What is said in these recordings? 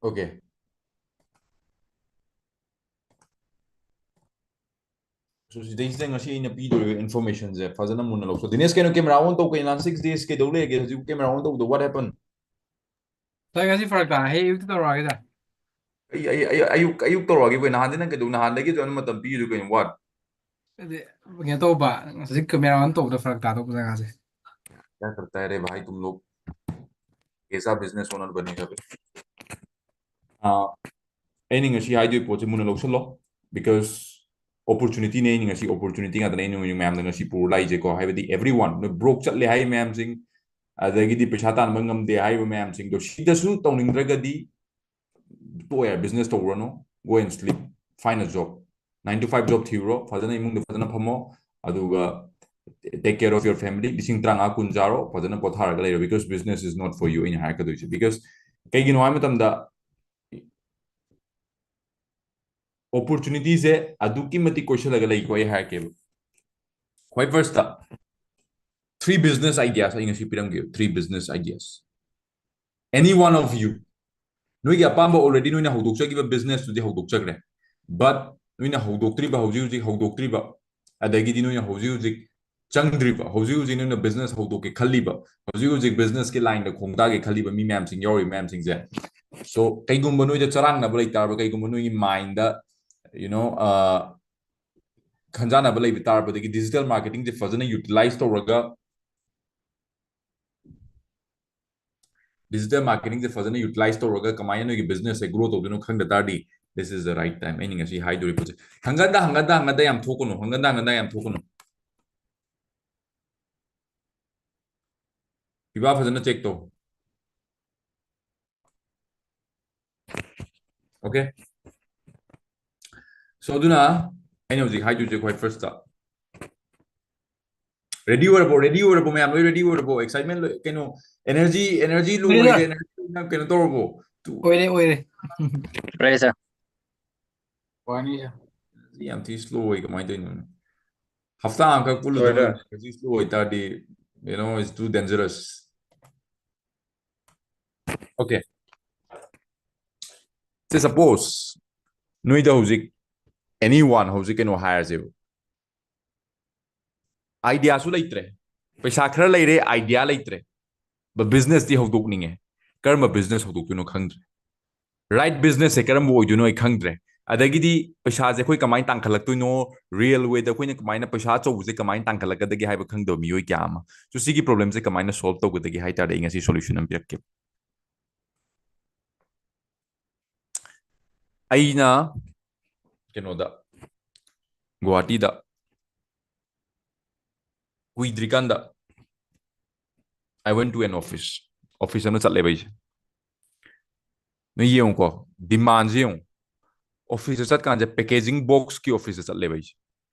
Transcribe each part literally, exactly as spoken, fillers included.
Okay. So ꯁꯤꯗꯩꯁꯤꯗ ꯉꯁꯤ ꯑꯩꯅ ꯄꯤꯗꯣꯔꯤꯕ information ꯁꯦ ꯐꯖꯅ ꯃꯨꯟꯅ ꯂꯧꯁꯜꯂꯣ꯫ ꯗꯤꯅꯦꯁ, ꯀꯩꯅꯣ camera on ꯇꯧ ꯀꯩꯅꯣ? Last six days ꯀꯩꯗꯧ ꯂꯩꯔꯒꯦ? ꯍꯧꯖꯤꯛ camera on ꯇꯧꯕꯗꯣ, what happened? ꯁꯥꯔ, ꯉꯁꯤ ꯐꯔꯛ ꯇꯥꯔꯦ꯫ ꯍꯌꯦꯡ ꯑꯌꯨꯛꯇ ꯇꯧꯔꯛꯑꯒꯦ, ꯁꯥꯔ꯫ ꯑꯩ, ꯑꯩ, ꯑꯩ, ꯑꯌꯨꯛ, ꯑꯌꯨꯛ ꯇꯧꯔꯛꯑꯒꯦ ꯀꯩꯅꯣ? ꯅꯍꯥꯟꯗꯤ ꯅꯪ ꯀꯩꯗꯧ, ꯅꯍꯥꯟꯗꯒꯤ ꯑꯗꯨ ꯃꯇꯝ ꯄꯤꯔꯤꯗꯨ ꯀꯩꯅꯣ? What? ꯑꯗꯨꯗꯤ ꯀꯩꯅꯣ ꯇꯧꯕ, ꯍꯧꯖꯤꯛ camera on ꯇꯧꯕꯗ ꯐꯔꯛ ꯇꯥꯗꯧꯕ ꯖꯒꯥꯁꯦ꯫ क्या करता है रे भाई तुम लोग? कैसा business owner बनेगा बे? ꯑꯥ, ꯑꯩꯅ ꯉꯁꯤ ꯍꯥꯏꯗꯣꯏ ꯄꯣꯠꯁꯦ ꯃꯨꯟꯅ ꯂꯧꯁꯜꯂꯣ, because opportunity ꯅꯦ꯫ ꯑꯩꯅ ꯉꯁꯤ opportunity ꯉꯥꯛꯇꯅꯦ ꯑꯩꯅ ꯃꯌꯥꯝꯗ ꯉꯁꯤ ꯄꯨꯔ ꯂꯥꯛꯏꯁꯦꯀꯣ꯫ ꯍꯥꯏꯕꯗꯤ everyone, ꯅꯣꯏ broke ꯆꯠꯂꯦ ꯍꯥꯏ ꯃꯌꯥꯝꯁꯤꯡ, ꯑꯗꯒꯤꯗꯤ ꯄꯩꯁꯥ ꯇꯥꯟꯕ ꯉꯝꯗꯦ ꯍꯥꯏꯔꯤꯕ ꯃꯌꯥꯝꯁꯤꯡꯗꯣ, ꯁꯤꯗꯁꯨ ꯇꯧꯅꯤꯡꯗ꯭ꯔꯒꯗꯤ ꯇꯣꯛꯑꯦ, business ꯇꯧꯔꯅꯨ, go and sleep, find a job, nine to five job ꯊꯤꯔꯨꯔꯣ, ꯐꯖꯅ ꯏꯃꯨꯡꯗ ꯐꯖꯅ ꯐꯝꯃꯣ, ꯑꯗꯨꯒ take care of your family, ꯂꯤꯁꯤꯡ ꯇꯔꯥꯃꯉꯥ ꯀꯨꯟ ꯆꯥꯔꯣ, ꯐꯖꯅ ꯄꯣꯊꯥꯔꯒ ꯂꯩꯔꯣ, because business is not for you꯫ ꯑꯩꯅ ꯍꯥꯏꯔꯛꯀꯗꯣꯏꯁꯦ, because ꯀꯩꯒꯤꯅꯣ ꯍꯥꯏ ꯃꯇꯝꯗ opportunity ꯁꯦ ꯑꯗꯨꯛꯀꯤ ꯃꯇꯤꯛ ꯀꯣꯏꯁꯜꯂꯒ ꯂꯩꯀꯣ꯫ ꯑꯩ ꯍꯥꯏꯔꯛꯀꯦꯕ, ꯈ꯭ꯋꯥꯏ first ꯇ three business ideas ꯑꯩ ꯉꯁꯤ ꯄꯤꯔꯝꯒꯦ, three business ideas, any one of you, ꯅꯣꯏꯒꯤ ꯑꯄꯥꯝꯕ already ꯅꯣꯏꯅ ꯍꯧꯗꯣꯛꯆꯈꯤꯕ business ꯇꯨꯗꯤ ꯍꯧꯗꯣꯛꯆꯈ꯭ꯔꯦ, but ꯅꯣꯏꯅ ꯍꯧꯗꯣꯛꯇ꯭ꯔꯤꯕ, ꯍꯧꯖꯤꯛ ꯍꯧꯖꯤꯛ ꯍꯧꯗꯣꯛꯇ꯭ꯔꯤꯕ, ꯑꯗꯒꯤꯗꯤ ꯅꯣꯏꯅ ꯍꯧꯖꯤꯛ ꯍꯧꯖꯤꯛ ꯆꯪꯗ꯭ꯔꯤꯕ, ꯍꯧꯖꯤꯛ ꯍꯧꯖꯤꯛ ꯅꯣꯏꯅ business ꯍꯧꯗꯣꯛꯀꯦ ꯈꯜꯂꯤꯕ, ꯍꯧꯖꯤꯛ ꯍꯧꯖꯤꯛ business ꯀꯤ line ꯗ ꯈꯣꯡꯗꯥꯒꯦ ꯈꯜꯂꯤꯕ ꯃꯤ ꯃꯌꯥꯝꯁꯤꯡ ꯌꯥꯎꯔꯤ ꯃꯌꯥꯝꯁꯤꯡꯁꯦ, so ꯀꯩꯒꯨꯝꯕ ꯅꯣꯏꯗ ꯆꯔꯥꯡꯅꯕ ꯂꯩ ꯇꯥꯔꯕ, ꯀꯩꯒꯨꯝꯕ ꯅꯣꯏꯒꯤ mind ꯗ, you know, ꯑ, ꯈꯟꯖꯥꯟꯅꯕ ꯂꯩꯕ ꯇꯥꯔꯕꯗꯒꯤ digital marketing ꯁꯦ ꯐꯖꯅ utilize ꯇꯧꯔꯒ, digital marketing ꯁꯦ ꯐꯖꯅ utilize ꯇꯧꯔꯒ ꯀꯃꯥꯏꯅ ꯅꯣꯏꯒꯤ business ꯁꯦ grow ꯇꯧꯗꯣꯏꯅꯣ ꯈꯪꯗ ꯇꯥꯔꯗꯤ, this is the right time꯫ ꯑꯩꯅ ꯉꯁꯤ ꯍꯥꯏꯗꯣꯔꯤꯕ ꯄꯣꯠꯁꯦ ꯍꯪꯒꯟꯗ, ꯍꯪꯒꯟꯗ, ꯍꯪꯒꯟꯗ ꯌꯥꯝ ꯊꯣꯛꯀꯅꯨ, ꯍꯪꯒꯟꯗ, ꯍꯪꯒꯟꯗ ꯌꯥꯝ ꯊꯣꯛꯀꯅꯨ꯫ ꯄꯤꯕꯥ, ꯐꯖꯅ check ꯇꯧ꯫ Okay? So, ꯑꯗꯨꯅ ꯑꯩꯅ ꯍꯧꯖꯤꯛ ꯍꯥꯏꯗꯣꯏꯁꯦ ꯈ꯭ꯋꯥꯏ first ꯇ, ready ꯑꯣꯏꯔꯕꯣ? Ready ꯑꯣꯏꯔꯕꯣ ꯃꯌꯥꯝ? ꯂꯣꯏ ready ꯑꯣꯏꯔꯕꯣ? Excitement ꯂꯣꯏ, ꯀꯩꯅꯣ, energy, energy low ꯑꯣꯏꯔꯦ, ꯑꯣꯏꯔꯦ, sir꯫ Energy ꯅꯪ ꯀꯩꯅꯣ ꯇꯧꯔꯕꯣ? ꯇꯨ- ꯑꯣꯏꯔꯦ, ꯑꯣꯏꯔꯦ꯫ ꯑꯣꯏꯔꯦ, sir꯫ Energy ꯌꯥꯝ ꯊꯤ slow ꯑꯣꯏ, ꯀꯃꯥꯏꯅ ꯇꯧꯔꯤꯅꯣ? ꯍꯞꯇꯥ ꯑꯃꯈꯛ ꯄꯨꯜꯂꯨꯗꯅ ꯂꯣꯏꯔꯦ꯫ Energy slow ꯑꯣꯏꯇꯥꯔꯗꯤ, you know, it's too dangerous. Okay. Say suppose ꯅꯣꯏꯗ ꯍꯧꯖꯤꯛ, anyone, ꯍꯧꯖꯤꯛ ꯀꯩꯅꯣ ꯍꯥꯏꯔꯁꯦꯕ, ꯑꯥꯏꯗꯤꯌꯥꯁꯨ ꯂꯩꯇ꯭ꯔꯦ, ꯄꯩꯁꯥ ꯈꯔ ꯂꯩꯔꯦ, ꯑꯥꯏꯗꯤꯌꯥ ꯂꯩꯇ꯭ꯔꯦ, ꯕ ꯕꯤꯖꯤꯅꯦꯁꯇꯤ ꯍꯧꯗꯣꯛꯅꯤꯡꯉꯦ, ꯀꯔꯝꯕ ꯕꯤꯖꯤꯅꯦꯁ ꯍꯧꯗꯣꯛꯇꯣꯏꯅꯣ ꯈꯪꯗ꯭ꯔꯦ, ꯔꯥꯏꯠ ꯕꯤꯖꯤꯅꯦꯁꯁꯦ ꯀꯔꯝꯕ ꯑꯣꯏꯗꯣꯏꯅꯣ ꯑꯩ ꯈꯪꯗ꯭ꯔꯦ, ꯑꯗꯒꯤꯗꯤ ꯄꯩꯁꯥꯁꯦ ꯑꯩꯈꯣꯏ ꯀꯃꯥꯏꯅ ꯇꯥꯟꯈꯠꯂꯛꯇꯣꯏꯅꯣ, ꯔꯤꯌꯦꯜ ꯋꯦꯗ ꯑꯩꯈꯣꯏꯅ ꯀꯃꯥꯏꯅ ꯄꯩꯁꯥ ꯑꯆꯧꯕꯁꯦ ꯀꯃꯥꯏꯅ ꯇꯥꯟꯈꯠꯂꯛꯀꯗꯒꯦ ꯍꯥꯏꯕ ꯈꯪꯗꯕ ꯃꯤꯑꯣꯏ ꯀꯌꯥ ꯑꯃ꯫ So ꯁꯤꯒꯤ ꯄ꯭ꯔꯣꯕ꯭ꯂꯦꯝꯁꯦ ꯀꯃꯥꯏꯅ ꯁꯣꯜꯕ ꯇꯧꯒꯗꯒꯦ ꯍꯥꯏ ꯇꯥꯔꯗꯤ ꯑꯩ ꯉꯁꯤ ꯁꯣꯂꯨꯁꯟ ꯑꯃ ꯄꯤꯔꯛꯀꯦ꯫ ꯑꯩꯅ ꯀꯩꯅꯣꯗ, ꯒꯨꯋꯥꯍꯥꯇꯤꯗ ꯀꯨꯏꯗ꯭ꯔꯤꯀꯥꯟꯗ, I went to an office, office ꯑꯃ ꯆꯠꯂꯦꯕ ꯑꯩꯁꯦ꯫ ꯅꯣꯏ ꯌꯦꯡꯉꯨꯀꯣ, ꯗꯤꯃꯥꯟꯁꯦ ꯌꯦꯡꯉꯨ꯫ ꯑꯣꯐꯤꯁꯇ ꯆꯠꯀꯥꯟꯁꯦ ꯄꯦꯀꯦꯖꯤꯡ ꯕꯣꯛꯁꯀꯤ ꯑꯣꯐꯤꯁꯇ ꯆꯠꯂꯦꯕ ꯑꯩꯁꯦ꯫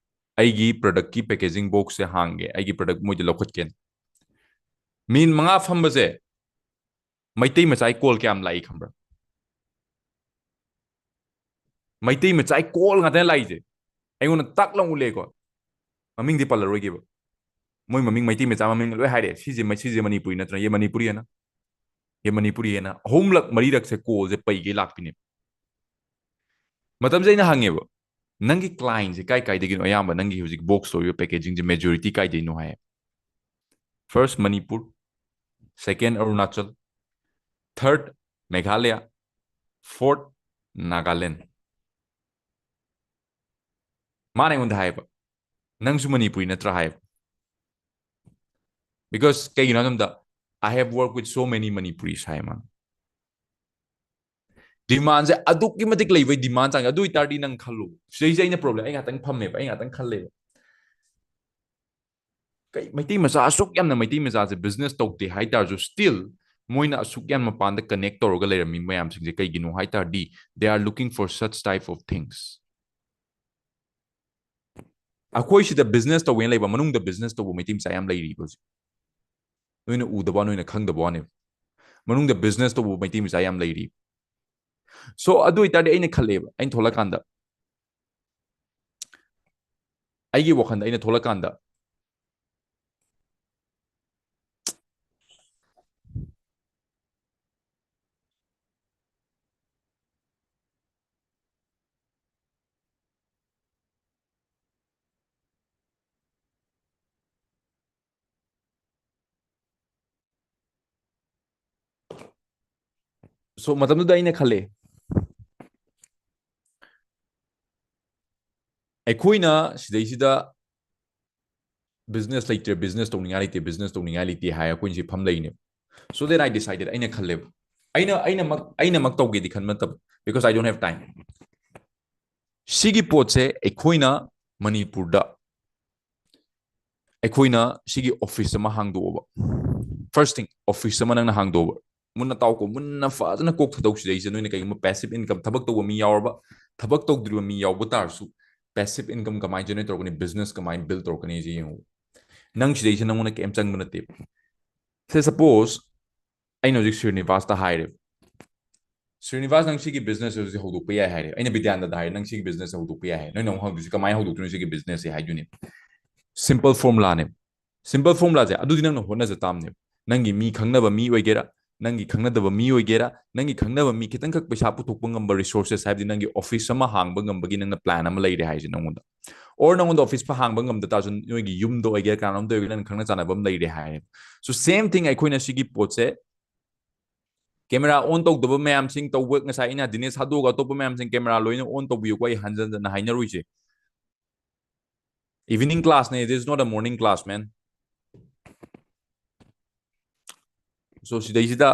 ꯑꯩꯒꯤ ꯄ꯭ꯔꯗꯛꯀꯤ ꯄꯦꯀꯦꯖꯤꯡ ꯕꯣꯛꯁꯁꯦ ꯍꯥꯡꯒꯦ, ꯑꯩꯒꯤ ꯄ꯭ꯔꯗꯛ ꯃꯣꯏꯗ ꯂꯧꯈꯠꯀꯦꯅ꯫ ꯃꯤꯅꯤꯠ ꯃꯉꯥ ꯐꯝꯕꯁꯦ ꯃꯩꯇꯩ ꯃꯆꯥꯒꯤ ꯀꯣꯜ ꯀꯌꯥꯝ ꯂꯥꯛꯏ ꯈꯪꯕ꯭ꯔꯥ? ꯃꯩꯇꯩ ꯃꯆꯥꯒꯤ ꯀꯣꯜ ꯉꯥꯛꯇꯅꯦ ꯂꯥꯛꯏꯁꯦ꯫ ꯑꯩꯉꯣꯟꯗ ꯇꯥꯛ ꯂꯥꯎ ꯎꯠꯂꯦꯀꯣ, ꯃꯃꯤꯡꯗꯤ ꯄꯜꯂꯔꯣꯏꯒꯦꯕ꯫ ꯃꯣꯏ ꯃꯃꯤꯡ, ꯃꯩꯇꯩ ꯃꯆꯥ ꯃꯃꯤꯡ ꯂꯣꯏ ꯍꯥꯏꯔꯦ꯫ "ꯁꯤꯁꯦ, ꯁꯤꯁꯦ ꯃꯅꯤꯄꯨꯔꯤ ꯅꯠꯇ꯭ꯔꯥ? ꯌꯦ ꯃꯅꯤꯄꯨꯔꯤ ꯍꯥꯏꯅ, ꯌꯦ ꯃꯅꯤꯄꯨꯔꯤ ꯍꯥꯏꯅ" ꯑꯍꯨꯝꯂꯛ ꯃꯔꯤꯔꯛꯁꯦ ꯀꯣꯜꯁꯦ ꯄꯩꯒꯩ ꯂꯥꯛꯄꯤꯅꯦꯕ꯫ ꯃꯇꯝꯁꯦ ꯑꯩꯅ ꯍꯪꯉꯦꯕ, "ꯅꯪꯒꯤ ꯀ꯭ꯂꯥꯏꯟꯁꯦ ꯀꯥꯏ ꯀꯥꯏꯗꯒꯤꯅꯣ ꯑꯌꯥꯝꯕ ꯅꯪꯒꯤ ꯍꯧꯖꯤꯛ ꯕꯣꯛꯁ ꯇꯧꯔꯤꯕ ꯄꯦꯀꯦꯖꯤꯡꯁꯦ ꯃꯦꯖꯣꯔꯤꯇꯤ ꯀꯥꯏꯗꯩꯅꯣ?" ꯍꯥꯏ꯫ First Manipur, second Arunachal, third Meghalaya, fourth Nagaland. ꯃꯥꯅ ꯑꯩꯉꯣꯟꯗ ꯍꯥꯏꯌꯦꯕ, "ꯅꯪꯁꯨ ꯃꯅꯤꯄꯨꯔꯤ ꯅꯠꯇ꯭ꯔꯥ?" ꯍꯥꯏꯌꯦꯕ꯫ Because ꯀꯩꯒꯤꯅꯣ ꯍꯥꯏꯕ ꯃꯇꯝꯗ, "I have worked with so many Manipuris" ꯍꯥꯏ ꯃꯥꯅ꯫ ꯗꯤꯃꯥꯟꯁꯦ ꯑꯗꯨꯛꯀꯤ ꯃꯇꯤꯛ ꯂꯩꯕꯩ ꯗꯤꯃꯥꯟ ꯆꯥꯡꯁꯦ꯫ ꯑꯗꯨ ꯑꯣꯏꯇꯥꯔꯗꯤ ꯅꯪ ꯈꯜꯂꯨ꯫ ꯁꯤꯗꯩꯁꯦ ꯑꯩꯅ ꯄ꯭ꯔꯣꯕ꯭ꯂꯦꯝ, ꯑꯩ ꯉꯥꯛꯇꯪ ꯐꯝꯃꯦꯕ, ꯑꯩ ꯉꯥꯛꯇꯪ ꯈꯜꯂꯦꯕ꯫ ꯀꯩ, ꯃꯩꯇꯩ ꯃꯆꯥ ꯑꯁꯨꯛ ꯌꯥꯝꯅ ꯃꯩꯇꯩ ꯃꯆꯥꯁꯦ ꯕꯤꯖꯤꯅꯦꯁ ꯇꯧꯗꯦ ꯍꯥꯏ ꯇꯥꯔꯁꯨ, ꯁ꯭ꯇꯤꯜ ꯃꯣꯏꯅ ꯑꯁꯨꯛ ꯌꯥꯝ ꯃꯄꯥꯟꯗ ꯀꯅꯦꯛ ꯇꯧꯔꯒ ꯂꯩꯔꯝꯃꯤ ꯃꯌꯥꯝꯁꯤꯡꯁꯦ ꯀꯩꯒꯤꯅꯣ ꯍꯥꯏ ꯇꯥꯔꯗꯤ, they are looking for such type of things. ꯑꯩꯈꯣꯏ ꯁꯤꯗ ꯕꯤꯖꯤꯅꯦꯁ ꯇꯧꯒꯦꯅ ꯂꯩꯕ, ꯃꯅꯨꯡꯗ ꯕꯤꯖꯤꯅꯦꯁ ꯇꯧꯕ ꯃꯩꯇꯩ ꯃꯆꯥ ꯌꯥꯝ ꯂꯩꯔꯤꯕ ꯍꯧꯖꯤꯛ꯫ ꯅꯣꯏꯅ ꯎꯗꯕ, ꯅꯣꯏꯅ ꯈꯪꯗꯕ ꯋꯥꯅꯦꯕ꯫ ꯃꯅꯨꯡꯗ ꯕꯤꯖꯤꯅꯦꯁ ꯇꯧꯕ ꯃꯩꯇꯩ ꯃꯆꯥ ꯌꯥꯝ ꯂꯩꯔꯤ꯫ So ꯑꯗꯨ ꯑꯣꯏꯇꯥꯔꯗꯤ ꯑꯩꯅ ꯈꯜꯂꯦꯕ, ꯑꯩꯅ ꯊꯣꯛꯂꯛꯀꯥꯟꯗ, ꯑꯩꯒꯤ ꯋꯥꯈꯜꯗ ꯑꯩꯅ ꯊꯣꯛꯂꯛꯀꯥꯟꯗ, So ꯃꯇꯝꯗꯨꯗ ꯑꯩꯅ ꯈꯜꯂꯦ, ꯑꯩꯈꯣꯏꯅ ꯁꯤꯗꯩꯁꯤꯗ business ꯂꯩꯇ꯭ꯔꯦ, business ꯇꯧꯅꯤꯡꯉꯥꯏ ꯂꯩꯇꯦ, business ꯇꯧꯅꯤꯡꯉꯥꯏ ꯂꯩꯇꯦ ꯍꯥꯏ ꯑꯩꯈꯣꯏꯅ ꯁꯤ ꯐꯝ ꯂꯩꯅꯦꯕ. So then I decided, ꯑꯩꯅ ꯈꯜꯂꯦꯕ, ꯑꯩꯅ ꯑꯩꯅꯃꯛ ꯑꯩꯅꯃꯛ ꯇꯧꯒꯦꯗꯤ ꯈꯟꯕ ꯅꯠꯇꯕ, because I don't have time. ꯁꯤꯒꯤ ꯄꯣꯠꯁꯦ ꯑꯩꯈꯣꯏꯅ ꯃꯅꯤꯄꯨꯔꯗ ꯑꯩꯈꯣꯏꯅ ꯁꯤꯒꯤ office ꯑꯃ ꯍꯥꯡꯗꯣꯛꯑꯕ. First thing, office ꯑꯃ ꯅꯪꯅ ꯍꯥꯡꯗꯣꯛꯑꯕ. ꯃꯨꯟꯅ ꯇꯥꯎꯀꯣ, ꯃꯨꯟꯅ ꯐꯖꯅ ꯀꯣꯛ ꯊꯥꯗꯧ ꯁꯤꯗꯩꯁꯤꯗ. ꯅꯣꯏꯅ ꯀꯩꯒꯨꯝꯕ passive income, ꯊꯕꯛ ꯇꯧꯕ ꯃꯤ ꯌꯥꯎꯔꯕ, ꯊꯕꯛ ꯇꯧꯗ꯭ꯔꯤꯕ ꯃꯤ ꯌꯥꯎꯕ ꯇꯥꯔꯁꯨ, passive income ꯀꯃꯥꯏꯅ generate ꯇꯧꯔꯛꯀꯅꯤ, business ꯀꯃꯥꯏꯅ build ꯇꯧꯔꯛꯀꯅꯤ ꯁꯤ ꯌꯦꯡꯉꯨ. ꯅꯪ ꯁꯤꯗꯩꯁꯤꯗ ꯅꯪꯉꯣꯟꯗ ꯀꯩꯝ ꯆꯪꯕ ꯅꯠꯇꯦ. Say suppose ꯑꯩꯅ ꯍꯧꯖꯤꯛ ꯁ꯭ꯔꯤꯅꯤꯕꯥꯁꯇ ꯍꯥꯏꯔꯦ, "ꯁ꯭ꯔꯤꯅꯤꯕꯥꯁ, ꯅꯪ ꯁꯤꯒꯤ business ꯍꯧꯖꯤꯛ ꯍꯧꯗꯣꯛꯄ ꯌꯥꯏ" ꯍꯥꯏꯔꯦ꯫ ꯑꯩꯅ ꯕꯤꯗ꯭ꯌꯥꯅꯟꯗꯗ ꯍꯥꯏꯔꯦ, "ꯅꯪ ꯁꯤꯒꯤ business ꯍꯧꯗꯣꯛꯄ ꯌꯥꯏ" ꯍꯥꯏꯔꯦ꯫ ꯅꯣꯏꯅ ꯑꯃꯨꯛ ꯍꯪꯗꯣꯏꯁꯦ, "ꯀꯃꯥꯏꯅ ꯍꯧꯗꯣꯛꯇꯣꯏꯅꯣ ꯁꯤꯒꯤ business ꯁꯦ?" ꯍꯥꯏꯗꯣꯏꯅꯦ꯫ Simple formula ꯅꯦ꯫ Simple formula ꯁꯦ ꯑꯗꯨꯗꯤ ꯅꯪꯅ ꯍꯣꯠꯅꯖ ꯇꯥꯕꯅꯦꯕ꯫ ꯅꯪꯒꯤ ꯃꯤ ꯈꯪꯅꯕ ꯃꯤ ꯑꯣꯏꯒꯦꯔꯥ, ꯅꯪꯒꯤ ꯈꯪꯅꯗꯕ ꯃꯤ ꯑꯣꯏꯒꯦꯔꯥ, ꯅꯪꯒꯤ ꯈꯪꯅꯕ ꯃꯤ ꯈꯤꯇꯪꯈꯛ ꯄꯩꯁꯥ ꯄꯨꯊꯣꯛꯄ ꯉꯝꯕ resources, ꯍꯥꯏꯕꯗꯤ ꯅꯪꯒꯤ office ꯑꯃ ꯍꯥꯡꯕ ꯉꯝꯕꯒꯤ ꯅꯪꯅ plan ꯑꯃ ꯂꯩꯔꯦ ꯍꯥꯏꯁꯦ ꯅꯪꯉꯣꯟꯗ꯫ Or ꯅꯪꯉꯣꯟꯗ office ꯐ ꯍꯥꯡꯕ ꯉꯝꯗ ꯇꯥꯔꯁꯨ, ꯅꯣꯏꯒꯤ ꯌꯨꯝꯗ ꯑꯣꯏꯒꯦꯔꯥ, ꯀꯅꯥꯅꯣꯝꯗ ꯑꯣꯏꯒꯦꯔꯥ, ꯅꯪ ꯈꯪꯅ ꯆꯥꯟꯅꯕ ꯑꯃ ꯂꯩꯔꯦ ꯍꯥꯏꯔꯦ꯫ So same thing, ꯑꯩꯈꯣꯏꯅ ꯁꯤꯒꯤ ꯄꯣꯠꯁꯦ camera on ꯇꯧꯗꯕ ꯃꯌꯥꯝꯁꯤꯡ ꯇꯧꯕ, ꯉꯁꯥꯏ ꯑꯩꯅ ꯗꯤꯅꯦꯁ ꯊꯥꯗꯣꯛꯑꯒ ꯑꯇꯣꯞꯄ ꯃꯌꯥꯝꯁꯤꯡ camera ꯂꯣꯏꯅ on ꯇꯧꯕꯤꯌꯨꯀꯣ, ꯑꯩ ꯍꯟꯖꯟ ꯍꯟꯖꯟꯅ ꯍꯥꯏꯅꯔꯣꯏꯁꯦ꯫ Evening class ꯅꯦ, it is not a morning class, man. So ꯁꯤꯗꯩꯁꯤꯗ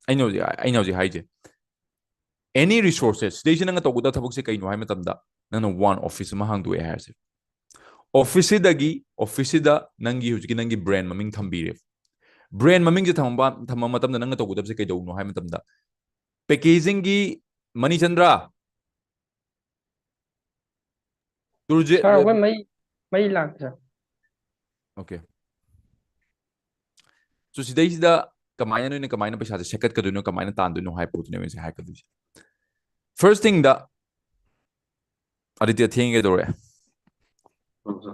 ꯑꯩꯅ ꯍꯧꯖꯤꯛ ꯑꯩꯅ ꯍꯧꯖꯤꯛ ꯍꯥꯏꯁꯦ, any resources, ꯁꯤꯗꯩꯁꯤ ꯅꯪꯅ ꯇꯧꯒꯗꯕ ꯊꯕꯛꯁꯦ ꯀꯩꯅꯣ ꯍꯥꯏ ꯃꯇꯝꯗ, ꯅꯪꯅ one office ꯑꯃ ꯍꯥꯡꯗꯣꯛꯑꯦ ꯍꯥꯏꯔꯁꯦ꯫ Office ꯁꯤꯗꯒꯤ, office ꯁꯤꯗ ꯅꯪꯒꯤ ꯍꯧꯖꯤꯛꯀꯤ ꯅꯪꯒꯤ brand ꯃꯃꯤꯡ ꯊꯝꯕꯤꯔꯦ꯫ Brand ꯃꯃꯤꯡꯁꯦ ꯊꯝꯕ ꯊꯝꯕ ꯃꯇꯝꯗ ꯅꯪꯅ ꯇꯧꯒꯗꯕꯁꯦ ꯀꯩꯗꯧꯅꯣ ꯍꯥꯏ ꯃꯇꯝꯗ, packaging ꯒꯤ, ꯃꯅꯤꯆꯟꯗ꯭ꯔ, ꯇꯨꯔꯖꯦ-, ꯁꯥꯔ, ꯑꯩꯈꯣꯏ ꯃꯩ, ꯃꯩ ꯂꯥꯛꯇ꯭ꯔꯦ꯫ Okay. So ꯁꯤꯗꯩꯁꯤꯗ ꯀꯃꯥꯏꯅ, ꯅꯣꯏꯅ ꯀꯃꯥꯏꯅ ꯄꯩꯁꯥꯁꯦ ꯁꯦꯀꯠꯀꯗꯣꯏꯅꯣ, ꯀꯃꯥꯏꯅ ꯇꯥꯟꯗꯣꯏꯅꯣ ꯍꯥꯏ ꯄꯣꯠꯇꯨꯅꯦꯕ ꯑꯩꯁꯦ ꯍꯥꯏꯔꯛꯀꯗꯣꯏꯁꯦ꯫ First thing ꯗ, ꯑꯗꯤꯇ꯭ꯌ ꯊꯦꯡꯉꯦ ꯀꯩꯗꯧꯔꯦ?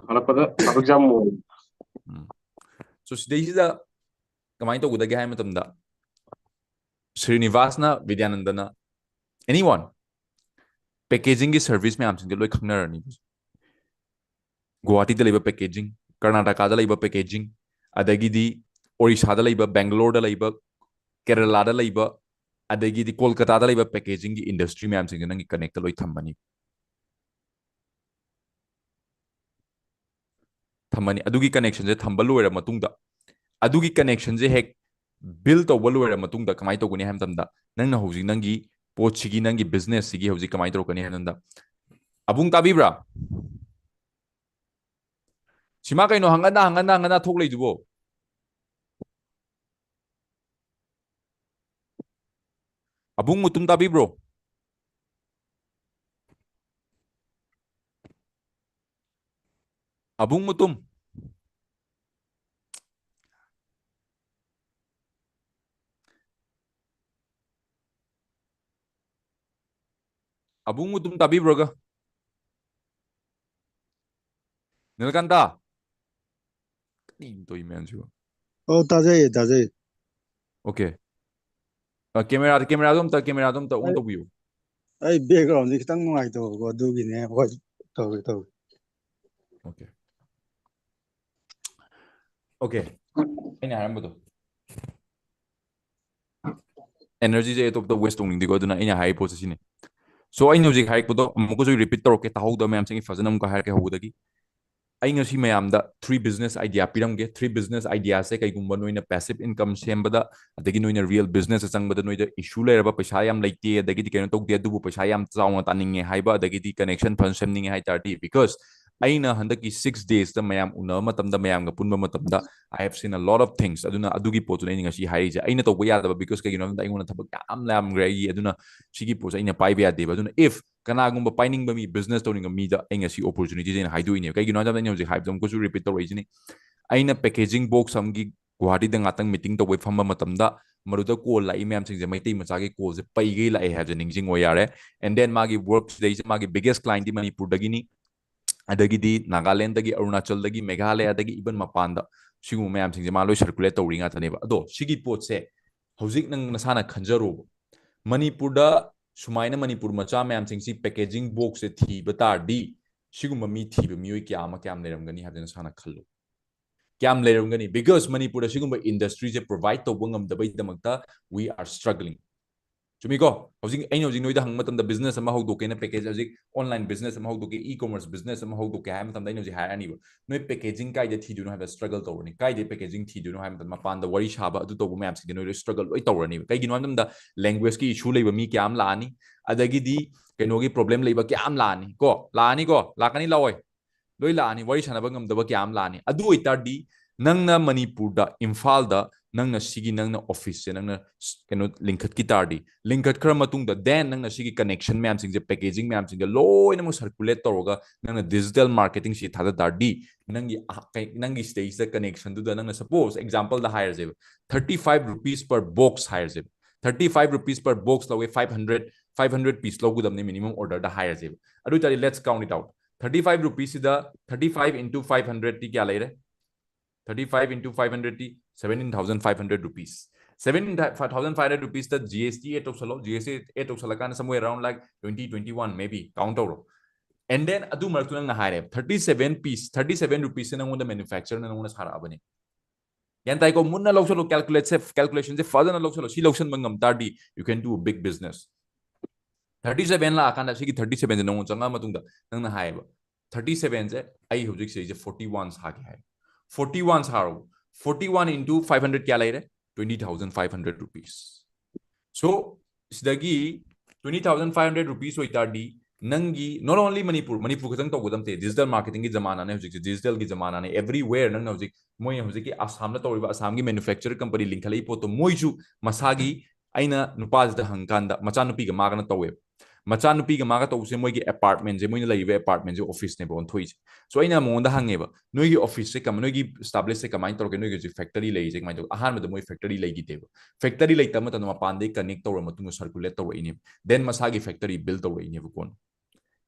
ꯍꯜꯂꯛꯄꯗ traffic jam ꯑꯣꯏ꯫ ꯎꯝ꯫ So ꯁꯤꯗꯩꯁꯤꯗ ꯀꯃꯥꯏꯅ ꯇꯧꯒꯗꯒꯦ ꯍꯥꯏ ꯃꯇꯝꯗ, ꯁ꯭ꯔꯤꯅꯤꯕꯥꯁꯅ, ꯕꯤꯗ꯭ꯌꯥꯅꯟꯗꯅ, anyone, packaging ꯒꯤ service ꯃꯌꯥꯝꯁꯤꯡꯁꯦ ꯂꯣꯏ ꯈꯪꯅꯔꯅꯤ꯫ ꯒꯨꯋꯥꯍꯥꯇꯤꯗ ꯂꯩꯕ packaging, ꯀꯔꯅꯥꯇꯀꯥꯗ ꯂꯩꯕ packaging, ꯑꯗꯒꯤꯗꯤ ꯑꯣꯔꯤꯁꯥꯗ ꯂꯩꯕ, ꯕꯦꯡꯒꯂꯣꯔꯗ ꯂꯩꯕ, ꯀꯦꯔꯂꯥꯗ ꯂꯩꯕ, ꯑꯗꯒꯤꯗꯤ ꯀꯣꯜꯀꯇꯥꯗ ꯂꯩꯕ packagingꯒꯤ industry ꯃꯌꯥꯝꯁꯤꯡꯁꯦ ꯅꯪꯒꯤ connectꯇ ꯂꯣꯏ ꯊꯝꯃꯅꯤ꯫ ꯊꯝꯃꯅꯤ꯫ ꯑꯗꯨꯒꯤ connectionꯁꯦ ꯊꯝꯕ ꯂꯣꯏꯔ ꯃꯇꯨꯡꯗ, ꯑꯗꯨꯒꯤ connectionꯁꯦ ꯍꯦꯛ build ꯇꯧꯕ ꯂꯣꯏꯔ ꯃꯇꯨꯡꯗ ꯀꯃꯥꯏꯅ ꯇꯧꯒꯅꯤ ꯍꯥꯏꯕ ꯃꯇꯝꯗ, ꯅꯪꯅ ꯍꯧꯖꯤꯛ ꯅꯪꯒꯤ ꯄꯣꯠꯁꯤꯒꯤ, ꯅꯪꯒꯤ businessꯁꯤꯒꯤ ꯍꯧꯖꯤꯛ ꯀꯃꯥꯏꯅ ꯇꯧꯔꯛꯀꯅꯤ ꯍꯥꯏꯕ ꯃꯇꯝꯗ, ꯑꯕꯨꯡ ꯇꯥꯕꯤꯕ꯭ꯔꯥ? ꯁꯤꯃꯥ ꯀꯩꯅꯣ ꯍꯪꯒꯠꯅ ꯍꯪꯒꯠꯅ ꯍꯪꯒꯠꯅ ꯊꯣꯛꯂꯩꯗꯨꯕꯣ? ꯑꯕꯨꯡ ꯃꯨꯇꯨꯝ ꯇꯥꯕꯤꯕ꯭ꯔꯣ? ꯑꯕꯨꯡ ꯃꯨꯇꯨꯝ꯫ ꯑꯕꯨꯡ ꯃꯨꯇꯨꯝ ꯇꯥꯕꯤꯕ꯭ꯔꯣꯒ? ꯅꯤꯂꯀꯥꯟꯇ? ꯀꯔꯤꯅꯣ ꯇꯧꯔꯤ ꯃꯌꯥꯝꯁꯤꯕꯣ? ꯑꯣ, ꯇꯥꯖꯩꯌꯦ, ꯇꯥꯖꯩꯌꯦ꯫ Okay. ꯑ, camera, cameraꯗꯣ ꯑꯝꯇ, cameraꯗꯣ ꯑꯝꯇ on ꯑꯩ, ꯇꯧꯕꯤꯌꯨ꯫ ꯑꯩ backgroundꯁꯦ ꯈꯤꯇꯪ ꯅꯨꯡꯉꯥꯏꯇꯕꯀꯣ, ꯑꯗꯨꯒꯤꯅꯦ꯫ ꯍꯣꯏ, ꯇꯧꯒꯦ, ꯇꯧꯒꯦ꯫ Okay. Okay. ꯑꯩꯅ ꯍꯥꯏꯔꯝꯕꯗꯣ꯫ Energyꯁꯦ ꯑꯇꯣꯞꯄꯗ waste ꯇꯧꯅꯤꯡꯗꯦꯀꯣ, ꯑꯗꯨꯅ ꯑꯩꯅ ꯍꯥꯏꯔꯤ ꯄꯣꯠꯁꯦ ꯁꯤꯅꯤ꯫ So, ꯑꯩꯅ ꯍꯧꯖꯤꯛ ꯍꯥꯏꯔꯛꯄꯗꯣ ꯑꯃꯨꯛꯀꯁꯨ repeat ꯇꯧꯔꯛꯀꯦ, ꯇꯥꯍꯧꯗꯕ ꯃꯌꯥꯝꯁꯤꯡ ꯑꯩ ꯐꯖꯅ ꯑꯃꯨꯛꯀ ꯍꯥꯏꯔꯛꯀꯦ ꯍꯧꯕꯗꯒꯤ꯫ ꯑꯩ ꯉꯁꯤ ꯃꯌꯥꯝꯗ three business idea ꯄꯤꯔꯝꯒꯦ꯫ Three business ideaꯁꯦ ꯀꯩꯒꯨꯝꯕ ꯅꯣꯏꯅ passive income ꯁꯦꯝꯕꯗ, ꯑꯗꯒꯤ ꯅꯣꯏꯅ real businessꯇ ꯆꯪꯕꯗ ꯅꯣꯏꯗ issue ꯂꯩꯔꯕ, ꯄꯩꯁꯥ ꯌꯥꯝ ꯂꯩꯇꯦ, ꯑꯗꯒꯤꯗꯤ ꯀꯩꯅꯣ ꯇꯧꯗꯦ, ꯑꯗꯨꯕꯨ ꯄꯩꯁꯥ ꯌꯥꯝ ꯆꯥꯎꯅ ꯇꯥꯅꯤꯡꯉꯦ ꯍꯥꯏꯕ, ꯑꯗꯒꯤꯗꯤ connection ꯐꯖꯅ ꯁꯦꯝꯅꯤꯡꯉꯦ ꯍꯥꯏ ꯇꯥꯔꯗꯤ, because ꯑꯩꯅ ꯍꯟꯗꯛꯀꯤ six daysꯇ ꯃꯌꯥꯝ ꯎꯅꯕ ꯃꯇꯝꯗ, ꯃꯌꯥꯝꯒ ꯄꯨꯟꯕ ꯃꯇꯝꯗ, I have seen a lot of things꯫ ꯑꯗꯨꯅ ꯑꯗꯨꯒꯤ ꯄꯣꯠꯇꯨꯅ ꯑꯩꯅ ꯉꯁꯤ ꯍꯥꯏꯔꯤꯁꯦ꯫ ꯑꯩꯅ ꯇꯧꯕ ꯌꯥꯗꯕ, because ꯀꯩꯒꯤꯅꯣ ꯍꯥꯏꯕꯗ ꯑꯩꯉꯣꯟꯗ ꯊꯕꯛ ꯌꯥꯝ ꯌꯥꯝꯈ꯭ꯔꯦ ꯑꯩꯒꯤ, ꯑꯗꯨꯅ ꯁꯤꯒꯤ ꯄꯣꯠꯁꯦ ꯑꯩꯅ ꯄꯥꯏꯕ ꯌꯥꯗꯦꯕ꯫ ꯑꯗꯨꯅ if ꯀꯅꯥꯒꯨꯝꯕ ꯄꯥꯏꯅꯤꯡꯕ ꯃꯤ, business ꯇꯧꯅꯤꯡꯕ ꯃꯤꯗ ꯑꯩ ꯉꯁꯤ opportunityꯁꯦ ꯑꯩꯅ ꯍꯥꯏꯗꯣꯛꯏꯅꯦꯕ꯫ ꯀꯩꯒꯤꯅꯣ ꯍꯥꯏꯕꯗ ꯑꯩꯅ ꯍꯧꯖꯤꯛ ꯍꯥꯏꯕꯗꯣ ꯑꯃꯨꯛꯀꯁꯨ repeat ꯇꯧꯔꯛꯏꯁꯤꯅꯤ꯫ ꯑꯩꯅ packaging box ꯑꯃꯒꯤ ꯒꯨꯋꯥꯍꯥꯇꯤꯗ ꯉꯥꯛꯇꯪ meeting ꯇꯧꯕꯩ ꯐꯝꯕ ꯃꯇꯝꯗ, ꯃꯗꯨꯗ call ꯂꯥꯛꯏ ꯃꯌꯥꯝꯁꯤꯡꯁꯦ ꯃꯩꯇꯩ ꯃꯆꯥꯒꯤ callꯁꯦ ꯄꯩꯒꯩ ꯂꯥꯛꯑꯦ ꯍꯥꯏꯕꯁꯦ ꯅꯤꯡꯁꯤꯡꯉꯣ ꯌꯥꯔꯦ꯫ And then ꯃꯥꯒꯤ work ꯁꯤꯗꯩꯁꯦ ꯃꯥꯒꯤ biggest clientꯗꯤ ꯃꯅꯤꯄꯨꯔꯗꯒꯤꯅꯤ, ꯑꯗꯒꯤꯗꯤ ꯅꯥꯒꯥꯂꯦꯟꯗꯒꯤ, ꯑꯔꯨꯅꯥꯆꯜꯗꯒꯤ, ꯃꯦꯘꯥꯂꯌꯥꯗꯒꯤ, even ꯃꯄꯥꯟꯗ ꯁꯤꯒꯨꯝꯕ ꯃꯌꯥꯝꯁꯤꯡꯁꯦ ꯃꯥ ꯂꯣꯏ circulate ꯇꯧꯔꯤ ꯉꯥꯛꯇꯅꯦꯕ꯫ ꯑꯗꯣ ꯁꯤꯒꯤ ꯄꯣꯠꯁꯦ ꯍꯧꯖꯤꯛ ꯅꯪ ꯅꯁꯥꯅ ꯈꯟꯖꯔꯣꯕ, ꯃꯅꯤꯄꯨꯔꯗ ꯁꯨꯃꯥꯏꯅ ꯃꯅꯤꯄꯨꯔ ꯃꯆꯥ ꯃꯌꯥꯝꯁꯤꯡꯁꯤ packaging boxꯁꯦ ꯊꯤꯕ ꯇꯥꯔꯗꯤ, ꯁꯤꯒꯨꯝꯕ ꯃꯤ ꯊꯤꯕ ꯃꯤꯑꯣꯏ ꯀꯌꯥ ꯑꯃ ꯀꯌꯥꯝ ꯂꯩꯔꯝꯒꯅꯤ ꯍꯥꯏꯕꯗꯨ ꯅꯁꯥꯅ ꯈꯜꯂꯨ꯫ ꯀꯌꯥꯝ ꯂꯩꯔꯝꯒꯅꯤ? Because ꯃꯅꯤꯄꯨꯔꯗ ꯁꯤꯒꯨꯝꯕ industryꯁꯦ provide ꯇꯧꯕ ꯉꯝꯗꯕꯩꯗꯃꯛꯇ we are struggling꯫ ꯆꯨꯝꯃꯤꯀꯣ? ꯍꯧꯖꯤꯛ ꯑꯩꯅ ꯍꯧꯖꯤꯛ ꯅꯣꯏꯗ ꯍꯪꯕ ꯃꯇꯝꯗ business ꯑꯃ ꯍꯧꯗꯣꯛꯀꯦꯅ, package, ꯍꯧꯖꯤꯛ online business ꯑꯃ ꯍꯧꯗꯣꯛꯀꯦ, e-commerce business ꯑꯃ ꯍꯧꯗꯣꯛꯀꯦ ꯍꯥꯏꯕ ꯃꯇꯝꯗ ꯑꯩꯅ ꯍꯧꯖꯤꯛ ꯍꯥꯏꯔꯛꯑꯅꯤꯕ, ꯅꯣꯏ packaging ꯀꯥꯏꯗ ꯊꯤꯗꯣꯏꯅꯣ ꯍꯥꯏꯕ struggle ꯇꯧꯔꯅꯤ꯫ ꯀꯥꯏꯗ packaging ꯊꯤꯗꯣꯏꯅꯣ ꯍꯥꯏꯕ ꯃꯇꯝꯗ ꯃꯄꯥꯟꯗ ꯋꯥꯔꯤ ꯁꯥꯕ, ꯑꯗꯨ ꯇꯧꯕ ꯃꯌꯥꯝꯁꯤꯡꯁꯦ ꯅꯣꯏ ꯂꯣꯏ struggle ꯂꯣꯏ ꯇꯧꯔꯅꯤꯕ꯫ ꯀꯩꯒꯤꯅꯣ ꯍꯥꯏꯕ ꯃꯇꯝꯗ language« ꯀꯤ issue ꯂꯩꯕ ꯃꯤ ꯀꯌꯥ ꯑꯃ ꯂꯥꯛꯑꯅꯤ, ꯑꯗꯒꯤꯗꯤ ꯀꯩꯅꯣꯒꯤ problem ꯂꯩꯕ ꯀꯌꯥ ꯑꯃ ꯂꯥꯛꯑꯅꯤ ꯀꯣ, ꯂꯥꯛꯑꯅꯤ ꯀꯣ, ꯂꯥꯛꯀꯅꯤ ꯂꯥꯛꯑꯣꯏ? ꯂꯣꯏ ꯂꯥꯛꯑꯅꯤ꯫ ꯋꯥꯔꯤ ꯁꯥꯟꯅꯕ ꯉꯝꯗꯕ ꯀꯌꯥ ꯑꯃ ꯂꯥꯛꯑꯅꯤ꯫ ꯑꯗꯨ ꯑꯣꯏꯇꯥꯔꯗꯤ ꯅꯪꯅ ꯃꯅꯤꯄꯨꯔꯗ, ꯏꯝꯐꯥꯜꯗ ꯅꯪꯅ ꯁꯤꯒꯤ ꯅꯪꯅ office ꯁꯦ ꯅꯪꯅ ꯀꯩꯅꯣ ꯂꯤꯡꯈꯠꯈꯤ ꯇꯥꯔꯗꯤ, ꯂꯤꯡꯈꯠꯈ꯭ꯔ ꯃꯇꯨꯡꯗ then ꯅꯪꯅ ꯁꯤꯒꯤ connection ꯃꯌꯥꯝꯁꯤꯡꯁꯦ, packaging ꯃꯌꯥꯝꯁꯤꯡꯁꯦ ꯂꯣꯏꯅꯃꯛ circulate ꯇꯧꯔꯒ ꯅꯪꯅ digital marketing ꯁꯤ ꯊꯥꯗ ꯇꯥꯔꯗꯤ, ꯅꯪꯒꯤ ꯑ-, ꯀꯩ-, ꯅꯪꯒꯤ ꯁꯤꯗꯩꯁꯤꯗ connection ꯗꯨꯗ ꯅꯪꯅ, suppose example ꯗ ꯍꯥꯏꯔꯁꯦꯕ, thirty five rupees per box ꯍꯥꯏꯔꯁꯦꯕ, thirty five rupees per box ꯂꯧꯋꯦ, five hundred, five hundred piece ꯂꯧꯒꯗꯕꯅꯤ minimum order ꯗ ꯍꯥꯏꯔꯁꯦꯕ꯫ ꯑꯗꯨ ꯑꯣꯏꯇꯥꯔꯗꯤ let's count it out. Thirty five rupees ꯁꯤꯗ thirty five into five hundred T ꯀꯌꯥ ꯂꯩꯔꯦ? Thirty five into five hundred T seventeen thousand five hundred rupees. Seventeen thousand five hundred rupees ꯇ G S T add ꯇꯧꯁꯜꯂꯣ꯫ G S T add ꯇꯧꯁꯜꯂꯀꯥꯟꯗ somewhere around like twenty, twenty one maybe count ꯇꯧꯔꯣ꯫ And then ꯑꯗꯨ ꯃꯔꯛꯇꯨ ꯅꯪꯅ ꯍꯥꯏꯔꯦ, thirty seven piece, thirty seven rupees ꯁꯦ ꯅꯪꯉꯣꯟꯗ manufacturer ꯅ ꯅꯪꯉꯣꯟꯗ ꯁꯥꯔꯛꯑꯕꯅꯦ꯫ ꯒ꯭ꯌꯥꯟ ꯇꯥꯏꯀꯣ? ꯃꯨꯟꯅ ꯂꯧꯁꯜꯂꯣ, calculate ꯁꯦ, calculation ꯁꯦ ꯐꯖꯅ ꯂꯧꯁꯜꯂꯣ꯫ ꯁꯤ ꯂꯧꯁꯟꯕ ꯉꯝ ꯇꯥꯔꯗꯤ you can do a big business. Thirty seven ꯂꯥꯛꯑꯀꯥꯟꯗ ꯁꯤꯒꯤ thirty seven ꯁꯦ ꯅꯉꯣꯟꯗ ꯆꯪꯉꯛꯑ ꯃꯇꯨꯡꯗ ꯅꯪꯅ ꯍꯥꯏꯌꯦꯕ, thirty seven ꯁꯦ ꯑꯩ ꯍꯧꯖꯤꯛ ꯁꯤꯗꯩꯁꯦ forty one ꯁꯥꯒꯦ ꯍꯥꯏ꯫ Forty one ꯁꯥꯔꯣ꯫ Forty one into five hundred ꯀꯌꯥ ꯂꯩꯔꯦ? Twenty thousand five hundred rupees. So ꯁꯤꯗꯒꯤ twenty thousand five hundred rupees ꯑꯣꯏꯇꯥꯔꯗꯤ ꯅꯪꯒꯤ, not only ꯃꯅꯤꯄꯨꯔ, ꯃꯅꯤꯄꯨꯔ ꯈꯛꯇꯪ ꯇꯧꯒꯗꯕ ꯅꯠꯇꯦ, digital marketing ꯒꯤ ꯖꯃꯥꯅꯥꯅꯦ ꯍꯧꯖꯤꯛꯁꯦ, digital ꯒꯤ ꯖꯃꯥꯅꯥꯅꯦ, everywhere ꯅꯪꯅ ꯍꯧꯖꯤꯛ, ꯃꯣꯏ ꯍꯧꯖꯤꯛꯀꯤ ꯑꯁꯥꯝꯅ ꯇꯧꯔꯤꯕ, ꯑꯁꯥꯝꯒꯤ manufacturer company ꯂꯤꯡꯈꯠꯂꯛꯏ ꯄꯣꯠꯇꯣ ꯃꯣꯏꯁꯨ ꯃꯁꯥꯒꯤ, ꯑꯩꯅ ꯅꯨꯄꯥꯁꯤꯗ ꯍꯪꯀꯥꯟꯗ ꯃꯆꯥꯅꯨꯄꯤꯒ ꯃꯥꯒꯅ ꯇꯧꯋꯦꯕ꯫ ꯃꯆꯥꯅꯨꯄꯤꯒ ꯃꯥꯒ ꯇꯧꯕꯁꯦ ꯃꯣꯏꯒꯤ apartment ꯁꯦ, ꯃꯣꯏꯅ ꯂꯩꯔꯤꯕ apartment ꯁꯦ office ꯅꯦꯕ ꯑꯣꯟꯊꯣꯛꯏꯁꯦ꯫ So ꯑꯩꯅ ꯃꯉꯣꯟꯗ ꯍꯪꯉꯦꯕ, "ꯅꯣꯏꯒꯤ office ꯁꯦ ꯀꯃ-, ꯅꯣꯏꯒꯤ establish ꯁꯦ ꯀꯃꯥꯏꯅ ꯇꯧꯔꯒꯦ? ꯅꯣꯏꯒꯤ ꯍꯧꯖꯤꯛ factory ꯂꯩꯔꯤꯁꯦ ꯀꯃꯥꯏꯅ ꯇꯧꯒꯦ?" ꯑꯍꯥꯟꯕꯗ ꯃꯣꯏ factory ꯂꯩꯈꯤꯗꯦꯕ꯫ Factory ꯂꯩꯇꯕ ꯃꯇꯝꯗ ꯃꯄꯥꯟꯗꯒꯤ connect ꯇꯧꯔ ꯃꯇꯨꯡꯗ circulate ꯇꯧꯔꯛꯏꯅꯦꯕ꯫ Then ꯃꯁꯥꯒꯤ factory build ꯇꯧꯔꯛꯏꯅꯦꯕ ꯀꯣꯟꯅ꯫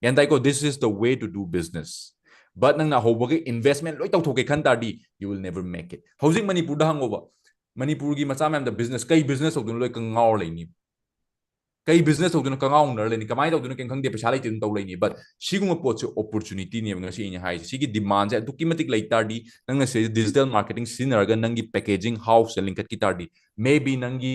ꯒ꯭ꯌꯥꯟ ꯇꯥꯏꯀꯣ? This is the way to do business. But ꯅꯪꯅ ꯑꯍꯧꯕꯒ investment ꯂꯣꯏ ꯇꯧꯊꯣꯛꯀꯦ ꯈꯟ ꯇꯥꯔꯗꯤ, you will never make it. ꯍꯧꯖꯤꯛ ꯃꯅꯤꯄꯨꯔꯗ ꯍꯪꯉꯣꯕ, ꯃꯅꯤꯄꯨꯔꯒꯤ ꯃꯆꯥ ꯃꯌꯥꯝꯗ business, ꯀꯩ business ꯇꯧꯗꯣꯏꯅꯣ, ꯂꯣꯏ ꯉꯥꯎꯔ ꯂꯩꯅꯤ꯫ ꯀꯩ business ꯇꯧꯗꯣꯏꯅꯣ? ꯀꯉꯥꯎꯅꯔ ꯂꯩꯅꯤ꯫ ꯀꯃꯥꯏꯅ ꯇꯧꯗꯣꯏꯅꯣ? ꯀꯩꯝ ꯈꯪꯗꯦ, ꯄꯩꯁꯥ ꯂꯩꯇꯦ ꯑꯗꯨꯝ ꯇꯧ ꯂꯩꯅꯤ꯫ But ꯁꯤꯒꯨꯝꯕ ꯄꯣꯠꯁꯦ opportunity ꯅꯦꯕ ꯉꯁꯤ ꯑꯩꯅ ꯍꯥꯏꯁꯦ꯫ ꯁꯤꯒꯤ demand ꯁꯦ ꯑꯗꯨꯛꯀꯤ ꯃꯇꯤꯛ ꯂꯩ ꯇꯥꯔꯗꯤ, ꯅꯪꯅ ꯁꯤꯗꯩꯗ digital marketing ꯁꯤꯖꯤꯟꯅꯔꯒ ꯅꯪꯒꯤ packaging house ꯁꯦ ꯂꯤꯡꯈꯠꯈꯤ ꯇꯥꯔꯗꯤ, maybe ꯅꯪꯒꯤ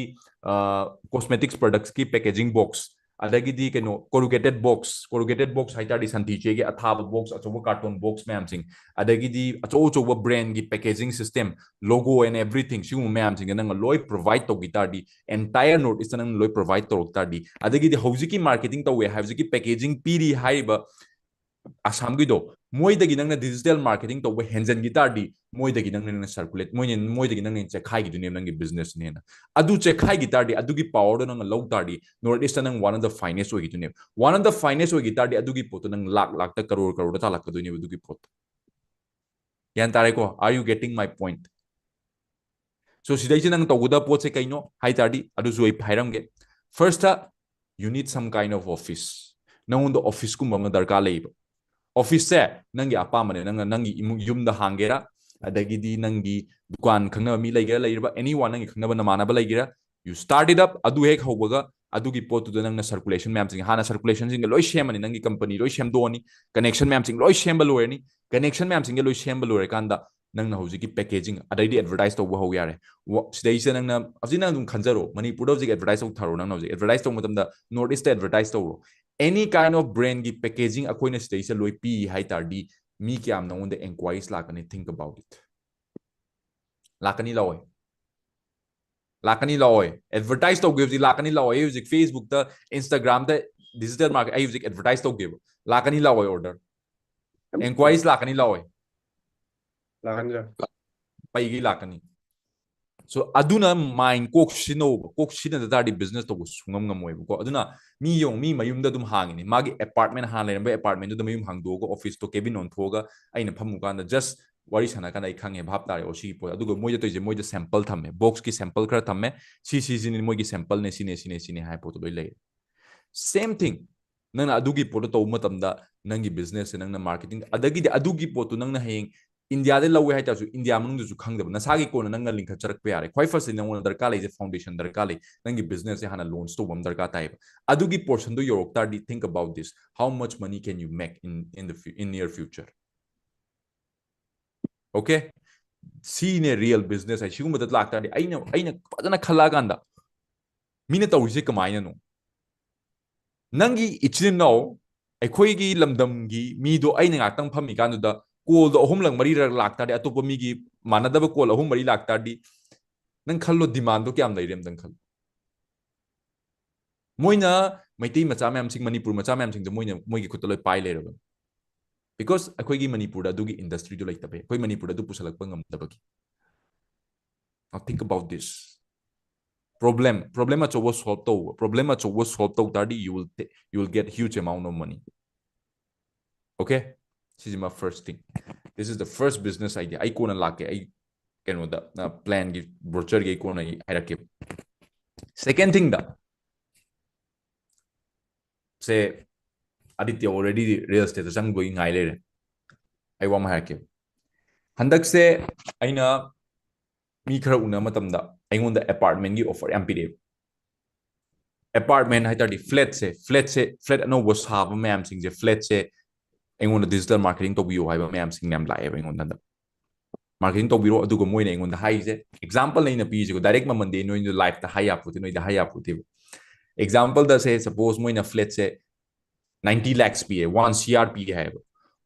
cosmetics products ꯀꯤ packaging box, ꯑꯗꯒꯤꯗꯤ ꯀꯩꯅꯣ corrugated box, corrugated box ꯍꯥꯏ ꯇꯥꯔꯗꯤ ꯁꯟꯊꯤ ꯆꯦꯒꯤ ꯑꯊꯥꯕ box, ꯑꯆꯧꯕ carton box ꯃꯌꯥꯝꯁꯤꯡ, ꯑꯗꯒꯤꯗꯤ ꯑꯆꯧ ꯑꯆꯧꯕ brand ꯒꯤ packaging system, logo and everything, ꯁꯤꯒꯨꯝꯕ ꯃꯌꯥꯝꯁꯤꯡꯁꯦ ꯅꯪꯅ ꯂꯣꯏ provide ꯇꯧꯈꯤ ꯇꯥꯔꯗꯤ, entire North East ꯅꯪꯅ ꯂꯣꯏ provide ꯇꯧꯔꯛ ꯇꯥꯔꯗꯤ, ꯑꯗꯒꯤꯗꯤ ꯍꯧꯖꯤꯛꯀꯤ marketing ꯇꯧꯋꯦ ꯍꯥꯏꯕꯁꯤꯒꯤ packaging ꯄꯤꯔꯤ ꯍꯥꯏꯔꯤꯕ ꯑꯁꯥꯝꯒꯤꯗꯣ, ꯃꯣꯏꯗꯒꯤ ꯅꯪꯅ digital marketing ꯇꯧꯕ ꯍꯦꯟꯖꯟꯈꯤ ꯇꯥꯔꯗꯤ, ꯃꯣꯏꯗꯒꯤ ꯅꯪꯅ, ꯅꯪꯅ circulate, ꯃꯣꯏꯅ, ꯃꯣꯏꯗꯒꯤ ꯅꯪꯅ ꯆꯦꯛꯈꯥꯏꯈꯤꯗꯨꯅꯦꯕ ꯅꯪꯒꯤ business ꯅꯦꯅ꯫ ꯑꯗꯨ ꯆꯦꯛꯈꯥꯏꯈꯤ ꯇꯥꯔꯗꯤ, ꯑꯗꯨꯒꯤ power ꯗꯣ ꯅꯪꯅ ꯂꯧ ꯇꯥꯔꯗꯤ, North East ꯇ ꯅꯪ one of the finest ꯑꯣꯏꯈꯤꯗꯨꯅꯦꯕ꯫ One of the finest ꯑꯣꯏꯈꯤ ꯇꯥꯔꯗꯤ, ꯑꯗꯨꯒꯤ ꯄꯣꯠꯇꯣ ꯅꯪ ꯂꯥꯛ ꯂꯥꯛꯇ, ꯀꯔꯣꯔ ꯀꯔꯣꯔꯗ ꯇꯥꯜꯂꯛꯀꯗꯣꯏꯅꯦꯕ ꯑꯗꯨꯒꯤ ꯄꯣꯠꯇꯣ꯫ ꯒ꯭ꯌꯥꯟ ꯇꯥꯔꯦꯀꯣ? Are you getting my point? So ꯁꯤꯗꯩꯁꯤ ꯅꯪ ꯇꯧꯒꯗꯕ ꯄꯣꯠꯁꯦ ꯀꯩꯅꯣ ꯍꯥꯏ ꯇꯥꯔꯗꯤ, ꯑꯗꯨꯁꯨ ꯑꯩ ꯍꯥꯏꯔꯝꯒꯦ꯫ First, you need some kind of office. ꯅꯪꯉꯣꯟꯗ office ꯀꯨꯝꯕ ꯑꯃ ꯗꯔꯀꯥꯔ ꯂꯩꯌꯦꯕ꯫ Office ꯁꯦ ꯅꯪꯒꯤ ꯑꯄꯥꯝꯕꯅꯦ, ꯅꯪꯅ ꯅꯪꯒꯤ ꯏꯃꯨꯡ, ꯌꯨꯝꯗ ꯍꯥꯡꯒꯦꯔꯥ, ꯑꯗꯒꯤꯗꯤ ꯅꯪꯒꯤ ꯗꯨꯀꯥꯟ ꯈꯪꯅꯕ ꯃꯤ ꯂꯩꯒꯦꯔꯥ, ꯂꯩꯔꯕ anyone, ꯅꯪꯒꯤ ꯈꯪꯅꯕ ꯅꯃꯥꯟꯅꯕ ꯂꯩꯒꯦꯔꯥ, you start it up. ꯑꯗꯨ ꯍꯦꯛ ꯍꯧꯕꯒ ꯑꯗꯨꯒꯤ ꯄꯣꯠꯇꯨꯗ ꯅꯪꯅ circulation ꯃꯌꯥꯝꯁꯤꯡ, ꯍꯥꯟꯅ circulation ꯁꯤꯡꯗ ꯂꯣꯏ ꯁꯦꯝꯃꯅꯤ, ꯅꯪꯒꯤ company ꯂꯣꯏ ꯁꯦꯝꯗꯣꯛꯑꯅꯤ, connection ꯃꯌꯥꯝꯁꯤꯡ ꯂꯣꯏ ꯁꯦꯝꯕ ꯂꯣꯏꯔꯅꯤ꯫ Connection ꯃꯌꯥꯝꯁꯤꯡꯁꯦ ꯂꯣꯏ ꯁꯦꯝꯕ ꯂꯣꯏꯔꯀꯥꯟꯗ, ꯅꯪꯅ ꯍꯧꯖꯤꯛꯀꯤ packaging, ꯑꯗꯩꯗꯤ advertise ꯇꯧꯕ ꯍꯧ ꯌꯥꯔꯦ꯫ ꯋ-, ꯁꯤꯗꯩꯁꯤꯗ ꯅꯪꯅ ꯍꯧꯖꯤꯛ, ꯅꯪ ꯑꯗꯨꯝ ꯈꯟꯖꯔꯣ, ꯃꯅꯤꯄꯨꯔꯗ ꯍꯧꯖꯤꯛ advertise ꯇꯧꯊꯔꯣ꯫ ꯅꯪꯅ ꯍꯧꯖꯤꯛ advertise ꯇꯧꯕ ꯃꯇꯝꯗ North East ꯇ advertise ꯇꯧꯔꯣ꯫ Any kind of brand ꯒꯤ packaging ꯑꯩꯈꯣꯏꯅ ꯁꯤꯗꯩꯁꯤꯗ ꯂꯣꯏ ꯄꯤ ꯍꯥꯏ ꯇꯥꯔꯗꯤ, ꯃꯤ ꯀꯌꯥꯝ ꯅꯉꯣꯟꯗ inquiries ꯂꯥꯛꯀꯅꯤ? Think about it. ꯂꯥꯛꯀꯅꯤ ꯂꯥꯛꯑꯣꯏ? ꯂꯥꯛꯀꯅꯤ ꯂꯥꯛꯑꯣꯏ? Advertise ꯇꯧꯒꯦ ꯍꯧꯖꯤꯛ, ꯂꯥꯛꯀꯅꯤ ꯂꯥꯛꯑꯣꯏ? ꯑꯩ ꯍꯧꯖꯤꯛ Facebook ꯇ, Instagram ꯗ, digital market, ꯑꯩ ꯍꯧꯖꯤꯛ advertise ꯇꯧꯒꯦꯕ, ꯂꯥꯛꯀꯅꯤ ꯂꯥꯛꯑꯣꯏ order? Inquiries ꯂꯥꯛꯀꯅꯤ ꯂꯥꯛꯑꯣꯏ? ꯂꯥꯛꯀꯅꯤꯗ꯫ ꯄꯩꯒꯤ ꯂꯥꯛꯀꯅꯤ꯫ So ꯑꯗꯨꯅ mind, ꯀꯣꯛ ꯁꯤꯖꯤꯟꯅꯧꯕ꯫ ꯀꯣꯛ ꯁꯤꯖꯤꯟꯅꯗ ꯇꯥꯔꯗꯤ business ꯇꯧꯕ ꯁꯨꯡꯉꯝ ꯉꯝꯃꯣꯏꯕꯀꯣ꯫ ꯑꯗꯨꯅ ꯃꯤ ꯌꯦꯡꯉꯨ, ꯃꯤ ꯃꯌꯨꯝꯗ ꯑꯗꯨꯝ ꯍꯥꯡꯉꯤꯅꯤ꯫ ꯃꯥꯒꯤ apartment, ꯍꯥꯟꯅ ꯂꯩꯔꯝꯕ apartment ꯗꯨꯗ ꯃꯌꯨꯝ ꯍꯥꯡꯗꯣꯛꯑꯒ, office ꯇꯣ cabin ꯑꯣꯟꯊꯣꯛꯑꯒ ꯑꯩꯅ ꯐꯝꯃꯨ ꯀꯥꯟꯗ just ꯋꯥꯔꯤ ꯁꯥꯟꯅ ꯀꯥꯟꯗ ꯑꯩ ꯈꯪꯉꯦ, ꯚꯥꯞ ꯇꯥꯔꯦ꯫ ꯑꯣ, ꯁꯤꯒꯤ ꯄꯣꯠ꯫ ꯑꯗꯨꯒ ꯃꯣꯏꯗ ꯇꯧꯔꯤꯁꯦ, ꯃꯣꯏꯗ sample ꯊꯝꯃꯦ, box ꯀꯤ sample ꯈꯔ ꯊꯝꯃꯦ, ꯁꯤ, ꯁꯤ, ꯁꯤꯅꯤ ꯃꯣꯏꯒꯤ sample ꯅꯦ, ꯁꯤꯅꯦ, ꯁꯤꯅꯦ, ꯁꯤꯅꯦ ꯍꯥꯏ ꯄꯣꯠꯇꯣ ꯂꯣꯏ ꯂꯩꯔꯦ꯫ Same thing, ꯅꯪꯅ ꯑꯗꯨꯒꯤ ꯄꯣꯠꯇꯣ ꯇꯧꯕ ꯃꯇꯝꯗ ꯅꯪꯒꯤ business ꯁꯦ ꯅꯪꯅ marketing, ꯑꯗꯒꯤꯗꯤ ꯑꯗꯨꯒꯤ ꯄꯣꯠꯇꯣ ꯅꯪꯅ ꯍꯌꯦꯡ ꯏꯟꯗꯤꯌꯥꯗ ꯂꯧꯋꯦ ꯍꯥꯏꯇꯥꯔꯁꯨ ꯏꯟꯗꯤꯌꯥ ꯃꯅꯨꯡꯗꯁꯨ ꯈꯪꯗꯕ, ꯅꯁꯥꯒꯤ ꯀꯣꯟꯅ ꯅꯪꯅ ꯂꯤꯡꯈꯠꯆꯔꯛꯄ ꯌꯥꯔꯦ꯫ ꯈ꯭ꯋꯥꯏ ꯐꯥꯔꯁꯇ ꯅꯪꯉꯣꯟꯗ ꯗꯔꯀꯥꯔ ꯂꯩꯁꯦ ꯐꯥꯎꯟꯗꯦꯁꯟ ꯗꯔꯀꯥꯔ ꯂꯩ, ꯅꯪꯒꯤ ꯕꯤꯖꯤꯅꯦꯁꯁꯦ ꯍꯥꯟꯅ ꯂꯣꯟꯆ ꯇꯧꯕ ꯑꯃ ꯗꯔꯀꯥꯔ ꯇꯥꯏꯌꯦꯕ꯫ ꯑꯗꯨꯒꯤ ꯄꯣꯔꯁꯟꯗꯣ ꯌꯧꯔꯛ ꯇꯥꯔꯗꯤ, think about this, how much money can you make in in the in near future? Okay, ꯁꯤꯅꯦ ꯔꯤꯌꯦꯜ ꯕꯤꯖꯤꯅꯦꯁ ꯍꯥꯏ꯫ ꯁꯤꯒꯨꯝꯕꯗ ꯂꯥꯛꯇꯥꯔꯗꯤ ꯑꯩꯅ ꯑꯩꯅ ꯐꯖꯅ ꯈꯜꯂꯛꯑꯀꯥꯟꯗ ꯃꯤꯅ ꯇꯧꯔꯤꯁꯦ ꯀꯃꯥꯏꯅꯅꯣ? ꯅꯪꯒꯤ ꯏꯆꯤꯟ ꯏꯅꯥꯎ, ꯑꯩꯈꯣꯏꯒꯤ ꯂꯝꯗꯝꯒꯤ ꯃꯤꯗꯣ ꯑꯩꯅ ꯉꯥꯛꯇꯪ ꯐꯝꯃꯤꯀꯥꯟꯗꯨꯗ ꯀꯣꯜꯗꯣ ꯑꯍꯨꯝꯂꯛ ꯃꯔꯤꯔꯛ ꯂꯥꯛꯇꯥꯔꯗꯤ, ꯑꯇꯣꯞꯄ ꯃꯤꯒꯤ ꯃꯥꯟꯅꯗꯕ ꯀꯣꯜ ꯑꯍꯨꯝ ꯃꯔꯤ ꯂꯥꯛꯇꯥꯔꯗꯤ, ꯅꯪ ꯈꯜꯂꯣ, ꯗꯤꯃꯥꯟꯗꯣ ꯀꯌꯥꯝ ꯂꯩꯔꯦ ꯑꯝꯇꯪ ꯈꯜꯂꯣ꯫ ꯃꯣꯏꯅ ꯃꯩꯇꯩ ꯃꯆꯥ ꯃꯌꯥꯝꯁꯤꯡ, ꯃꯅꯤꯄꯨꯔ ꯃꯆꯥ ꯃꯌꯥꯝꯁꯤꯡꯗꯣ ꯃꯣꯏꯅ ꯃꯣꯏꯒꯤ ꯈꯨꯠꯇ ꯂꯣꯏ ꯄꯥꯏ ꯂꯩꯔꯕꯅꯤ꯫ Because ꯑꯩꯈꯣꯏꯒꯤ ꯃꯅꯤꯄꯨꯔꯗ ꯑꯗꯨꯒꯤ ꯏꯟꯗꯁꯇ꯭ꯔꯤꯗꯨ ꯂꯩꯇꯕꯩ, ꯑꯩꯈꯣꯏ ꯃꯅꯤꯄꯨꯔꯗ ꯑꯗꯨ ꯄꯨꯁꯜꯂꯛꯄ ꯉꯝꯗꯕꯒꯤ꯫ Now think about this. Problem, problem ꯑꯆꯧꯕ ꯁꯣꯜꯕ ꯇꯧꯕ, problem ꯑꯆꯧꯕ ꯁꯣꯜꯕ ꯇꯧ ꯇꯥꯔꯗꯤ, you will you will get huge amount of money. Okay, ꯁꯤꯁꯤꯃ first thing. This is the first business idea. ꯑꯩ ꯀꯣꯟꯅ ꯂꯥꯛꯀꯦ, ꯑꯩ ꯀꯩꯅꯣꯗ ꯄ꯭ꯂꯥꯟꯒꯤ ꯕ꯭ꯔꯣꯆꯔꯒꯤ ꯑꯩ ꯀꯣꯟꯅ ꯑꯩ ꯍꯥꯏꯔꯛꯀꯦ꯫ Second thingꯗ ꯁꯦ, ꯑꯗꯤꯇ꯭ꯌ already ꯔꯤꯌꯦꯜ ꯏꯁꯇꯦꯠꯇ ꯆꯪꯕꯒꯤ ꯉꯥꯏ ꯂꯩꯔꯦ꯫ ꯑꯩ ꯋꯥ ꯑꯃ ꯍꯥꯏꯔꯛꯀꯦ꯫ ꯍꯟꯗꯛꯁꯦ ꯑꯩꯅ ꯃꯤ ꯈꯔ ꯎꯅꯕ ꯃꯇꯝꯗ ꯑꯩꯉꯣꯟꯗ ꯑꯦꯄꯥꯔꯠꯃꯦꯟꯒꯤ ꯑꯣꯐꯔ ꯌꯥꯝ ꯄꯤꯔꯛꯑꯦꯕ꯫ ꯑꯦꯄꯥꯔꯠꯃꯦꯟ ꯍꯥꯏ ꯇꯥꯔꯗꯤ ꯐ꯭ꯂꯦꯠꯁꯦ, ꯐ꯭ꯂꯦꯠꯁꯦ, ꯐ꯭ꯂꯦꯠ ꯑꯅꯧꯕ ꯁꯥꯕ ꯃꯌꯥꯝꯁꯤꯡꯁꯦ, ꯐ꯭ꯂꯦꯠꯁꯦ ꯑꯩꯉꯣꯟꯗ ꯗꯤꯖꯤꯇꯦꯜ ꯃꯥꯔꯀꯦꯇꯤꯡ ꯇꯧꯕꯤꯌꯣ ꯍꯥꯏꯕ ꯃꯌꯥꯝꯁꯤꯡ ꯌꯥꯝ ꯂꯥꯛꯑꯦꯕ ꯑꯩꯉꯣꯟꯗ ꯍꯟꯗꯛ꯫ ꯃꯥꯔꯀꯦꯇꯤꯡ ꯇꯧꯕꯤꯔꯣ, ꯑꯗꯨꯒ ꯃꯣꯏꯅ ꯑꯩꯉꯣꯟꯗ ꯍꯥꯏꯔꯤꯁꯦ, ꯑꯦꯛꯖꯥꯝꯄꯜ ꯑꯩꯅ ꯄꯤꯔꯤꯁꯦꯀꯣ, ꯗꯥꯏꯔꯦꯛ ꯃꯃꯜꯗꯤ ꯅꯣꯏꯅ ꯂꯥꯏꯐꯇ ꯍꯥꯏ ꯌꯥꯄꯣꯠꯇꯦ, ꯅꯣꯏꯗ ꯍꯥꯏ ꯌꯥꯄꯣꯠꯇꯦꯕ꯫ ꯑꯦꯛꯖꯥꯝꯄꯜꯗ ꯁꯦ, ꯁꯄꯣꯁ ꯃꯣꯏꯅ ꯐ꯭ꯂꯦꯠꯁꯦ ninety lakhs ꯄꯤꯔꯦ, one C R ꯄꯤꯒꯦ ꯍꯥꯏꯌꯦꯕ꯫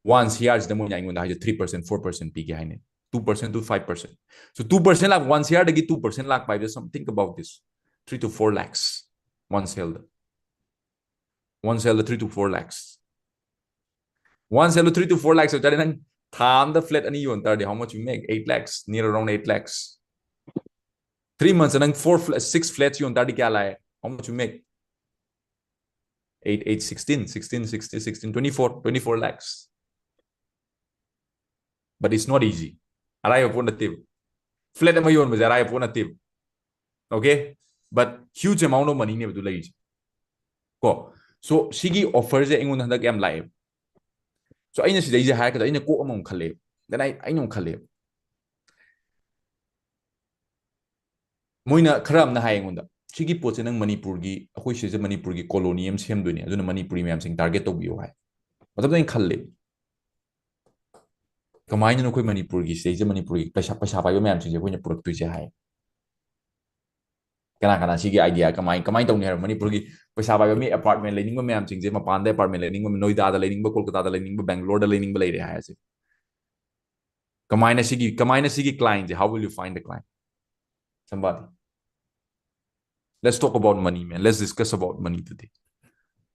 One C R ꯁꯤꯗ ꯃꯣꯏꯅ ꯑꯩꯉꯣꯟꯗ ꯍꯥꯏꯁꯦ three percent, four percent ꯄꯤꯒꯦ ꯍꯥꯏꯅꯦ, two percent to five percent꯫ So two percent lakh, one C R ꯗꯒꯤ two percent ꯂꯥꯛꯄ ꯍꯥꯏꯕꯁꯦ, some think about this, three to four lakhs one sale the, one sale the three to four lakhs, one sale the three to four lakhs ꯍꯥꯏꯇꯥꯔꯦ꯫ ꯅꯪ ꯊꯥ ꯑꯝꯗ flat ꯑꯅꯤ ꯌꯣꯟ ꯇꯥꯔꯗꯤ, how much you make? Eight lakhs, near around eight lakhs. Three months ꯅꯪ four fla- six flats ꯌꯣꯟ ꯇꯥꯔꯗꯤ ꯀꯌꯥ ꯂꯥꯛꯑꯦ? How much you make? Eight, eight, sixteen, sixteen, sixteen, sixteen, twenty-four, twenty-four lakhs. But it's not easy. ꯑꯔꯥꯏꯕ ꯄꯣꯠ ꯅꯠꯇꯦꯕ꯫ Flat ꯑꯃ ꯌꯣꯟꯕꯁꯦ ꯑꯔꯥꯏꯕ ꯄꯣꯠ ꯅꯠꯇꯦꯕ꯫ Okay, but huge amount of money ꯅꯦꯕ ꯑꯗꯨ ꯂꯩꯔꯤꯁꯦ꯫ ꯀꯣ, so ꯁꯤꯒꯤ ꯑꯣꯐꯔꯁꯦ ꯑꯩꯉꯣꯟꯗ ꯍꯟꯗꯛ ꯌꯥꯝ ꯂꯥꯛꯑꯦꯕ꯫ So ꯑꯩꯅ ꯁꯤꯗꯩꯁꯦ ꯍꯥꯏꯔꯛꯀꯗ ꯑꯩꯅ ꯀꯣꯛ ꯑꯃꯃꯨꯛ ꯈꯜꯂꯦꯕ꯫ Then I ꯑꯩꯅ ꯑꯃꯨꯛ ꯈꯜꯂꯦꯕ, ꯃꯣꯏꯅ ꯈꯔ ꯑꯃꯅ ꯍꯥꯏ ꯑꯩꯉꯣꯟꯗ, "ꯁꯤꯒꯤ ꯄꯣꯠꯁꯦ ꯅꯪ ꯃꯅꯤꯄꯨꯔꯒꯤ, ꯑꯩꯈꯣꯏ ꯁꯤꯁꯦ ꯃꯅꯤꯄꯨꯔꯒꯤ ꯀꯣꯂꯣꯅꯤ ꯑꯃ ꯁꯦꯝꯗꯣꯏꯅꯦ, ꯑꯗꯨꯅ ꯃꯅꯤꯄꯨꯔꯤ ꯃꯌꯥꯝꯁꯤꯡ ꯇꯥꯔꯒꯦꯠ ꯇꯧꯕꯤꯌꯣ" ꯍꯥꯏ꯫ ꯃꯇꯝꯗ ꯑꯩꯅ ꯈꯜꯂꯦ, "ꯀꯃꯥꯏꯅ ꯅꯈꯣꯏ ꯃꯅꯤꯄꯨꯔꯒꯤ ꯁꯤꯗꯩꯁꯤꯗ ꯃꯅꯤꯄꯨꯔꯒꯤ ꯄꯩꯁꯥ, ꯄꯩꯁꯥ ꯄꯥꯏꯕ ꯃꯌꯥꯝꯁꯤꯡꯁꯦ ꯑꯩꯈꯣꯏꯅ ꯄꯨꯔꯛꯇꯣꯏꯁꯦ?" ꯍꯥꯏ꯫ ꯀꯅꯥ ꯀꯅꯥ ꯁꯤꯒꯤ ꯑꯥꯏꯗꯤꯌꯥ ꯀꯃꯥꯏ, ꯀꯃꯥꯏꯅ ꯇꯧꯅꯤ ꯍꯥꯏꯔꯣ? ꯃꯅꯤꯄꯨꯔꯒꯤ ꯄꯩꯁꯥ ꯄꯥꯏꯕ ꯃꯤ, ꯑꯦꯄꯥꯔꯠꯃꯦꯟ ꯂꯩꯅꯤꯡꯕ ꯃꯌꯥꯝꯁꯤꯡꯁꯦ, ꯃꯄꯥꯟꯗ ꯑꯦꯄꯥꯔꯠꯃꯦꯟ ꯂꯩꯅꯤꯡꯕ, ꯅꯣꯏꯗꯥꯗ ꯂꯩꯅꯤꯡꯕ, ꯀꯣꯜꯀꯇꯥꯗ ꯂꯩꯅꯤꯡꯕ, ꯕꯦꯡꯒ꯭ꯂꯣꯔꯗ ꯂꯩꯅꯤꯡꯕ ꯂꯩꯔꯦ ꯍꯥꯏꯔꯁꯦ꯫ ꯀꯃꯥꯏꯅ ꯁꯤꯒꯤ, ꯀꯃꯥꯏꯅ ꯁꯤꯒꯤ ꯀ꯭ꯂꯥꯏꯟꯁꯦ, how will you find the client? Somebody. Let's talk about money, man. Let's discuss about money today.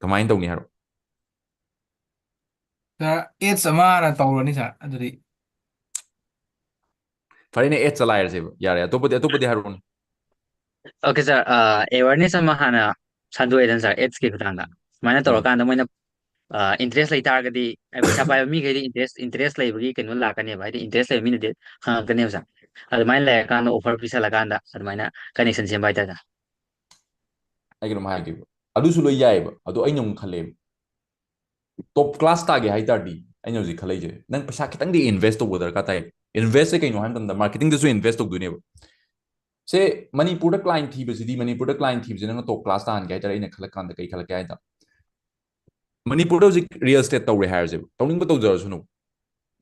ꯀꯃꯥꯏꯅ ꯇꯧꯅꯤ ꯍꯥꯏꯔꯣ? Sir, ads ꯑꯃ ꯍꯥꯟꯅ ꯇꯧꯔꯅꯤ, sir꯫ ꯑꯗꯨꯗꯤ ꯐꯔꯦꯅꯦ, ads ꯆꯂꯥꯏꯔꯁꯦꯕ꯫ ꯌꯥꯔꯦ, ꯑꯇꯣꯞꯄꯗꯤ, ꯑꯇꯣꯞꯄꯗꯤ ꯍꯥꯏꯔꯛꯑꯣꯅꯦ꯫ Okay, sir. ꯑ, awareness ꯑꯃ ꯍꯥꯟꯅ ꯁꯟꯗꯣꯛꯑꯦꯗꯅ, sir, ads ꯀꯤ ꯈꯨꯊꯥꯡꯗ꯫ ꯁꯨꯃꯥꯏꯅ ꯎꯝ꯫ ꯇꯧꯔꯀꯥꯟꯗ ꯃꯣꯏꯅ, ꯑ, interest ꯂꯩ ꯇꯥꯔꯒꯗꯤ, ꯑ, ꯄꯩꯁꯥ ꯄꯥꯏꯕ ꯃꯤꯈꯩꯗꯤ interest, interest ꯂꯩꯕꯒꯤ ꯀꯩꯅꯣ ꯂꯥꯛꯀꯅꯦꯕ, ꯍꯥꯏꯗꯤ interest ꯂꯩꯕ ꯃꯤꯅꯗꯤ ꯍꯪꯉꯛꯀꯅꯦꯕ, sir꯫ ꯑꯗꯨꯃꯥꯏꯅ ꯂꯩꯔꯀꯥꯟꯗ offer ꯄꯤꯁꯜꯂꯀꯥꯟꯗ ꯑꯗꯨꯃꯥꯏꯅ connection ꯁꯦꯝꯕ ꯍꯥꯏꯇꯥꯔꯦ, sir꯫ ꯑꯩ ꯀꯩꯅꯣꯝ ꯍꯥꯏꯒꯦꯕ, ꯑꯗꯨꯁꯨ ꯂꯣꯏ ꯌꯥꯏꯑꯕ, ꯑꯗꯣ ꯑꯩꯅ ꯑꯃꯨꯛ ꯈꯜꯂꯦꯕ, ꯇꯣꯞ ꯀ꯭ꯂꯥꯁ ꯇꯥꯒꯦ ꯍꯥꯏ ꯇꯥꯔꯗꯤ, ꯑꯩꯅ ꯍꯧꯖꯤꯛ ꯈꯜꯂꯛꯏꯁꯦ, ꯅꯪ ꯄꯩꯁꯥ ꯈꯤꯇꯪꯗꯤ ꯏꯟꯚꯦꯁ ꯇꯧꯕ ꯗꯔꯀꯥꯔ ꯇꯥꯏ꯫ ꯏꯟꯚꯦꯁꯁꯦ ꯀꯩꯅꯣ ꯍꯥꯏ ꯃꯇꯝꯗ, ꯃꯥꯔꯀꯦꯇꯤꯡꯗꯁꯨ ꯏꯟꯚꯦꯁ ꯇꯧꯗꯣꯏꯅꯦꯕ꯫ ꯁꯦ, ꯃꯅꯤꯄꯨꯔꯗ ꯀ꯭ꯂꯥꯏꯟ ꯊꯤꯕꯁꯤꯗꯤ, ꯃꯅꯤꯄꯨꯔꯗ ꯀ꯭ꯂꯥꯏꯟ ꯊꯤꯕꯁꯤ ꯅꯪꯅ ꯇꯣꯞ ꯀ꯭ꯂꯥꯁ ꯇꯥꯍꯟꯒꯦ ꯍꯥꯏ ꯇꯥꯔꯗꯤ, ꯑꯩꯅ ꯈꯜꯂꯛ ꯀꯥꯟꯗ ꯀꯩ ꯈꯜꯂꯛꯀꯦ ꯍꯥꯏ ꯇꯥꯔꯗꯤ, ꯃꯅꯤꯄꯨꯔꯗ ꯍꯧꯖꯤꯛ ꯔꯤꯌꯦꯜ ꯏꯁꯇꯦꯠ ꯇꯧꯔꯦ ꯍꯥꯏꯔꯁꯦꯕ, ꯇꯧꯅꯤꯡꯕ ꯇꯧꯖꯔꯁꯅꯨ,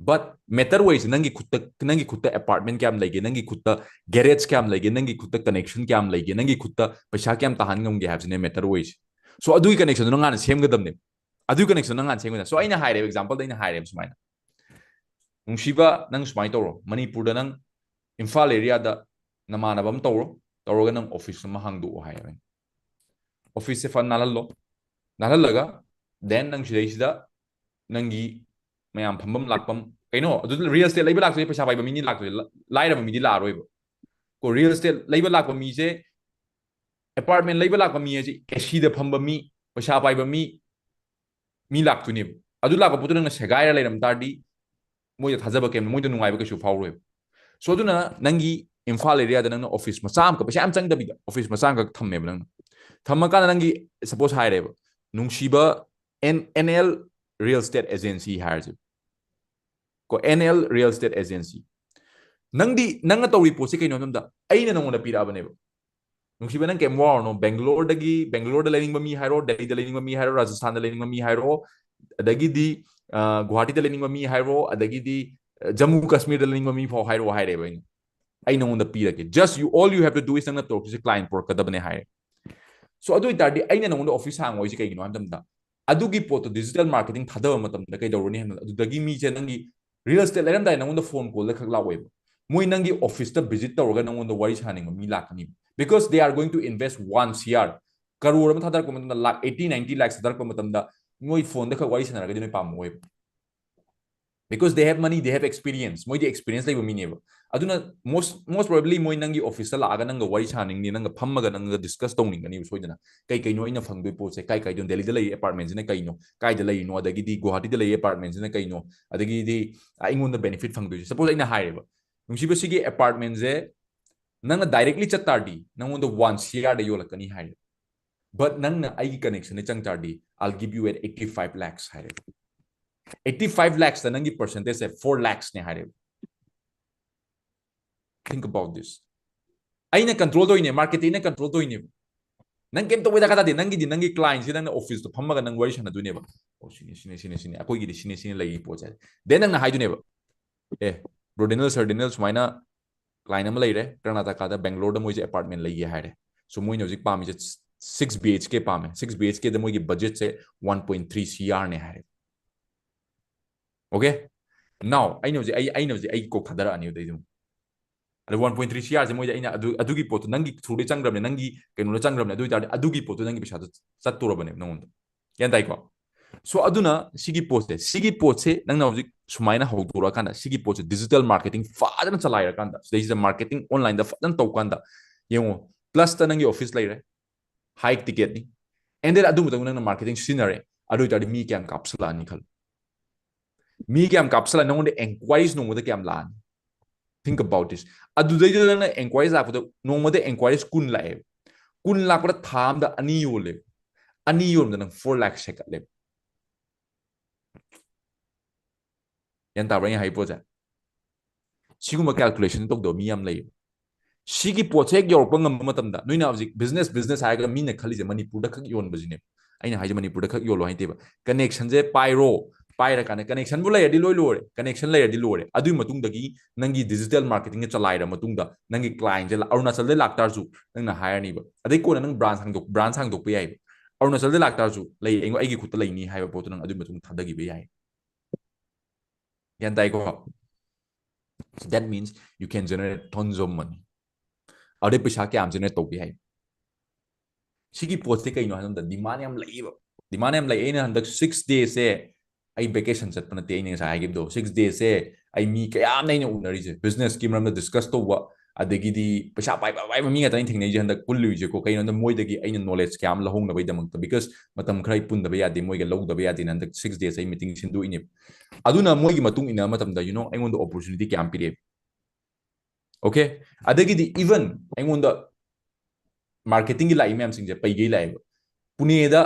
ꯕꯠ ꯃꯦꯇꯔ ꯑꯣꯏꯔꯤꯁꯦ ꯅꯪꯒꯤ ꯈꯨꯠꯇ, ꯅꯪꯒꯤ ꯈꯨꯠꯇ ꯑꯦꯄꯥꯔꯠꯃꯦꯟ ꯀꯌꯥꯝ ꯂꯩꯒꯦ, ꯅꯪꯒꯤ ꯈꯨꯠꯇ ꯒꯦꯔꯦꯖ ꯀꯌꯥꯝ ꯂꯩꯒꯦ, ꯅꯪꯒꯤ ꯈꯨꯠꯇ ꯀꯅꯦꯛꯁꯟ ꯀꯌꯥꯝ ꯂꯩꯒꯦ, ꯅꯪꯒꯤ ꯈꯨꯠꯇ ꯄꯩꯁꯥ ꯀꯌꯥꯝ ꯇꯥꯍꯟ ꯉꯝꯒꯦ ꯍꯥꯏꯕꯁꯤꯅꯦ ꯃꯦꯇꯔ ꯑꯣꯏꯔꯤꯁꯦ꯫ ꯁꯣ, ꯑꯗꯨꯒꯤ ꯀꯅꯦꯛꯁꯟꯗꯣ ꯅꯪ ꯍꯥꯟꯅ ꯁꯦꯝꯒꯗꯕꯅꯦ꯫ ꯑꯗꯨꯒꯤ ꯀꯅꯦꯛꯁꯟ ꯅꯪ ꯍꯥꯟꯅ ꯁꯦꯝꯒꯗꯕꯅꯦ꯫ ꯁꯣ, ꯑꯩꯅ ꯍꯥꯏꯔꯦꯕ, ꯑꯦꯛꯖꯥꯝꯄꯜꯗ ꯑꯩꯅ ꯍꯥꯏꯔꯦꯕ ꯁꯨꯃꯥꯏꯅ, "ꯅꯨꯡꯁꯤꯕ, ꯅꯪ ꯁꯨꯃꯥꯏꯅ ꯇꯧꯔꯣ, ꯃꯅꯤꯄꯨꯔꯗ ꯅꯪ ꯏꯝꯐꯥꯜ ꯑꯦꯔꯤꯌꯥꯗ ꯅꯃꯥꯟꯅꯕ ꯑꯃ ꯇꯧꯔꯣ, ꯇꯧꯔꯒ ꯅꯪ ꯑꯣꯐꯤꯁ ꯑꯃ ꯍꯥꯡꯗꯣꯛꯑꯣ" ꯍꯥꯏꯌꯦꯕ ꯑꯩꯅ꯫ ꯑꯣꯐꯤꯁꯁꯦ ꯐꯖꯅ ꯅꯥꯜꯍꯜꯂꯣ, ꯅꯥꯜꯍꯜꯂꯒ then ꯅꯪ ꯁꯤꯗꯩꯁꯤꯗ ꯅꯪꯒꯤ ꯃꯌꯥꯝ ꯐꯝꯐꯝ ꯂꯥꯛꯐꯝ, ꯀꯩꯅꯣ, ꯑꯗꯨ ꯔꯤꯌꯦꯜ ꯏꯁꯇꯦꯠ ꯂꯩꯕ ꯂꯥꯛꯇꯣꯏꯁꯦ ꯄꯩꯁꯥ ꯄꯥꯏꯕ ꯃꯤꯅꯤ ꯂꯥꯛꯇꯣꯏꯁꯦ, ꯂ-, ꯂꯥꯏꯔꯕ ꯃꯤꯗꯤ ꯂꯥꯛꯑꯔꯣꯏꯕ꯫ ꯀꯣ, ꯔꯤꯌꯦꯜ ꯏꯁꯇꯦꯠ ꯂꯩꯕ ꯂꯥꯛꯄ ꯃꯤꯁꯦ, ꯑꯦꯄꯥꯔꯠꯃꯦꯟ ꯂꯩꯕ ꯂꯥꯛꯄ ꯃꯤ ꯍꯥꯏꯁꯦ ꯑꯦꯁꯤꯗ ꯐꯝꯕ ꯃꯤ, ꯄꯩꯁꯥ ꯄꯥꯏꯕ ꯃꯤ, ꯃꯤ ꯂꯥꯛꯇꯣꯏꯅꯦꯕ꯫ ꯑꯗꯨ ꯂꯥꯛꯄ ꯄꯣꯠꯇꯨ ꯅꯪꯅ ꯁꯦꯒꯥꯏꯔ ꯂꯩꯔꯝ ꯇꯥꯔꯗꯤ, ꯃꯣꯏꯗ ꯊꯥꯖꯕ ꯀꯩꯝ, ꯃꯣꯏꯗ ꯅꯨꯡꯉꯥꯏꯕ ꯀꯩꯁꯨ ꯐꯥꯎꯔꯣꯏꯕ꯫ ꯁꯣ, ꯑꯗꯨꯅ ꯅꯪꯒꯤ ꯏꯝꯐꯥꯜ ꯑꯦꯔꯤꯌꯥꯗ ꯅꯪꯅ ꯑꯣꯐꯤꯁ ꯃꯆꯥ ꯑꯃꯈꯛ, ꯄꯩꯁꯥ ꯌꯥꯝ ꯆꯪꯗꯕꯤꯗ ꯑꯣꯐꯤꯁ ꯃꯆꯥ ꯑꯃꯈꯛ ꯊꯝꯃꯦꯕ ꯅꯪꯅ꯫ ꯊꯝꯃꯀꯥꯟꯗ ꯅꯪꯒꯤ, ꯁꯄꯣꯁ ꯍꯥꯏꯔꯦꯕ, "ꯅꯨꯡꯁꯤꯕ N, N L real estate agency" ꯍꯥꯏꯔꯁꯦ꯫ ꯀꯣ, NL Real Estate Agency. ꯅꯪꯗꯤ, ꯅꯪꯅ ꯇꯧꯔꯤ ꯄꯣꯠꯁꯦ ꯀꯩꯅꯣ ꯍꯥꯏꯕ ꯃꯇꯝꯗ, ꯑꯩꯅ ꯅꯪꯉꯣꯟꯗ ꯄꯤꯔꯛꯑꯕꯅꯦꯕ, ꯅꯨꯡꯁꯤꯕ, ꯅꯪ ꯀꯩꯝ ꯋꯥꯔꯨꯅꯣ, ꯕꯦꯡꯒ꯭ꯂꯣꯔꯗꯒꯤ, ꯕꯦꯡꯒ꯭ꯂꯣꯔꯗ ꯂꯩꯅꯤꯡꯕ ꯃꯤ ꯍꯥꯏꯔꯣ, ꯗꯦꯜꯂꯤꯗ ꯂꯩꯅꯤꯡꯕ ꯃꯤ ꯍꯥꯏꯔꯣ, ꯔꯥꯖꯁꯊꯥꯟꯗ ꯂꯩꯅꯤꯡꯕ ꯃꯤ ꯍꯥꯏꯔꯣ, ꯑꯗꯒꯤꯗꯤ ꯑ, ꯒꯨꯋꯥꯍꯥꯇꯤꯗ ꯂꯩꯅꯤꯡꯕ ꯃꯤ ꯍꯥꯏꯔꯣ, ꯑꯗꯒꯤꯗꯤ ꯑ, ꯖꯝꯃꯨ ꯀꯥꯁꯃꯤꯔꯗ ꯂꯩꯅꯤꯡꯕ ꯃꯤ ꯐꯥꯎ ꯍꯥꯏꯔꯣ ꯍꯥꯏꯔꯦꯕ ꯑꯩꯅ꯫ ꯑꯩ ꯅꯉꯣꯟꯗ ꯄꯤꯔꯒꯦ, just you, all you have to do is ꯅꯪꯅ ꯇꯧꯔꯛꯇꯣꯏꯁꯦ client ꯄꯨꯔꯛꯀꯗꯕꯅꯦ ꯍꯥꯏꯔꯦ꯫ So ꯑꯗꯨ ꯑꯣꯏꯇꯥꯔꯗꯤ ꯑꯩꯅ ꯅꯉꯣꯟꯗ office ꯍꯥꯡꯉꯣꯏꯁꯦ ꯀꯩꯒꯤꯅꯣ ꯍꯥꯏꯕ ꯃꯇꯝꯗ, ꯑꯗꯨꯒꯤ ꯄꯣꯠꯇꯣ digital marketing ꯊꯥꯗꯕ ꯃꯇꯝꯗ ꯀꯩꯗꯧꯔꯅꯤ ꯍꯥꯏꯕ ꯃꯇꯝꯗ, ꯑꯗꯨꯗꯒꯤ ꯃꯤꯁꯦ ꯅꯪꯒꯤ real estate ꯂꯩꯔꯝꯗꯥꯏ ꯅꯉꯣꯟꯗ phone call ꯗ ꯈꯛ ꯂꯥꯛꯑꯣꯏꯕ, ꯃꯣꯏ ꯅꯪꯒꯤ office ꯇ visit ꯇꯧꯔꯒ ꯅꯉꯣꯟꯗ ꯋꯥꯔꯤ ꯁꯥꯅꯤꯡꯕ ꯃꯤ ꯂꯥꯛꯀꯅꯤꯕ, because they are going to invest one C R, crore ꯑꯃ ꯊꯥꯗꯔꯛꯄ ꯃꯇꯝꯗ ꯂꯥꯛ eighty, ninety lakhs ꯊꯥꯗꯔꯛꯄ ꯃꯇꯝꯗ ꯃꯣꯏ phone ꯗ ꯈꯛ ꯋꯥꯔꯤ ꯁꯥꯟꯅꯔꯒꯗꯤ ꯅꯣꯏ ꯄꯥꯝꯃꯛꯑꯣꯏꯕ, because they have money, they have experience, ꯃꯣꯏꯗꯤ experience ꯂꯩꯕ ꯃꯤꯅꯦꯕ꯫ ꯑꯗꯨꯅ most, most probably ꯃꯣꯏ ꯅꯪꯒꯤ office ꯇ ꯂꯥꯛꯑꯒ ꯅꯪꯒ ꯋꯥꯔꯤ ꯁꯥꯅꯤꯡꯅꯤ, ꯅꯪꯒ ꯐꯝꯃꯒ ꯅꯪꯒ discuss ꯇꯧꯅꯤꯡꯒꯅꯤꯕ ꯁꯣꯏꯗꯅ꯫ ꯀꯩ ꯀꯩꯅꯣ ꯑꯩꯅ ꯐꯪꯗꯣꯏ ꯄꯣꯠꯁꯦ, ꯀꯥꯏ ꯀꯥꯏꯗꯅꯣ, ꯗꯦꯜꯂꯤꯗ ꯂꯩꯔꯤ apartment ꯁꯤꯅ ꯀꯩꯅꯣ, ꯀꯥꯏꯗ ꯂꯩꯔꯤꯅꯣ, ꯑꯗꯒꯤꯗꯤ ꯒꯨꯋꯥꯍꯥꯇꯤꯗ ꯂꯩꯔꯤ apartment ꯁꯤꯅ ꯀꯩꯅꯣ, ꯑꯗꯒꯤꯗꯤ ꯑꯩꯉꯣꯟꯗ benefit ꯐꯪꯗꯣꯏꯁꯦ꯫ Suppose ꯑꯩꯅ ꯍꯥꯏꯔꯦꯕ, ꯅꯨꯡꯁꯤꯕ, ꯁꯤꯒꯤ apartment ꯁꯦ ꯅꯪꯅ directly ꯆꯠ ꯇꯥꯔꯗꯤ ꯅꯪꯉꯣꯟꯗ one C R ꯗ ꯌꯣꯜꯂꯛꯀꯅꯤ ꯍꯥꯏꯔꯦ, but ꯅꯪꯅ ꯑꯩꯒꯤ connection ꯗ ꯆꯪ ꯇꯥꯔꯗꯤ I'll give you at eighty five lakhs ꯍꯥꯏꯔꯦ꯫ Eighty five lakhs ꯇ ꯅꯪꯒꯤ percentage ꯁꯦ four lakhs ꯅꯦ ꯍꯥꯏꯔꯦ꯫ Think about this. ꯑꯩꯅ control ꯇꯧꯔꯤꯅꯦ, market ꯇꯤ ꯑꯩꯅ control ꯇꯧꯔꯤꯅꯦꯕ꯫ ꯅꯪ ꯀꯩꯝ ꯇꯧꯕꯩ ꯗꯔꯀꯥꯔ ꯇꯥꯗꯦ, ꯅꯪꯒꯤꯗꯤ ꯅꯪꯒꯤ client ꯁꯤ ꯅꯪꯅ office ꯇ ꯐꯝꯃꯒ ꯅꯪ ꯋꯥꯔꯤ ꯁꯥꯟꯅꯗꯣꯏꯅꯦꯕ꯫ ꯑꯣ, ꯁꯤꯅꯤ, ꯁꯤꯅꯤ, ꯁꯤꯅꯤ, ꯁꯤꯅꯤ, ꯑꯩꯈꯣꯏꯒꯤꯗꯤ ꯁꯤꯅꯤ, ꯁꯤꯅꯤ ꯂꯩꯔꯤ ꯄꯣꯠꯁꯦ꯫ Then ꯅꯪꯅ ꯍꯥꯏꯗꯣꯏꯅꯦꯕ, "ꯑꯦ, Bro Daniel, Sir Daniel, ꯁꯨꯃꯥꯏꯅ client ꯑꯃ ꯂꯩꯔꯦ, ꯀꯔꯅꯥꯇꯀꯥꯗ, ꯕꯦꯡꯒ꯭ꯂꯣꯔꯗ ꯃꯣꯏꯁꯦ apartment ꯂꯩꯒꯦ ꯍꯥꯏꯔꯦ꯫ So ꯃꯣꯏꯅ ꯍꯧꯖꯤꯛ ꯄꯥꯝꯃꯤꯁꯦ six B H K ꯄꯥꯝꯃꯦ꯫ Six B H K ꯗ ꯃꯣꯏꯒꯤ budget ꯁꯦ one point three C R ꯅꯦ" ꯍꯥꯏꯔꯦ꯫ Okay? Now, ꯑꯩꯅ ꯍꯧꯖꯤꯛ, ꯑꯩ, ꯑꯩꯅ ꯍꯧꯖꯤꯛ ꯑꯩꯒꯤ ꯀꯣꯛ ꯊꯥꯗꯔꯛꯑꯅꯤ ꯑꯗꯨꯗꯩꯗꯤ ꯑꯃꯨꯛ꯫ ꯑꯗ one point three C R ꯁꯦ ꯃꯣꯏꯗ ꯑꯩꯅ ꯑꯗꯨ, ꯑꯗꯨꯒꯤ ꯄꯣꯠꯇꯣ ꯅꯪꯒꯤ through ꯗꯩ ꯆꯪꯈ꯭ꯔꯕꯅꯦ, ꯅꯪꯒꯤ ꯀꯩꯅꯣꯗ ꯆꯪꯈ꯭ꯔꯕꯅꯦ, ꯑꯗꯨ ꯑꯣꯏꯇꯥꯔꯗꯤ ꯑꯗꯨꯒꯤ ꯄꯣꯠꯇꯣ ꯅꯪꯒꯤ ꯄꯩꯁꯥꯗꯣ ꯆꯠꯇꯣꯔꯕꯅꯦꯕ ꯅꯪꯉꯣꯟꯗ꯫ ꯒ꯭ꯌꯥꯟ ꯇꯥꯏꯀꯣ? So ꯑꯗꯨꯅ ꯁꯤꯒꯤ ꯄꯣꯠꯁꯦ, ꯁꯤꯒꯤ ꯄꯣꯠꯁꯦ ꯅꯪꯅ ꯍꯧꯖꯤꯛ ꯁꯨꯃꯥꯏꯅ ꯍꯧꯗꯣꯔꯛꯑꯀꯥꯟꯗ, ꯁꯤꯒꯤ ꯄꯣꯠꯁꯦ digital marketing ꯐꯖꯅ ꯆꯂꯥꯏꯔꯀꯥꯟꯗ, ꯁꯤꯗꯩꯁꯤꯗ marketing online ꯗ ꯐꯖꯅ ꯇꯧꯀꯥꯟꯗ, ꯌꯦꯡꯉꯣ, plus ꯇ ꯅꯪꯒꯤ office ꯂꯩꯔꯦ, high ticket ꯅꯤ, and then ꯑꯗꯨ ꯃꯊꯪ ꯅꯪꯅ marketing ꯁꯤꯖꯤꯟꯅꯔꯦ, ꯑꯗꯨ ꯑꯣꯏꯇꯥꯔꯗꯤ ꯃꯤ ꯀꯌꯥꯝ ꯀꯥꯞꯁꯤꯜꯂꯛꯑꯅꯤ ꯈꯜꯂꯣ꯫ ꯃꯤ ꯀꯌꯥꯝ ꯀꯥꯞꯁꯤꯜꯂꯛꯑꯅꯤ? ꯅꯪꯉꯣꯟꯗ enquiries ꯅꯣꯡꯃꯗ ꯀꯌꯥꯝ ꯂꯥꯛꯑꯅꯤ? Think about this. ꯑꯗꯨꯗꯩꯗꯨꯗ ꯅꯪꯅ enquiries ꯂꯥꯛꯄꯗ, ꯅꯣꯡꯃꯗ enquiries ꯀꯨꯟ ꯂꯥꯛꯑꯦꯕ꯫ ꯀꯨꯟ ꯂꯥꯛꯄꯗ ꯊꯥ ꯑꯃꯗ ꯑꯅꯤ ꯌꯣꯜꯂꯦꯕ꯫ ꯑꯅꯤ ꯌꯣꯟꯕꯗ ꯅꯪ four lakhs ꯍꯦꯟꯒꯠꯂꯦꯕ꯫ ꯒ꯭ꯌꯥꯟ ꯇꯥꯕ꯭ꯔꯥ ꯑꯩꯅ ꯍꯥꯏ ꯄꯣꯠꯁꯦ? ꯁꯤꯒꯨꯝꯕ calculation ꯇꯧꯗꯕ ꯃꯤ ꯌꯥꯝ ꯂꯩꯌꯦꯕ꯫ ꯁꯤꯒꯤ ꯄꯣꯠꯁꯦ ꯍꯦꯛ ꯌꯧꯔꯛꯄ ꯉꯝꯕ ꯃꯇꯝꯗ, ꯅꯣꯏꯅ ꯍꯧꯖꯤꯛ business, business ꯍꯥꯏꯔꯒ ꯃꯤꯅ ꯈꯜꯂꯤꯁꯦ ꯃꯅꯤꯄꯨꯔꯗ ꯈꯛ ꯌꯣꯟꯕꯁꯤꯅꯦꯕ꯫ ꯑꯩꯅ ꯍꯥꯏꯁꯦ ꯃꯅꯤꯄꯨꯔꯗ ꯈꯛ ꯌꯣꯜꯂꯣ ꯍꯥꯏꯅꯠꯇꯦꯕ꯫ Connection ꯁꯦ ꯄꯥꯏꯔꯣ, ꯄꯥꯏꯔꯀꯥꯟꯗ connection ꯕꯨ ꯂꯩꯔꯗꯤ ꯂꯣꯏ ꯂꯣꯏꯔꯦ꯫ Connection ꯂꯩꯔꯗꯤ ꯂꯣꯏꯔꯦ꯫ ꯑꯗꯨꯒꯤ ꯃꯇꯨꯡꯗꯒꯤ ꯅꯪꯒꯤ digital marketing ꯒ ꯆꯂꯥꯏꯔ ꯃꯇꯨꯡꯗ ꯅꯪꯒꯤ client ꯁꯦ ꯑꯔꯨꯅꯥꯆꯜꯗ ꯂꯥꯛꯇꯥꯔꯁꯨ ꯅꯪꯅ ꯍꯥꯏꯔꯅꯤꯕ꯫ ꯑꯗꯩ ꯀꯣꯟꯅ ꯅꯪ branch ꯍꯥꯡꯗꯣꯛ, branch ꯍꯥꯡꯗꯣꯛꯄ ꯌꯥꯏꯕ꯫ ꯑꯔꯨꯅꯥꯆꯜꯗ ꯂꯥꯛꯇꯥꯔꯁꯨ ꯂꯩ, ꯑꯩꯉꯣꯟ-, ꯑꯩꯒꯤ ꯈꯨꯠꯇ ꯂꯩꯅꯤ ꯍꯥꯏꯕ ꯄꯣꯠꯇꯣ ꯅꯪ ꯑꯗꯨꯒꯤ ꯃꯇꯨꯡ ꯊꯥꯗꯈꯤꯕ ꯌꯥꯏ꯫ ꯒ꯭ꯌꯥꯟ ꯇꯥꯏꯀꯣ? So that means you can generate tons of money. ꯑꯗꯩ ꯄꯩꯁꯥ ꯀꯌꯥꯝ generate ꯇꯧꯕ ꯌꯥꯏ? ꯁꯤꯒꯤ ꯄꯣꯠꯁꯦ ꯀꯩꯅꯣ ꯍꯥꯏꯕ ꯃꯇꯝꯗ demand ꯌꯥꯝ ꯂꯩꯌꯦꯕ꯫ Demand ꯌꯥꯝ ꯂꯩ꯫ ꯑꯩꯅ ꯍꯟꯗꯛ six days ꯁꯦ ꯑꯩ vacation ꯆꯠꯄ ꯅꯠꯇꯦ, ꯑꯩꯅ ꯉꯁꯥꯏ ꯍꯥꯏꯈꯤꯕꯗꯣ꯫ Six days ꯁꯦ ꯑꯩ ꯃꯤ ꯀꯌꯥꯝꯅ ꯑꯩꯅ ꯎꯅꯔꯤꯁꯦ, business ꯀꯤ ꯃꯔꯝꯗ discuss ꯇꯧꯕ, ꯑꯗꯒꯤꯗꯤ ꯄꯩꯁꯥ ꯄꯥꯏꯕ ꯄꯥꯏꯕ ꯃꯤ ꯉꯥꯛꯇ ꯑꯩꯅ ꯊꯦꯡꯅꯩꯁꯦ ꯍꯟꯗꯛ ꯄꯨꯜꯂꯨꯏꯁꯦꯀꯣ꯫ ꯀꯩꯅꯣꯗ ꯃꯣꯏꯗꯒꯤ ꯑꯩꯅ knowledge ꯀꯌꯥꯝ ꯂꯧꯍꯧꯅꯕꯒꯤꯗꯃꯛꯇ, because ꯃꯇꯝ ꯈꯔ ꯑꯩ ꯄꯨꯟꯗꯕ ꯌꯥꯗꯦ, ꯃꯣꯏꯒ ꯂꯧꯗꯕ ꯌꯥꯗꯦꯅ ꯍꯟꯗꯛ six days ꯑꯩ meeting ꯁꯤꯟꯗꯣꯛꯏꯅꯦꯕ꯫ ꯑꯗꯨꯅ ꯃꯣꯏꯒꯤ ꯃꯇꯨꯡ ꯏꯟꯅꯕ ꯃꯇꯝꯗ, you know, ꯑꯩꯉꯣꯟꯗ opportunity ꯀꯌꯥꯝ ꯄꯤꯔꯛꯑꯦ꯫ Okay? ꯑꯗꯒꯤꯗꯤ even ꯑꯩꯉꯣꯟꯗ marketing ꯒꯤ ꯂꯥꯛꯏ ꯃꯌꯥꯝꯁꯤꯡꯁꯦ ꯄꯩꯒꯩ ꯂꯥꯛꯑꯦꯕ꯫ ꯄꯨꯅꯦꯗ,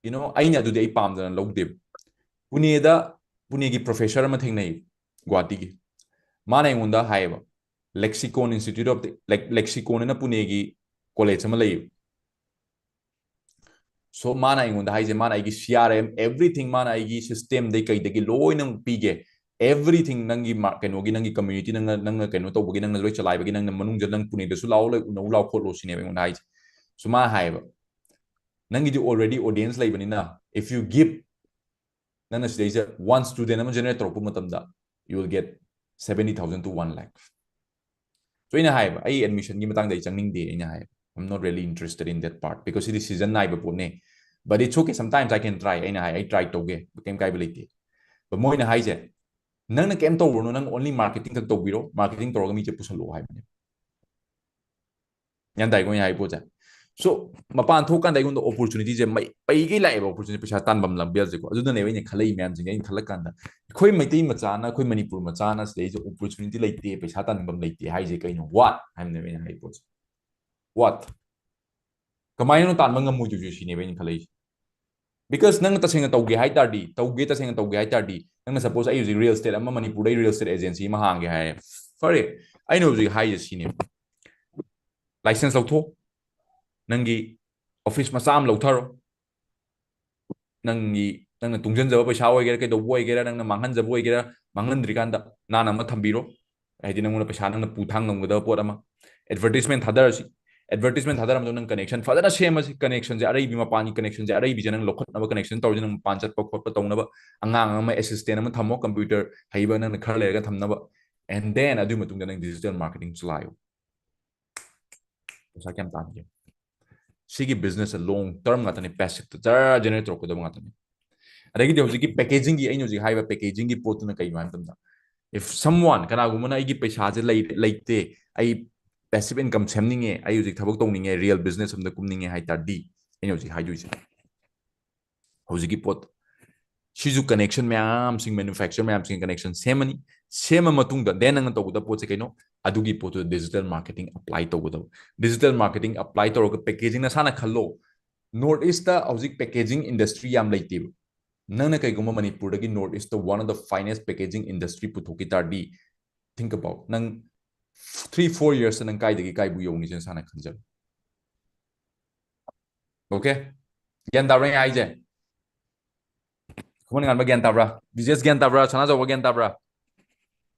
you know, ꯑꯩꯅ ꯑꯗꯨꯗꯤ ꯑꯩ ꯄꯥꯝꯗꯅ ꯂꯧꯗꯦꯕ꯫ ꯄꯨꯅꯦꯗ, ꯄꯨꯅꯦꯒꯤ professor ꯑꯃ ꯊꯦꯡꯅꯩ, ꯒꯨꯋꯥꯍꯥꯇꯤꯒꯤ꯫ ꯃꯥꯅ ꯑꯩꯉꯣꯟꯗ ꯍꯥꯏꯌꯦꯕ, Lexicon Institute of the, Lex-, Lexicon ꯑꯅ ꯄꯨꯅꯦꯒꯤ college ꯑꯃ ꯂꯩꯌꯦꯕ꯫ So ꯃꯥꯅ ꯑꯩꯉꯣꯟꯗ ꯍꯥꯏꯁꯦ, ꯃꯥꯅ ꯑꯩꯒꯤ C R M, everything ꯃꯥꯅ ꯑꯩꯒꯤ system ꯗꯩ ꯀꯩꯗꯒꯤ ꯂꯣꯏꯅ ꯄꯤꯒꯦ꯫ Everything ꯅꯪꯒꯤ ꯃꯥ-, ꯀꯩꯅꯣꯒꯤ, ꯅꯪꯒꯤ community, ꯅꯪꯅ, ꯅꯪꯅ ꯀꯩꯅꯣ ꯇꯧꯕꯒꯤ, ꯅꯪꯅ ꯂꯣꯏ ꯆꯂꯥꯏꯕꯒꯤ, ꯅꯪꯅ ꯃꯅꯨꯡꯗ ꯅꯪ ꯄꯨꯅꯦꯗꯁꯨ ꯂꯥꯛꯑꯣ, ꯂꯣꯏ ꯎꯅꯧ ꯂꯥꯛꯑꯣ ꯈꯣꯠꯂꯣ ꯁꯤꯅꯦꯕ ꯑꯩꯉꯣꯟꯗ ꯍꯥꯏꯁꯦ꯫ So ꯃꯥ ꯍꯥꯏꯌꯦꯕ, "ꯅꯪꯒꯤꯗꯤ already audience ꯂꯩꯕꯅꯤꯅ, if you give, ꯅꯪꯅ ꯁꯤꯗꯩꯁꯤꯗ one student ꯑꯃ generate ꯇꯧꯔꯛꯄ ꯃꯇꯝꯗ, you will get seventy thousand to one lakh." So ꯑꯩꯅ ꯍꯥꯏꯌꯦꯕ, "ꯑꯩ admission ꯒꯤ ꯃꯇꯥꯡꯗ ꯑꯩ ꯆꯪꯅꯤꯡꯗꯦ," ꯑꯩꯅ ꯍꯥꯏꯌꯦꯕ, "I'm not really interested in that part, because CD season ꯅꯥꯏꯕ ꯄꯣꯠꯅꯦ, but it's okay, sometimes I can try," ꯑꯩꯅ ꯍꯥꯏ, "ꯑꯩ try ꯇꯧꯒꯦ, ꯀꯩꯝ ꯀꯥꯏꯕ ꯂꯩꯇꯦ." But ꯃꯣꯏꯅ ꯍꯥꯏꯁꯦ, "ꯅꯪꯅ ꯀꯩꯝ ꯇꯧꯔꯨꯅꯨ, ꯅꯪ only marketing ꯈꯛ ꯇꯧꯕꯤꯔꯣ, marketing ꯇꯧꯔꯒ ꯃꯤꯁꯦ ꯄꯨꯁꯜꯂꯛꯑꯣ," ꯍꯥꯏꯕꯅꯦ꯫ ꯒ꯭ꯌꯥꯟ ꯇꯥꯏꯀꯣ ꯑꯩꯅ ꯍꯥꯏ ꯄꯣꯠꯁꯦ? So ꯃꯄꯥꯟ ꯊꯣꯛꯀꯥꯟꯗ ꯑꯩꯉꯣꯟꯗ opportunity ꯁꯦ ꯃꯩ-, ꯄꯩꯒꯩ ꯂꯥꯛꯑꯦꯕ, opportunity, ꯄꯩꯁꯥ ꯇꯥꯟꯐꯝ ꯂꯝꯕꯦꯜꯁꯦꯀꯣ꯫ ꯑꯗꯨꯗꯅꯦꯕ ꯑꯩꯅ ꯈꯜꯂꯛꯏ ꯃꯌꯥꯝꯁꯤꯡꯁꯦ꯫ ꯑꯩꯅ ꯈꯜꯂꯛ ꯀꯥꯟꯗ ꯑꯩꯈꯣꯏ ꯃꯩꯇꯩ ꯃꯆꯥꯅ, ꯑꯩꯈꯣꯏ ꯃꯅꯤꯄꯨꯔ ꯃꯆꯥꯅ ꯁꯤꯗꯩꯁꯤꯗ opportunity ꯂꯩꯇꯦ, ꯄꯩꯁꯥ ꯇꯥꯟꯐꯝ ꯂꯩꯇꯦ ꯍꯥꯏꯁꯦ ꯀꯩꯅꯣ? What ꯍꯥꯏꯕꯅꯦꯕ ꯑꯩꯅ ꯍꯥꯏ ꯄꯣꯠꯁꯦ꯫ What? ꯀꯃꯥꯏꯅꯅꯣ ꯇꯥꯟꯕ ꯉꯝꯃꯣꯏꯗꯣꯏꯁꯦ ꯁꯤꯅꯦꯕ ꯑꯩꯅ ꯈꯜꯂꯛꯏꯁꯦ꯫ Because ꯅꯪꯅ ꯇꯁꯦꯡꯅ ꯇꯧꯒꯦ ꯍꯥꯏ ꯇꯥꯔꯗꯤ, ꯇꯧꯒꯦ, ꯇꯁꯦꯡꯅ ꯇꯧꯒꯦ ꯍꯥꯏ ꯇꯥꯔꯗꯤ, ꯅꯪꯅ suppose ꯑꯩ ꯍꯧꯖꯤꯛ real estate ꯑꯃ, ꯃꯅꯤꯄꯨꯔꯗ real estate agency ꯑꯃ ꯍꯥꯡꯒꯦ ꯍꯥꯏꯔꯦ꯫ ꯐꯔꯦ, ꯑꯩꯅ ꯍꯧꯖꯤꯛ ꯍꯥꯏꯔꯤꯁꯦ ꯁꯤꯅꯦ, license ꯂꯧꯊꯣꯛ, ꯅꯪꯒꯤ office ꯃꯆꯥ ꯑꯃ ꯂꯧꯊꯔꯣ, ꯅꯪꯒꯤ, ꯅꯪꯅ ꯇꯨꯡꯁꯤꯟꯖꯕ ꯄꯩꯁꯥ ꯑꯣꯏꯒꯦꯔꯥ, ꯀꯩꯗꯧꯕ ꯑꯣꯏꯒꯦꯔꯥ, ꯅꯪꯅ ꯃꯥꯡꯍꯟꯖꯕ ꯑꯣꯏꯒꯦꯔꯥ, ꯃꯥꯡꯍꯟꯗ꯭ꯔꯤꯀꯥꯟꯗ ꯅꯥꯟꯅ ꯑꯃ ꯊꯝꯕꯤꯔꯣ꯫ ꯍꯥꯏꯗꯤ ꯅꯪꯉꯣꯟꯗ ꯄꯩꯁꯥ ꯅꯪꯅ ꯄꯨ ꯊꯥꯡ ꯉꯝꯒꯗꯕ ꯄꯣꯠ ꯑꯃ꯫ Advertisement ꯊꯥꯗꯔꯁꯤ꯫ Advertisement ꯊꯥꯗꯔ ꯃꯇꯨꯡꯗ ꯅꯪ connection ꯐꯖꯅ ꯁꯦꯝꯃꯁꯤ꯫ Connectionꯁꯦ ꯑꯔꯩꯕꯤ, ꯃꯄꯥꯟꯒꯤ connectionꯁꯦ ꯑꯔꯩꯕꯤꯁꯦ ꯅꯪ ꯂꯧꯈꯠꯅꯕ connection ꯇꯧꯔꯁꯤ꯫ ꯅꯪ ꯃꯄꯥꯟ ꯆꯠꯄ ꯈꯣꯠꯄ ꯇꯧꯅꯕ ꯑꯉꯥꯡ ꯑꯃ, assistant ꯑꯃ ꯊꯝꯃꯣ, computer ꯍꯩꯕ ꯅꯪꯅ ꯈꯔ ꯂꯩꯔꯒ ꯊꯝꯅꯕ꯫ And then ꯑꯗꯨꯒꯤ ꯃꯇꯨꯡꯗ ꯅꯪ digital marketing ꯆꯂꯥꯏꯌꯨ꯫ ꯄꯩꯁꯥ ꯀꯌꯥꯝ ꯇꯥꯟꯒꯦ? ꯁꯤꯒꯤ businessꯁꯦ long term ꯉꯥꯛꯇꯅꯤ, passiveꯇ ꯖꯔ generate ꯇꯧꯔꯛꯀꯗꯕ ꯉꯥꯛꯇꯅꯤ꯫ ꯑꯗꯒꯤꯗꯤ ꯍꯧꯖꯤꯛꯀꯤ packagingꯒꯤ, ꯑꯩꯅ ꯍꯧꯖꯤꯛ ꯍꯥꯏꯕ packagingꯒꯤ ꯄꯣꯠꯇꯨꯅ ꯀꯩꯅꯣ ꯍꯥꯏꯕ ꯃꯇꯝꯗ, if someone, ꯀꯅꯥꯒꯨꯝꯕꯅ ꯑꯩꯒꯤ ꯄꯩꯁꯥꯁꯦ ꯂꯩ-, ꯂꯩꯇꯦ, ꯑꯩ passive income ꯁꯦꯝꯅꯤꯡꯉꯦ, ꯑꯩ ꯍꯧꯖꯤꯛ ꯊꯕꯛ ꯇꯧꯅꯤꯡꯉꯦ, real business ꯑꯝꯗ ꯀꯨꯝꯅꯤꯡꯉꯦ ꯍꯥꯏ ꯇꯥꯔꯗꯤ, ꯑꯩꯅ ꯍꯧꯖꯤꯛ ꯍꯥꯏꯗꯣꯏꯁꯦ, ꯍꯧꯖꯤꯛꯀꯤ ꯄꯣꯠ, ꯁꯤꯁꯨ connection ꯃꯌꯥꯝꯁꯤꯡ, manufacturer ꯃꯌꯥꯝꯁꯤꯡ connection ꯁꯦꯝꯃꯅꯤ꯫ ꯁꯦꯝꯃ ꯃꯇꯨꯡꯗ then ꯅꯪꯅ ꯇꯧꯒꯗꯕ ꯄꯣꯠꯁꯦ ꯀꯩꯅꯣ? ꯑꯗꯨꯒꯤ ꯄꯣꯠꯇꯨꯗ digital marketing apply ꯇꯧꯒꯗꯕ꯫ Digital marketing apply ꯇꯧꯔꯒ packaging ꯅꯁꯥꯅ ꯈꯜꯂꯣ꯫ North Eastꯇ ꯍꯧꯖꯤꯛ packaging industry ꯌꯥꯝ ꯂꯩꯇꯦꯕ꯫ ꯅꯪꯅ ꯀꯩꯒꯨꯝꯕ ꯃꯅꯤꯄꯨꯔꯗꯒꯤ North Eastꯇ one of the finest packaging industry ꯄꯨꯊꯣꯛꯈꯤ ꯇꯥꯔꯗꯤ, think about, ꯅꯪ three four yearsꯇ ꯅꯪ ꯀꯥꯏꯗꯒꯤ ꯀꯥꯏꯕꯨ ꯌꯧꯅꯤ ꯁꯤꯅ ꯁꯥꯟꯅ ꯈꯟꯖꯔꯣ꯫ Okay? ꯒ꯭ꯌꯥꯟ ꯇꯥꯕ꯭ꯔꯥ ꯑꯩ ꯍꯥꯏꯁꯦ? ꯈꯨꯃꯟ ꯉꯥꯟꯕ ꯒ꯭ꯌꯥꯟ ꯇꯥꯕ꯭ꯔꯥ? ꯕꯤꯖꯦꯁ ꯒ꯭ꯌꯥꯟ ꯇꯥꯕ꯭ꯔꯥ? ꯁꯅꯥꯖꯧꯕ ꯒ꯭ꯌꯥꯟ ꯇꯥꯕ꯭ꯔꯥ?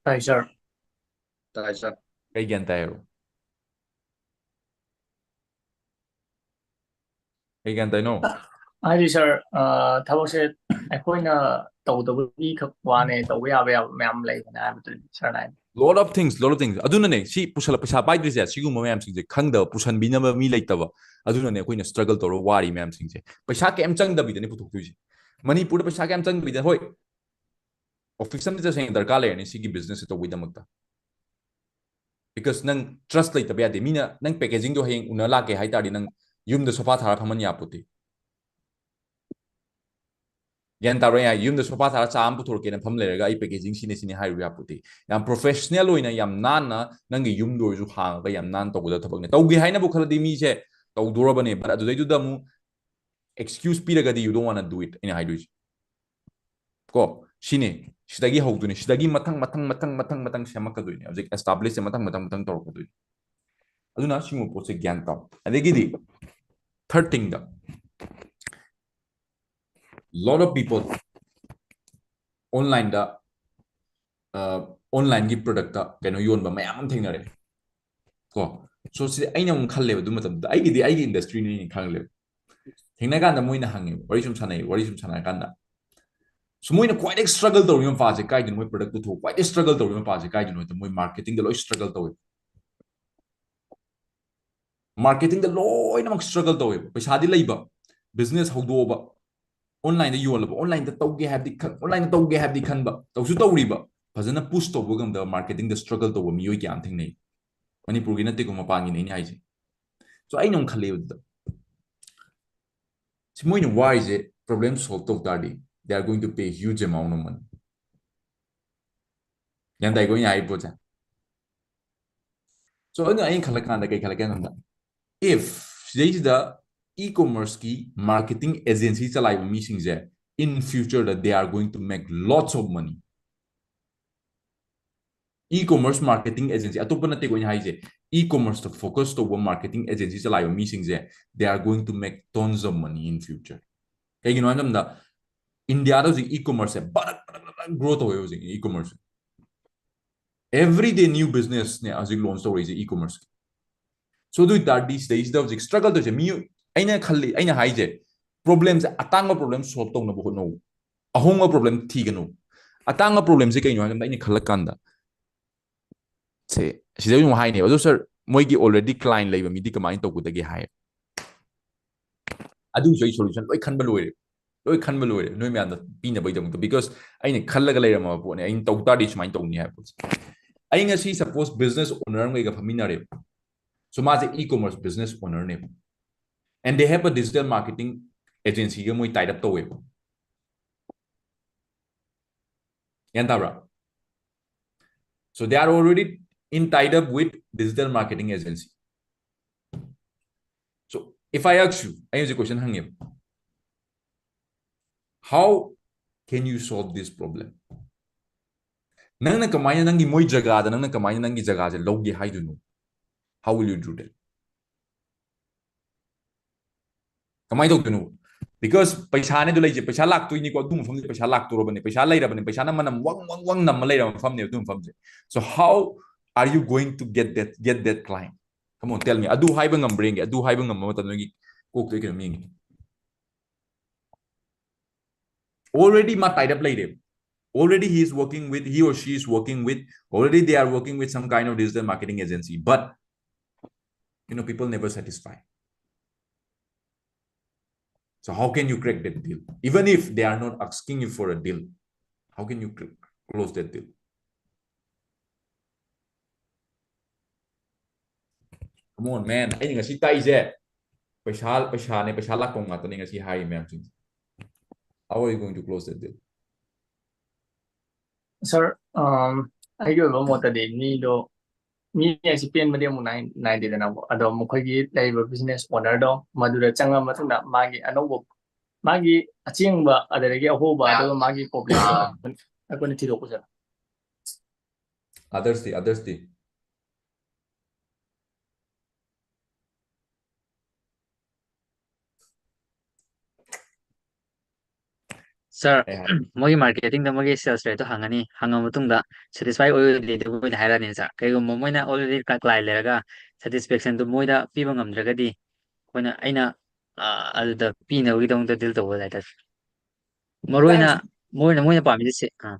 ꯇꯥꯏ sir꯫ ꯇꯥꯏ sir꯫ ꯀꯩ ꯒ꯭ꯌꯥꯟ ꯇꯥꯏ ꯍꯥꯏꯔꯣ? ꯀꯩ ꯒ꯭ꯌꯥꯟ ꯇꯥꯏꯅꯣ? ꯍꯥꯏꯗꯤ sir, ꯑ, ꯊꯕꯛꯁꯦ ꯑꯩꯈꯣꯏꯅ ꯇꯧꯗꯕꯒꯤ ꯈꯛ ꯋꯥꯅꯦ, ꯇꯧꯕ ꯌꯥꯕ ꯌꯥꯕ ꯃꯌꯥꯝ ꯂꯩꯕꯅꯦ ꯍꯥꯏꯕꯗꯨꯅꯤ sirꯅ ꯍꯥꯏꯗꯤ꯫ Lot of things, lot of things. ꯑꯗꯨꯅꯅꯦ ꯁꯤ ꯄꯨꯁꯜꯂ-, ꯄꯩꯁꯥ ꯄꯥꯏꯗ꯭ꯔꯤꯁꯦ, ꯁꯤꯒꯨꯝꯕ ꯃꯌꯥꯝꯁꯤꯡꯁꯦ ꯈꯪꯗꯕ, ꯄꯨꯁꯟꯕꯤꯅꯕ ꯃꯤ ꯂꯩꯇꯕ꯫ ꯑꯗꯨꯅꯅꯦ ꯑꯩꯈꯣꯏꯅ struggle ꯇꯧꯔ ꯋꯥꯔꯤ ꯃꯌꯥꯝꯁꯤꯡꯁꯦ꯫ ꯄꯩꯁꯥ ꯀꯩꯝ ꯆꯪꯗꯕꯤꯗꯅꯦ ꯄꯨꯊꯣꯛꯇꯣꯏꯁꯦ꯫ ꯃꯅꯤꯄꯨꯔꯗ ꯄꯩꯁꯥ ꯀꯌꯥꯝ ꯆꯪꯗꯕꯤꯗ, ꯍꯣꯏ, office ꯑꯃꯗꯤ ꯇꯁꯦꯡꯅ ꯗꯔꯀꯥꯔ ꯂꯩꯔꯅꯤ ꯁꯤꯒꯤ businessꯁꯦ ꯇꯧꯕꯒꯤꯗꯃꯛꯇ꯫ Because ꯅꯪ trust ꯂꯩꯇꯕ ꯌꯥꯗꯦ꯫ ꯃꯤꯅ ꯅꯪ packagingꯗꯣ ꯍꯌꯦꯡ ꯎꯅ ꯂꯥꯛꯀꯦ ꯍꯥꯏ ꯇꯥꯔꯗꯤ ꯅꯪ ꯌꯨꯝꯗ sofa ꯊꯥꯔ ꯐꯝꯍꯟ ꯌꯥꯄꯣꯠꯇꯦ꯫ ꯒ꯭ꯌꯥꯟ ꯇꯥꯕ꯭ꯔꯥ ꯑꯩ ꯍꯥꯏ? ꯌꯨꯝꯗ sofa ꯊꯥꯔ ꯆꯥ ꯑꯃ ꯄꯨꯊꯣꯔꯛꯀꯦꯅ ꯐꯝ ꯂꯩꯔꯒ ꯑꯩ packaging ꯁꯤꯅꯤ ꯁꯤꯅꯤ ꯍꯥꯏꯔꯨ ꯌꯥꯄꯣꯠꯇꯦ꯫ ꯌꯥꯝ professional ꯑꯣꯏꯅ, ꯌꯥꯝ ꯅꯥꯟꯅ ꯅꯪꯒꯤ ꯌꯨꯝꯗ ꯑꯣꯏꯔꯁꯨ ꯍꯥꯡꯉꯒ ꯌꯥꯝ ꯅꯥꯟꯅ ꯇꯧꯒꯗꯕ ꯊꯕꯛꯅꯤ꯫ ꯇꯧꯒꯦ ꯍꯥꯏꯅꯕꯨ ꯈꯜꯂꯗꯤ ꯃꯤꯁꯦ ꯇꯧꯗꯣꯔꯕꯅꯦ꯫ But ꯑꯗꯨꯗꯩꯗꯨꯗ ꯑꯃꯨꯛ Excuse ꯄꯤꯔꯒꯗꯤ you don't wanna do it ꯑꯩꯅ ꯍꯥꯏꯗꯣꯏꯁꯦ꯫ ꯀꯣ, ꯁꯤꯅꯤ, ꯁꯤꯗꯒꯤ ꯍꯧꯗꯣꯏꯅꯤ, ꯁꯤꯗꯒꯤ ꯃꯊꯪ ꯃꯊꯪ ꯃꯊꯪ ꯃꯊꯪ ꯃꯊꯪ ꯁꯦꯝꯃꯛꯀꯗꯣꯏꯅꯤ ꯍꯧꯖꯤꯛ, establish ꯁꯦ ꯃꯊꯪ ꯃꯊꯪ ꯃꯊꯪ ꯇꯧꯔꯛꯀꯗꯣꯏꯅꯤ꯫ ꯑꯗꯨꯅ ꯁꯤꯒꯨꯝꯕ ꯄꯣꯠꯁꯦ ꯒ꯭ꯌꯥꯟ ꯇꯥꯎ꯫ ꯑꯗꯒꯤꯗꯤ third thing the, lot of people online the, online ꯒꯤ product ꯇ ꯀꯩꯅꯣ ꯌꯣꯟꯕ ꯃꯌꯥꯝ ꯑꯃ ꯊꯦꯡꯅꯔꯦ꯫ ꯀꯣ, so ꯁꯤ ꯑꯩꯅ ꯑꯃꯨꯛ ꯈꯜꯂꯦꯕ ꯑꯗꯨ ꯃꯇꯝꯗ, ꯑꯩꯒꯤꯗꯤ ꯑꯩꯒꯤ industry ꯅꯤ ꯑꯩꯅ ꯈꯜꯂꯦꯕ꯫ ꯊꯦꯡꯅ ꯀꯥꯟꯗ ꯃꯣꯏꯅ ꯍꯪꯉꯦꯕ, ꯋꯥꯔꯤ ꯁꯨꯝ ꯁꯥꯟꯅꯩ, ꯋꯥꯔꯤ ꯁꯨꯝ ꯁꯥꯟꯅꯔ ꯀꯥꯟꯗ, so ꯃꯣꯏꯅ ꯈ꯭ꯋꯥꯏꯗꯒꯤ struggle ꯇꯧꯔꯤꯕ ꯃꯄꯥꯁꯦ ꯀꯥꯏꯗꯅꯣ? ꯃꯣꯏ product ꯄꯨꯊꯣꯛ ꯈ꯭ꯋꯥꯏꯗꯒꯤ struggle ꯇꯧꯔꯤꯕ ꯃꯄꯥꯁꯦ ꯀꯥꯏꯗꯅꯣ ꯍꯥꯏꯗ, ꯃꯣꯏ marketing ꯗ ꯂꯣꯏ struggle ꯇꯧꯋꯦ꯫ Marketing ꯗ ꯂꯣꯏꯅꯃꯛ struggle ꯇꯧꯋꯦꯕ꯫ ꯄꯩꯁꯥꯗꯤ ꯂꯩꯕ, business ꯍꯧꯗꯣꯛꯑꯕ, online ꯗ ꯌꯣꯜꯂꯕ, online ꯗ ꯇꯧꯒꯦ ꯍꯥꯏꯕꯗꯤ ꯈꯟ-, online ꯗ ꯇꯧꯒꯦ ꯍꯥꯏꯕꯗꯤ ꯈꯟꯕ, ꯇꯧꯁꯨ ꯇꯧꯔꯤꯕ, ꯐꯖꯅ push ꯇꯧꯕ ꯉꯝꯗꯕ, marketing ꯗ struggle ꯇꯧꯕ ꯃꯤꯑꯣꯏ ꯀꯌꯥ ꯑꯃ ꯊꯦꯡꯅꯩ꯫ ꯃꯅꯤꯄꯨꯔꯒꯤ ꯅꯠꯇꯦꯀꯣ, ꯃꯄꯥꯟꯒꯤꯅꯦ ꯑꯩꯅ ꯍꯥꯏꯁꯦ꯫ So ꯑꯩꯅ ꯑꯃꯨꯛ ꯈꯜꯂꯦꯕ ꯑꯗꯨꯗ, ꯁꯤ ꯃꯣꯏꯅ ꯋꯥꯔꯤꯁꯦ problem solve ꯇꯧ ꯇꯥꯔꯗꯤ, they are going to pay huge amount of money꯫ ꯒ꯭ꯌꯥꯟ ꯇꯥꯏꯀꯣ ꯑꯩꯅ ꯍꯥꯏꯔꯤꯕ ꯄꯣꯠꯁꯦ? So ꯑꯗꯨꯅ ꯑꯩꯅ ꯈꯜꯂꯀꯥꯟꯗ ꯀꯩ ꯈꯜꯂꯛꯀꯦ ꯍꯥꯏ ꯀꯥꯟꯗ, if ꯁꯤꯗꯩꯁꯤꯗ e-commerce ꯀꯤ marketing agency ꯆꯂꯥꯏꯕ ꯃꯤꯁꯤꯡꯁꯦ, in future the they are going to make lots of money꯫ E-commerce marketing agency, ꯑꯇꯣꯞꯄ ꯅꯠꯇꯦꯀꯣ ꯑꯩꯅ ꯍꯥꯏꯁꯦ, e-commerce ꯇ focus ꯇꯧꯕ marketing agency ꯆꯂꯥꯏꯕ ꯃꯤꯁꯤꯡꯁꯦ, they are going to make tons of money in future꯫ ꯀꯩꯒꯤꯅꯣ ꯍꯥꯏ ꯃꯇꯝꯗ, ꯏꯟꯗꯤꯌꯥꯗ ꯍꯧꯖꯤꯛ e-commerce ꯁꯦ ꯕꯔꯛ ꯕꯔꯛ ꯕꯔꯛ grow ꯇꯧꯋꯦ ꯍꯧꯖꯤꯛ e-commerce꯫ Everyday new business ꯅꯦ ꯍꯧꯖꯤꯛ launch ꯇꯧꯔꯛꯏꯁꯦ e-commerce ꯀꯤ꯫ So ꯑꯗꯨ ꯑꯣꯏ ꯇꯥꯔꯗꯤ ꯁꯤꯗꯩꯁꯤꯗ ꯍꯧꯖꯤꯛ struggle ꯇꯧꯔꯤꯁꯦ ꯃꯤ, ꯑꯩꯅ ꯈꯜꯂꯤ, ꯑꯩꯅ ꯍꯥꯏꯁꯦ, problem ꯁꯦ, ꯑꯇꯥꯡꯕ problem solve ꯇꯧꯅꯕ ꯍꯣꯠꯅꯧ, ꯑꯍꯣꯡꯕ problem ꯊꯤꯒꯅꯨ꯫ ꯑꯇꯥꯡꯕ problem ꯁꯦ ꯀꯩꯅꯣ ꯍꯥꯏꯕꯗ, ꯑꯩꯅ ꯈꯜꯂꯛ ꯀꯥꯟꯗ, ꯁꯦ, ꯁꯤꯗ ꯑꯃꯨꯛ ꯍꯥꯏꯅꯦꯕ, "ꯑꯗꯨ sir, ꯃꯣꯏꯒꯤ already client ꯂꯩꯕ ꯃꯤꯗꯤ ꯀꯃꯥꯏꯅ ꯇꯧꯒꯗꯒꯦ?" ꯍꯥꯏ꯫ ꯑꯗꯨꯒꯤꯁꯨ ꯑꯩ solution ꯂꯣꯏ ꯈꯟꯕ ꯂꯣꯏꯔꯦ, ꯂꯣꯏ ꯈꯟꯕ ꯂꯣꯏꯔꯦ ꯅꯣꯏ ꯃꯌꯥꯝꯗ ꯄꯤꯅꯕꯒꯤꯗꯃꯛꯇ, because ꯑꯩꯅ ꯈꯜꯂꯒ ꯂꯩꯔꯝꯃꯕ ꯄꯣꯠꯅꯦ, ꯑꯩꯅ ꯇꯧ ꯇꯥꯔꯗꯤ ꯁꯨꯃꯥꯏꯅ ꯇꯧꯅꯤ ꯍꯥꯏꯕ ꯄꯣꯠꯁꯦ꯫ ꯑꯩ ꯉꯁꯤ suppose business owner ꯑꯃꯒꯩꯒ ꯐꯝꯃꯤꯟꯅꯔꯦꯕ꯫ So ꯃꯥꯁꯦ e-commerce business owner ꯅꯦꯕ, and they have a digital marketing agency ꯒ ꯃꯣꯏ tie up ꯇꯧꯋꯦꯕ꯫ ꯒ꯭ꯌꯥꯟ ꯇꯥꯕ꯭ꯔꯥ? So they are already in tied up with digital marketing agency. So if I ask you, ꯑꯩ ꯍꯧꯖꯤꯛ question ꯍꯪꯉꯦꯕ, How can you solve this problem? ꯅꯪꯅ ꯀꯃꯥꯏꯅ ꯅꯪꯒꯤ ꯃꯣꯏ ꯖꯒꯥꯗ ꯅꯪꯅ ꯀꯃꯥꯏꯅ ꯅꯪꯒꯤ ꯖꯒꯥꯁꯦ ꯂꯧꯒꯦ ꯍꯥꯏꯗꯣꯏꯅꯣ? How will you do that? ꯀꯃꯥꯏꯅ ꯇꯧꯗꯣꯏꯅꯣ? Because ꯄꯩꯁꯥꯅꯦ ꯑꯗꯨ ꯂꯩꯁꯦ, ꯄꯩꯁꯥ ꯂꯥꯛꯇꯣꯏꯅꯤꯀꯣ, ꯑꯗꯨ ꯃꯐꯝꯁꯦ ꯄꯩꯁꯥ ꯂꯥꯛꯇꯣꯔꯕꯅꯦ, ꯄꯩꯁꯥ ꯂꯩꯔꯕꯅꯦ, ꯄꯩꯁꯥꯅ ꯃꯅꯝ ꯋꯪ ꯋꯪ ꯋꯪ ꯅꯝꯃ ꯂꯩꯔꯕ ꯃꯐꯝꯅꯦꯕ ꯑꯗꯨ ꯃꯐꯝꯁꯦ꯫ So how are you going to get that, get that client? Come on, tell me. ꯑꯗꯨ ꯍꯥꯏꯕ ꯉꯝꯕ꯭ꯔꯥ ꯌꯦꯡꯒꯦ, ꯑꯗꯨ ꯍꯥꯏꯕ ꯉꯝꯕ ꯃꯇꯝꯗ ꯅꯣꯏꯒꯤ ꯀꯣꯛꯇ ꯀꯩꯅꯣꯝ ꯌꯦꯡꯒꯦ꯫ Already ꯃꯥ tied up ꯂꯩꯔꯦ. Already he is working with, he or she is working with, already they are working with some kind of digital marketing agency. But, you know, people never satisfy. So how can you crack that deal? Even if they are not asking you for a deal, how can you cr- close that deal? Come on, man. ꯑꯩꯅ ꯉꯁꯤ ꯇꯥꯛꯏꯁꯦ ꯄꯩꯁꯥ, ꯄꯩꯁꯥꯅꯦ, ꯄꯩꯁꯥ ꯂꯥꯛꯐꯝ ꯉꯥꯛꯇꯅꯦ ꯉꯁꯤ ꯍꯥꯏꯔꯤ ꯃꯌꯥꯝꯁꯤꯡꯁꯦ꯫ How are you going to close that deal? Sir, um, ꯑꯩꯒꯤ ꯑꯣꯏꯕ ꯃꯣꯠꯇꯗꯤ ꯃꯤꯗꯣ, ꯃꯤ ꯍꯥꯏꯁꯤ ꯄꯦꯟꯕꯗꯤ ꯑꯃꯨꯛ ꯅꯥꯏ-, ꯅꯥꯏꯗꯦꯗꯅꯀꯣ꯫ ꯑꯗꯣ ꯃꯈꯣꯏꯒꯤ ꯂꯩꯔꯤꯕ business owner ꯗꯣ ꯃꯗꯨꯗ ꯆꯪꯉ ꯃꯇꯨꯡꯗ ꯃꯥꯒꯤ ꯑꯅꯧꯕ, ꯃꯥꯒꯤ ꯑꯆꯦꯡꯕ, ꯑꯗꯨꯗꯒꯤ ꯑꯍꯣꯕ, ꯑꯗꯨꯒ ꯃꯥꯒꯤ problem ꯑꯩꯈꯣꯏꯅ ꯊꯤꯗꯣꯛꯄꯁꯦ꯫ Others T, others T? Sir, ꯃꯣꯏꯒꯤ marketing ꯗ ꯃꯣꯏꯒꯤ sales rate ꯇꯣ ꯍꯪꯉꯅꯤ, ꯍꯪꯉ ꯃꯇꯨꯡꯗ satisfy ꯑꯣꯏ ꯑꯣꯏꯗꯦꯗꯨ ꯃꯣꯏꯗ ꯍꯥꯏꯔꯛꯑꯅꯤ sir꯫ ꯀꯩꯒꯨꯝꯕ ꯃꯣꯏꯅ already client ꯂꯩꯔꯒ satisfaction ꯗꯨ ꯃꯣꯏꯗ ꯄꯤꯕ ꯉꯝꯗ꯭ꯔꯒꯗꯤ ꯑꯩꯈꯣꯏꯅ, ꯑꯩꯅ, ꯑ, ꯑꯗꯨꯗ ꯄꯤꯅꯕꯒꯤꯗꯃꯛꯇ deal ꯇꯧꯕ ꯍꯥꯏꯇꯥꯔꯦ꯫ ꯃꯔꯨ ꯑꯣꯏꯅ ꯃꯣꯏꯅ, ꯃꯣꯏꯅ ꯄꯥꯝꯃꯤꯁꯦ ꯁꯦ-, ꯑꯥ꯫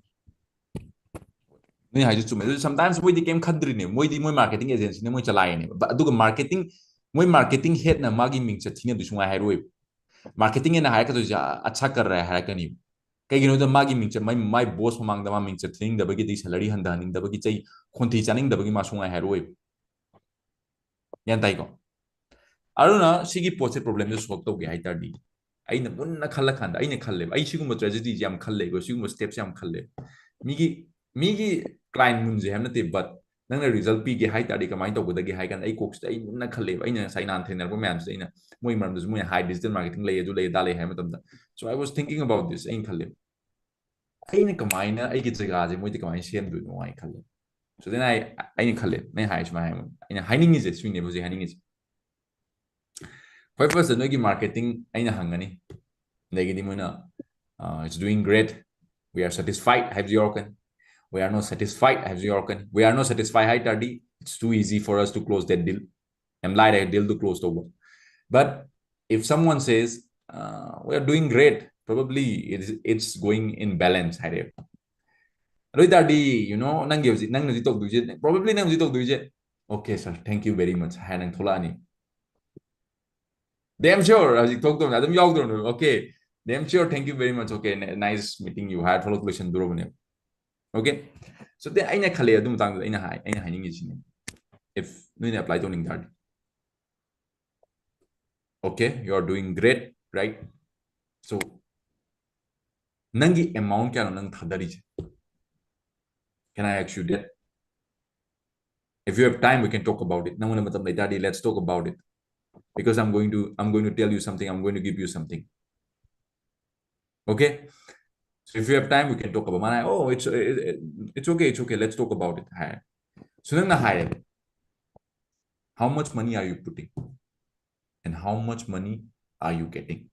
ꯅꯣꯏ ꯍꯥꯏꯗꯨ ꯆꯨꯝꯃꯦ꯫ ꯑꯗꯨ sometimes ꯃꯣꯏꯗꯤ ꯀꯩꯝ ꯈꯟꯗ꯭ꯔꯤꯅꯦ, ꯃꯣꯏꯗꯤ ꯃꯣꯏ marketing agency ꯅ ꯃꯣꯏ ꯆꯂꯥꯏꯔꯤꯅꯦꯕ꯫ But ꯑꯗꯨꯒ marketing, ꯃꯣꯏ marketing head ꯅ ꯃꯥꯒꯤ ꯃꯤꯡꯆꯠ ꯊꯤꯅꯕꯗꯤ ꯁꯨꯡꯉꯥꯏ ꯍꯥꯏꯔꯣꯏꯕ꯫ Marketing head ꯅ ꯍꯥꯏꯔꯛꯀꯗꯣꯏꯁꯦ "ꯑ-, ꯑꯠꯁꯥ ꯀꯔ ꯍꯥꯏ" ꯍꯥꯏꯔꯛꯀꯅꯤꯕ꯫ ꯀꯩꯒꯤꯅꯣꯗ ꯃꯥꯒꯤ ꯃꯤꯡꯆꯠ, ꯃꯥꯏ, ꯃꯥꯏ boss ꯃꯃꯥꯡꯗ ꯃꯥ ꯃꯤꯡꯆꯠ ꯊꯤꯅꯤꯡꯗꯕꯒꯤꯗꯤ, salary ꯍꯟꯊꯍꯟꯅꯤꯡꯗꯕꯒꯤ, ꯆꯩ ꯈꯣꯟꯊꯤ ꯆꯥꯅꯤꯡꯗꯕꯒꯤ ꯃꯥ ꯁꯨꯡꯉꯥꯏ ꯍꯥꯏꯔꯣꯏꯕ꯫ ꯒ꯭ꯌꯥꯟ ꯇꯥꯏꯀꯣ? ꯑꯗꯨꯅ ꯁꯤꯒꯤ ꯄꯣꯠꯁꯦ, problem ꯁꯦ solve ꯇꯧꯒꯦ ꯍꯥꯏ ꯇꯥꯔꯗꯤ, ꯑꯩꯅ ꯃꯨꯟꯅ ꯈꯜꯂꯀꯥꯟꯗ, ꯑꯩꯅ ꯈꯜꯂꯦꯕ, ꯑꯩ ꯁꯤꯒꯨꯝꯕ tragedy ꯁꯦ ꯌꯥꯝ ꯈꯜꯂꯦꯀꯣ, ꯁꯤꯒꯨꯝꯕ step ꯁꯦ ꯌꯥꯝ ꯈꯜꯂꯦ꯫ ꯃꯤꯒꯤ, ꯃꯤꯒꯤ client ꯃꯨꯟꯁꯦ ꯍꯥꯏꯕ ꯅꯠꯇꯦ, but ꯅꯪꯅ ꯔꯤꯖꯜ ꯄꯤꯒꯦ ꯍꯥꯏ ꯇꯥꯔꯗꯤ ꯀꯃꯥꯏꯅ ꯇꯧꯒꯗꯒꯦ ꯍꯥꯏ ꯀꯥꯟꯗ ꯑꯩ ꯀꯣꯛꯁꯤꯗ ꯑꯩ ꯃꯨꯟꯅ ꯈꯜꯂꯦꯕ꯫ ꯑꯩꯅ ꯉꯁꯥꯏ ꯅꯍꯥꯟ ꯊꯦꯡꯅꯔꯛꯄ ꯃꯌꯥꯝꯁꯤꯗ ꯑꯩꯅ ꯃꯣꯏ ꯃꯔꯝꯗꯁꯨ ꯃꯣꯏꯅ ꯍꯥꯏ ꯗꯤꯖꯤꯇꯦꯜ ꯃꯥꯔꯀꯦꯇꯤꯡ ꯂꯩ, ꯑꯗꯨ ꯂꯩ, ꯑꯗꯥ ꯂꯩ ꯍꯥꯏ ꯃꯇꯝꯗ, so I was thinking about this, ꯑꯩꯅ ꯈꯜꯂꯦꯕ, ꯑꯩꯅ ꯀꯃꯥꯏꯅ ꯑꯩꯒꯤ ꯖꯒꯥꯁꯦ ꯃꯣꯏꯗ ꯀꯃꯥꯏꯅ ꯁꯦꯝꯗꯣꯏꯅꯣ ꯍꯥꯏꯅ ꯈꯜꯂꯦ꯫ So then I, ꯑꯩꯅ ꯈꯜꯂꯦ, ꯅꯪ ꯍꯥꯏ ꯁꯨꯃꯥꯏꯅ ꯍꯥꯏꯕ, ꯑꯩꯅ ꯍꯥꯏꯅꯤꯡꯉꯤꯁꯦ ꯁꯤꯅꯦꯕ ꯍꯧꯖꯤꯛ ꯍꯥꯏꯅꯤꯡꯉꯤꯁꯦ꯫ ꯈ꯭ꯋꯥꯏ ꯐꯥꯔꯁꯇ ꯅꯣꯏꯒꯤ ꯃꯥꯔꯀꯦꯇꯤꯡ ꯑꯩꯅ ꯍꯪꯒꯅꯤ, ꯑꯗꯒꯤꯗꯤ ꯃꯣꯏꯅ, "It's doing great, we are satisfied" ꯍꯥꯏꯕꯁꯨ ꯌꯥꯎꯔꯛꯀꯅꯤ, "We are not satisfied" ꯍꯥꯏꯕꯁꯨ ꯌꯥꯎꯔꯛꯀꯅꯤ꯫ "We are not satisfied" ꯍꯥꯏ ꯇꯥꯔꯗꯤ, "It's too easy for us to close that deal", ꯌꯥꯝ ꯂꯥꯏꯔꯦ ꯗꯤꯜꯗꯨ ꯀ꯭ꯂꯣꯖ ꯇꯧꯕ꯫ But if someone says, "We are doing great, probably it's, it's going in balance" ꯍꯥꯏꯔꯦꯕ꯫ ꯑꯗꯨ ꯑꯣꯏ ꯇꯥꯔꯗꯤ, you know, ꯅꯪꯒꯤ ꯍꯧꯖꯤꯛ, ꯅꯪꯅ ꯍꯧꯖꯤꯛ ꯇꯧꯗꯣꯏꯁꯦ, probably ꯅꯪ ꯍꯧꯖꯤꯛ ꯇꯧꯗꯣꯏꯁꯦ, "Okay sir, thank you very much" ꯍꯥꯏꯔ ꯅꯪ ꯊꯣꯛꯂꯛꯑꯅꯤ꯫ "Damn sure" ꯍꯧꯖꯤꯛ ꯊꯣꯛꯇꯕꯅꯤ, ꯑꯗꯨꯝ ꯌꯥꯎꯗ꯭ꯔꯕꯅꯦꯕ꯫ "Okay, damn sure, thank you very much, okay, nice meeting you" ꯍꯥꯏꯔ ꯊꯣꯛꯂꯛ ꯂꯣꯏꯁꯟꯗꯣꯔꯕꯅꯦꯕ꯫ Okay, so then ꯑꯩꯅ ꯈꯜꯂꯦ ꯑꯗꯨ ꯃꯇꯥꯡꯗꯨꯗ ꯑꯩꯅ ꯍꯥꯏ, ꯑꯩꯅ ꯍꯥꯏꯅꯤꯡꯉꯤꯁꯤꯅꯦ, if ꯅꯣꯏꯅ ꯑꯦꯄ꯭ꯂꯥꯏ ꯇꯧꯅꯤꯡ ꯇꯥꯔꯗꯤ, "Okay, you are doing great, right? So ꯅꯪꯒꯤ ꯑꯦꯃꯥꯎꯟ ꯀꯌꯥꯅꯣ ꯅꯪ ꯊꯥꯗꯔꯤꯁꯦ? Can I ask you that? If you have time, we can talk about it. ꯅꯪꯉꯣꯟꯗ ꯃꯇꯝ ꯂꯩ ꯇꯥꯔꯗꯤ, let's talk about it, because I'm going to, I'm going to tell you something, I'm going to give you something." Okay? So if you have time, we can talk about it. ꯃꯥꯅ, "Oh, it's, it's okay, it's okay, let's talk about it" high. So ꯅꯪꯅ ꯍꯥꯏꯔꯦ, "How much money are you putting? And how much money are you getting?"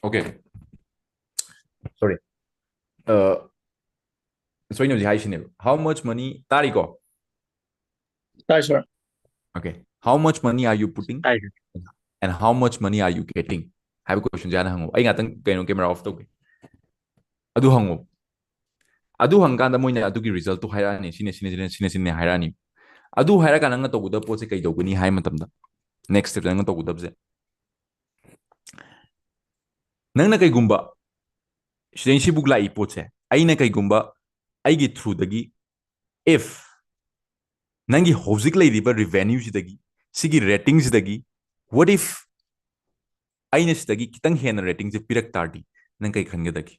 Okay. Sorry. Uh, so ꯑꯩꯅ ꯍꯧꯖꯤꯛ ꯍꯥꯏꯁꯤꯅꯦꯕ, "How much money", ꯇꯥꯔꯤꯀꯣ? ꯇꯥꯏ, sir. "Okay, how much money are you putting? ꯇꯥꯏ. And how much money are you getting?" ꯍꯥꯏꯕ question ꯁꯦ ꯍꯥꯟꯅ ꯍꯪꯉꯣ꯫ ꯑꯩ ꯉꯥꯛꯇꯪ ꯀꯩꯅꯣ, camera off ꯇꯧꯒꯦ꯫ ꯑꯗꯨ ꯍꯪꯉꯣ꯫ ꯑꯗꯨ ꯍꯪꯀꯥꯟꯗ ꯃꯣꯏꯅ ꯑꯗꯨꯒꯤ result ꯇꯣ ꯍꯥꯏꯔꯛꯑꯅꯤ, ꯁꯤꯅ, ꯁꯤꯅ, ꯁꯤꯅ, ꯁꯤꯅ, ꯁꯤꯅ ꯍꯥꯏꯔꯛꯑꯅꯤ꯫ ꯑꯗꯨ ꯍꯥꯏꯔꯀꯥꯟꯗ ꯅꯪꯅ ꯇꯧꯒꯗꯕ ꯄꯣꯠꯁꯦ ꯀꯩ ꯇꯧꯒꯅꯤ ꯍꯥꯏ ꯃꯇꯝꯗ, next step ꯇ ꯅꯪꯅ ꯇꯧꯒꯗꯕꯁꯦ, ꯅꯪꯅ ꯀꯩꯒꯨꯝꯕ ꯁꯤꯗꯩ ꯁꯤꯕꯨꯛ ꯂꯥꯛꯏ ꯄꯣꯠꯁꯦ ꯑꯩꯅ ꯀꯩꯒꯨꯝꯕ ꯑꯩꯒꯤ through ꯗꯒꯤ, if ꯅꯪꯒꯤ ꯍꯧꯖꯤꯛ ꯂꯩꯔꯤꯕ revenue ꯁꯤꯗꯒꯤ, ꯁꯤꯒꯤ rating ꯁꯤꯗꯒꯤ, what if ꯑꯩꯅ ꯁꯤꯗꯒꯤ ꯈꯤꯇꯪ ꯍꯦꯟꯅ rating ꯁꯦ ꯄꯤꯔꯛ ꯇꯥꯔꯗꯤ ꯅꯪ ꯀꯩ ꯈꯟꯒꯗꯒꯦ?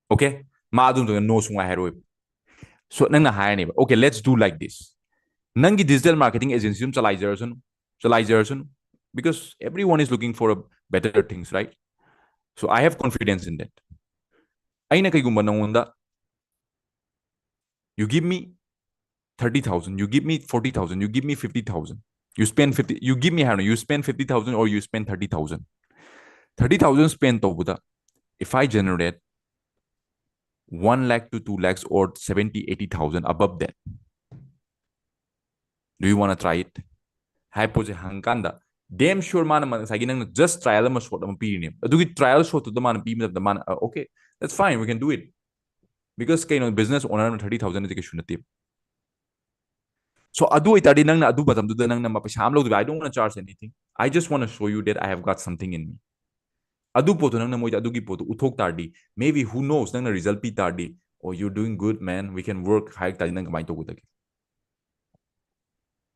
Okay, ꯃꯥ ꯑꯗꯨꯝ no ꯁꯨꯡꯉꯥꯏ ꯍꯥꯏꯔꯣꯏꯕ꯫ So ꯅꯪꯅ ꯍꯥꯏꯔꯅꯦꯕ, okay, let's do like this. ꯅꯪꯒꯤ digital marketing agency ꯑꯗꯨꯝ ꯆꯂꯥꯏꯖꯔꯁꯅꯨ, ꯆꯂꯥꯏꯖꯔꯁꯅꯨ, because everyone is looking for a better things, right? So I have confidence in that. ꯑꯩꯅ ꯀꯩꯒꯨꯝꯕ ꯅꯪꯉꯣꯟꯗ, you give me thirty thousand, you give me forty thousand, you give me fifty thousand, you spend fifty, you give me, ꯍꯥꯏꯔꯣ, you spend fifty thousand or you spend thirty thousand, thirty thousand spend ꯇꯧꯕꯗ, if I generate one lakh to two lakhs or seventy eighty thousand, above that, do you wanna try it? ꯍꯥꯏ ꯄꯣꯠꯁꯦ ꯍꯪꯀꯥꯟꯗ, damn sure ꯃꯥꯅ ꯉꯁꯥꯏꯒꯤ ꯅꯪꯅ just trial ꯑꯃ, shot ꯑꯃ ꯄꯤꯔꯤꯅꯦ, ꯑꯗꯨꯒꯤ trial shot ꯇꯨꯗ ꯃꯥꯅ ꯄꯤꯕ ꯃꯇꯝꯗ ꯃꯥꯅ, "Okay, that's fine, we can do it." Because ꯀꯩꯅꯣ, business owner ꯑꯃꯅ thirty thousand ꯗꯤ ꯀꯩꯁꯨ ꯅꯠꯇꯦ꯫ So ꯑꯗꯨ ꯑꯣꯏꯇꯥꯔꯗꯤ ꯅꯪꯅ ꯑꯗꯨ ꯃꯇꯝꯗꯨꯗ ꯅꯪꯅ ꯃ-, ꯄꯩꯁꯥ ꯑꯃ ꯂꯧꯗꯕ, "I don't wanna charge anything, I just wanna show you that I have got something in me." ꯑꯗꯨ ꯄꯣꯠꯇꯣ ꯅꯪꯅ ꯃꯣꯏꯗ ꯑꯗꯨꯒꯤ ꯄꯣꯠꯇꯣ ꯎꯠꯊꯣꯛ ꯇꯥꯔꯗꯤ, maybe, who knows, ꯅꯪꯅ result ꯄꯤ ꯇꯥꯔꯗꯤ, "Oh, you're doing good, man, we can work," ꯍꯥꯏꯔꯛ ꯇꯥꯔꯗꯤ ꯅꯪ ꯀꯃꯥꯏꯅ ꯇꯧꯒꯗꯒꯦ?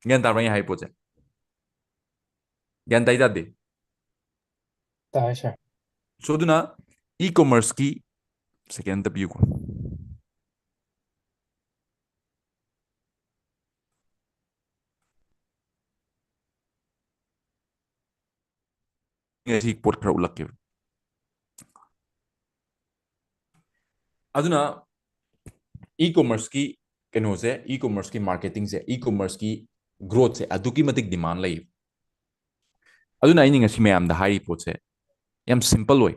ꯒ꯭ꯌꯥꯟ ꯇꯥꯕ꯭ꯔꯥ ꯑꯩꯅ ꯍꯥꯏ ꯄꯣꯠꯁꯦ? ꯒ꯭ꯌꯥꯟ ꯇꯥꯏ ꯇꯥꯗꯦ? ꯇꯥꯏ, sir. So ꯑꯗꯨꯅ e-commerce ꯀꯤ, second ꯑꯝꯇ ꯄꯤꯌꯨꯀꯣ꯫ ꯉꯁꯤ ꯄꯣꯠ ꯈꯔ ꯎꯠꯂꯛꯀꯦꯕ꯫ ꯑꯗꯨꯅ e-commerce ꯀꯤ ꯀꯩꯅꯣꯁꯦ, e-commerce ꯀꯤ marketing ꯁꯦ, e-commerce ꯀꯤ growth ꯁꯦ ꯑꯗꯨꯛꯀꯤ ꯃꯇꯤꯛ demand ꯂꯩ꯫ ꯑꯗꯨꯅ ꯑꯩꯅ ꯉꯁꯤ ꯃꯌꯥꯝꯗ ꯍꯥꯏꯔꯤ ꯄꯣꯠꯁꯦ ꯌꯥꯝ simple ꯑꯣꯏ꯫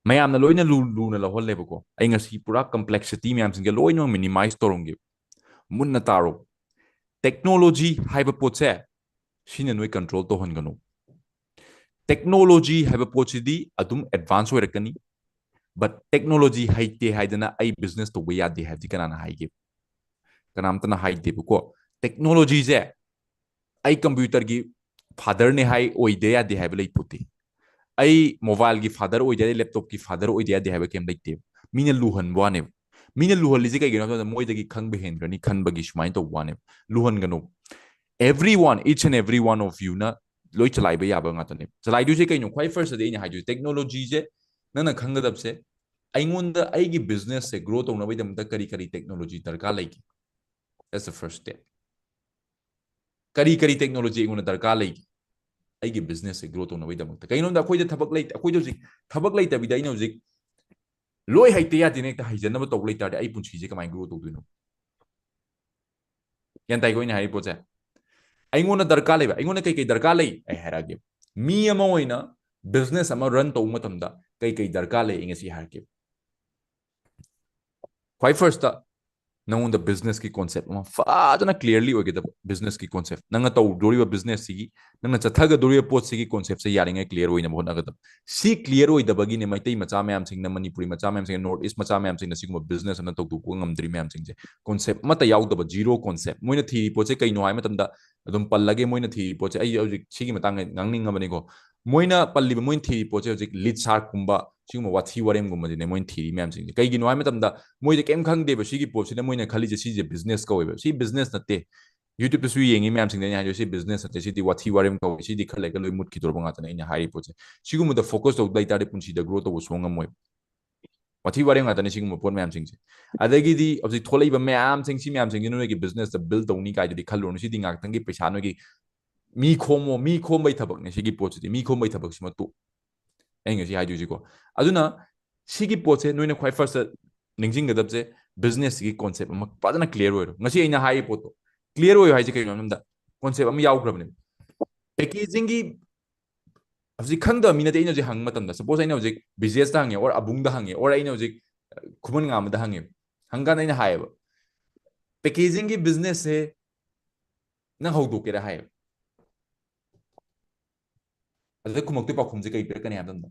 ꯃꯌꯥꯝꯅ ꯂꯣꯏꯅ ꯂꯨ-, ꯂꯨꯅ ꯂꯧꯍꯜꯂꯦꯕꯀꯣ꯫ ꯑꯩ ꯉꯁꯤ ꯄꯨꯔꯥ complexity ꯃꯌꯥꯝꯁꯤꯡꯁꯦ ꯂꯣꯏꯅꯃꯛ minimize ꯇꯧꯔꯝꯒꯦ꯫ ꯃꯨꯟꯅ ꯇꯥꯔꯣ꯫ Technology ꯍꯥꯏꯕ ꯄꯣꯠꯁꯦ ꯁꯤꯅ ꯅꯣꯏ control ꯇꯧꯍꯟꯒꯅꯨ꯫ Technology ꯍꯥꯏꯕ ꯄꯣꯠꯁꯤꯗꯤ ꯑꯗꯨꯝ advance ꯑꯣꯏꯔꯛꯀꯅꯤ, but technology ꯍꯩꯇꯦ ꯍꯥꯏꯗꯅ ꯑꯩ business ꯇꯧꯕ ꯌꯥꯗꯦ ꯍꯥꯏꯕꯗꯤ ꯀꯅꯥꯅ ꯍꯥꯏꯒꯦ? ꯀꯅꯥꯝꯇꯅ ꯍꯥꯏꯗꯦꯕꯀꯣ꯫ Technology ꯁꯦ ꯑꯩ computer ꯒꯤ father ꯅꯦ ꯍꯥꯏ ꯑꯣꯏꯗ ꯌꯥꯗꯦ ꯍꯥꯏꯕ ꯂꯩꯄꯣꯠꯇꯦ꯫ ꯑꯩ mobile ꯒꯤ father ꯑꯣꯏꯗꯦ, ꯑꯩ laptop ꯀꯤ father ꯑꯣꯏꯗꯦ ꯌꯥꯗꯦ ꯍꯥꯏꯕ ꯀꯩꯝ ꯂꯩꯇꯦꯕ꯫ ꯃꯤꯅ ꯂꯨꯍꯟꯕ ꯋꯥꯅꯦꯕ꯫ ꯃꯤꯅ ꯂꯨꯍꯜꯂꯤꯁꯦ ꯀꯩꯒꯤꯅꯣ ꯍꯥꯏꯕꯗ ꯃꯣꯏꯗꯒꯤ ꯈꯪꯕ ꯍꯦꯟꯈ꯭ꯔꯅꯤ ꯈꯟꯕꯒꯤ ꯁꯨꯃꯥꯏꯅ ꯇꯧꯕ ꯋꯥꯅꯦꯕ꯫ ꯂꯨꯍꯟꯒꯅꯣ꯫ Everyone, each and every one of you ꯅ ꯂꯣꯏ ꯆꯂꯥꯏꯕ ꯌꯥꯕ ꯉꯥꯛꯇꯅꯦꯕ꯫ ꯆꯂꯥꯏꯗꯣꯏꯁꯦ ꯀꯩꯅꯣ? ꯈ꯭ꯋꯥꯏ first ꯇꯗꯤ ꯑꯩꯅ ꯍꯥꯏꯗꯣꯏꯁꯦ technology ꯁꯦ ꯅꯪꯅ ꯈꯪꯒꯗꯕꯁꯦ, ꯑꯩꯉꯣꯟꯗ ꯑꯩꯒꯤ business ꯁꯦ grow ꯇꯧꯅꯕꯒꯤꯗꯃꯛꯇ ꯀꯔꯤ ꯀꯔꯤ technology ꯗꯔꯀꯥꯔ ꯂꯩꯒꯦ? That's the first step. ꯀꯔꯤ ꯀꯔꯤ technology ꯑꯩꯉꯣꯟꯗ ꯗꯔꯀꯥꯔ ꯂꯩꯒꯦ ꯑꯩꯒꯤ business ꯁꯦ grow ꯇꯧꯅꯕꯒꯤꯗꯃꯛꯇ? ꯀꯩꯒꯤꯅꯣꯗ ꯑꯩꯈꯣꯏꯗ ꯊꯕꯛ ꯂꯩ, ꯑꯩꯈꯣꯏꯗ ꯍꯧꯖꯤꯛ ꯊꯕꯛ ꯂꯩꯇꯕꯤꯗ ꯑꯩꯅ ꯍꯧꯖꯤꯛ ꯂꯣꯏ ꯍꯩꯇ ꯌꯥꯗꯦꯅ ꯍꯦꯛꯇ ꯍꯩꯖꯅꯕ ꯇꯧꯕ ꯂꯩꯇꯥꯔꯗꯤ ꯑꯩ ꯄꯨꯟꯁꯤꯁꯦ ꯀꯃꯥꯏꯅ grow ꯇꯧꯗꯣꯏꯅꯣ? ꯒ꯭ꯌꯥꯟ ꯇꯥꯏꯀꯣ ꯑꯩꯅ ꯍꯥꯏꯔꯤ ꯄꯣꯠꯁꯦ? ꯑꯩꯉꯣꯟꯗ ꯗꯔꯀꯥꯔ ꯂꯩꯕ, ꯑꯩꯉꯣꯟꯗ ꯀꯩ ꯀꯩ ꯗꯔꯀꯥꯔ ꯂꯩ ꯑꯩ ꯍꯥꯏꯔꯛꯑꯒꯦ꯫ ꯃꯤ ꯑꯃ ꯑꯣꯏꯅ business ꯑꯃ run ꯇꯧꯕ ꯃꯇꯝꯗ ꯀꯩ ꯀꯩ ꯗꯔꯀꯥꯔ ꯂꯩ ꯑꯩ ꯉꯁꯤ ꯍꯥꯏꯔꯛꯀꯦ꯫ ꯈ꯭ꯋꯥꯏ first ꯇ ꯅꯉꯣꯟꯗ business ꯀꯤ concept ꯑꯃ ꯐꯖꯅ clearly ꯑꯣꯏꯒꯗꯕ, business ꯀꯤ concept, ꯅꯪꯅ ꯇꯧꯗꯣꯔꯤꯕ business ꯁꯤꯒꯤ, ꯅꯪꯅ ꯆꯠꯊꯒꯗꯧꯔꯤꯕ ꯄꯣꯠꯁꯤꯒꯤ concept ꯁꯦ ꯌꯥꯔꯤꯉꯩ clear ꯑꯣꯏꯅꯕ ꯍꯣꯠꯅꯒꯗꯕ꯫ ꯁꯤ clear ꯑꯣꯏꯗꯕꯒꯤꯅꯦ ꯃꯩꯇꯩ ꯃꯆꯥ ꯃꯌꯥꯝꯁꯤꯡꯅ, ꯃꯅꯤꯄꯨꯔꯤ ꯃꯆꯥ ꯃꯌꯥꯝꯁꯤꯡꯅ, North East ꯃꯆꯥ ꯃꯌꯥꯝꯁꯤꯡꯅ ꯁꯤꯒꯨꯝꯕ business ꯑꯃ ꯇꯧꯊꯣꯛꯄ ꯉꯝꯗ꯭ꯔꯤ ꯃꯌꯥꯝꯁꯤꯡꯁꯦ꯫ Concept ꯑꯃꯠꯇ ꯌꯥꯎꯗꯕ, zero concept꯫ ꯃꯣꯏꯅ ꯊꯤꯔꯤ ꯄꯣꯠꯁꯦ ꯀꯩꯅꯣ ꯍꯥꯏ ꯃꯇꯝꯗ, ꯑꯗꯨꯝ ꯄꯜꯂꯒꯦ, ꯃꯣꯏꯅ ꯊꯤꯔꯤ ꯄꯣꯠꯁꯦ ꯑꯩ ꯍꯧꯖꯤꯛ ꯁꯤꯒꯤ ꯃꯇꯥꯡꯗ ꯉꯥꯡꯅꯤꯡꯉꯕꯅꯤꯀꯣ꯫ ꯃꯣꯏꯅ ꯄꯜꯂꯤꯕ, ꯃꯣꯏꯅ ꯊꯤꯔꯤ ꯄꯣꯠꯁꯦ ꯍꯧꯖꯤꯛ ꯂꯤꯠ ꯁꯥꯔꯛꯀꯨꯝꯕ, ꯁꯤꯒꯨꯝꯕ ꯋꯥꯊꯤ ꯋꯥꯔꯦꯝꯒꯨꯝꯕꯁꯤꯅꯦ ꯃꯣꯏꯅ ꯊꯤꯔꯤ ꯃꯌꯥꯝꯁꯤꯡꯁꯦ꯫ ꯀꯩꯒꯤꯅꯣ ꯍꯥꯏ ꯃꯇꯝꯗ ꯃꯣꯏꯗꯤ ꯀꯩꯝ ꯈꯪꯗꯦꯕ ꯁꯤꯒꯤ ꯄꯣꯠꯁꯤꯗ, ꯃꯣꯏꯅ ꯈꯜꯂꯤꯁꯦ ꯁꯤꯁꯦ business ꯀꯧꯋꯦꯕ꯫ ꯁꯤ business ꯅꯠꯇꯦ꯫ YouTube ꯇꯁꯨ ꯌꯦꯡꯉꯤ ꯃꯌꯥꯝꯁꯤꯡꯗ ꯑꯩꯅ ꯍꯥꯏꯗꯣꯏ, ꯁꯤ business ꯅꯠꯇꯦ, ꯁꯤꯗꯤ ꯋꯥꯊꯤ ꯋꯥꯔꯦꯝ ꯀꯧꯋꯦ, ꯁꯤꯗꯤ ꯈꯔ ꯂꯩꯔꯒ ꯂꯣꯏ ꯃꯨꯠꯈꯤꯗꯧꯔꯕ ꯉꯥꯛꯇꯅꯦ ꯑꯩꯅ ꯍꯥꯏꯔꯤ ꯄꯣꯠꯁꯦ꯫ ꯁꯤꯒꯨꯝꯕꯗ focus ꯇꯧꯗ ꯂꯩꯇꯥꯔꯗꯤ ꯄꯨꯟꯁꯤꯗ grow ꯇꯧꯕ ꯁꯨꯡꯉꯝ ꯉꯝꯃꯣꯏ꯫ ꯋꯥꯊꯤ ꯋꯥꯔꯦꯝ ꯉꯥꯛꯇꯅꯦ ꯁꯤꯒꯨꯝꯕ ꯄꯣꯠ ꯃꯌꯥꯝꯁꯤꯡꯁꯦ꯫ ꯑꯗꯒꯤꯗꯤ ꯍꯧꯖꯤꯛ ꯊꯣꯛꯂꯛꯏꯕ ꯃꯌꯥꯝꯁꯤꯡ, ꯁꯤ ꯃꯌꯥꯝꯁꯤꯡꯁꯤ ꯅꯣꯏꯒꯤ business ꯇ build ꯇꯧꯅꯤ ꯀꯥꯏꯗꯨꯗꯤ ꯈꯜꯂꯨꯔꯅꯨ꯫ ꯁꯤꯗꯤ ꯉꯥꯛꯇꯪꯒꯤ ꯄꯩꯁꯥ, ꯅꯣꯏꯒꯤ ꯃꯤ ꯈꯣꯝꯃꯣ, ꯃꯤ ꯈꯣꯝꯕꯩ ꯊꯕꯛꯅꯦ ꯁꯤꯒꯤ ꯄꯣꯠꯁꯤꯗꯤ꯫ ꯃꯤ ꯈꯣꯝꯕꯩ ꯊꯕꯛꯁꯤꯃ ꯇꯣꯛ꯫ ꯑꯩ ꯉꯁꯤ ꯍꯥꯏꯗꯣꯏꯁꯤꯀꯣ꯫ ꯑꯗꯨꯅ ꯁꯤꯒꯤ ꯄꯣꯠꯁꯦ ꯅꯣꯏꯅ ꯈ꯭ꯋꯥꯏ first ꯇ ꯅꯤꯡꯁꯤꯡꯒꯗꯕꯁꯦ, business ꯁꯤꯒꯤ concept ꯑꯃ ꯐꯖꯅ clear ꯑꯣꯏꯔꯣ꯫ ꯉꯁꯤ ꯑꯩꯅ ꯍꯥꯏꯔꯤ ꯄꯣꯠꯇꯣ clear ꯑꯣꯏꯌꯣ ꯍꯥꯏꯁꯦ ꯀꯩꯅꯣ ꯍꯥꯏꯕꯗ, concept ꯑꯃ ꯌꯥꯎꯈ꯭ꯔꯕꯅꯦꯕ꯫ Packaging ꯒꯤ ꯍꯧꯖꯤꯛ ꯈꯪꯗꯕ ꯃꯤꯅꯗꯤ ꯑꯩꯅ ꯍꯧꯖꯤꯛ ꯍꯪꯕ ꯃꯇꯝꯗ, suppose ꯑꯩꯅ ꯍꯧꯖꯤꯛ ꯕꯤꯖꯦꯁꯇ ꯍꯪꯉꯦ, or ꯑꯕꯨꯡꯗ ꯍꯪꯉꯦ, or ꯑꯩꯅ ꯍꯧꯖꯤꯛ, ꯑ, ꯈꯨꯃꯟ ꯉꯥꯝꯕꯗ ꯍꯪꯉꯦ, ꯍꯪꯀꯥꯟꯗ ꯑꯩꯅ ꯍꯥꯏꯌꯦꯕ, packaging ꯒꯤ business ꯁꯦ ꯅꯪ ꯍꯧꯗꯣꯛꯀꯦꯔꯥ ꯍꯥꯏꯌꯦꯕ꯫ ꯑꯗꯨꯗ ꯈꯨꯝꯃꯛꯇꯣꯏ ꯄꯥꯎꯈꯨꯝꯁꯦ ꯀꯩ ꯄꯤꯔꯛꯀꯅꯤ ꯍꯥꯏꯕ ꯃꯇꯝꯗ,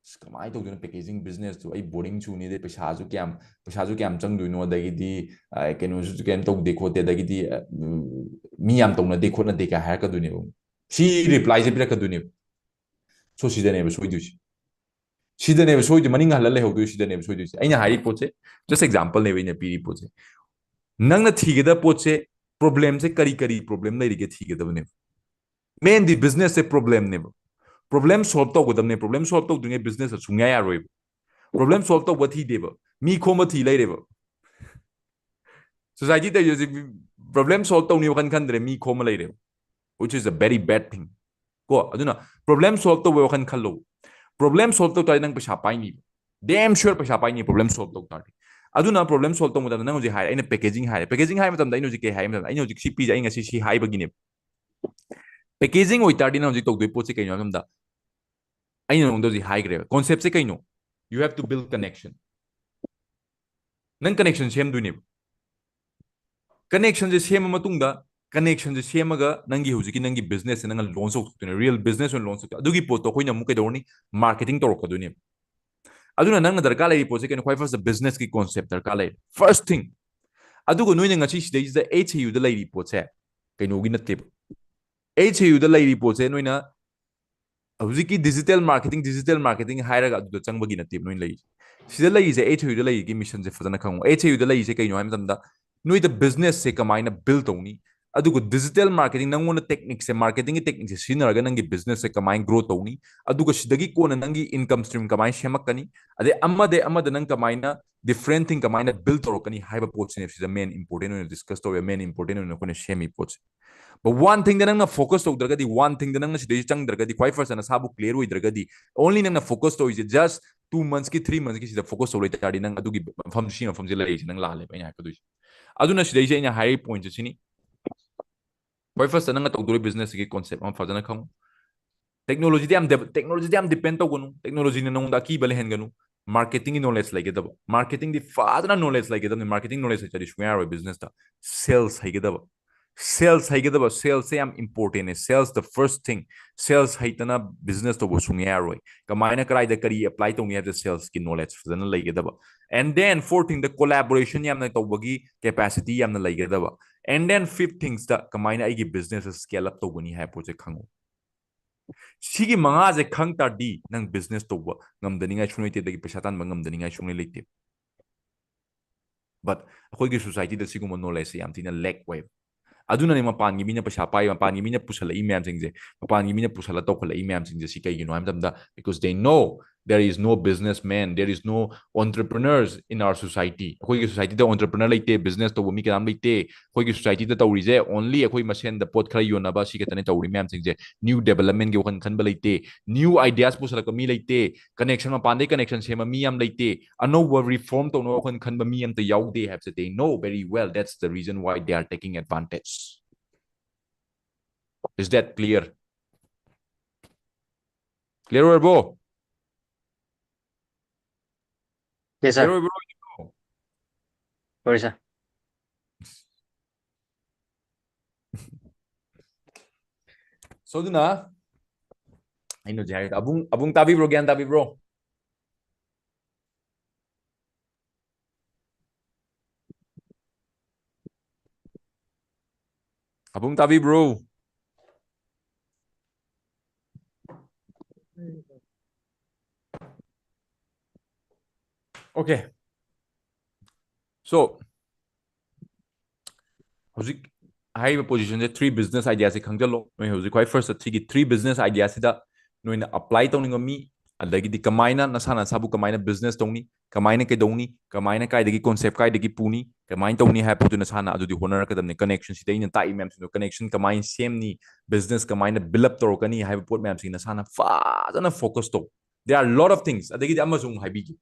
"ꯑꯁ, ꯀꯃꯥꯏꯅ ꯇꯧꯗꯣꯏꯅꯣ packaging business ꯇꯨ? ꯑꯩ boring ꯆꯨꯅꯤ, ꯑꯗꯩ ꯄꯩꯁꯥꯁꯨ ꯀꯌꯥꯝ, ꯄꯩꯁꯥꯁꯨ ꯀꯌꯥꯝ ꯆꯪꯗꯣꯏꯅꯣ, ꯑꯗꯒꯤꯗꯤ, ꯑ, ꯀꯩꯅꯣꯁꯨ ꯀꯩꯝ ꯇꯧꯗꯦ ꯈꯣꯠꯇꯦ, ꯑꯗꯒꯤꯗꯤ, ꯑ, ꯎꯝ, ꯃꯤ ꯌꯥꯝ ꯇꯧꯅꯗꯦ ꯈꯣꯠꯅꯗꯦ" ꯀꯥꯏ ꯍꯥꯏꯔꯛꯀꯗꯣꯏꯅꯦꯕ꯫ ꯁꯤ reply ꯁꯦ ꯄꯤꯔꯛꯀꯗꯣꯏꯅꯦꯕ꯫ ꯁꯣ ꯁꯤꯗꯅꯦꯕ ꯁꯣꯏꯗꯣꯏꯁꯦ꯫ ꯁꯤꯗꯅꯦꯕ ꯁꯣꯏꯗꯣꯏ, ꯃꯅꯤꯡ ꯍꯜꯂ ꯂꯩꯍꯧꯗꯣꯏ ꯁꯤꯗꯅꯦꯕ ꯁꯣꯏꯗꯣꯏꯁꯦ꯫ ꯑꯩꯅ ꯍꯥꯏꯔꯤ ꯄꯣꯠꯁꯦ just example ꯅꯦꯕ ꯑꯩꯅ ꯄꯤꯔꯤ ꯄꯣꯠꯁꯦ꯫ ꯅꯪꯅ ꯊꯤꯒꯗꯕ ꯄꯣꯠꯁꯦ problemꯁꯦ ꯀꯔꯤ ꯀꯔꯤ problem ꯂꯩꯔꯤꯒꯦ ꯊꯤꯒꯗꯕꯅꯦꯕ꯫ Mainꯗꯤ businessꯁꯦ problemꯅꯦꯕ꯫ Problem solve ꯇꯧꯒꯗꯕꯅꯦ꯫ Problem solve ꯇꯧꯗ꯭ꯔꯤꯉꯩ business ꯁꯨꯡꯌꯥ ꯌꯥꯔꯣꯏꯕ꯫ Problem solve ꯇꯧꯕ ꯊꯤꯗꯦꯕ, ꯃꯤ ꯈꯣꯝꯕ ꯊꯤ ꯂꯩꯔꯦꯕ꯫ Society ꯇꯧꯔꯤꯁꯦ ꯍꯧꯖꯤꯛ problem solve ꯇꯧꯅꯤ ꯋꯥꯈꯜ ꯈꯟꯗ꯭ꯔꯦ, ꯃꯤ ꯈꯣꯝꯕ ꯂꯩꯔꯦꯕ, which is a very bad thing꯫ ꯀꯣ ꯑꯗꯨꯅ problem solve ꯇꯧꯕ ꯋꯥꯈꯜ ꯈꯜꯂꯣ꯫ Problem solve ꯇꯧ ꯇꯥꯔꯗꯤ ꯅꯪ ꯄꯩꯁꯥ ꯄꯥꯏꯅꯤꯕ, damn sure ꯄꯩꯁꯥ ꯄꯥꯏꯅꯤ problem solve ꯇꯧ ꯇꯥꯔꯗꯤ꯫ ꯑꯗꯨꯅ problem solve ꯇꯧꯕ ꯃꯇꯝꯗ ꯅꯪ ꯍꯧꯖꯤꯛ ꯍꯥꯏꯔꯦ ꯑꯩꯅ packaging ꯍꯥꯏꯔꯦ꯫ Packaging ꯍꯥꯏꯕ ꯃꯇꯝꯗ ꯑꯩꯅ ꯍꯧꯖꯤꯛ ꯀꯩ ꯍꯥꯏ ꯃꯇꯝꯗ ꯑꯩꯅ ꯍꯧꯖꯤꯛ ꯁꯤ ꯄꯤꯖꯦ ꯑꯩ ꯉꯁꯤ ꯁꯤ ꯍꯥꯏꯕꯒꯤꯅꯦꯕ꯫ Packaging ꯑꯣꯏꯇꯥꯔꯗꯤ ꯅꯪ ꯍꯧꯖꯤꯛ ꯇꯧꯗꯣꯏ ꯄꯣꯠꯁꯦ ꯀꯩꯅꯣ ꯍꯥꯏꯕ ꯃꯇꯝꯗ ꯑꯩꯅ ꯅꯉꯣꯟꯗ ꯍꯧꯖꯤꯛ ꯍꯥꯏꯈ꯭ꯔꯦꯕ꯫ Conceptꯁꯦ ꯀꯩꯅꯣ? You have to build connection꯫ ꯅꯪ connection ꯁꯦꯝꯗꯣꯏꯅꯦꯕ꯫ Connectionꯁꯦ ꯁꯦꯝꯃ ꯃꯇꯨꯡꯗ, connectionꯁꯦ ꯁꯦꯝꯃꯒ ꯅꯪꯒꯤ ꯍꯧꯖꯤꯛꯀꯤ ꯅꯪꯒꯤ businessꯁꯦ ꯅꯪꯅ launch ꯇꯧꯊꯣꯛꯇꯣꯏꯅꯦ꯫ Real business ꯑꯣꯏꯅ launch ꯇꯧꯊꯣꯛ ꯑꯗꯨꯒꯤ ꯄꯣꯠꯇꯣ ꯑꯩꯈꯣꯏꯅ ꯑꯃꯨꯛ ꯀꯩꯗꯧꯔꯅꯤ? Marketing ꯇꯧꯔꯛꯀꯗꯣꯏꯅꯦꯕ꯫ ꯑꯗꯨꯅ ꯅꯪꯅ ꯗꯔꯀꯥꯔ ꯂꯩꯔꯤ ꯄꯣꯠꯁꯦ ꯀꯩꯅꯣ? ꯈ꯭ꯋꯥꯏ firstꯇ businessꯀꯤ concept ꯗꯔꯀꯥꯔ ꯂꯩꯔꯦ, first thing꯫ ꯑꯗꯨꯒ ꯅꯣꯏꯅ ꯉꯁꯤ ꯁꯤꯗꯩꯁꯤꯗ HAUꯗ ꯂꯩꯔꯤ ꯄꯣꯠꯁꯦ ꯀꯩꯅꯣꯒꯤ ꯅꯠꯇꯦꯕ꯫ HAUꯗ ꯂꯩꯔꯤ ꯄꯣꯠꯁꯦ ꯅꯣꯏꯅ ꯍꯧꯖꯤꯛꯀꯤ digital marketing, digital marketing ꯍꯥꯏꯔꯒ ꯑꯗꯨꯗ ꯆꯪꯕꯒꯤ ꯅꯠꯇꯦꯕ ꯅꯣꯏꯅ ꯂꯩꯔꯤꯁꯦ꯫ ꯁꯤꯗ ꯂꯩꯔꯤꯁꯦ, HAUꯗ ꯂꯩꯔꯤꯒꯤ missionꯁꯦ ꯐꯖꯅ ꯈꯪꯉꯣ꯫ HAUꯗ ꯂꯩꯔꯤꯁꯦ ꯀꯩꯅꯣ ꯍꯥꯏꯕ ꯃꯇꯝꯗ ꯅꯣꯏꯗ businessꯁꯦ ꯀꯃꯥꯏꯅ build ꯇꯧꯅꯤ, ꯑꯗꯨꯒ digital marketing ꯅꯪꯉꯣꯟꯗ techniqueꯁꯦ, marketingꯒꯤ techniqueꯁꯦ ꯁꯤꯖꯤꯟꯅꯔꯒ ꯅꯪꯒꯤ businessꯁꯦ ꯀꯃꯥꯏꯅ grow ꯇꯧꯅꯤ, ꯑꯗꯨꯒ ꯁꯤꯗꯒꯤ ꯀꯣꯟꯅ ꯅꯪꯒꯤ income stream ꯀꯃꯥꯏꯅ ꯁꯦꯝꯃꯛꯀꯅꯤ, ꯑꯗꯩ ꯑꯃꯗꯩ ꯑꯃꯗ ꯅꯪ ꯀꯃꯥꯏꯅ different thing ꯀꯃꯥꯏꯅ build ꯇꯧꯔꯛꯀꯅꯤ ꯍꯥꯏꯕ ꯄꯣꯠꯁꯤꯅꯦ ꯁꯤꯗ main important ꯑꯣꯏꯅ discuss ꯇꯧꯋꯦ, main important ꯑꯣꯏꯅ ꯑꯩꯈꯣꯏꯅ ꯁꯦꯝꯃꯤ ꯄꯣꯠꯁꯦ꯫ But one thingꯗ ꯅꯪꯅ focus ꯇꯧꯗ꯭ꯔꯒꯗꯤ, one thingꯗ ꯅꯪꯅ ꯁꯤꯗꯩ ꯆꯪꯗ꯭ꯔꯒꯗꯤ, ꯈ꯭ꯋꯥꯏ firstꯇ ꯅꯁꯥꯕꯨ clear ꯑꯣꯏꯗ꯭ꯔꯒꯗꯤ, only ꯅꯪꯅ focus ꯇꯧꯔꯤꯁꯦ just two monthsꯀꯤ, three monthsꯀꯤ ꯁꯤꯗ focus ꯇꯧ ꯂꯩꯇꯥꯔꯗꯤ ꯅꯪ ꯑꯗꯨꯒꯤ ꯃꯐꯝ, ꯁꯤ ꯃꯐꯝꯁꯦ ꯂꯩꯔꯤꯁꯦ ꯅꯪ ꯂꯥꯜꯂꯦꯕ ꯑꯩꯅ ꯍꯥꯏꯔꯛꯀꯗꯣꯏꯁꯦ꯫ ꯑꯗꯨꯅ ꯁꯤꯗꯩꯁꯦ ꯑꯩꯅ ꯍꯥꯏꯔꯤ pointꯁꯦ ꯁꯤꯅꯤ꯫ ꯈ꯭ꯋꯥꯏ firstꯇ ꯅꯪꯅ ꯇꯧꯗꯣꯔꯤꯕ businessꯁꯤꯒꯤ concept ꯑꯃ ꯐꯖꯅ ꯈꯪꯉꯨ꯫ Technologyꯗ ꯌꯥꯝ dep-, technologyꯗ ꯌꯥꯝ depend ꯇꯧꯒꯅꯨ꯫ Technologyꯅ ꯅꯉꯣꯟꯗ ꯑꯀꯤꯕ ꯂꯩꯍꯟꯒꯅꯨ꯫ Marketingꯒꯤ knowledge ꯂꯩꯒꯗꯕ꯫ Marketingꯗꯤ ꯐꯖꯅ knowledge ꯂꯩꯒꯗꯕꯅꯤ꯫ Marketing knowledge ꯂꯩꯇ꯭ꯔꯗꯤ ꯁꯨꯡꯌꯥ ꯌꯥꯔꯣꯏ businessꯇ꯫ Sales ꯍꯩꯒꯗꯕ꯫ Sales ꯍꯩꯒꯗꯕ꯫ Salesꯁꯦ ꯌꯥꯝ importantꯅꯦ꯫ Sales the first thing꯫ Sales ꯍꯩꯇꯅ business ꯇꯧꯕ ꯁꯨꯡꯌꯥ ꯌꯥꯔꯣꯏ꯫ ꯀꯃꯥꯏꯅ ꯀꯗꯥꯏꯗ ꯀꯔꯤ apply ꯇꯧꯅꯤ ꯍꯥꯏꯕꯗ salesꯀꯤ knowledge ꯐꯖꯅ ꯂꯩꯒꯗꯕ꯫ And then fourth thingꯗ collaboration ꯌꯥꯝꯅ ꯇꯧꯕꯒꯤ capacity ꯌꯥꯝꯅ ꯂꯩꯒꯗꯕ꯫ And then fifth thingsꯇ ꯀꯃꯥꯏꯅ ꯑꯩꯒꯤ business scale up ꯇꯧꯒꯅꯤ ꯍꯥꯏꯕ ꯄꯣꯠꯁꯦ ꯈꯪꯉꯨ꯫ ꯁꯤꯒꯤ ꯃꯉꯥꯁꯦ ꯈꯪ ꯇꯥꯔꯗꯤ ꯅꯪ business ꯇꯧꯕ ꯉꯝꯗꯅꯤꯡꯉꯥꯏ ꯁꯨꯡꯂꯩꯇꯦ, ꯑꯗꯒꯤ ꯄꯩꯁꯥ ꯇꯥꯟꯕ ꯉꯝꯗꯅꯤꯡꯉꯥꯏ ꯁꯨꯡꯂꯩ ꯂꯩꯇꯦ꯫ But ꯑꯩꯈꯣꯏꯒꯤ society ꯗ ꯁꯤꯒꯨꯝꯕ knowledge ꯁꯦ ꯌꯥꯝ ꯊꯤꯅ lack ꯑꯣꯏꯕ꯫ ꯑꯗꯨꯅꯅꯦ ꯃꯄꯥꯟꯒꯤ ꯃꯤꯅ ꯄꯩꯁꯥ ꯄꯥꯏ, ꯃꯄꯥꯟꯒꯤ ꯃꯤꯅ ꯄꯨꯁꯜꯂꯛꯏ ꯃꯌꯥꯝꯁꯤꯡꯁꯦ, ꯃꯄꯥꯟꯒꯤ ꯃꯤꯅ ꯄꯨꯁꯜꯂ ꯇꯧꯈꯠꯂꯛꯏ ꯃꯌꯥꯝꯁꯤꯡꯁꯦ꯫ ꯁꯤ ꯀꯩꯒꯤꯅꯣ ꯍꯥꯏꯕ ꯃꯇꯝꯗ, because they know there is no businessman, there is no entrepreneurs in our society. ꯑꯩꯈꯣꯏꯒꯤ society ꯗ entrepreneur ꯂꯩꯇꯦ, business ꯇꯧꯕ ꯃꯤ ꯀꯅꯥꯝ ꯂꯩꯇꯦ꯫ ꯑꯩꯈꯣꯏꯒꯤ society ꯗ ꯇꯧꯔꯤꯁꯦ only ꯑꯩꯈꯣꯏ ꯃꯁꯦꯟꯗ ꯄꯣꯠ ꯈꯔ ꯌꯣꯟꯅꯕ, ꯁꯤ ꯈꯛꯇꯅꯦ ꯇꯧꯔꯤ ꯃꯌꯥꯝꯁꯤꯡꯁꯦ꯫ New development ꯒꯤ ꯋꯥꯈꯜ ꯈꯟꯕ ꯂꯩꯇꯦ, new ideas ꯄꯨꯁꯜꯂꯛꯄ ꯃꯤ ꯂꯩꯇꯦ, connection, ꯃꯄꯥꯟꯗꯩ connection ꯁꯦꯝꯕ ꯃꯤ ꯌꯥꯝ ꯂꯩꯇꯦ, ꯑꯅꯧꯕ reform ꯇꯧꯅꯕ ꯋꯥꯈꯜ ꯈꯟꯕ ꯃꯤ ꯑꯝꯇ ꯌꯥꯎꯗꯦ ꯍꯥꯏꯕꯁꯦ they know very well. That's the reason why they are taking advantage. Is that clear? Clear ꯑꯣꯏꯔꯕꯣ? Yes, Clear sir. ꯑꯣꯏꯕ꯭ꯔꯣ? Sorry, sir. So, ꯑꯗꯨꯅ ꯑꯩꯅ ꯍꯧꯖꯤꯛ ꯍꯥꯏꯔꯤꯗꯣ, ꯑꯕꯨꯡ, ꯑꯕꯨꯡ ꯇꯥꯕꯤꯕ꯭ꯔꯣ? ꯒ꯭ꯌꯥꯟ ꯇꯥꯕꯤꯕ꯭ꯔꯣ? ꯑꯕꯨꯡ ꯇꯥꯕꯤꯕ꯭ꯔꯣ? Okay. So, ꯍꯧꯖꯤꯛ ꯍꯥꯏꯔꯤꯕ position ꯁꯦ, three business idea ꯁꯦ ꯈꯪꯖꯜꯂꯣ꯫ ꯅꯣꯏ ꯍꯧꯖꯤꯛ ꯈ꯭ꯋꯥꯏ first ꯁꯤꯒꯤ three business idea ꯁꯤꯗ ꯅꯣꯏꯅ apply ꯇꯧꯅꯤꯡꯕ ꯃꯤ, ꯑꯗꯒꯤꯗꯤ ꯀꯃꯥꯏꯅ ꯅꯁꯥ ꯅꯁꯥꯕꯨ ꯀꯃꯥꯏꯅ business ꯇꯧꯅꯤ, ꯀꯃꯥꯏꯅ ꯀꯩꯗꯧꯅꯤ, ꯀꯃꯥꯏꯅ ꯀꯥꯏꯗꯒꯤ concept ꯀꯥꯏꯗꯒꯤ ꯄꯨꯅꯤ, ꯀꯃꯥꯏꯅ ꯇꯧꯅꯤ ꯍꯥꯏꯕꯗꯨ ꯅꯁꯥꯅ ꯑꯗꯨꯗꯤ ꯍꯣꯠꯅꯔꯛꯀꯗꯕꯅꯤ꯫ Connection ꯁꯤꯗ ꯑꯩꯅ ꯇꯥꯛꯏ ꯃꯌꯥꯝꯁꯤꯡꯗꯣ, connection ꯀꯃꯥꯏꯅ ꯁꯦꯝꯅꯤ, business ꯀꯃꯥꯏꯅ build up ꯇꯧꯔꯛꯀꯅꯤ ꯍꯥꯏꯕ ꯄꯣꯠ ꯃꯌꯥꯝꯁꯤ ꯅꯁꯥꯅ ꯐꯖꯅ focus ꯇꯧ꯫ There are lot of things. ꯑꯗꯒꯤꯗꯤ ꯑꯃꯁꯨ ꯑꯃꯨꯛ ꯍꯥꯏꯕꯤꯒꯦ꯫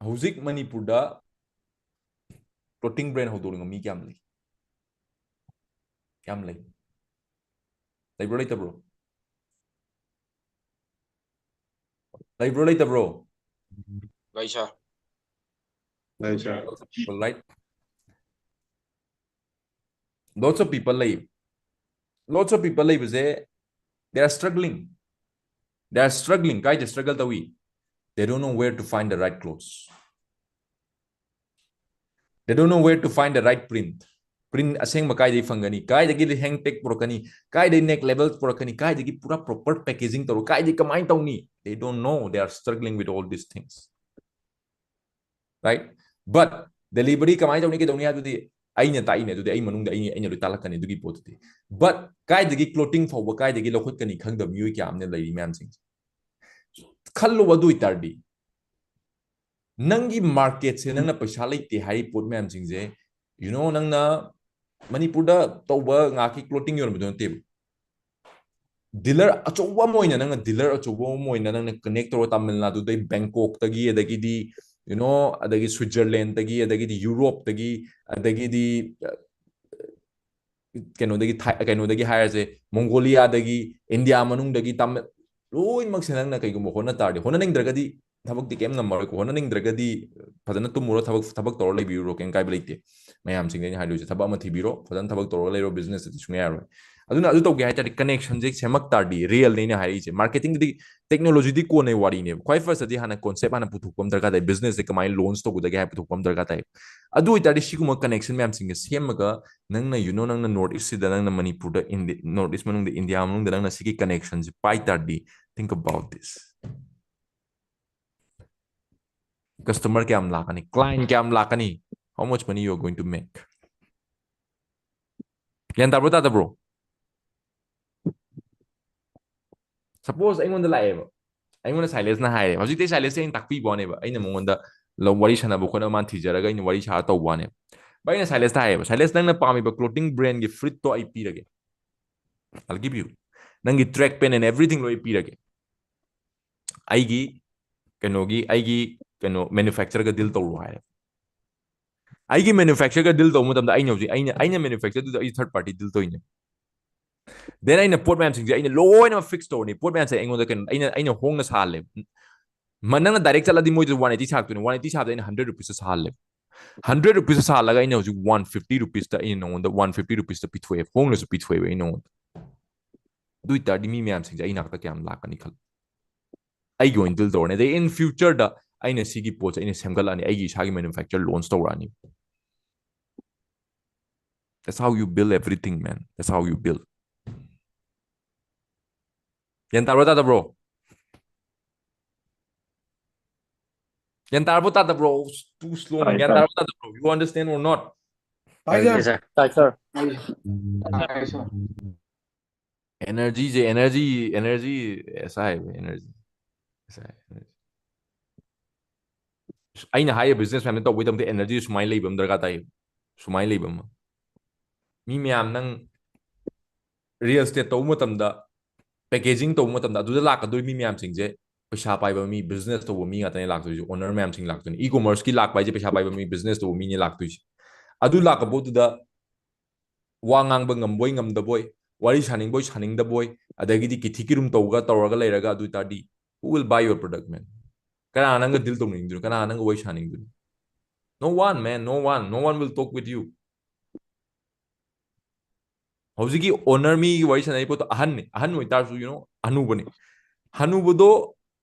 ꯍꯧꯖꯤꯛ ꯃꯅꯤꯄꯨꯔꯗ clothing brand ꯍꯧꯗꯣꯛꯅꯤꯡꯕ ꯃꯤ ꯀꯌꯥꯝ ꯂꯩ? ꯀꯌꯥꯝ ꯂꯩ? ꯂꯩꯕ꯭ꯔꯣ, ꯂꯩꯇꯕ꯭ꯔꯣ? ꯂꯩꯕ꯭ꯔꯣ, ꯂꯩꯇꯕ꯭ꯔꯣ? ꯂꯩ, sir. ꯂꯩ, sir. Lots of people, right? Lots of people ꯂꯩ꯫ Lots of people ꯂꯩꯕꯁꯦ, they are struggling. They are struggling. ꯀꯥꯏꯗ struggle ꯇꯧꯏ? They don't know where to find the right clothes. They don't know where to find the right print. Print ꯑꯁꯦꯡꯕ ꯀꯥꯏꯗꯒꯤ ꯐꯪꯒꯅꯤ? ꯀꯥꯏꯗꯒꯤ hang tag ꯄꯨꯔꯛꯀꯅꯤ? ꯀꯥꯏꯗꯒꯤ neck label ꯄꯨꯔꯛꯀꯅꯤ? ꯀꯥꯏꯗꯒꯤ ꯄꯨꯔꯥ proper packaging ꯇꯧꯔꯣ? ꯀꯥꯏꯗꯒꯤ ꯀꯃꯥꯏꯅ ꯇꯧꯅꯤ? They don't know. They are struggling with all these things. Right? But delivery ꯀꯃꯥꯏꯅ ꯇꯧꯅꯤ, ꯀꯩꯗꯧꯅꯤ ꯍꯥꯏꯕꯗꯨꯗꯤ ꯑꯩꯅ ꯇꯥꯛꯏꯅꯦ, ꯑꯗꯨꯗꯤ ꯑꯩ ꯃꯅꯨꯡꯗ ꯑꯩ, ꯑꯩꯅ ꯂꯣꯏ ꯇꯥꯛꯂꯛꯀꯅꯤ ꯑꯗꯨꯒꯤ ꯄꯣꯠꯇꯨꯗꯤ. But ꯀꯥꯏꯗꯒꯤ clothing ꯐꯥꯎꯕ ꯀꯥꯏꯗꯒꯤ ꯂꯧꯈꯠꯀꯅꯤ ꯈꯪꯗꯕ ꯃꯤꯑꯣꯏ ꯀꯌꯥ ꯑꯃꯅ ꯂꯩꯔꯤ ꯃꯌꯥꯝꯁꯤꯡꯁꯦ. ꯈꯜꯂꯣ, ꯑꯗꯨ ꯑꯣꯏꯇꯥꯔꯗꯤ ꯅꯪꯒꯤ marketꯁꯦ, ꯅꯪꯅ ꯄꯩꯁꯥ ꯂꯩꯇꯦ ꯍꯥꯏꯔꯤ ꯄꯣꯠ ꯃꯌꯥꯝꯁꯤꯡꯁꯦ, you know, ꯅꯪꯅ ꯃꯅꯤꯄꯨꯔꯗ ꯇꯧꯕ ꯉꯥꯛꯀꯤ clothing ꯌꯣꯟꯕꯗꯣ ꯅꯠꯇꯦꯕ. Dealer ꯑꯆꯧꯕ ꯑꯃ ꯑꯣꯏꯅ, ꯅꯪꯅ dealer ꯑꯆꯧꯕ ꯑꯃ ꯑꯣꯏꯅ ꯅꯪꯅ connect ꯇꯧꯔ, ꯇꯥꯃꯤꯜ ꯅꯥꯗꯨꯗꯩ ꯕꯦꯡꯀꯣꯛꯇꯒꯤ, ꯑꯗꯒꯤꯗꯤ, you know, ꯑꯗꯒꯤ ꯁ꯭ꯋꯤꯠꯖꯔꯂꯦꯟꯗꯒꯤ, ꯑꯗꯒꯤꯗꯤ ꯌꯨꯔꯣꯞꯇꯒꯤ, ꯑꯗꯒꯤꯗꯤ, ꯑ, ꯀꯩꯅꯣꯗꯒꯤ ꯊꯥꯏ-, ꯀꯩꯅꯣꯗꯒꯤ ꯍꯥꯏꯔꯁꯦ, ꯃꯣꯡꯒꯣꯂꯤꯌꯥꯗꯒꯤ, ꯏꯟꯗꯤꯌꯥ ꯃꯅꯨꯡꯗꯒꯤ, ꯇꯥꯃꯤꯜ, ꯂꯣꯏꯅꯃꯛꯁꯦ ꯅꯪꯅ ꯀꯩꯒꯨꯝꯕ ꯍꯣꯠꯅ ꯇꯥꯔꯗꯤ, ꯍꯣꯠꯅꯅꯤꯡꯗ꯭ꯔꯒꯗꯤ ꯊꯕꯛꯇꯤ ꯀꯩꯝ ꯉꯝꯃꯔꯣꯏꯀꯣ. ꯍꯣꯠꯅꯅꯤꯡꯗ꯭ꯔꯒꯗꯤ ꯐꯖꯅ ꯇꯨꯝꯃꯨꯔꯣ, ꯊꯕꯛ, ꯊꯕꯛ ꯇꯧꯔ ꯂꯩꯕꯤꯔꯨꯔꯣ, ꯀꯩꯝ ꯀꯥꯏꯕ ꯂꯩꯇꯦ. ꯃꯌꯥꯝꯁꯤꯡꯗ ꯑꯩꯅ ꯍꯥꯏꯗꯣꯏꯁꯦ, ꯊꯕꯛ ꯑꯃ ꯊꯤꯕꯤꯔꯣ, ꯐꯖꯅ ꯊꯕꯛ ꯇꯧꯔꯒ ꯂꯩꯔꯣ, businessꯇꯗꯤ ꯁꯨꯡꯌꯥ ꯌꯥꯔꯣꯏ. ꯑꯗꯨꯅ ꯑꯗꯨ ꯇꯧꯒꯦ ꯍꯥꯏ ꯇꯥꯔꯗꯤ connectionꯁꯦ ꯁꯦꯝꯃꯛ ꯇꯥꯔꯗꯤ, realꯅꯦ ꯑꯩꯅ ꯍꯥꯏꯔꯛꯏꯁꯦ. Marketingꯗꯤ, technologyꯗꯤ ꯀꯣꯟꯅꯩ ꯋꯥꯔꯤꯅꯦꯕ. ꯈ꯭ꯋꯥꯏ firstꯇꯗꯤ ꯍꯥꯟꯅ concept ꯍꯥꯟꯅ ꯄꯨꯊꯣꯛꯄ ꯑꯃ ꯗꯔꯀꯥꯔ ꯇꯥꯏ. Businessꯁꯦ ꯀꯃꯥꯏꯅ launch ꯇꯧꯒꯗꯒꯦ ꯍꯥꯏꯕ ꯄꯨꯊꯣꯛꯄ ꯑꯃ ꯗꯔꯀꯥꯔ ꯇꯥꯏ. ꯑꯗꯨ ꯑꯣꯏꯇꯥꯔꯗꯤ ꯁꯤꯒꯨꯝꯕ connection ꯃꯌꯥꯝꯁꯤꯡꯁꯦ ꯁꯦꯝꯃꯒ ꯅꯪꯅ, you know, ꯅꯪꯅ North Eastꯁꯤꯗ, ꯅꯪꯅ ꯃꯅꯤꯄꯨꯔꯗ, ꯏꯟꯗꯤ-, North East ꯃꯅꯨꯡꯗ, ꯏꯟꯗꯤꯌꯥ ꯃꯅꯨꯡꯗ ꯅꯪꯅ ꯁꯤꯒꯤ connectionꯁꯦ ꯄꯥꯏ ꯇꯥꯔꯗꯤ, think about this. Customer ꯀꯌꯥꯝ ꯂꯥꯛꯀꯅꯤ? Client ꯀꯌꯥꯝ ꯂꯥꯛꯀꯅꯤ? How much money you are going to make? ꯒ꯭ꯌꯥꯟ ꯇꯥꯕ꯭ꯔꯣ, ꯇꯥꯗꯕ꯭ꯔꯣ? Suppose ꯑꯩꯉꯣꯟꯗ ꯂꯥꯛꯑꯦꯕ, ꯑꯩꯉꯣꯟꯗ ꯁꯥꯏꯂꯦꯁꯅ ꯍꯥꯏꯔꯦ, ꯍꯧꯖꯤꯛꯇꯤ ꯁꯥꯏꯂꯦꯁꯁꯦ ꯑꯩꯅ ꯇꯥꯛꯄꯤꯕ ꯋꯥꯅꯦꯕ, ꯑꯩꯅ ꯃꯉꯣꯟꯗ ꯂꯧ-, ꯋꯥꯔꯤ ꯁꯥꯟꯅꯕ ꯈꯣꯠꯅꯕ ꯃꯥꯅ ꯊꯤꯖꯔꯒ ꯑꯩꯅ ꯋꯥꯔꯤ ꯁꯥꯔ ꯇꯧꯕ ꯋꯥꯅꯦꯕ. ꯚꯥꯏ, ꯑꯩꯅ ꯁꯥꯏꯂꯦꯁꯇ ꯍꯥꯏꯌꯦꯕ, "ꯁꯥꯏꯂꯦꯁ, ꯅꯪꯅ ꯄꯥꯝꯃꯤꯕ clothing brandꯒꯤ ꯐꯨꯔꯤꯠꯇꯣ ꯑꯩ ꯄꯤꯔꯒꯦ, I'll give you. ꯅꯪꯒꯤ track pant and everything ꯂꯣꯏ ꯄꯤꯔꯒꯦ, ꯑꯩꯒꯤ ꯀꯩꯅꯣꯒꯤ, ꯑꯩꯒꯤ ꯀꯩꯅꯣ manufacturerꯒ deal ꯇꯧꯔꯣ" ꯍꯥꯏꯔꯦ. ꯑꯩꯒꯤ manufacturerꯒ deal ꯇꯧꯕ ꯃꯇꯝꯗ ꯑꯩꯅ ꯍꯧꯖꯤꯛ, ꯑꯩꯅ, ꯑꯩꯅ manufacturerꯗꯨꯗ ꯑꯩ third party deal ꯇꯧꯔꯤꯅꯦ. Then ꯑꯩꯅ ꯄꯣꯠ ꯃꯌꯥꯝꯁꯤꯡꯁꯦ ꯑꯩꯅ ꯂꯣꯏꯅꯃꯛ fix ꯇꯧꯔꯅꯤ. ꯄꯣꯠ ꯃꯌꯥꯝꯁꯦ ꯑꯩꯉꯣꯟꯗ ꯀꯩꯅꯣ, ꯑꯩꯅ, ꯑꯩꯅ ꯍꯣꯡꯅ ꯁꯥꯍꯜꯂꯦꯕ. ꯃ-, ꯅꯪꯅ direct ꯆꯠꯂꯗꯤ ꯃꯣꯏꯗ one eighty ꯁꯥꯔꯛꯇꯣꯏꯅꯦ. One eighty ꯁꯥꯕꯗ ꯑꯩꯅ hundred rupeesꯇ ꯁꯥꯍꯜꯂꯦꯕ. Hundred rupeesꯇ ꯁꯥꯍꯜꯂꯒ ꯑꯩꯅ ꯍꯧꯖꯤꯛ one fifty rupeesꯇ ꯑꯩꯅ ꯅꯉꯣꯟꯗ one fifty rupeesꯇ ꯄꯤꯊꯣꯛꯑꯦꯕ, ꯍꯣꯡꯅꯁꯨ ꯄꯤꯊꯣꯛꯑꯦꯕ ꯑꯩ ꯅꯉꯣꯟꯗ. ꯑꯗꯨ ꯑꯣꯏꯇꯥꯔꯗꯤ ꯃꯤ ꯃꯌꯥꯝꯁꯤꯡꯁꯦ ꯑꯩ ꯅꯥꯛꯇ ꯀꯌꯥꯝ ꯂꯥꯛꯀꯅꯤ ꯈꯜꯂꯣ. ꯑꯩꯒꯤ ꯑꯣꯏꯅ deal ꯇꯧꯔꯅꯤ. ꯑꯗꯩ in futureꯗ ꯑꯩꯅ ꯁꯤꯒꯤ ꯄꯣꯠꯁꯦ ꯑꯩꯅ ꯁꯦꯝꯒꯠꯂꯛꯑꯅꯤ, ꯑꯩꯒꯤ ꯏꯁꯥꯒꯤ manufacturer launch ꯇꯧꯔꯛꯑꯅꯤ. That's how you build everything, man. That's how you build. ꯒ꯭ꯌꯥꯟ ꯇꯥꯕ꯭ꯔꯣ, ꯇꯥꯗꯕ꯭ꯔꯣ? ꯒ꯭ꯌꯥꯟ ꯇꯥꯔꯕꯣ, ꯇꯥꯗꯕ꯭ꯔꯣ? Too slow, man. ꯒ꯭ꯌꯥꯟ ꯇꯥꯔꯕꯣ, ꯇꯥꯗꯕ꯭ꯔꯣ? You understand or not? ꯇꯥꯏ, ꯁꯥꯔ꯫ ꯁꯥꯔ꯫ ꯇꯥꯏ, ꯁꯥꯔ꯫ ꯇꯥꯏ, ꯁꯥꯔ꯫ Energy ꯁꯦ, energy, energy, ꯑꯦꯁ ꯍꯥꯏꯕ energy꯫ ꯑꯦꯁ ꯍꯥꯏꯕ energy꯫ ꯑꯩꯅ ꯍꯥꯏꯔꯤꯕ business ꯃꯌꯥꯝꯁꯦ ꯇꯧꯕꯒꯤꯗꯃꯛꯇ energy ꯁꯨꯃꯥꯏꯅ ꯂꯩꯕ ꯑꯃ ꯗꯔꯀꯥꯔ ꯇꯥꯏ꯫ ꯁꯨꯃꯥꯏꯅ ꯂꯩꯕ ꯑꯃ꯫ ꯃꯤ ꯃꯌꯥꯝ ꯅꯪ real estate ꯇꯧꯕ ꯃꯇꯝꯗ, packaging ꯇꯧꯕ ꯃꯇꯝꯗ, ꯑꯗꯨꯗ ꯂꯥꯛꯀꯗꯣꯏ ꯃꯤ ꯃꯌꯥꯝꯁꯤꯡꯁꯦ ꯄꯩꯁꯥ ꯄꯥꯏꯕ ꯃꯤ, business ꯇꯧꯕ ꯃꯤ ꯉꯥꯛꯇꯅꯦ ꯂꯥꯛꯇꯣꯏꯁꯦ, owner ꯃꯌꯥꯝꯁꯤꯡ ꯂꯥꯛꯇꯣꯏꯅꯤ꯫ E-commerce ꯀꯤ ꯂꯥꯛꯄ ꯍꯥꯏꯁꯦ ꯄꯩꯁꯥ ꯄꯥꯏꯕ ꯃꯤ, business ꯇꯧꯕ ꯃꯤꯅꯦ ꯂꯥꯛꯇꯣꯏꯁꯦ꯫ ꯑꯗꯨ ꯂꯥꯛꯄ ꯄꯣꯠꯇꯨꯗ ꯋꯥ ꯉꯥꯡꯕ ꯉꯝꯕꯣꯏ ꯉꯝꯗꯕꯣꯏ, ꯋꯥꯔꯤ ꯁꯥꯅꯤꯡꯕꯣꯏ ꯁꯥꯅꯤꯡꯗꯕꯣꯏ, ꯑꯗꯒꯤꯗꯤ ꯀꯤꯊꯤ ꯀꯤꯔꯨꯝ ꯇꯧꯒ ꯇꯧꯔꯒ ꯂꯩꯔꯒ, ꯑꯗꯨ ꯑꯣꯏ ꯇꯥꯔꯗꯤ, who will buy your product, man? ꯀꯅꯥ ꯅꯪꯒ deal ꯇꯧꯅꯤꯡꯗꯣꯏꯅꯣ? ꯀꯅꯥ ꯅꯪꯒ ꯋꯥꯔꯤ ꯁꯥꯅꯤꯡꯗꯣꯏꯅꯣ? No one, man, no one, no one will talk with you. ꯍꯧꯖꯤꯛꯀꯤ owner ꯃꯤꯒꯤ ꯋꯥꯔꯤ ꯁꯥꯟꯅꯔꯤ ꯄꯣꯠꯇꯣ ꯑꯍꯟꯅꯤ, ꯑꯍꯟ ꯑꯣꯏꯇꯥꯔꯁꯨ, you know, ꯍꯅꯨꯕꯅꯤ꯫ ꯍꯅꯨꯕꯗꯣ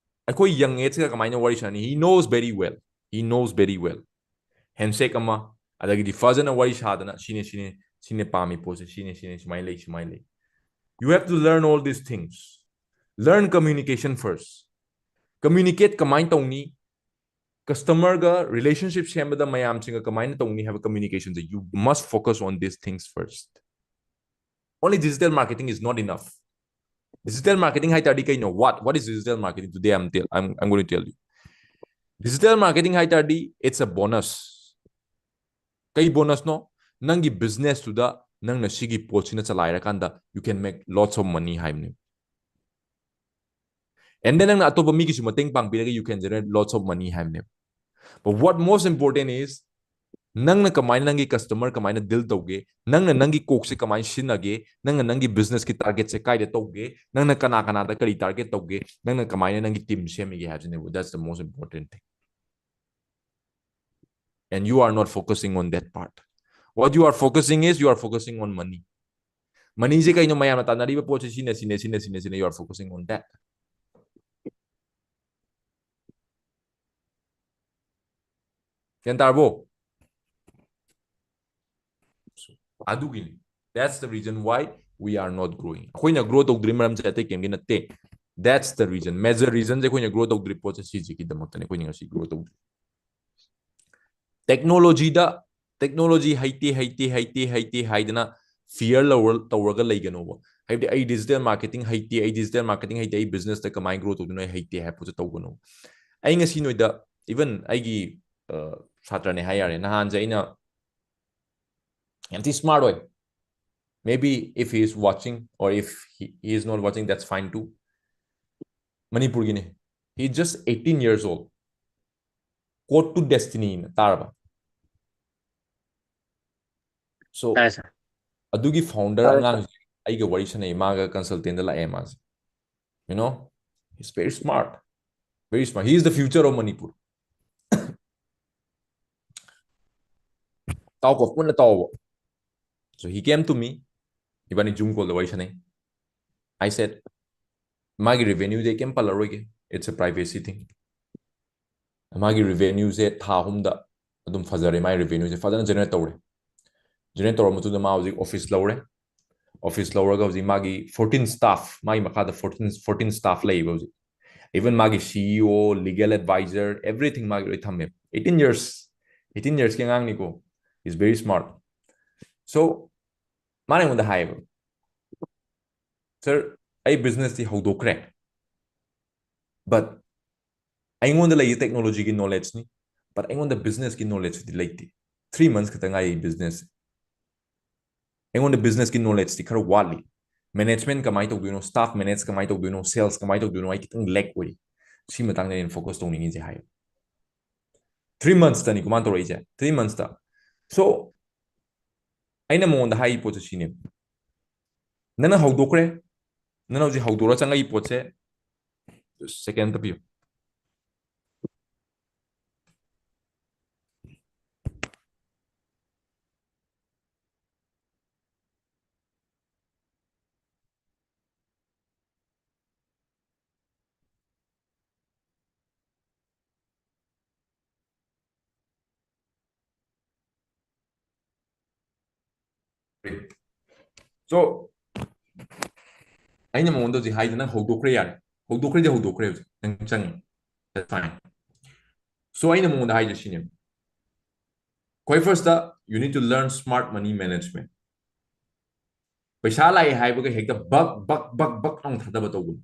ꯑꯩꯈꯣꯏ young age ꯀ ꯀꯃꯥꯏꯅ ꯋꯥꯔꯤ ꯁꯥꯟꯅꯅꯤ? He knows very well. He knows very well. Handshake ꯑꯃ, ꯑꯗꯒꯤꯗꯤ ꯐꯖꯅ ꯋꯥꯔꯤ ꯁꯥꯗꯅ, "ꯁꯤꯅꯦ, ꯁꯤꯅꯦ, ꯁꯤꯅꯦ ꯄꯥꯝꯃꯤ ꯄꯣꯠꯁꯦ, ꯁꯤꯅꯦ, ꯁꯤꯅꯦ, ꯁꯨꯃꯥꯏꯅ ꯂꯩ, ꯁꯨꯃꯥꯏꯅ ꯂꯩ." You have to learn all these things. Learn communication first. Communicate ꯀꯃꯥꯏꯅ ꯇꯧꯅꯤ? Customer ꯒ relationship ꯁꯦꯝꯕꯗ ꯃꯌꯥꯝꯁꯤꯡꯒ ꯀꯃꯥꯏꯅ ꯇꯧꯅꯤ ꯍꯥꯏꯕ communication say, you must focus on these things first. Only digital marketing is not enough. Digital marketing ꯍꯥꯏ ꯇꯥꯔꯗꯤ ꯀꯩꯅꯣ? What? What is digital marketing? Today I'm tell, I'm, I'm going to tell you. Digital marketing ꯍꯥꯏ ꯇꯥꯔꯗꯤ, it's a bonus. ꯀꯩ bonus ꯅꯣ? ꯅꯪꯒꯤ business ꯇꯨꯗ ꯅꯪꯅ ꯁꯤꯒꯤ ꯄꯣꯠꯁꯤꯅ ꯆꯂꯥꯏꯔꯀꯥꯟꯗ you can make lots of money ꯍꯥꯏꯕꯅꯦ꯫ And then ꯅꯪꯅ ꯑꯇꯣꯞꯄ ꯃꯤꯒꯤꯁꯨ ꯃꯇꯦꯡ ꯄꯥꯡꯕꯤꯔꯒ you can generate lots of money ꯍꯥꯏꯕꯅꯦꯕ꯫ But what most important is, ꯅꯪꯅ ꯀꯃꯥꯏꯅ ꯅꯪꯒꯤ customer ꯀꯃꯥꯏꯅ deal ꯇꯧꯒꯦ, ꯅꯪꯅ ꯅꯪꯒꯤ ꯀꯣꯛꯁꯦ ꯀꯃꯥꯏꯅ ꯁꯤꯖꯤꯟꯅꯒꯦ, ꯅꯪꯅ ꯅꯪꯒꯤ business ꯀꯤ target ꯁꯦ ꯀꯥꯏꯗ ꯇꯧꯒꯦ, ꯅꯪꯅ ꯀꯅꯥ ꯀꯅꯥꯗ ꯀꯔꯤ target ꯇꯧꯒꯦ, ꯅꯪꯅ ꯀꯃꯥꯏꯅ ꯅꯪꯒꯤ team ꯁꯦꯝꯃꯤꯒꯦ ꯍꯥꯏꯕꯁꯤꯅꯦꯕ꯫ That's the most important thing. And you are not focusing on that part. What you are focusing is, you are focusing on money. Money ꯁꯦ ꯀꯩꯅꯣ? ꯃꯌꯥꯝꯅ ꯇꯥꯟꯅꯔꯤꯕ ꯄꯣꯠꯁꯦ ꯁꯤꯅ, ꯁꯤꯅ, ꯁꯤꯅ, ꯁꯤꯅ, ꯁꯤꯅ, you are focusing on that. ꯒ꯭ꯌꯥꯟ ꯇꯥꯔꯕꯣ? ꯑꯗꯨꯒꯤꯅꯤ꯫ That's the reason why we are not growing. ꯑꯩꯈꯣꯏꯅ grow ꯇꯧꯗ꯭ꯔꯤ ꯃꯔꯝꯁꯦ ꯑꯇꯩ ꯀꯩꯝꯒꯤ ꯅꯠꯇꯦ꯫ That's the reason, major reason ꯁꯦ ꯑꯩꯈꯣꯏꯅ grow ꯇꯧꯗ꯭ꯔꯤ ꯄꯣꯠꯁꯦ ꯁꯤꯁꯤꯒꯤꯗꯃꯛꯇꯅꯤ ꯑꯩꯈꯣꯏꯅ ꯉꯁꯤ grow ꯇꯧꯗ꯭ꯔꯤ꯫ Technology ꯗ, technology ꯍꯩꯇꯦ, ꯍꯩꯇꯦ, ꯍꯩꯇꯦ, ꯍꯩꯇꯦ ꯍꯥꯏꯗꯅ fear ꯂꯧꯔ-, ꯇꯧꯔꯒ ꯂꯩꯒꯅꯣꯕ꯫ ꯍꯥꯏꯕꯗꯤ ꯑꯩ digital marketing ꯍꯩꯇꯦ, ꯑꯩ digital marketing ꯍꯩꯇꯦ, ꯑꯩ business ꯇ ꯀꯃꯥꯏꯅ grow ꯇꯧꯗꯣꯏꯅꯣ, ꯑꯩ ꯍꯩꯇꯦ ꯍꯥꯏꯕ ꯄꯣꯠꯁꯦ ꯇꯧꯒꯅꯣ꯫ ꯑꯩ ꯉꯁꯤ ꯅꯣꯏꯗ, even ꯑꯩꯒꯤ, ꯑ, ꯁꯥꯇ꯭ꯔꯅꯦ ꯍꯥꯏ ꯌꯥꯔꯦ, ꯅꯍꯥꯟꯁꯦ ꯑꯩꯅ ꯌꯥꯝ ꯊꯤ smart ꯑꯣꯏ꯫ Maybe if he is watching or if he, he is not watching, that's fine too. ꯃꯅꯤꯄꯨꯔꯒꯤꯅꯦ꯫ He is just eighteen years old. Quote to Destiny ꯅ ꯇꯥꯔꯕ? So, ꯇꯥꯏ, sir. ꯑꯗꯨꯒꯤ founder ꯇꯥꯏ, sir. ꯑꯉꯥꯡꯁꯦ ꯑꯩꯒ ꯋꯥꯔꯤ ꯁꯥꯟꯅꯩ, ꯃꯥꯒ consultant ꯗ ꯂꯥꯛꯑꯦ ꯃꯥꯁꯦ꯫ You know, he's very smart. Very smart. He is the future of Manipur. ꯇꯥꯎꯀꯣ, ꯄꯨꯟꯅ ꯇꯥꯎꯕ꯫ So he came to me. ꯏꯕꯥꯅꯤ Zoom call ꯗ ꯋꯥꯔꯤ ꯁꯥꯟꯅꯩ꯫ I said, ꯃꯥꯒꯤ revenue ꯗꯤ ꯑꯩ ꯀꯩꯝ ꯄꯜꯂꯔꯣꯏꯒꯦ, it's a privacy thing. ꯃꯥꯒꯤ revenue ꯁꯦ ꯊꯥ ꯑꯍꯨꯝꯗ ꯑꯗꯨꯝ ꯐꯖꯔꯦ, ꯃꯥꯒꯤ revenue ꯁꯦ ꯐꯖꯅ generate ꯇꯧꯔꯦ꯫ Generate ꯇꯧꯔ ꯃꯇꯨꯡꯗ ꯃꯥ ꯍꯧꯖꯤꯛ office ꯂꯧꯔꯦ꯫ Office ꯂꯧꯔꯒ ꯍꯧꯖꯤꯛ ꯃꯥꯒꯤ fourteen staff, ꯃꯥꯒꯤ ꯃꯈꯥꯗ fourteen, fourteen staff ꯂꯩꯌꯦꯕ ꯍꯧꯖꯤꯛ꯫ Even ꯃꯥꯒꯤ C E O, legal advisor, everything ꯃꯥꯒꯤ ꯂꯣꯏ ꯊꯝꯃꯦ꯫ Eighteen years, eighteen years ꯀꯤ ꯑꯉꯥꯡꯅꯤꯀꯣ, is very smart. So ꯃꯥꯅ ꯑꯩꯉꯣꯟꯗ ꯍꯥꯏꯌꯦꯕ, "Sir, ꯑꯩ business ꯇꯤ ꯍꯧꯗꯣꯛꯈ꯭ꯔꯦ, but ꯑꯩꯉꯣꯟꯗ ꯂꯩꯔꯤ technology ꯒꯤ knowledge ꯅꯤ, but ꯑꯩꯉꯣꯟꯗ business ꯀꯤ knowledge ꯇꯤ ꯂꯩꯇꯦ꯫ Three months ꯈꯛꯇ ꯉꯥꯏꯔꯤ business꯫ ꯑꯩꯉꯣꯟꯗ business ꯀꯤ knowledge ꯇꯤ ꯈꯔ ꯋꯥꯠꯂꯤ꯫ Management ꯀꯃꯥꯏꯅ ꯇꯧꯗꯣꯏꯅꯣ, staff manage ꯀꯃꯥꯏꯅ ꯇꯧꯗꯣꯏꯅꯣ, sales ꯀꯃꯥꯏꯅ ꯇꯧꯗꯣꯏꯅꯣ, ꯑꯩ ꯈꯤꯇꯪ lack ꯑꯣꯏꯔꯤ꯫ ꯁꯤ ꯃꯇꯥꯡꯗ ꯑꯩꯅ focus ꯇꯧꯅꯤꯡꯉꯤꯁꯦ" ꯍꯥꯏꯌꯦ꯫ Three months ꯇꯅꯤꯀꯣ ꯃꯥꯅ ꯇꯧꯔꯛꯏꯁꯦ, three months ꯇ꯫ So ꯑꯩꯅ ꯃꯉꯣꯟꯗ ꯍꯥꯏꯔꯤ ꯄꯣꯠꯁꯦ ꯁꯤꯅꯦ, "ꯅꯪꯅ ꯍꯧꯗꯣꯛꯈ꯭ꯔꯦ, ꯅꯪꯅ ꯍꯧꯖꯤꯛ ꯍꯧꯗꯣꯛꯑ ꯆꯪꯉꯛꯏ ꯄꯣꯠꯁꯦ", second ꯑꯝꯇ ꯄꯤꯌꯨ꯫ So ꯑꯩꯅ ꯃꯉꯣꯟꯗ ꯍꯧꯖꯤꯛ ꯍꯥꯏꯗ, ꯅꯪ ꯍꯧꯗꯣꯛꯈ꯭ꯔꯦ, ꯌꯥꯔꯦ, ꯍꯧꯗꯣꯛꯈ꯭ꯔꯗꯤ ꯍꯧꯗꯣꯛꯈ꯭ꯔꯦ, ꯍꯧꯖꯤꯛ ꯅꯪ ꯆꯪꯉꯤ, that's fine. So ꯑꯩꯅ ꯃꯉꯣꯟꯗ ꯍꯥꯏꯁꯦ ꯁꯤꯅꯦꯕ, ꯈ꯭ꯋꯥꯏ first, you need to learn smart money management. ꯄꯩꯁꯥ ꯂꯥꯛꯑꯦ ꯍꯥꯏꯕꯒ ꯍꯦꯛꯇ ꯕꯛ ꯕꯛ ꯕꯛ ꯕꯛ ꯂꯥꯎꯅ ꯊꯥꯗꯕ ꯇꯧꯒꯅꯨ꯫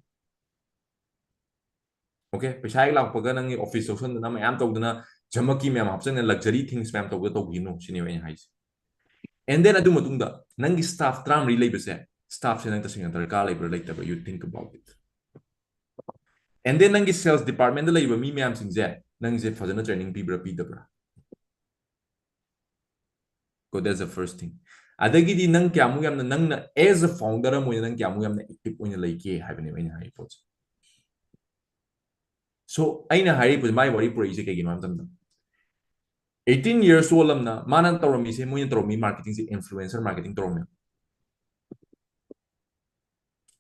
Okay, ꯄꯩꯁꯥ ꯍꯦꯛ ꯂꯥꯛꯄꯒ ꯅꯪꯒꯤ office ꯆꯧꯁꯟꯗꯅ ꯃꯌꯥꯝ ꯇꯧꯗꯅ, ꯖꯃꯛꯀꯤ ꯃꯌꯥꯝ ꯍꯥꯞꯆꯟꯗꯅ, luxury things ꯃꯌꯥꯝ ꯇꯧꯕꯗ ꯇꯧꯕꯤꯒꯅꯨ ꯁꯤꯅꯦꯕ ꯑꯩꯅ ꯍꯥꯏꯁꯦ꯫ And then ꯑꯗꯨ ꯃꯇꯨꯡꯗ ꯅꯪꯒꯤ staff ꯇꯔꯥꯃꯔꯤ ꯂꯩꯕꯁꯦ, staff ꯁꯦ ꯅꯪ ꯇꯁꯦꯡꯅ ꯗꯔꯀꯥꯔ ꯂꯩꯕ꯭ꯔꯥ ꯂꯩꯇꯕ꯭ꯔꯥ, you think about it. And then ꯅꯪꯒꯤ sales department ꯇ ꯂꯩꯕ ꯃꯤ ꯃꯌꯥꯝꯁꯤꯡꯁꯦ ꯅꯪꯁꯦ ꯐꯖꯅ training ꯄꯤꯕ꯭ꯔꯥ ꯄꯤꯗꯕ꯭ꯔꯥ? Go, that's the first thing. ꯑꯗꯒꯤꯗꯤ ꯅꯪ ꯀꯌꯥꯃꯨꯛ ꯌꯥꯝꯅ, ꯅꯪꯅ as a founder ꯑꯃ ꯑꯣꯏꯅ ꯅꯪ ꯀꯌꯥꯃꯨꯛ ꯌꯥꯝꯅ active ꯑꯣꯏꯅ ꯂꯩꯒꯦ ꯍꯥꯏꯕꯅꯦꯕ ꯑꯩꯅ ꯍꯥꯏꯔꯤ ꯄꯣꯠꯁꯦ꯫ So ꯑꯩꯅ ꯍꯥꯏꯔꯤꯕ, ꯃꯥꯏ ꯋꯥꯔꯤ ꯄꯨꯔꯛꯏꯁꯦ ꯀꯩꯒꯤꯅꯣ ꯍꯥꯏꯕ ꯃꯇꯝꯗ, eighteen years old ꯑꯃꯅ ꯃꯥꯅ ꯇꯧꯔꯝꯃꯤꯁꯦ, ꯃꯣꯏꯅ ꯇꯧꯔꯝꯃꯤ marketing ꯁꯦ influencer marketing ꯇꯧꯔꯝꯃꯦ꯫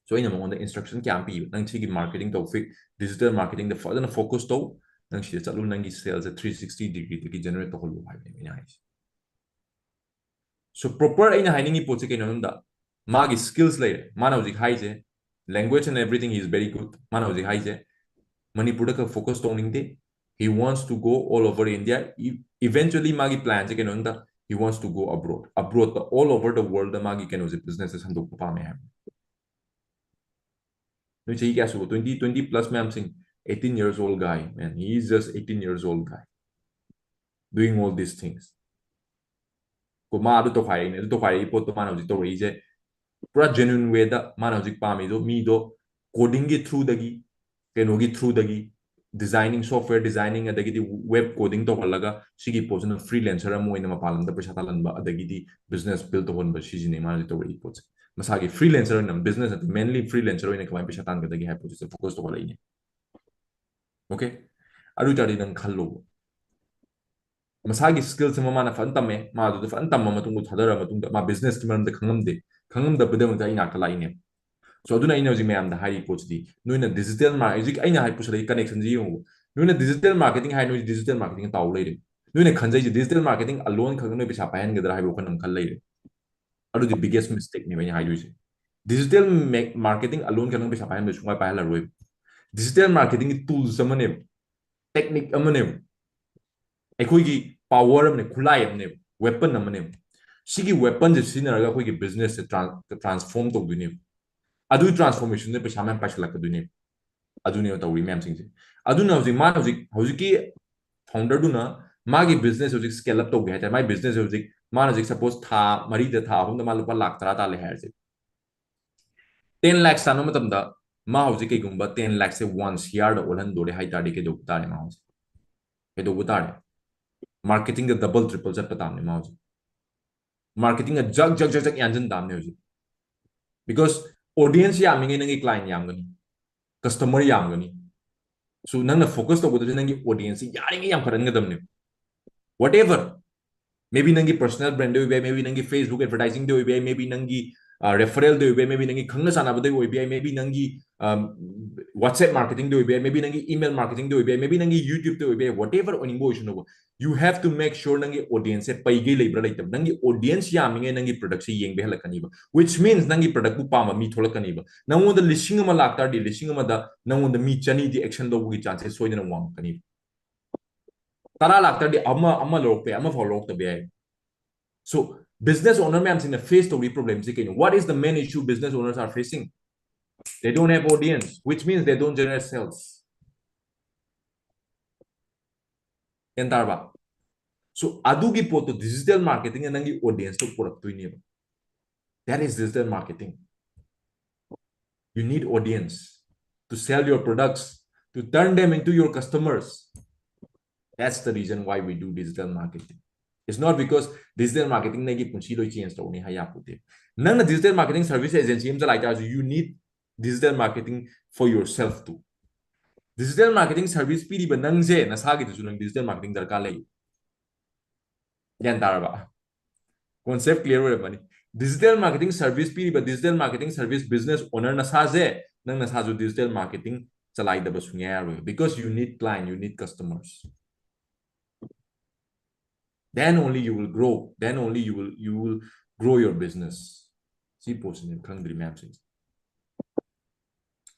So ꯑꯩꯅ ꯃꯉꯣꯟꯗ instruction ꯀꯌꯥꯝ ꯄꯤꯕ, "ꯅꯪ ꯁꯤꯒꯤ marketing ꯇꯧ, digital marketing ꯗ ꯐꯖꯅ focus ꯇꯧ, ꯅꯪ ꯁꯤꯗ ꯆꯠꯂꯨ, ꯅꯪꯒꯤ sales ꯁꯦ three sixty degree ꯗꯒꯤ generate ꯇꯧꯍꯜꯂꯨ" ꯍꯥꯏꯕꯅꯦ ꯑꯩꯅ ꯍꯥꯏꯁꯦ꯫ So proper ꯑꯩꯅ ꯍꯥꯏꯅꯤꯡꯉꯤ ꯄꯣꯠꯁꯦ ꯀꯩꯅꯣ ꯍꯥꯏꯕꯗ, ꯃꯥꯒꯤ skills ꯂꯩꯔꯦ, ꯃꯥꯅ ꯍꯧꯖꯤꯛ ꯍꯥꯏꯁꯦ, language and everything is very good, ꯃꯥꯅ ꯍꯧꯖꯤꯛ ꯍꯥꯏꯁꯦ, ꯃꯅꯤꯄꯨꯔꯗ ꯈꯛ focus ꯇꯧꯅꯤꯡꯗꯦ, he wants to go all over India. E- eventually ꯃꯥꯒꯤ plan ꯁꯦ ꯀꯩꯅꯣ ꯍꯥꯏꯕꯗ, he wants to go abroad. Abroad ꯇ, all over the world ꯗ ꯃꯥꯒꯤ ꯀꯩꯅꯣꯁꯦ, business ꯁꯦ ꯁꯟꯗꯣꯛꯄ ꯄꯥꯝꯃꯦ ꯍꯥꯏꯕ꯫ ꯅꯣꯏ ꯆꯍꯤ ꯀꯌꯥ ꯁꯨꯕ? Twenty, twenty plus ꯃꯌꯥꯝꯁꯤꯡ, eighteen years old guy, man, he is just eighteen years old guy doing all these things. ꯀꯣ, ꯃꯥ ꯑꯗꯨ ꯇꯧꯈꯥꯏꯔꯛꯏꯅꯦ, ꯑꯗꯨ ꯇꯧꯈꯥꯏꯔꯛꯏ ꯄꯣꯠꯇꯣ ꯃꯥꯅ ꯍꯧꯖꯤꯛ ꯇꯧꯔꯛꯏꯁꯦ ꯄꯨꯔꯥ genuine way ꯗ ꯃꯥꯅ ꯍꯧꯖꯤꯛ ꯄꯥꯝꯃꯤꯗꯣ, ꯃꯤꯗꯣ coding ꯒꯤ through ꯗꯒꯤ, ꯀꯩꯅꯣꯒꯤ through ꯗꯒꯤ, designing, software designing, ꯑꯗꯒꯤꯗꯤ web coding ꯇꯧꯍꯜꯂꯒ ꯁꯤꯒꯤ ꯄꯣꯠꯁꯤꯅ freelancer ꯑꯃ ꯑꯣꯏꯅ ꯃꯄꯥꯟ ꯂꯝꯗ ꯄꯩꯁꯥ ꯇꯥꯜꯍꯟꯕ, ꯑꯗꯒꯤꯗꯤ business build ꯇꯧꯍꯟꯕ, ꯁꯤꯁꯤꯅꯦ ꯃꯥꯅ ꯍꯧꯖꯤꯛ ꯇꯧꯔꯛꯏ ꯄꯣꯠꯁꯦ꯫ ꯃꯁꯥꯒꯤ freelancer ꯑꯣꯏꯅ, business ꯅꯠꯇꯦ, mainly freelancer ꯑꯣꯏꯅ ꯀꯃꯥꯏꯅ ꯄꯩꯁꯥ ꯇꯥꯟꯒꯗꯒꯦ ꯍꯥꯏꯕ ꯄꯣꯠꯁꯤꯗ focus ꯇꯧꯍꯜꯂꯛꯏꯅꯦ꯫ Okay? ꯑꯗꯨ ꯑꯣꯏꯇꯥꯔꯗꯤ ꯅꯪ ꯈꯜꯂꯣ, ꯃꯁꯥꯒꯤ skills ꯑꯃ ꯃꯥꯅ ꯐꯖꯅ ꯇꯝꯃꯦ, ꯃꯥ ꯑꯗꯨꯗ ꯐꯖꯅ ꯇꯝꯃ ꯃꯇꯨꯡꯗ, ꯊꯥꯗꯔ ꯃꯇꯨꯡꯗ, ꯃꯥ business ꯀꯤ ꯃꯔꯝꯗ ꯈꯪꯉꯝꯗꯦ, ꯈꯪꯉꯝꯗꯕꯗꯃꯛꯇ ꯑꯩ ꯅꯥꯛꯇ ꯂꯥꯛꯏꯅꯦ꯫ So ꯑꯗꯨꯅ ꯑꯩꯅ ꯍꯧꯖꯤꯛ ꯃꯌꯥꯝꯗ ꯍꯥꯏꯔꯤ ꯄꯣꯠꯁꯤꯗꯤ, ꯅꯣꯏꯅ digital mar-, ꯍꯧꯖꯤꯛ ꯑꯩꯅ ꯍꯥꯏ ꯄꯨꯁꯜꯂꯛꯏ connection ꯁꯤ ꯌꯦꯡꯉꯨ, ꯅꯣꯏꯅ digital marketing ꯍꯥꯏ, ꯅꯣꯏ digital marketing ꯇꯥꯎ ꯂꯩꯔꯦ꯫ ꯅꯣꯏꯅ ꯈꯟꯖꯩꯁꯦ digital marketing alone ꯈꯛ ꯅꯣꯏ ꯄꯩꯁꯥ ꯄꯥꯏꯍꯟꯒꯗ꯭ꯔꯥ ꯍꯥꯏꯕ ꯋꯥꯈꯜ ꯑꯃ ꯈꯜ ꯂꯩꯔꯦ꯫ ꯑꯗꯨꯗꯤ biggest mistake ꯅꯦꯕ ꯑꯩꯅ ꯍꯥꯏꯗꯣꯏꯁꯦ. Digital marketing alone ꯈꯛꯇꯪ ꯄꯩꯁꯥ ꯄꯥꯏꯍꯟꯕ ꯁꯨꯡꯄꯥꯏ ꯄꯥꯏꯍꯜꯂꯔꯣꯏꯕ. Digital marketing ꯒꯤ tools ꯑꯃꯅꯦꯕ, technique ꯑꯃꯅꯦꯕ, ꯑꯩꯈꯣꯏꯒꯤ power ꯑꯃꯅꯦ, ꯈꯨꯠꯂꯥꯏ ꯑꯃꯅꯦꯕ, weapon ꯑꯃꯅꯦꯕ. ꯁꯤꯒꯤ weapon ꯁꯦ ꯁꯤꯖꯤꯟꯅꯔꯒ ꯑꯩꯈꯣꯏꯒꯤ business ꯁꯦ transform ꯇꯧꯗꯣꯏꯅꯦꯕ. ꯑꯗꯨꯒꯤ transformation ꯗ ꯄꯩꯁꯥ ꯃꯌꯥꯝ ꯄꯥꯏꯁꯤꯜꯂꯛꯀꯗꯣꯏꯅꯦꯕ. ꯑꯗꯨꯅꯦꯕ ꯇꯧꯔꯤ ꯃꯌꯥꯝꯁꯤꯡꯁꯦ. ꯑꯗꯨꯅ ꯍꯧꯖꯤꯛ ꯃꯥꯅ ꯍꯧꯖꯤꯛ ꯍꯧꯖꯤꯛꯀꯤ founder ꯗꯨꯅ ꯃꯥꯒꯤ business ꯍꯧꯖꯤꯛ scale up ꯇꯧꯒꯦ ꯍꯥꯏꯇꯥꯔꯦ, ꯃꯥꯒꯤ business ꯁꯦ ꯍꯧꯖꯤꯛ ꯃꯥꯅ ꯍꯧꯖꯤꯛ suppose ꯊꯥ ꯃꯔꯤꯗ ꯊꯥ ꯑꯍꯨꯝꯗ ꯃꯥ ꯂꯨꯄꯥ ꯂꯥꯛ ꯇꯔꯥ ꯇꯥꯜꯂꯦ ꯍꯥꯏꯔꯁꯦ, ten lakhs ꯇꯥꯟꯕ ꯃꯇꯝꯗ ꯃꯥ ꯍꯧꯖꯤꯛ ꯀꯩꯒꯨꯝꯕ ten lakhs ꯁꯦ one crore ꯗ ꯑꯣꯜꯍꯟꯗꯣꯔꯦ ꯍꯥꯏ ꯇꯥꯔꯗꯤ ꯀꯩꯗꯧꯕ ꯇꯥꯔꯦ ꯃꯥ ꯍꯧꯖꯤꯛ? ꯀꯩꯗꯧꯕ ꯇꯥꯔꯦ? Marketing ꯗ double triple ꯆꯠꯄ ꯇꯥꯕꯅꯦ ꯃꯥ ꯍꯧꯖꯤꯛ. Marketing ꯗ ꯖꯛ ꯖꯛ ꯖꯛ ꯖꯛ ꯌꯥꯟꯁꯤꯟ ꯇꯥꯕꯅꯦ ꯍꯧꯖꯤꯛ. Because audience ꯌꯥꯝꯃꯤꯉꯩ ꯅꯪꯒꯤ client ꯌꯥꯝꯒꯅꯤ, customer ꯌꯥꯝꯒꯅꯤ. So ꯅꯪꯅ focus ꯇꯧꯒꯗꯕꯁꯦ ꯅꯪꯒꯤ audience ꯁꯤ ꯌꯥꯔꯤꯉꯩ ꯌꯥꯝꯈꯠꯍꯟꯒꯗꯕꯅꯦꯕ. Whatever, maybe ꯅꯪꯒꯤ personal brand ꯗ ꯑꯣꯏꯕ ꯌꯥꯏ, maybe ꯅꯪꯒꯤ Facebook advertising ꯗ ꯑꯣꯏꯕ ꯌꯥꯏ, maybe ꯅꯪꯒꯤ referral ꯗ ꯑꯣꯏꯕ ꯌꯥꯏ, maybe ꯅꯪꯒꯤ ꯈꯪꯅ ꯆꯥꯟꯅꯕꯗ ꯑꯣꯏꯕ ꯌꯥꯏ, maybe ꯅꯪꯒꯤ WhatsApp marketing ꯗ ꯑꯣꯏꯕ ꯌꯥꯏ, maybe ꯅꯪꯒꯤ email marketing ꯗ ꯑꯣꯏꯕ ꯌꯥꯏ, maybe ꯅꯪꯒꯤ YouTube ꯇ ꯑꯣꯏꯕ ꯌꯥꯏ, whatever ꯑꯣꯏꯅꯤꯡꯕ ꯑꯣꯏꯁꯅꯨꯕ, you have to make sure ꯅꯪꯒꯤ audience ꯁꯦ ꯄꯩꯒꯩ ꯂꯩꯕ꯭ꯔꯥ ꯂꯩꯇꯕ. ꯅꯪꯒꯤ audience ꯌꯥꯝꯃꯤꯉꯩ ꯅꯪꯒꯤ product ꯁꯦ ꯌꯦꯡꯕ ꯍꯦꯜꯂꯛꯀꯅꯤꯕ, which means ꯅꯪꯒꯤ product ꯄꯨ ꯄꯥꯝꯕ ꯃꯤ ꯊꯣꯛꯂꯛꯀꯅꯤꯕ. ꯅꯪꯉꯣꯟꯗ ꯂꯤꯁꯤꯡ ꯑꯃ ꯂꯥꯛ ꯇꯥꯔꯗꯤ ꯂꯤꯁꯤꯡ ꯑꯃꯗ ꯅꯪꯉꯣꯟꯗ ꯃꯤ ꯆꯅꯤꯗꯤ action ꯂꯧꯕꯒꯤ chance ꯁꯦ ꯁꯣꯏꯗꯅ ꯋꯥꯡꯉꯛꯀꯅꯤꯕ. ꯇꯔꯥ ꯂꯥꯛ ꯇꯥꯔꯗꯤ ꯑꯃ ꯑꯃ ꯂꯧꯔꯛꯄ ꯌꯥꯏ, ꯑꯃ ꯐꯥꯎ ꯂꯧꯔꯛꯇꯕ ꯌꯥꯏ. So business owner ꯃꯌꯥꯝꯁꯤꯡꯅ face ꯇꯧꯔꯤ problem ꯁꯤ ꯀꯩꯅꯣ? What is the main issue business owners are facing? They don't have audience, which means they don't generate sales. ꯒ꯭ꯌꯥꯟ ꯇꯥꯔꯕ? So ꯑꯗꯨꯒꯤ ꯄꯣꯠꯇꯣ digital marketing ꯅ ꯅꯪꯒꯤ audience to ꯄꯨꯔꯛꯇꯣꯏꯅꯦꯕ. That is digital marketing. You need audience to sell your products, to turn them into your customers. That's the reason why we do digital marketing. It's not because digital marketing ꯅ ꯑꯩꯒꯤ ꯄꯨꯟꯁꯤ ꯂꯣꯏ change ꯇꯧꯅꯤ ꯍꯥꯏ ꯌꯥꯄꯣꯠꯇꯦ. ꯅꯪꯅ digital marketing service agency ꯑꯃ ꯆꯂꯥꯏ ꯇꯥꯔꯁꯨ, you need digital marketing for yourself too. Digital marketing service ꯄꯤꯔꯤꯕ ꯅꯪꯁꯦ ꯅꯁꯥꯒꯤꯗꯨꯁꯨ ꯅꯪ digital marketing ꯗꯔꯀꯥꯔ ꯂꯩ. ꯒ꯭ꯌꯥꯟ ꯇꯥꯔꯕ? Concept clear ꯑꯣꯏꯔꯝꯃꯅꯤ. Digital marketing service ꯄꯤꯔꯤꯕ digital marketing service business owner ꯅꯁꯥꯁꯦ, ꯅꯪ ꯅꯁꯥꯁꯨ digital marketing ꯆꯂꯥꯏꯗꯕ ꯁꯨꯡꯌꯥ ꯌꯥꯔꯣꯏ, because you need client, you need customers. Then only you will grow, then only you will you will Grow your business. ꯁꯤ ꯄꯣꯠꯁꯤꯅꯦꯕ ꯈꯪꯗ꯭ꯔꯤ ꯃꯌꯥꯝꯁꯤꯡꯁꯦ꯫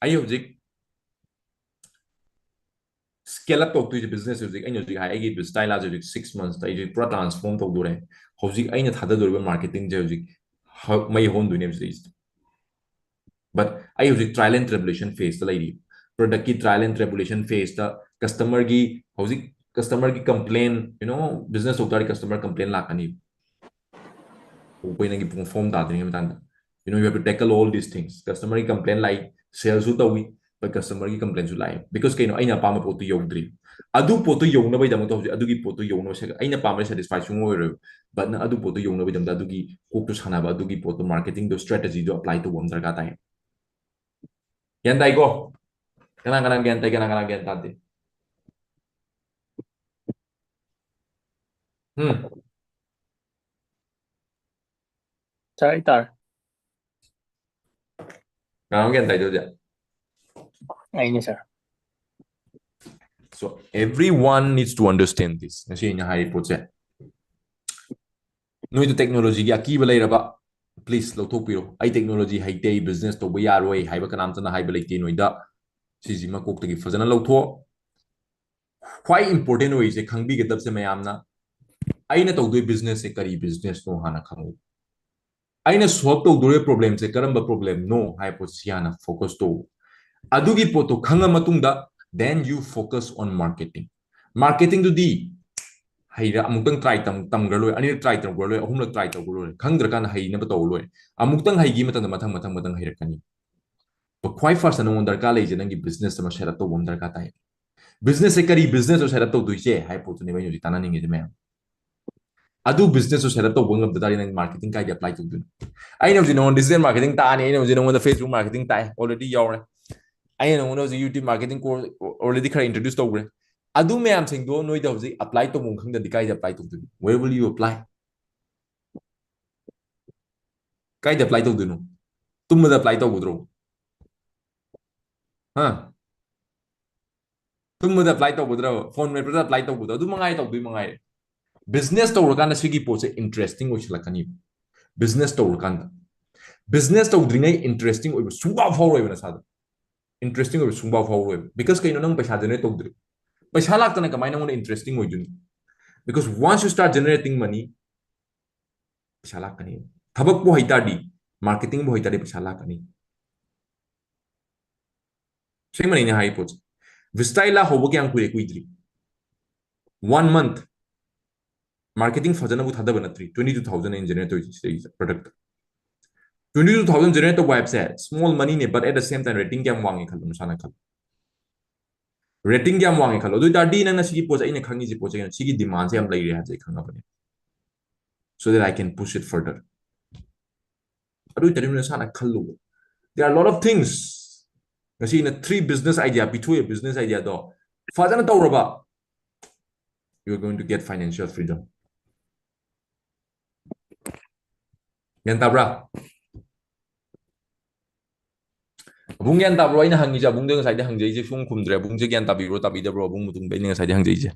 ꯑꯩ ꯍꯧꯖꯤꯛ scale up ꯇꯧꯗꯣꯏꯁꯦ business ꯍꯧꯖꯤꯛ꯫ ꯑꯩꯅ ꯍꯧꯖꯤꯛ ꯍꯥꯏ ꯑꯩꯒꯤ style ꯁꯦ ꯍꯧꯖꯤꯛ six months ꯇ ꯑꯩꯁꯦ ꯄꯨꯔꯥ transform ꯇꯧꯗꯣꯔꯦ꯫ ꯍꯧꯖꯤꯛ ꯑꯩꯅ ꯊꯥꯗꯗꯣꯔꯤꯕ marketing ꯁꯦ ꯍꯧꯖꯤꯛ ꯍ- ꯃꯩ ꯍꯧꯍꯟꯗꯣꯏꯅꯦꯕ ꯁꯤꯗꯩꯁꯤꯗ꯫ But ꯑꯩ ꯍꯧꯖꯤꯛ trial and tribulation phase ꯇ ꯂꯩꯔꯤ꯫ Product ꯀꯤ trial and tribulation phase ꯇ customer ꯒꯤ ꯍꯧꯖꯤꯛ customer ꯒꯤ complain, you know, business ꯇꯧ ꯇꯥꯔꯗꯤ customer complain ꯂꯥꯛꯀꯅꯤ꯫ ꯑꯩꯈꯣꯏ ꯅꯪꯒꯤ form ꯇꯥꯗ꯭ꯔꯤꯉꯩ ꯃꯇꯥꯡꯗ, you know, you have to tackle all these things. Customer ꯒꯤ complain ꯂꯥꯛꯏ, sale ꯁꯨ ꯇꯧꯏ, but customer ꯒꯤ complain ꯁꯨ ꯂꯥꯛꯏ, because ꯀꯩꯅꯣ, ꯑꯩꯅ ꯑꯄꯥꯝꯕ ꯄꯣꯠꯇꯨ ꯌꯧꯗ꯭ꯔꯤ꯫ ꯑꯗꯨ ꯄꯣꯠꯇꯨ ꯌꯧꯅꯕꯒꯤꯗꯃꯛꯇ ꯍꯧꯖꯤꯛ ꯑꯗꯨꯒꯤ ꯄꯣꯠꯇꯨ ꯌꯧꯅꯕ ꯁꯦ-, ꯑꯩꯅ ꯄꯥꯝꯕ satisfy ꯁꯨꯡꯑꯣꯏ ꯑꯣꯏꯔꯣꯏꯕ꯫ But ꯅꯪ ꯑꯗꯨ ꯄꯣꯠꯇꯨ ꯌꯧꯅꯕꯒꯤꯗꯃꯛꯇ ꯑꯗꯨꯒꯤ ꯀꯣꯛꯇꯨ ꯁꯥꯟꯅꯕ, ꯑꯗꯨꯒꯤ ꯄꯣꯠꯇꯨ, marketing ꯗꯣ, strategy ꯗꯣ apply ꯇꯧꯕ ꯑꯃ ꯗꯔꯀꯥꯔ ꯇꯥꯏ꯫ ꯒ꯭ꯌꯥꯟ ꯇꯥꯏꯀꯣ? ꯀꯅꯥ ꯀꯅꯥ ꯒ꯭ꯌꯥꯟ ꯇꯥꯏ, ꯀꯅꯥ ꯀꯅꯥ ꯒ꯭ꯌꯥꯟ ꯇꯥꯗꯦ? ꯎꯝ꯫ Sir, ꯑꯩ ꯇꯥꯔꯦ꯫ ꯀꯅꯥꯅꯣ ꯒ꯭ꯌꯥꯟ ꯇꯥꯏꯗꯣ ꯍꯧꯖꯤꯛ? ꯑꯩꯅꯦ, sir꯫ So everyone needs to understand this. ꯉꯁꯤ ꯑꯩꯅ ꯍꯥꯏꯔꯤ ꯄꯣꯠꯁꯦ, ꯅꯣꯏꯗ technology ꯒꯤ ꯑꯀꯤꯕ ꯂꯩꯔꯕ, please ꯂꯧꯊꯣꯛꯄꯤꯔꯣ꯫ "ꯑꯩ technology ꯍꯩꯇꯦ, ꯑꯩ business ꯇꯧꯕ ꯌꯥꯔꯣꯏ" ꯍꯥꯏꯕ ꯀꯅꯥꯝꯇꯅ ꯍꯥꯏꯕ ꯂꯩꯇꯦ ꯅꯣꯏꯗ꯫ ꯁꯤꯁꯤꯃ ꯀꯣꯛꯇꯒꯤ ꯐꯖꯅ ꯂꯧꯊꯣꯛꯑꯣ꯫ ꯈ꯭ꯋꯥꯏ important ꯑꯣꯏꯔꯤꯁꯦ, ꯈꯪꯕꯤꯒꯗꯕꯁꯦ ꯃꯌꯥꯝꯅ, ꯑꯩꯅ ꯇꯧꯗꯣꯏ business ꯁꯦ ꯀꯔꯤ business ꯅꯣ ꯍꯥꯟꯅ ꯈꯪꯉꯨ꯫ ꯑꯩꯅ solve ꯇꯧꯗꯣꯔꯤꯕ problem ꯁꯦ ꯀꯔꯝꯕ problem ꯅꯣ ꯍꯥꯏꯕ ꯄꯣꯠꯁꯤ ꯍꯥꯟꯅ focus ꯇꯧ꯫ ꯑꯗꯨꯒꯤ ꯄꯣꯠꯇꯣ ꯈꯪꯉ ꯃꯇꯨꯡꯗ, then you focus on marketing꯫ Marketing ꯗꯨꯗꯤ ꯍꯩꯔ ꯑꯃꯨꯛꯇꯪ try ꯇꯝ-, ꯇꯝꯈ꯭ꯔ ꯂꯣꯏꯔꯦ, ꯑꯅꯤꯔꯛ try ꯇꯧꯈ꯭ꯔ ꯂꯣꯏꯔꯦ, ꯑꯍꯨꯝꯂꯛ try ꯇꯧꯈ꯭ꯔ ꯂꯣꯏꯔꯦ, ꯈꯪꯗ꯭ꯔꯀꯥꯟꯗ ꯍꯩꯅꯕ ꯇꯧꯔ ꯂꯣꯏꯔꯦ꯫ ꯑꯃꯨꯛꯇꯪ ꯍꯩꯈꯤ ꯃꯇꯝꯗ ꯃꯊꯪ, ꯃꯊꯪ, ꯃꯊꯪ ꯍꯩꯔꯛꯀꯅꯤ꯫ But ꯈ꯭ꯋꯥꯏ first ꯅꯉꯣꯟꯗ ꯗꯔꯀꯥꯔ ꯂꯩꯔꯤꯁꯦ ꯅꯪꯒꯤ business ꯑꯃ set up ꯇꯧꯕ ꯑꯃ ꯗꯔꯀꯥꯔ ꯇꯥꯏ꯫ Business ꯁꯦ ꯀꯔꯤ business ꯅꯣ set up ꯇꯧꯗꯣꯏꯁꯦ ꯍꯥꯏꯕ ꯄꯣꯠꯇꯨꯅꯦꯕ ꯑꯩꯅ ꯍꯧꯖꯤꯛ ꯇꯥꯟꯅꯅꯤꯡꯉꯤꯁꯦ ꯃꯌꯥꯝ꯫ ꯑꯗꯨ business ꯇꯨ set up ꯇꯧꯕ ꯉꯝꯗ ꯇꯥꯔꯗꯤ ꯅꯪ marketing ꯀꯥꯏꯗ apply ꯇꯧꯗꯣꯏꯅꯣ? ꯑꯩꯅ ꯍꯧꯖꯤꯛ ꯅꯉꯣꯟꯗ digital marketing ꯇꯥꯛꯑꯅꯤ, ꯑꯩꯅ ꯍꯧꯖꯤꯛ ꯅꯉꯣꯟꯗ Facebook marketing ꯇꯥꯛꯑꯦ, already ꯌꯥꯎꯔꯦ꯫ ꯑꯩꯅ ꯅꯉꯣꯟꯗ ꯍꯧꯖꯤꯛ YouTube marketing course already ꯈꯔ introduce ꯇꯧꯈ꯭ꯔꯦ꯫ ꯑꯗꯨ ꯃꯌꯥꯝꯁꯤꯡꯗꯣ ꯅꯣꯏꯗ ꯍꯧꯖꯤꯛ apply ꯇꯧꯐꯝ ꯈꯪꯗ꯭ꯔꯗꯤ ꯀꯥꯏꯗ apply ꯇꯧꯗꯣꯏꯅꯣ? Where will you apply? ꯀꯥꯏꯗ apply ꯇꯧꯗꯣꯏꯅꯣ? ꯇꯨꯝꯕꯗ apply ꯇꯧꯒꯗ꯭ꯔꯣ? ꯍꯥ? ꯇꯨꯝꯕꯗ apply ꯇꯧꯒꯗ꯭ꯔꯕ? Phone ꯃꯦꯠꯄꯗ apply ꯇꯧꯕꯗꯣ ꯑꯗꯨ ꯃꯉꯥꯏ, ꯇꯧꯗꯣꯏ ꯃꯉꯥꯏꯔꯦ꯫ Business ꯇꯧꯔꯀꯥꯟꯗ ꯁꯤꯒꯤ ꯄꯣꯠꯁꯦ interesting ꯑꯣꯏꯁꯤꯜꯂꯛꯀꯅꯤ꯫ ꯕꯤꯖꯤꯅꯦꯁ ꯇꯧꯔꯀꯥꯟꯗ꯫ ꯕꯤꯖꯤꯅꯦꯁ ꯇꯧꯗ꯭ꯔꯤꯉꯩ ꯏꯟꯇꯔꯦꯁꯇꯤꯡ ꯑꯣꯏꯕ ꯁꯨꯡꯐꯥꯎ ꯐꯥꯎꯔꯣꯏꯕ ꯅꯁꯥꯗ꯫ ꯏꯟꯇꯔꯦꯁꯇꯤꯡ ꯑꯣꯏꯕ ꯁꯨꯡꯐꯥꯎ ꯐꯥꯎꯔꯣꯏꯕ꯫ ꯕꯤꯀꯣꯁ ꯀꯩꯅꯣ, ꯅꯪ ꯄꯩꯁꯥ ꯖꯦꯅꯦꯔꯦꯠ ꯇꯧꯗ꯭ꯔꯤ꯫ ꯄꯩꯁꯥ ꯂꯥꯛꯇꯅ ꯀꯃꯥꯏꯅ ꯅꯪꯉꯣꯟꯗ ꯏꯟꯇꯔꯦꯁꯇꯤꯡ ꯑꯣꯏꯗꯣꯏꯅꯣ? Because once you start generating money, ꯄꯩꯁꯥ ꯂꯥꯛꯀꯅꯤ꯫ ꯊꯕꯛꯄꯨ ꯍꯩꯇꯥꯔꯗꯤ, ꯃꯥꯔꯀꯦꯇꯤꯡꯕꯨ ꯍꯩꯇꯥꯔꯗꯤ ꯄꯩꯁꯥ ꯂꯥꯛꯀꯅꯤ꯫ ꯑꯁꯦꯡꯕꯅꯤ ꯑꯩꯅ ꯍꯥꯏ ꯄꯣꯠꯁꯦ꯫ ꯚꯤꯁꯇꯥꯏꯂꯥ ꯍꯧꯕ ꯀꯌꯥꯝ ꯀꯨꯏꯔꯦ? ꯀꯨꯏꯗ꯭ꯔꯤ꯫ One month꯫ ꯃꯥꯔꯀꯦꯇꯤꯡ ꯐꯖꯅꯕꯨ ꯊꯥꯗꯕ ꯅꯠꯇ꯭ꯔꯤ꯫ Twenty two thousand ꯑꯩꯅ ꯖꯦꯅꯦꯔꯦꯠ ꯇꯧꯔꯤꯁꯦ ꯁꯤꯗꯩꯁꯤꯗ product. Twenty two thousand generate ꯇꯧꯕ ꯍꯥꯏꯕꯁꯦ small money ꯅꯦ, but at the same time rating ꯀꯌꯥꯝ ꯋꯥꯡꯉꯦ ꯈꯜꯂꯣ ꯅꯁꯥꯅ ꯈꯜꯂꯣ꯫ ꯔꯦꯇꯤꯡ ꯀꯌꯥꯝ ꯋꯥꯡꯉꯦ ꯈꯜꯂꯣ꯫ ꯑꯗꯨ ꯑꯣꯏ ꯇꯥꯔꯗꯤ ꯅꯪꯅ ꯁꯤꯒꯤ ꯄꯣꯠꯁꯦ ꯑꯩꯅ ꯈꯪꯉꯤꯁꯦ ꯄꯣꯠꯁꯦ ꯀꯩꯅꯣ, ꯁꯤꯒꯤ ꯗꯤꯃꯥꯟꯁꯦ ꯌꯥꯝ ꯂꯩꯔꯦ ꯍꯥꯏꯕꯁꯦ ꯑꯩ ꯈꯪꯉꯕꯅꯦ꯫ So that I can push it further꯫ ꯑꯗꯨ ꯑꯣꯏ ꯇꯥꯔꯗꯤ ꯅꯁꯥꯅ ꯈꯜꯂꯣ꯫ There are a lot of things꯫ ꯉꯁꯤ ꯑꯩꯅ three business idea ꯄꯤꯊꯣꯛꯑꯦ, business idea ꯗꯣ ꯐꯖꯅ ꯇꯧꯔꯕ, you are going to get financial freedom꯫ ꯒ꯭ꯌꯥꯟ ꯇꯥꯕ꯭ꯔꯥ? ꯑꯕꯨꯡ ꯒ꯭ꯌꯥꯟ ꯇꯥꯕ꯭ꯔꯣ? ꯑꯩꯅ ꯍꯪꯉꯤꯁꯦ, ꯑꯕꯨꯡꯗ ꯉꯁꯥꯏꯗꯤ ꯍꯪꯖꯩꯁꯦ ꯁꯨꯝ ꯈꯨꯝꯗ꯭ꯔꯦ꯫ ꯑꯕꯨꯡꯁꯦ ꯒ꯭ꯌꯥꯟ ꯇꯥꯕꯤꯕ꯭ꯔꯣ, ꯇꯥꯕꯤꯗꯕ꯭ꯔꯣ? ꯑꯕꯨꯡ ꯃꯇꯨꯡꯗ ꯑꯩꯅ ꯉꯁꯥꯏꯗꯤ ꯍꯪꯖꯩꯁꯦ꯫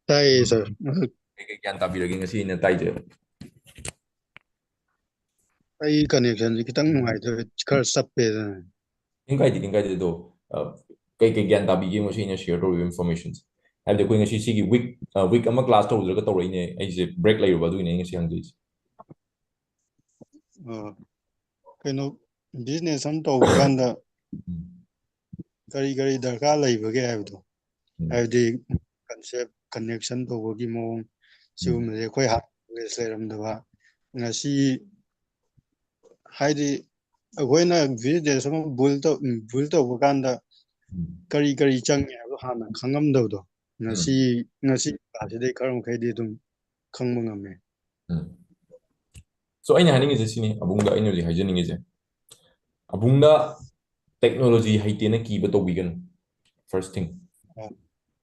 ꯇꯥꯏꯌꯦ, ꯁꯥꯔ꯫ ꯀꯩꯀꯩ ꯒ꯭ꯌꯥꯟ ꯇꯥꯕꯤꯔꯒꯦ ꯉꯁꯤ ꯑꯩꯅ ꯇꯥꯏꯁꯦ? ꯑꯩ ꯀꯅꯦꯛꯁꯟꯁꯦ ꯈꯤꯇꯪ ꯅꯨꯡꯉꯥꯏꯇꯕ, ꯈꯔ ꯆꯞꯄꯦ ꯑꯗꯨꯅ꯫ ꯀꯩꯝ ꯀꯥꯏꯗꯦ, ꯀꯩꯝ ꯀꯥꯏꯗꯦ꯫ ꯑꯗꯣ, ꯑ, ꯀꯩꯀꯩ ꯒ꯭ꯌꯥꯟ ꯇꯥꯕꯤꯒꯦ ꯉꯁꯤ ꯑꯩꯅ ꯁꯤꯌꯔ ꯇꯧꯔꯤꯕ ꯏꯟꯐꯣꯔꯃꯦꯁꯟꯁꯦ? ꯍꯥꯏꯕꯗꯤ ꯑꯩꯈꯣꯏ ꯉꯁꯤ ꯁꯤꯒꯤ ꯋꯤꯛ, ꯑ, ꯋꯤꯛ ꯑꯃ ꯀ꯭ꯂꯥꯁ ꯇꯧꯗ꯭ꯔꯒ ꯇꯧꯔꯛꯏꯅꯦ꯫ ꯑꯩꯁꯦ ꯕ꯭ꯔꯦꯛ ꯂꯩꯔꯨꯕ, ꯑꯗꯨꯒꯤꯅꯦ ꯑꯩ ꯉꯁꯤ ꯍꯪꯖꯩꯁꯦ꯫ ꯑ, ꯀꯩꯅꯣ, ꯕꯤꯖꯤꯅꯦꯁ ꯑꯃ ꯇꯧꯕ ꯀꯥꯟꯗ ꯎꯝ꯫ ꯀꯔꯤ ꯀꯔꯤ ꯗꯔꯀꯥꯔ ꯂꯩꯕꯒꯦ ꯍꯥꯏꯕꯗꯣ, ꯎꯝ꯫ ꯍꯥꯏꯕꯗꯤ ꯀꯟꯁꯦꯞ, ꯀꯟꯅꯦꯛꯁꯟ ꯇꯧꯕꯒꯤ ꯃꯑꯣꯡ, ꯎꯝ꯫ ꯁꯤꯒꯨꯝꯕꯁꯦ ꯑꯩꯈꯣꯏ ꯍꯥꯟꯅ ꯅꯣꯂꯦꯖ ꯂꯩꯔꯝꯗꯕ꯫ ꯉꯁꯤ ꯍꯥꯏꯗꯤ ꯑꯩꯈꯣꯏꯅ ꯕꯤꯖꯤꯅꯦꯁ ꯑꯃ ꯕꯨꯜ ꯇꯧ-, ꯕꯨꯜ ꯇꯧꯕ ꯀꯥꯟꯗ ꯎꯝ꯫ ꯀꯔꯤ ꯀꯔꯤ ꯆꯪꯉꯦ ꯍꯥꯏꯕꯗꯣ ꯍꯥꯟꯅ ꯈꯪꯉꯝꯗꯕꯗꯣ, ꯎꯝ꯫ ꯉꯁꯤ, ꯉꯁꯤ ꯀ꯭ꯂꯥꯁꯁꯤꯗꯩ ꯈꯔ ꯃꯈꯩꯗꯤ ꯑꯗꯨꯝ ꯈꯪꯕ ꯉꯝꯃꯦ꯫ ꯎꯝ꯫ So, ꯑꯩꯅ ꯍꯥꯏꯅꯤꯡꯉꯤꯁꯦ ꯁꯤꯅꯤ, ꯑꯕꯨꯡꯗ ꯑꯩꯅ ꯍꯧꯖꯤꯛ ꯍꯥꯏꯖꯅꯤꯡꯉꯤꯁꯦ꯫ ꯑꯕꯨꯡꯗ ꯇꯦꯛꯅꯣꯂꯣꯖꯤ ꯍꯩꯇꯦꯅ ꯀꯤꯕ ꯇꯧꯕꯤꯒꯅꯨ꯫ First thing꯫ ꯑ꯫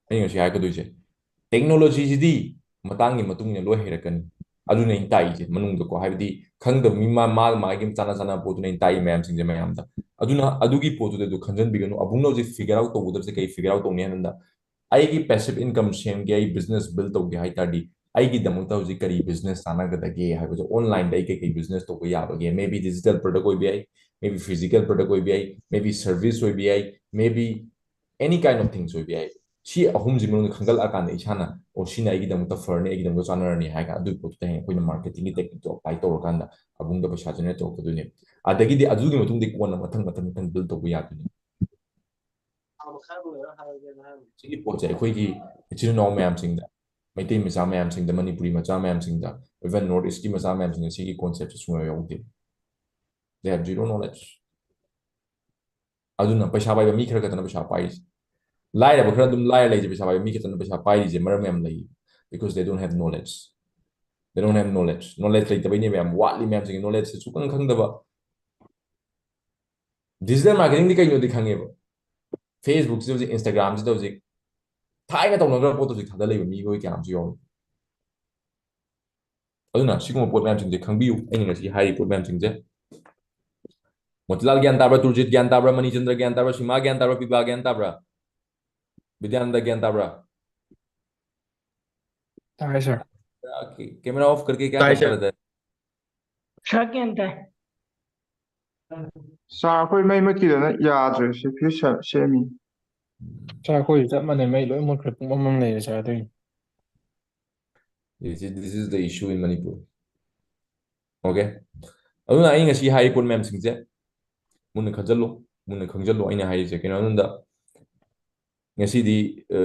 ꯑꯩꯅ ꯉꯁꯤ ꯍꯥꯏꯔꯛꯀꯗꯣꯏꯁꯦ, ꯇꯦꯛꯅꯣꯂꯣꯖꯤꯁꯤꯗꯤ ꯃꯇꯥꯡꯒꯤ ꯃꯇꯨꯡ ꯏꯟꯅ ꯂꯣꯏ ꯍꯩꯔꯛꯀꯅꯤ꯫ ꯑꯗꯨꯅ ꯑꯩꯅ ꯇꯥꯛꯏꯁꯦ ꯃꯅꯨꯡꯗꯀꯣ, ꯍꯥꯏꯕꯗꯤ ꯈꯪꯗꯕ ꯃꯤ ꯃꯥ-, ꯃꯥ-, ꯃꯥꯒꯤ ꯆꯥꯅ ꯆꯥꯅꯕ ꯄꯣꯠꯇꯨꯅ ꯑꯩꯅ ꯇꯥꯛꯏ ꯃꯌꯥꯝꯁꯤꯡꯁꯦ ꯃꯌꯥꯝꯗ꯫ ꯑꯗꯨꯅ ꯑꯗꯨꯒꯤ ꯄꯣꯠꯇꯨꯗ ꯑꯗꯨ ꯈꯟꯖꯟꯕꯤꯒꯅꯨ꯫ ꯑꯕꯨꯡꯅ ꯍꯧꯖꯤꯛ ꯐꯤꯒꯔ ꯑꯥꯎꯠ ꯇꯧꯒꯗꯕꯁꯦ ꯀꯩ ꯐꯤꯒꯔ ꯑꯥꯎꯠ ꯇꯧꯅꯤ ꯍꯥꯏꯕꯗ, ꯑꯩꯒꯤ passive income ꯁꯦꯝꯒꯦ, ꯑꯩ business build ꯇꯧꯒꯦ ꯍꯥꯏ ꯇꯥꯔꯗꯤ, ꯑꯩꯒꯤꯗꯃꯛꯇ ꯍꯧꯖꯤꯛ ꯀꯔꯤ business ꯆꯥꯟꯅꯒꯗꯒꯦ ꯍꯥꯏꯕꯁꯦ, online ꯗ ꯑꯩ ꯀꯩꯀꯩ business ꯇꯧꯕ ꯌꯥꯕꯒꯦ? Maybe digital product ꯑꯣꯏꯕ ꯌꯥꯏ, maybe physical product ꯑꯣꯏꯕ ꯌꯥꯏ, maybe service ꯑꯣꯏꯕ ꯌꯥꯏ, maybe any kind of things ꯑꯣꯏꯕ ꯌꯥꯏ꯫ ꯁꯤ ꯑꯍꯨꯝꯁꯤ ꯃꯅꯨꯡꯗ ꯈꯟꯒꯠꯂꯛꯑꯀꯥꯟꯗ ꯏꯁꯥꯅ, "ꯑꯣ, ꯁꯤꯅ ꯑꯩꯒꯤꯗꯃꯛꯇ ꯐꯔꯅꯤ, ꯑꯩꯒꯤꯗꯃꯛꯇ ꯆꯥꯟꯅꯔꯅꯤ" ꯍꯥꯏꯔꯒ ꯑꯗꯨꯒꯤ ꯄꯣꯠꯇꯨꯗ ꯍꯌꯦꯡ ꯑꯩꯈꯣꯏꯅ marketing ꯒꯤ technique ꯇꯣ apply ꯇꯧꯔꯀꯥꯟꯗ ꯑꯕꯨꯡꯗ ꯄꯩꯁꯥ generate ꯇꯧꯔꯛꯀꯗꯣꯏꯅꯦꯕ꯫ ꯑꯗꯒꯤꯗꯤ ꯑꯗꯨꯒꯤ ꯃꯇꯨꯡꯗ ꯀꯣꯟꯅ ꯃꯊꯪ, ꯃꯊꯪ, ꯃꯊꯪ build ꯇꯧꯕ ꯌꯥꯗꯣꯏꯅꯦ꯫ ꯁꯤꯒꯤ ꯄꯣꯠꯁꯦ ꯑꯩꯈꯣꯏꯒꯤ ꯏꯆꯤꯜ ꯏꯅꯥꯎ ꯃꯌꯥꯝꯁꯤꯡꯗ, ꯃꯩꯇꯩ ꯃꯆꯥ ꯃꯌꯥꯝꯁꯤꯡꯗ, ꯃꯅꯤꯄꯨꯔꯤ ꯃꯆꯥ ꯃꯌꯥꯝꯁꯤꯡꯗ, even North East ꯀꯤ ꯃꯆꯥ ꯃꯌꯥꯝꯁꯤꯡꯗ ꯁꯤꯒꯤ concept ꯁꯦ ꯁꯨꯡꯌꯥꯎ ꯌꯥꯎꯗꯦ꯫ They have zero knowledge. ꯑꯗꯨꯅ ꯄꯩꯁꯥ ꯄꯥꯏꯕ ꯃꯤ ꯈꯔ ꯈꯛꯇꯅ ꯄꯩꯁꯥ ꯄꯥꯏꯔꯤꯁꯦ꯫ ꯂꯥꯏꯔꯕ ꯈꯔ ꯑꯗꯨꯝ ꯂꯥꯏꯔ ꯂꯩꯁꯦ, ꯄꯩꯁꯥ ꯄꯥꯏꯕ ꯃꯤ ꯈꯛꯇꯅ ꯄꯩꯁꯥ ꯄꯥꯏꯔꯤꯁꯦ ꯃꯔꯝ ꯌꯥꯝ ꯂꯩ꯫ Because they don't have knowledge. They don't have knowledge. Knowledge ꯂꯩꯇꯕꯩꯅꯦꯕ ꯌꯥꯝ ꯋꯥꯠꯂꯤ ꯃꯌꯥꯝꯁꯤꯡꯒꯤ knowledge ꯁꯦ ꯁꯨꯈꯪ ꯈꯪꯗꯕ꯫ Digital marketing ꯗꯤ ꯀꯩꯅꯣꯗꯤ ꯈꯪꯉꯦꯕ꯫ Facebook ꯁꯤꯗ ꯍꯧꯖꯤꯛ, Instagram ꯁꯤꯗ ꯍꯧꯖꯤꯛ, ꯊꯥꯏꯅ ꯇꯧꯅꯈ꯭ꯔꯕ ꯄꯣꯠꯇꯣ ꯍꯧꯖꯤꯛ ꯊꯥꯗ ꯂꯩꯕ ꯃꯤꯑꯣꯏ ꯀꯌꯥ ꯑꯃꯁꯨ ꯌꯥꯎꯔꯤ꯫ ꯑꯗꯨꯅ ꯁꯤꯒꯨꯝꯕ ꯄꯣꯠ ꯃꯌꯥꯝꯁꯤꯡꯁꯦ ꯈꯪꯕꯤꯌꯨ꯫ ꯑꯩꯅ ꯉꯁꯤ ꯍꯥꯏꯔꯤꯕ ꯄꯣꯠ ꯃꯌꯥꯝꯁꯤꯡꯁꯦ, ꯃꯣꯇꯤꯂꯥꯜ ꯒ꯭ꯌꯥꯟ ꯇꯥꯕ꯭ꯔꯥ, ꯇꯨꯔꯖꯤꯠ ꯒ꯭ꯌꯥꯟ ꯇꯥꯕ꯭ꯔꯥ, ꯃꯅꯤꯆꯟꯗ꯭ꯔ ꯒ꯭ꯌꯥꯟ ꯇꯥꯕ꯭ꯔꯥ, ꯁꯤꯃꯥ ꯒ꯭ꯌꯥꯟ ꯇꯥꯕ꯭ꯔꯥ, ꯄꯤꯕꯥ ꯒ꯭ꯌꯥꯟ ꯇꯥꯕ꯭ꯔꯥ, ꯕꯤꯗ꯭ꯌꯥꯅꯟꯗ ꯒ꯭ꯌꯥꯟ ꯇꯥꯕ꯭ꯔꯥ? ꯇꯥꯔꯦ, ꯁꯥꯔ꯫ Camera off करके क्या ꯇꯥꯏ, करता ꯁꯥꯔ꯫ रहता है? ꯁꯥꯔ ꯒ꯭ꯌꯥꯟ ꯇꯥꯏ꯫ ꯁꯥꯔ, ꯑꯩꯈꯣꯏ ꯃꯩ ꯃꯨꯠꯈꯤꯗꯅ ꯌꯥꯗ꯭ꯔꯦ, ꯁꯤ ꯐ꯭ꯌꯨꯁ ꯁꯦꯝꯃꯤ꯫ ꯁꯥꯔ, ꯑꯩꯈꯣꯏꯁꯨ ꯆꯞ ꯃꯥꯟꯅꯩ, ꯃꯩ ꯂꯣꯏ ꯃꯨꯠꯈ꯭ꯔꯦ, ꯄꯨꯡꯃꯝ ꯃꯝ ꯂꯩꯔꯦ, ꯁꯥꯔ, ꯑꯗꯨꯒꯤꯅꯤ꯫ This is, this is the issue in Manipur. Okay? ꯑꯗꯨꯅ ꯑꯩ ꯉꯁꯤ ꯍꯥꯏꯔꯤ ꯄꯣꯠ ꯃꯌꯥꯝꯁꯤꯡꯁꯦ ꯃꯨꯟꯅ ꯈꯟꯖꯜꯂꯨ, ꯃꯨꯟꯅ ꯈꯪꯖꯜꯂꯨ꯫ ꯑꯩꯅ ꯍꯥꯏꯔꯤꯁꯦ ꯀꯩꯅꯣ ꯍꯥꯏꯕꯗ, ꯉꯁꯤꯗꯤ ꯑ,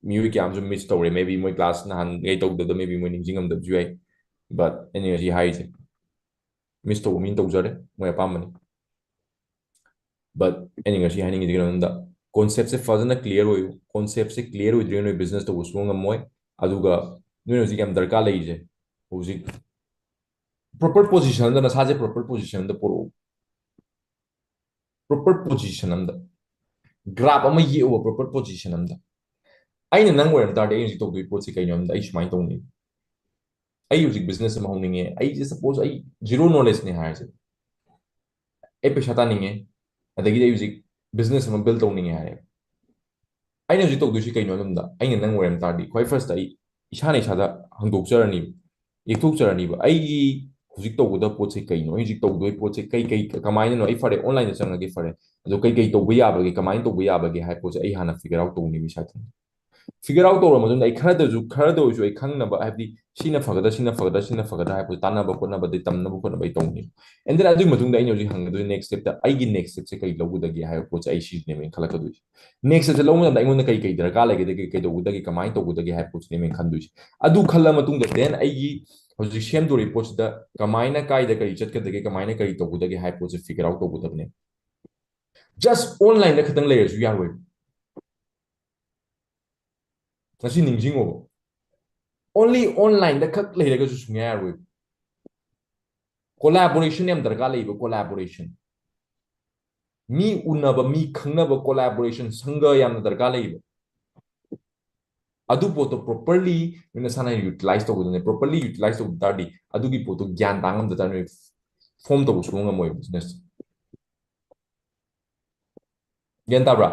ꯃꯤꯑꯣꯏ ꯀꯌꯥ ꯑꯃꯁꯨ miss ꯇꯧꯔꯦ꯫ Maybe ꯃꯣꯏ class ꯅꯍꯥꯟꯈꯩ ꯇꯧꯗꯕꯗ maybe ꯃꯣꯏ ꯅꯤꯡꯁꯤꯡꯉꯝꯗꯕꯁꯨ ꯌꯥꯏ꯫ But ꯑꯩꯅ ꯉꯁꯤ ꯍꯥꯏꯔꯤꯁꯦ, miss ꯇꯧꯕ ꯃꯤꯅ ꯇꯧꯖꯔꯦ, ꯃꯣꯏ ꯑꯄꯥꯝꯕꯅꯤ꯫ But ꯑꯩꯅ ꯉꯁꯤ ꯍꯥꯏꯅꯤꯡꯉꯤꯁꯦ ꯀꯩꯅꯣ ꯍꯥꯏꯕꯗ, concept ꯁꯦ ꯐꯖꯅ clear ꯑꯣꯏꯌꯨ꯫ Concept ꯁꯦ clear ꯑꯣꯏꯗ꯭ꯔꯤꯉꯩ ꯅꯣꯏ business ꯇꯧꯕ ꯁꯨꯡꯉꯝ ꯉꯝꯃꯣꯏ꯫ ꯑꯗꯨꯒ ꯅꯣꯏ ꯍꯧꯖꯤꯛ ꯌꯥꯝ ꯗꯔꯀꯥꯔ ꯂꯩꯔꯤꯁꯦ, ꯍꯧꯖꯤꯛ proper position ꯑꯝꯗ, ꯅꯁꯥꯁꯦ proper position ꯑꯝꯗ ꯄꯨꯔꯛꯎ꯫ Proper position ꯑꯝꯗ, graph ꯑꯃ ꯌꯦꯛꯎꯕ proper position ꯑꯝꯗ꯫ ꯑꯩꯅ ꯅꯪ ꯑꯣꯏꯔꯝ ꯇꯥꯔꯗꯤ ꯑꯩ ꯍꯧꯖꯤꯛ ꯇꯧꯗꯣꯏ ꯄꯣꯠꯁꯦ ꯀꯩꯅꯣ ꯍꯥꯏꯕꯗ, ꯑꯩ ꯁꯨꯃꯥꯏꯅ ꯇꯧꯅꯤ꯫ ꯑꯩ ꯍꯧꯖꯤꯛ business ꯑꯃ ꯍꯧꯅꯤꯡꯉꯦ, ꯑꯩꯁꯦ suppose ꯑꯩ zero knowledge ꯅꯦ ꯍꯥꯏꯔꯁꯦ, ꯑꯩ ꯄꯩꯁꯥ ꯇꯥꯅꯤꯡꯉꯦ, ꯑꯗꯒꯤꯗꯤ ꯑꯩ ꯍꯧꯖꯤꯛ business ꯑꯃ build ꯇꯧꯅꯤꯡꯉꯦ ꯍꯥꯏꯔꯦ꯫ ꯑꯩꯅ ꯍꯧꯖꯤꯛ ꯇꯧꯗꯣꯏꯁꯤ ꯀꯩꯅꯣ ꯍꯥꯏꯕꯗ, ꯑꯩꯅ ꯅꯪ ꯑꯣꯏꯔꯝ ꯇꯥꯔꯗꯤ, ꯈ꯭ꯋꯥꯏ ꯐꯥꯔꯁꯇ ꯑꯩ ꯏꯁꯥꯅ ꯏꯁꯥꯗ ꯍꯪꯗꯣꯛꯆꯔꯅꯤꯕ, ꯌꯦꯛꯊꯣꯛꯆꯔꯅꯤꯕ, ꯑꯩꯒꯤ ꯍꯧꯖꯤꯛ ꯇꯧꯒꯗꯕ ꯄꯣꯠꯁꯦ ꯀꯩꯅꯣ, ꯑꯩ ꯍꯧꯖꯤꯛ ꯇꯧꯗꯣꯏ ꯄꯣꯠꯁꯦ ꯀꯩ ꯀꯩ, ꯀꯃꯥꯏꯅꯅꯣ? ꯑꯩ ꯐꯔꯦ, ꯑꯣꯟꯂꯥꯏꯟꯗ ꯆꯪꯉꯒꯦ, ꯐꯔꯦ, ꯑꯗꯣ ꯀꯩ ꯀꯩ ꯇꯧꯕ ꯌꯥꯕꯒꯦ, ꯀꯃꯥꯏꯅ ꯇꯧꯕ ꯌꯥꯕꯒꯦ ꯍꯥꯏꯕ ꯄꯣꯠꯁꯦ ꯑꯩ ꯍꯥꯟꯅ ꯐꯤꯒꯔ ꯑꯥꯎꯠ ꯇꯧꯅꯤꯕ ꯏꯁꯥ ꯏꯊꯟꯇ꯫ ꯐꯤꯒꯔ ꯑꯥꯎꯠ ꯇꯧꯔ ꯃꯇꯨꯡꯗ ꯑꯩ ꯈꯔꯗꯁꯨ, ꯈꯔꯗ ꯑꯣꯏꯔꯁꯨ ꯑꯩ ꯈꯪꯅꯕ, ꯍꯥꯏꯕꯗꯤ ꯁꯤꯅ ꯐꯒꯗ꯭ꯔꯥ, ꯁꯤꯅ ꯐꯒꯗ꯭ꯔꯥ, ꯁꯤꯅ ꯐꯒꯗ꯭ꯔꯥ ꯍꯥꯏꯕ ꯄꯣꯠꯁꯦ ꯇꯥꯟꯅꯕ ꯈꯣꯠꯅꯕ, ꯑꯗꯩ ꯇꯝꯅꯕ ꯈꯣꯠꯅꯕ ꯑꯩ ꯇꯧꯅꯤꯕ꯫ And then ꯑꯗꯨꯒꯤ ꯃꯇꯨꯡꯗ ꯑꯩꯅ ꯍꯧꯖꯤꯛ ꯍꯪꯒꯗꯣꯏ ꯅꯦꯛꯁ ꯁ꯭ꯇꯦꯞꯇ, ꯑꯩꯒꯤ ꯅꯦꯛꯁ ꯁ꯭ꯇꯦꯞꯁꯦ ꯀꯩ ꯂꯧꯒꯗꯒꯦ ꯍꯥꯏꯕ ꯄꯣꯠꯁꯦ ꯑꯩ ꯁꯤꯁꯤꯅꯦꯕ ꯑꯩꯅ ꯈꯜꯂꯛꯀꯗꯣꯏꯁꯦ꯫ ꯅꯦꯛꯁ ꯁ꯭ꯇꯦꯞꯁꯦ ꯂꯧꯕ ꯃꯇꯝꯗ ꯑꯩꯉꯣꯟꯗ ꯀꯩ ꯀꯩ ꯗꯔꯀꯥꯔ ꯂꯩꯒꯗꯒꯦ, ꯀꯩꯗꯧꯒꯗꯒꯦ, ꯀꯃꯥꯏꯅ ꯇꯧꯒꯗꯒꯦ ꯍꯥꯏꯕ ꯄꯣꯠꯁꯤꯅꯦꯕ ꯑꯩꯅ ꯈꯟꯗꯣꯏꯁꯦ꯫ ꯑꯗꯨ ꯈꯜꯂ ꯃꯇꯨꯡꯗ then ꯑꯩꯒꯤ ꯍꯧꯖꯤꯛ ꯁꯦꯝꯗꯣꯔꯤꯕ ꯄꯣꯠꯁꯤꯗ ꯀꯃꯥꯏꯅ, ꯀꯥꯏꯗ ꯀꯔꯤ ꯆꯠꯀꯗꯒꯦ, ꯀꯃꯥꯏꯅ ꯀꯔꯤ ꯇꯧꯒꯗꯒꯦ ꯍꯥꯏꯕ ꯄꯣꯠꯁꯦ ꯐꯤꯒꯔ ꯑꯥꯎꯠ ꯇꯧꯒꯗꯕꯅꯦ꯫ ꯖꯁ ꯑꯣꯟꯂꯥꯏꯟꯗ ꯈꯛꯇꯪ ꯂꯩꯔꯁꯨ ꯌꯥꯔꯣꯏ꯫ ꯉꯁꯤ ꯅꯤꯡꯁꯤꯡꯉꯣꯕ, ꯑꯣꯟꯂꯤ ꯑꯣꯟꯂꯥꯏꯟꯗ ꯈꯛ ꯂꯩꯔꯒꯁꯨ ꯁꯨꯡꯌꯥ ꯌꯥꯔꯣꯏ꯫ ꯀꯣꯂꯥꯕꯣꯔꯦꯁꯟ ꯌꯥꯝ ꯗꯔꯀꯥꯔ ꯂꯩꯌꯦꯕ, ꯀꯣꯂꯥꯕꯣꯔꯦꯁꯟ꯫ ꯃꯤ ꯎꯅꯕ, ꯃꯤ ꯈꯪꯅꯕ, ꯀꯣꯂꯥꯕꯣꯔꯦꯁꯟ, ꯁꯪꯒ ꯌꯥꯝꯅ ꯗꯔꯀꯥꯔ ꯂꯩꯌꯦꯕ꯫ ꯑꯗꯨ ꯄꯣꯠꯇꯣ ꯄ꯭ꯔꯣꯄꯔꯂꯤ ꯅꯣꯏ ꯅꯁꯥꯅ ꯌꯨꯇꯤꯂꯥꯏꯁ ꯇꯧꯒꯗꯕꯅꯦ꯫ ꯄ꯭ꯔꯣꯄꯔꯂꯤ ꯌꯨꯇꯤꯂꯥꯏꯁ ꯇꯧꯕ ꯇꯥꯔꯗꯤ, ꯑꯗꯨꯒꯤ ꯄꯣꯠꯇꯣ ꯒ꯭ꯌꯥꯟ ꯇꯥ ꯉꯝꯗ ꯇꯥꯔꯗꯤ, ꯅꯣꯏ ꯐꯣꯝ ꯇꯧꯕ ꯁꯨꯡꯉꯝ ꯉꯝꯃꯣꯏꯕ ꯕꯤꯖꯤꯅꯦꯁ꯫ ꯒ꯭ꯌꯥꯟ ꯇꯥꯕ꯭ꯔꯥ?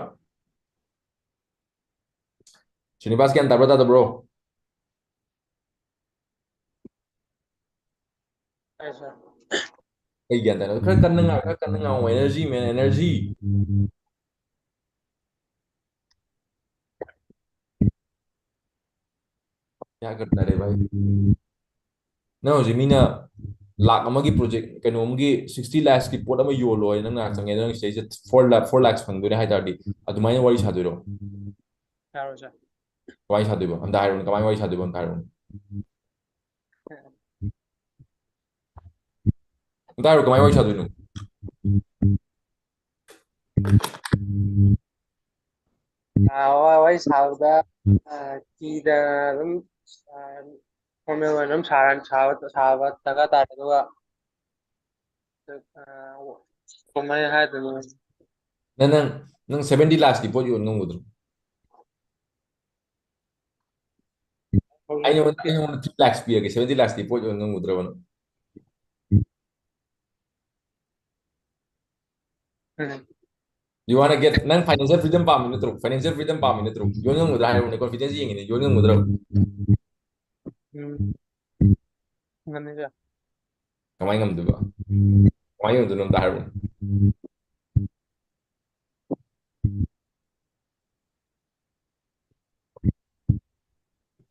ꯁ꯭ꯔꯤꯅꯤꯕꯥꯁ, ꯒ꯭ꯌꯥꯟ ꯇꯥꯕ꯭ꯔꯥ, ꯇꯥꯗꯕ꯭ꯔꯣ? ꯇꯥꯏ, ꯁꯥꯔ꯫ ꯑꯩ ꯒ꯭ꯌꯥꯟ ꯇꯥꯗꯕ꯫ ꯈꯔ ꯀꯟꯅ ꯉꯥꯡ-, ꯈꯔ ꯀꯟꯅ ꯉꯥꯡꯉꯣ꯫ Energy, man, energy. ꯀꯌꯥ ꯀꯔꯅꯥ ꯔꯦ ꯚꯥꯏ? ꯅꯪ ꯍꯧꯖꯤꯛ ꯃꯤꯅ ꯂꯥꯛ ꯑꯃꯒꯤ ꯄ꯭ꯔꯣꯖꯦꯛ, ꯀꯩꯅꯣꯝꯒꯤ ꯁꯤꯛꯁꯇꯤ ꯂꯥꯛꯁꯀꯤ ꯄꯣꯠ ꯑꯃ ꯌꯣꯜꯂꯣ ꯍꯥꯏ, ꯅꯪ ꯅꯥꯛ ꯆꯪꯉꯦ, ꯅꯪ ꯁꯤꯗꯩꯁꯤꯗ ꯐꯣꯔ ꯂꯥꯛ, ꯐꯣꯔ ꯂꯥꯛꯁ ꯐꯪꯗꯣꯏꯅꯦ ꯍꯥꯏ ꯇꯥꯔꯗꯤ, ꯑꯗꯨꯃꯥꯏꯅ ꯋꯥꯔꯤ ꯁꯥꯗꯣꯏꯔꯣ? ꯌꯥꯔꯣꯏ, ꯁꯥꯔ꯫ ꯀꯃꯥꯏꯅ ꯁꯥꯗꯣꯏꯕ? ꯑꯝꯇ ꯍꯥꯏꯔꯣꯅꯦ, ꯀꯃꯥꯏꯅ ꯋꯥꯔꯤ ꯁꯥꯗꯣꯏꯕ? ꯑꯝꯇ ꯍꯥꯏꯔꯣꯅꯦ꯫ ꯑꯝꯇ ꯍꯥꯏꯔꯣ, ꯀꯃꯥꯏꯅ ꯋꯥꯔꯤ ꯁꯥꯗꯣꯏꯅꯣ? ꯑꯥ, ꯋꯥ-, ꯋꯥꯔꯤ ꯁꯥꯕꯗ, ꯑꯥ, ꯀꯤꯗ ꯑꯗꯨꯝ, ꯑꯥ, ꯐꯣꯔꯃꯦꯜ ꯑꯣꯏꯅ ꯑꯗꯨꯝ ꯁꯥꯔ-, ꯁꯥꯕ, ꯁꯥꯕ ꯗꯔꯀꯥꯔ ꯇꯥꯔꯦ꯫ ꯑꯗꯨꯒ, ꯑꯥ, ꯀꯃꯥꯏꯅ ꯍꯥꯏꯗꯣꯏꯅꯣ? ꯅꯪ, ꯅꯪ, ꯅꯪ ꯁꯚꯦꯟꯇꯤ ꯂꯥꯛꯁꯀꯤ ꯄꯣꯠ ꯌꯣꯟ ꯉꯝꯒꯗ꯭ꯔꯣ? ꯑꯩ ꯅꯉꯣꯟꯗ, ꯑꯩ ꯅꯉꯣꯟꯗ ꯊ꯭ꯔꯤ ꯂꯥꯛꯁ ꯄꯤꯔꯒꯦ, ꯁꯚꯦꯟꯇꯤ ꯂꯥꯛꯁꯀꯤ ꯄꯣꯠ ꯌꯣꯟ ꯉꯝꯒꯗ꯭ꯔꯕ ꯅꯪ? ꯎꯝ꯫ You wanna get, ꯅꯪ financial freedom ꯄꯥꯝꯃꯤ ꯅꯠꯇ꯭ꯔꯣ? Financial freedom ꯄꯥꯝꯃꯤ ꯅꯠꯇ꯭ꯔꯣ? ꯌꯣꯟ ꯉꯝꯒꯗ꯭ꯔꯥ ꯍꯥꯏꯔꯣꯅꯦ, confidence ꯌꯦꯡꯉꯤꯅꯦ, ꯌꯣꯟ ꯉꯝꯒꯗ꯭ꯔꯥ? ꯎꯝ꯫ ꯉꯝꯅꯤꯗ꯫ ꯀꯃꯥꯏꯅ ꯉꯝꯗꯣꯏꯕ? ꯀꯃꯥꯏꯅ ꯉꯝꯗꯣꯏꯅꯣ ꯑꯝꯇ ꯍꯥꯏꯔꯣꯅꯦ꯫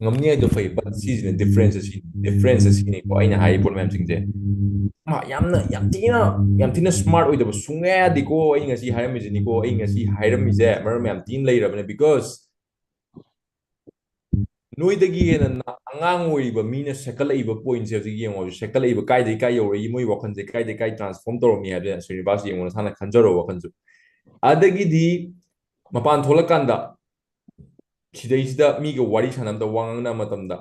ꯉꯝꯅꯤ ꯍꯥꯏꯗꯣ ꯐꯩ, but ꯁꯤꯁꯤꯅ difference ꯑꯁꯤ, difference ꯑꯁꯤꯅꯤꯀꯣ ꯑꯩꯅ ꯍꯥꯏꯔꯤꯕ ꯄꯣꯠ ꯃꯌꯥꯝꯁꯤꯡꯁꯦ꯫ ꯃꯥ ꯌꯥꯝꯅ, ꯌꯥꯝ ꯊꯤꯅ, ꯌꯥꯝ ꯊꯤꯅ smart ꯑꯣꯏꯗꯕ ꯁꯨꯡꯌꯥ ꯌꯥꯗꯦꯀꯣ꯫ ꯑꯩ ꯉꯁꯤ ꯍꯥꯏꯔꯝꯃꯤꯁꯤꯅꯤꯀꯣ, ꯑꯩ ꯉꯁꯤ ꯍꯥꯏꯔꯝꯃꯤꯁꯦ ꯃꯔꯝ ꯌꯥꯝ ꯊꯤꯅ ꯂꯩꯔꯕꯅꯦ, because ꯅꯣꯏꯗꯒꯤ ꯍꯦꯟꯅ ꯅ-, ꯑꯉꯥꯡ ꯑꯣꯏꯔꯤꯕ ꯃꯤꯅ ꯁꯦꯠꯀꯠꯂꯛꯏꯕ pointꯁꯦ ꯍꯧꯖꯤꯛ ꯌꯦꯡꯉꯣ, ꯁꯦꯠꯀꯠꯂꯛꯏꯕ ꯀꯥꯏꯗꯩ ꯀꯥꯏ ꯌꯧꯔꯛꯏ, ꯃꯣꯏ ꯋꯥꯈꯜꯁꯦ ꯀꯥꯏꯗꯩ ꯀꯥꯏ transform ꯇꯧꯔꯝꯃꯤ ꯍꯥꯏꯕꯁꯦ ꯁ꯭ꯔꯤꯅꯤꯕꯥꯁ ꯌꯦꯡꯉꯣ, ꯅꯁꯥꯅ ꯈꯟꯖꯔꯣ ꯋꯥꯈꯜꯁꯨ꯫ ꯑꯗꯒꯤꯗꯤ ꯃꯄꯥꯟ ꯊꯣꯛꯂꯀꯥꯟꯗ ꯁꯤꯗꯩꯁꯤꯗ ꯃꯤꯒ ꯋꯥꯔꯤ ꯁꯥꯟꯅꯕꯗ, ꯋꯥ ꯉꯥꯡꯅꯕ ꯃꯇꯝꯗ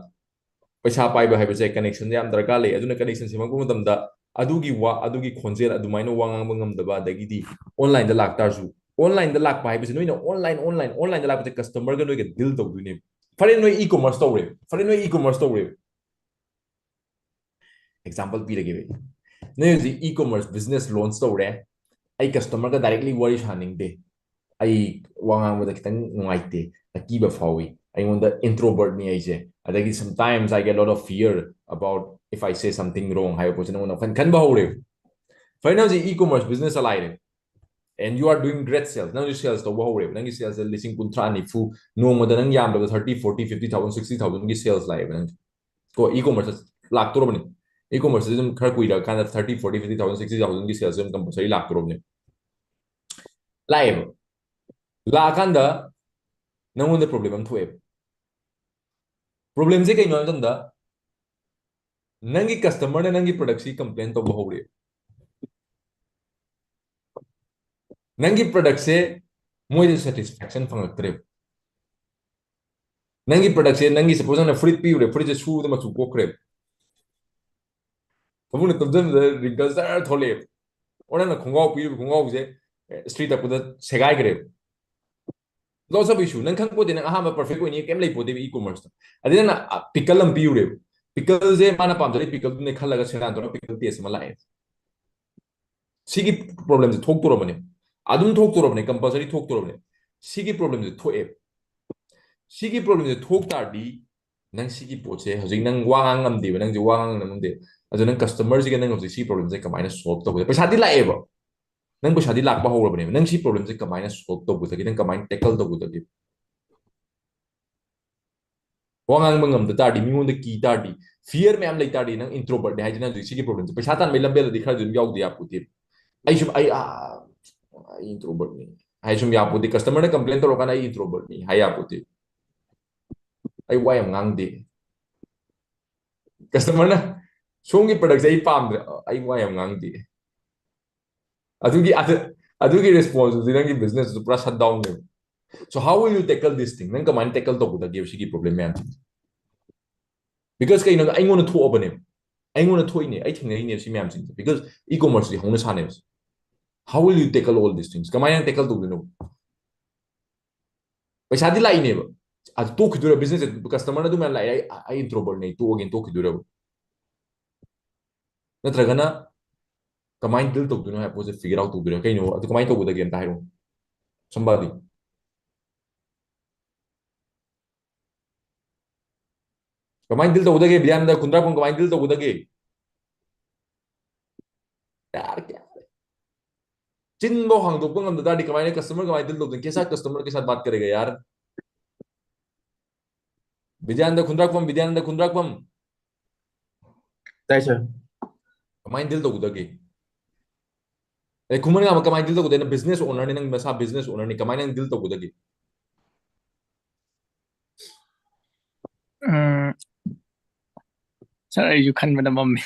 ꯄꯩꯁꯥ ꯄꯥꯏꯕ ꯍꯥꯏꯕꯁꯦ connectionꯗ ꯌꯥꯝ ꯗꯔꯀꯥꯔ ꯂꯩ꯫ ꯑꯗꯨꯅ connection ꯁꯦꯝꯃꯛꯄ ꯃꯇꯝꯗ ꯑꯗꯨꯒꯤ ꯋꯥ, ꯑꯗꯨꯒꯤ ꯈꯣꯟꯖꯦꯜ ꯑꯗꯨꯃꯥꯏꯅ ꯋꯥ ꯉꯥꯡꯕ ꯉꯝꯗꯕ, ꯑꯗꯒꯤꯗꯤ onlineꯗ ꯂꯥꯛꯇꯥꯔꯁꯨ, onlineꯗ ꯂꯥꯛꯄ ꯍꯥꯏꯕꯁꯦ ꯅꯣꯏꯅ online, online, onlineꯗ ꯂꯥꯛꯄꯁꯦ customerꯒ ꯅꯣꯏꯒ deal ꯇꯧꯗꯣꯏꯅꯦꯕ꯫ ꯐꯔꯦ, ꯅꯣꯏ e-commerce ꯇꯧꯔꯦ, ꯐꯔꯦ, ꯅꯣꯏ e-commerce ꯇꯧꯔꯦ꯫ Example ꯄꯤꯔꯒꯦ ꯑꯩ꯫ ꯅꯣꯏ ꯍꯧꯖꯤꯛ e-commerce business launch ꯇꯧꯔꯦ, ꯑꯩ customerꯒ directly ꯋꯥꯔꯤ ꯁꯥꯅꯤꯡꯗꯦ, ꯑꯩ ꯋꯥ ꯉꯥꯡꯕꯗ ꯈꯤꯇꯪ ꯅꯨꯡꯉꯥꯏꯇꯦ, ꯑꯀꯤꯕ ꯐꯥꯎꯏ, ꯑꯩꯉꯣꯟꯗ introvertꯅꯤ ꯑꯩꯁꯦ, ꯑꯗꯒꯤ sometimes I get a lot of fear about if I say something wrong ꯍꯥꯏꯕ ꯄꯣꯠꯁꯦ ꯅꯉꯣꯟꯗ ꯋꯥꯈꯜ ꯈꯟꯕ ꯍꯧꯔꯦꯕ꯫ ꯐꯔꯦ, ꯅꯪ ꯍꯧꯖꯤꯛ e-commerce business ꯆꯂꯥꯏꯔꯦ, and you are doing great sales, ꯅꯪꯁꯨ sales ꯇꯧꯕ ꯍꯧꯔꯦꯕ, ꯅꯪꯒꯤ salesꯁꯦ ꯂꯤꯁꯤꯡ ꯀꯨꯟꯊ꯭ꯔꯥ, ꯅꯤꯐꯨ, ꯅꯣꯡꯃꯗ ꯅꯪ ꯌꯥꯝꯗꯕ thirty, forty, fifty thousand, sixty thousandꯒꯤ sales ꯂꯥꯛꯑꯦꯕ ꯅꯪ꯫ ꯀꯣ, e-commerce ꯂꯥꯛꯇꯣꯔꯕꯅꯤ꯫ E-commerce ꯑꯗꯨꯝ ꯈꯔ ꯀꯨꯏꯔꯀꯥꯟꯗ thirty, forty, fifty thousand, sixty thousandꯒꯤ sales ꯑꯗꯨꯝ compulsory ꯂꯥꯛꯇꯣꯔꯕꯅꯤ꯫ ꯂꯥꯛꯑꯦꯕ꯫ ꯂꯥꯛꯑꯀꯥꯟꯗ ꯅꯪꯉꯣꯟꯗ problem ꯑꯃ ꯊꯣꯛꯑꯦꯕ꯫ Problemꯁꯦ ꯀꯩꯅꯣ ꯍꯥꯏꯕ ꯃꯇꯝꯗ, ꯅꯪꯒꯤ customerꯅ ꯅꯪꯒꯤ productꯁꯤ complain ꯇꯧꯕ ꯍꯧꯔꯦ꯫ ꯅꯪꯒꯤ productꯁꯦ ꯃꯣꯏꯗ satisfaction ꯐꯪꯉꯛꯇ꯭ꯔꯦꯕ꯫ ꯅꯪꯒꯤ productꯁꯦ, ꯅꯪꯒꯤ, suppose, ꯅꯪꯅ ꯐꯨꯔꯤꯠ ꯄꯤꯔꯨꯔꯦ, ꯐꯨꯔꯤꯠꯁꯦ ꯁꯨꯕꯗ ꯃꯆꯨ ꯀꯣꯛꯈ꯭ꯔꯦꯕ, ꯐꯃꯨꯡꯗ ꯇꯨꯝꯁꯤꯟꯕꯗ wrinkles ꯖꯔ ꯊꯣꯛꯂꯛꯑꯦꯕ꯫ ꯑꯣꯔ ꯅꯪꯅ ꯈꯣꯡꯒ꯭ꯔꯥꯎ ꯄꯤꯔꯨꯕ ꯈꯣꯡꯒ꯭ꯔꯥꯎꯁꯦ, ꯑꯦ, ꯏꯁꯇ꯭ꯔꯤ ꯇꯛꯄꯗ ꯁꯦꯒꯥꯏꯈ꯭ꯔꯦꯕ꯫ Loss of issue, ꯅꯪ ꯈꯪꯄꯣꯠꯇꯦ, ꯅꯪ ꯑꯍꯥꯟꯕ perfect ꯑꯣꯏꯅꯤ ꯀꯩꯝ ꯂꯩꯄꯣꯠꯇꯦꯕ e-commerceꯇ꯫ ꯑꯗꯩ ꯅꯪꯅ, ꯑ, pickle ꯑꯃ ꯄꯤꯔꯨꯔꯦꯕ, pickleꯁꯦ ꯃꯥꯅ ꯄꯥꯝꯖꯔꯤ pickleꯗꯨꯅꯦ ꯈꯜꯂꯒ ꯁꯦꯔꯥꯟ ꯇꯧꯔꯒ pickle taste ꯑꯃ ꯂꯥꯛꯑꯦ꯫ ꯁꯤꯒꯤ problemꯁꯦ ꯊꯣꯛꯇꯣꯔꯕꯅꯦ꯫ ꯑꯗꯨꯝ ꯊꯣꯛꯇꯣꯔꯕꯅꯦ, ꯀꯝꯄꯜꯁꯔꯤ ꯊꯣꯛꯇꯣꯔꯕꯅꯦ꯫ ꯁꯤꯒꯤ ꯄ꯭ꯔꯣꯕ꯭ꯂꯦꯝꯁꯦ ꯊꯣꯛꯑꯦ꯫ ꯁꯤꯒꯤ ꯄ꯭ꯔꯣꯕ꯭ꯂꯦꯝꯁꯦ ꯊꯣꯛ ꯇꯥꯔꯗꯤ ꯅꯪ ꯁꯤꯒꯤ ꯄꯣꯠꯁꯦ ꯍꯧꯖꯤꯛ ꯅꯪ ꯋꯥ ꯉꯥꯡ ꯉꯝꯗꯦꯕ, ꯅꯪꯁꯦ ꯋꯥ ꯉꯥꯡ ꯉꯝꯗꯦ꯫ ꯑꯗꯨ ꯅꯪ ꯀꯁꯇꯃꯔꯁꯤꯒ ꯅꯪ ꯍꯧꯖꯤꯛ ꯁꯤ ꯄ꯭ꯔꯣꯕ꯭ꯂꯦꯝꯁꯦ ꯀꯃꯥꯏꯅ ꯁꯣꯜꯕ ꯇꯧꯒꯗꯒꯦ? ꯄꯩꯁꯥꯗꯤ ꯂꯥꯛꯑꯦꯕ, ꯅꯪ ꯄꯩꯁꯥꯗꯤ ꯂꯥꯛꯄ ꯍꯧꯔꯕꯅꯦꯕ, ꯅꯪ ꯁꯤ ꯄ꯭ꯔꯣꯕ꯭ꯂꯦꯝꯁꯦ ꯀꯃꯥꯏꯅ ꯁꯣꯜꯕ ꯇꯧꯒꯗꯒꯦ? ꯅꯪ ꯀꯃꯥꯏꯅ ꯇꯦꯀꯜ ꯇꯧꯒꯗꯒꯦ? ꯋꯥ ꯉꯥꯡꯕ ꯉꯝꯗ ꯇꯥꯔꯗꯤ, ꯃꯤꯉꯣꯟꯗ ꯀꯤ ꯇꯥꯔꯗꯤ, ꯐꯤꯌꯔ ꯃꯌꯥꯝ ꯂꯩ ꯇꯥꯔꯗꯤ, ꯅꯪ ꯏꯟꯇ꯭ꯔꯣꯕꯔꯠꯅꯦ ꯍꯥꯏꯁꯤꯅ ꯍꯧꯖꯤꯛ ꯁꯤꯒꯤ ꯄ꯭ꯔꯣꯕ꯭ꯂꯦꯝꯁꯦ꯫ ꯄꯩꯁꯥ ꯇꯥꯟꯕꯩ ꯂꯝꯕꯦꯜꯗꯗꯤ ꯈꯔꯗꯤ ꯑꯗꯨꯝ ꯌꯥꯎꯗ ꯌꯥꯄꯣꯠꯇꯦ꯫ ꯑꯩꯁꯨ ꯑꯩ ꯑꯥ, ꯑꯩ ꯏꯟꯇ꯭ꯔꯣꯕꯔꯠꯅꯤ ꯍꯥꯏ ꯁꯨꯝ ꯌꯥꯄꯣꯠꯇꯦ꯫ ꯀꯁꯇꯃꯔꯅ ꯀꯝꯄ꯭ꯂꯦꯟ ꯇꯧꯔꯀꯥꯟꯗ ꯑꯩ ꯏꯟꯇ꯭ꯔꯣꯕꯔꯠꯅꯤ ꯍꯥꯏ ꯌꯥꯄꯣꯠꯇꯦ꯫ ꯑꯩ ꯋꯥ ꯌꯥꯝ ꯉꯥꯡꯗꯦ꯫ ꯀꯁꯇꯃꯔꯅ ꯁꯣꯝꯒꯤ ꯄ꯭ꯔꯗꯛꯁꯦ ꯑꯩ ꯄꯥꯝꯗ꯭ꯔꯦ, ꯑꯩ ꯋꯥ ꯌꯥꯝ ꯉꯥꯡꯗꯦ꯫ ꯑꯗꯨꯒꯤ ꯑꯗꯨ- ꯑꯗꯨꯒꯤ ꯔꯦꯁꯄꯣꯟꯁꯇꯨꯗꯤ ꯅꯪꯒꯤ ꯕꯤꯖꯤꯅꯦꯁꯇꯨ ꯄꯨꯔꯥ ꯁꯠ ꯗꯥꯎꯟꯅꯦꯕ꯫ So how will you tackle this thing? ꯅꯪ ꯀꯃꯥꯏꯅ ꯇꯦꯀꯜ ꯇꯧꯒꯗꯒꯦꯕ ꯁꯤꯒꯤ ꯄ꯭ꯔꯣꯕ꯭ꯂꯦꯝ ꯃꯌꯥꯝꯁꯦ? ꯕꯤꯀꯣꯁ ꯀꯩꯅꯣꯗ ꯑꯩꯉꯣꯟꯗ ꯊꯣꯛꯑꯕꯅꯦꯕ, ꯑꯩꯉꯣꯟꯗ ꯊꯣꯛꯏꯅꯦ, ꯑꯩ ꯊꯦꯡꯅꯔꯤꯅꯦꯕ ꯁꯤ ꯃꯌꯥꯝꯁꯤꯡꯁꯦ꯫ ꯕꯤꯀꯣꯁ ꯏ ꯀꯣꯃꯔꯁꯇꯤ ꯍꯧꯅ ꯁꯥꯅꯦꯕ꯫ How will you tackle all these things? ꯀꯃꯥꯏꯅ ꯇꯦꯀꯜ ꯇꯧꯗꯣꯏꯅꯣ? ꯄꯩꯁꯥꯗꯤ ꯂꯥꯛꯏꯅꯦꯕ, ꯑꯗꯨ ꯇꯣꯛꯈꯤꯗꯣꯏꯔ? ꯕꯤꯖꯤꯅꯦꯁꯁꯦ ꯀꯁꯇꯃꯔꯅ ꯑꯗꯨꯃꯥꯏꯅ ꯂꯥꯛꯑꯦ, ꯑꯩ ꯑꯩ ꯏꯟꯇ꯭ꯔꯣꯕꯔꯠꯅꯦ, ꯑꯩ ꯇꯣꯛꯑꯒꯦꯅ ꯇꯣꯛꯈꯤꯗꯣꯏꯔꯕ? ꯅꯠꯇ꯭ꯔꯒꯅ ꯀꯃꯥꯏꯅ ꯗꯤꯜ ꯇꯧꯗꯣꯏꯅꯣ ꯍꯥꯏꯕ ꯄꯣꯠꯁꯦ ꯐꯤꯒꯔ ꯑꯥꯎꯠ ꯇꯧꯗꯣꯏꯔꯥ? ꯀꯩꯅꯣ ꯑꯗꯨ ꯀꯃꯥꯏꯅ ꯇꯧꯒꯗꯒꯦ ꯑꯝꯇ ꯍꯥꯏꯔꯛꯑꯣ꯫ Somebody. ꯀꯃꯥꯏꯅ ꯗꯤꯜ ꯇꯧꯒꯗꯒꯦ? ꯕꯤꯗ꯭ꯌꯥꯅꯟꯗ ꯈꯨꯟꯗ꯭ꯔꯥꯛꯄꯝ ꯀꯃꯥꯏꯅ ꯗꯤꯜ ꯇꯧꯒꯗꯒꯦ? ꯌꯥꯔꯦ, ꯌꯥꯔꯦ꯫ ꯆꯤꯟꯐꯥꯎ ꯍꯥꯡꯗꯣꯛꯄ ꯉꯝꯗ ꯇꯥꯔꯗꯤ ꯀꯃꯥꯏꯅ ꯀꯁꯇꯃꯔ ꯀꯃꯥꯏꯅ ꯗꯤꯜ ꯇꯧꯗꯣꯏꯅꯣ? ꯀꯦꯁꯥ ꯀꯁꯇꯃꯔ ꯀꯦꯁꯥ ꯕꯥꯠ ꯀꯔꯦꯒ ꯌꯥꯔ꯫ ꯕꯤꯗ꯭ꯌꯥꯅꯟꯗ ꯈꯨꯟꯗ꯭ꯔꯥꯛꯄꯝ, ꯕꯤꯗ꯭ꯌꯥꯅꯟꯗ ꯈꯨꯟꯗ꯭ꯔꯥꯛꯄꯝ꯫ ꯇꯥꯏ, ꯁꯥꯔ꯫ ꯀꯃꯥꯏꯅ ꯗꯤꯜ ꯇꯧꯒꯗꯒꯦ? ꯑꯦ, ꯈꯨꯃꯟ ꯉꯥꯃ ꯀꯃꯥꯏꯅ ꯗꯤꯜ ꯇꯧꯒꯗꯒꯦ? ꯅꯪ ꯕꯤꯖꯤꯅꯦꯁ ꯑꯣꯅꯔꯅꯤ, ꯅꯪ ꯅꯁꯥ ꯕꯤꯖꯤꯅꯦꯁ ꯑꯣꯅꯔꯅꯤ, ꯀꯃꯥꯏꯅ ꯅꯪ ꯗꯤꯜ ꯇꯧꯒꯗꯒꯦ? ꯎꯝ, ꯁꯥꯔ, ꯑꯩꯁꯨ ꯈꯟꯕꯗ ꯃꯝꯃꯤ꯫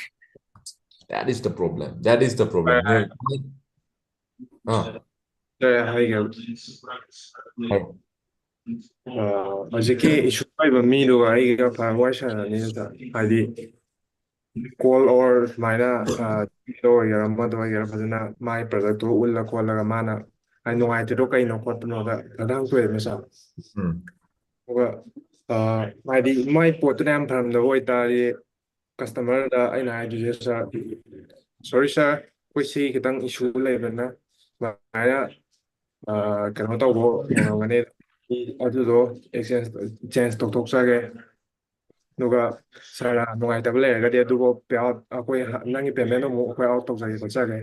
That is the problem. That is the problem. ꯍꯣꯏ, ꯍꯣꯏ꯫ ꯅꯣꯏ, ꯑꯥ꯫ ꯁꯥꯔ, ꯍꯥꯏꯒꯦ꯫ ꯍꯥꯏꯔꯣ꯫ ꯑ, ꯍꯧꯖꯤꯛꯀꯤ ꯏꯁꯨ ꯑꯣꯏꯕ ꯃꯤꯗꯨꯒ ꯑꯩꯒ ꯐꯖꯅ ꯋꯥꯔꯤ ꯁꯥꯟꯅꯅꯤ ꯅꯠꯇ꯭ꯔꯥ? ꯍꯥꯏꯗꯤ, ꯀꯣꯜ ꯑꯣꯔ ꯁꯨꯃꯥꯏꯅ, ꯑ, ꯑꯣꯏꯒꯦꯔꯥ, ꯑꯃꯗ ꯑꯣꯏꯒꯦꯔꯥ, ꯐꯖꯅ ꯃꯥꯒꯤ ꯄ꯭ꯔꯗꯛꯇꯨ ꯎꯠꯂ ꯈꯣꯠꯂꯒ ꯃꯥꯅ ꯍꯥꯏꯗꯤ ꯅꯨꯡꯉꯥꯏꯇ꯭ꯔꯤꯗꯣ ꯀꯩꯅꯣ ꯈꯣꯠꯄꯅꯣꯗ ꯐꯖꯅ ꯍꯪꯇꯣꯛꯑꯦꯗꯅ, ꯁꯥꯔ꯫ ꯎꯝ꯫ ꯑꯗꯨꯒ, ꯑ, ꯍꯥꯏꯗꯤ ꯃꯥꯏ ꯄꯣꯠꯇꯨꯅ ꯌꯥꯝ ꯐꯔꯝꯗꯕ ꯑꯣꯏꯇꯥꯔꯗꯤ, ꯀꯁꯇꯃꯔꯗ ꯑꯩꯅ ꯍꯥꯏꯗꯣꯏꯁꯦ, "ꯁꯥꯔ, ꯁꯣꯔꯤ ꯁꯥꯔ, ꯑꯩꯈꯣꯏ ꯁꯤ ꯈꯤꯇꯪ ꯏꯁꯨ ꯂꯩꯕꯅ ꯑꯗꯨꯃꯥꯏꯅ ꯑ, ꯀꯩꯅꯣ ꯇꯧꯕ ꯌꯥꯔꯝꯒꯅꯤ꯫ ꯑꯗꯨꯗꯣ ꯑꯦꯛꯆꯦꯟꯖ ꯆꯦꯟꯖ ꯇꯧꯊꯣꯛꯆꯒꯦ꯫ ꯑꯗꯨꯒ ꯁꯥꯔꯅ ꯅꯨꯡꯉꯥꯏꯇꯕ ꯂꯩꯔꯒꯗꯤ ꯑꯗꯨꯕꯨ ꯄꯦ ꯑꯥꯎꯠ ꯑꯩꯈꯣꯏ ꯍ- ꯅꯪꯒꯤ ꯄꯦꯃꯦꯟ ꯑꯃꯨꯛ ꯑꯩꯈꯣꯏ ꯑꯥꯎꯠ ꯇꯧꯖꯒꯦ ꯈꯣꯠꯆꯒꯦ꯫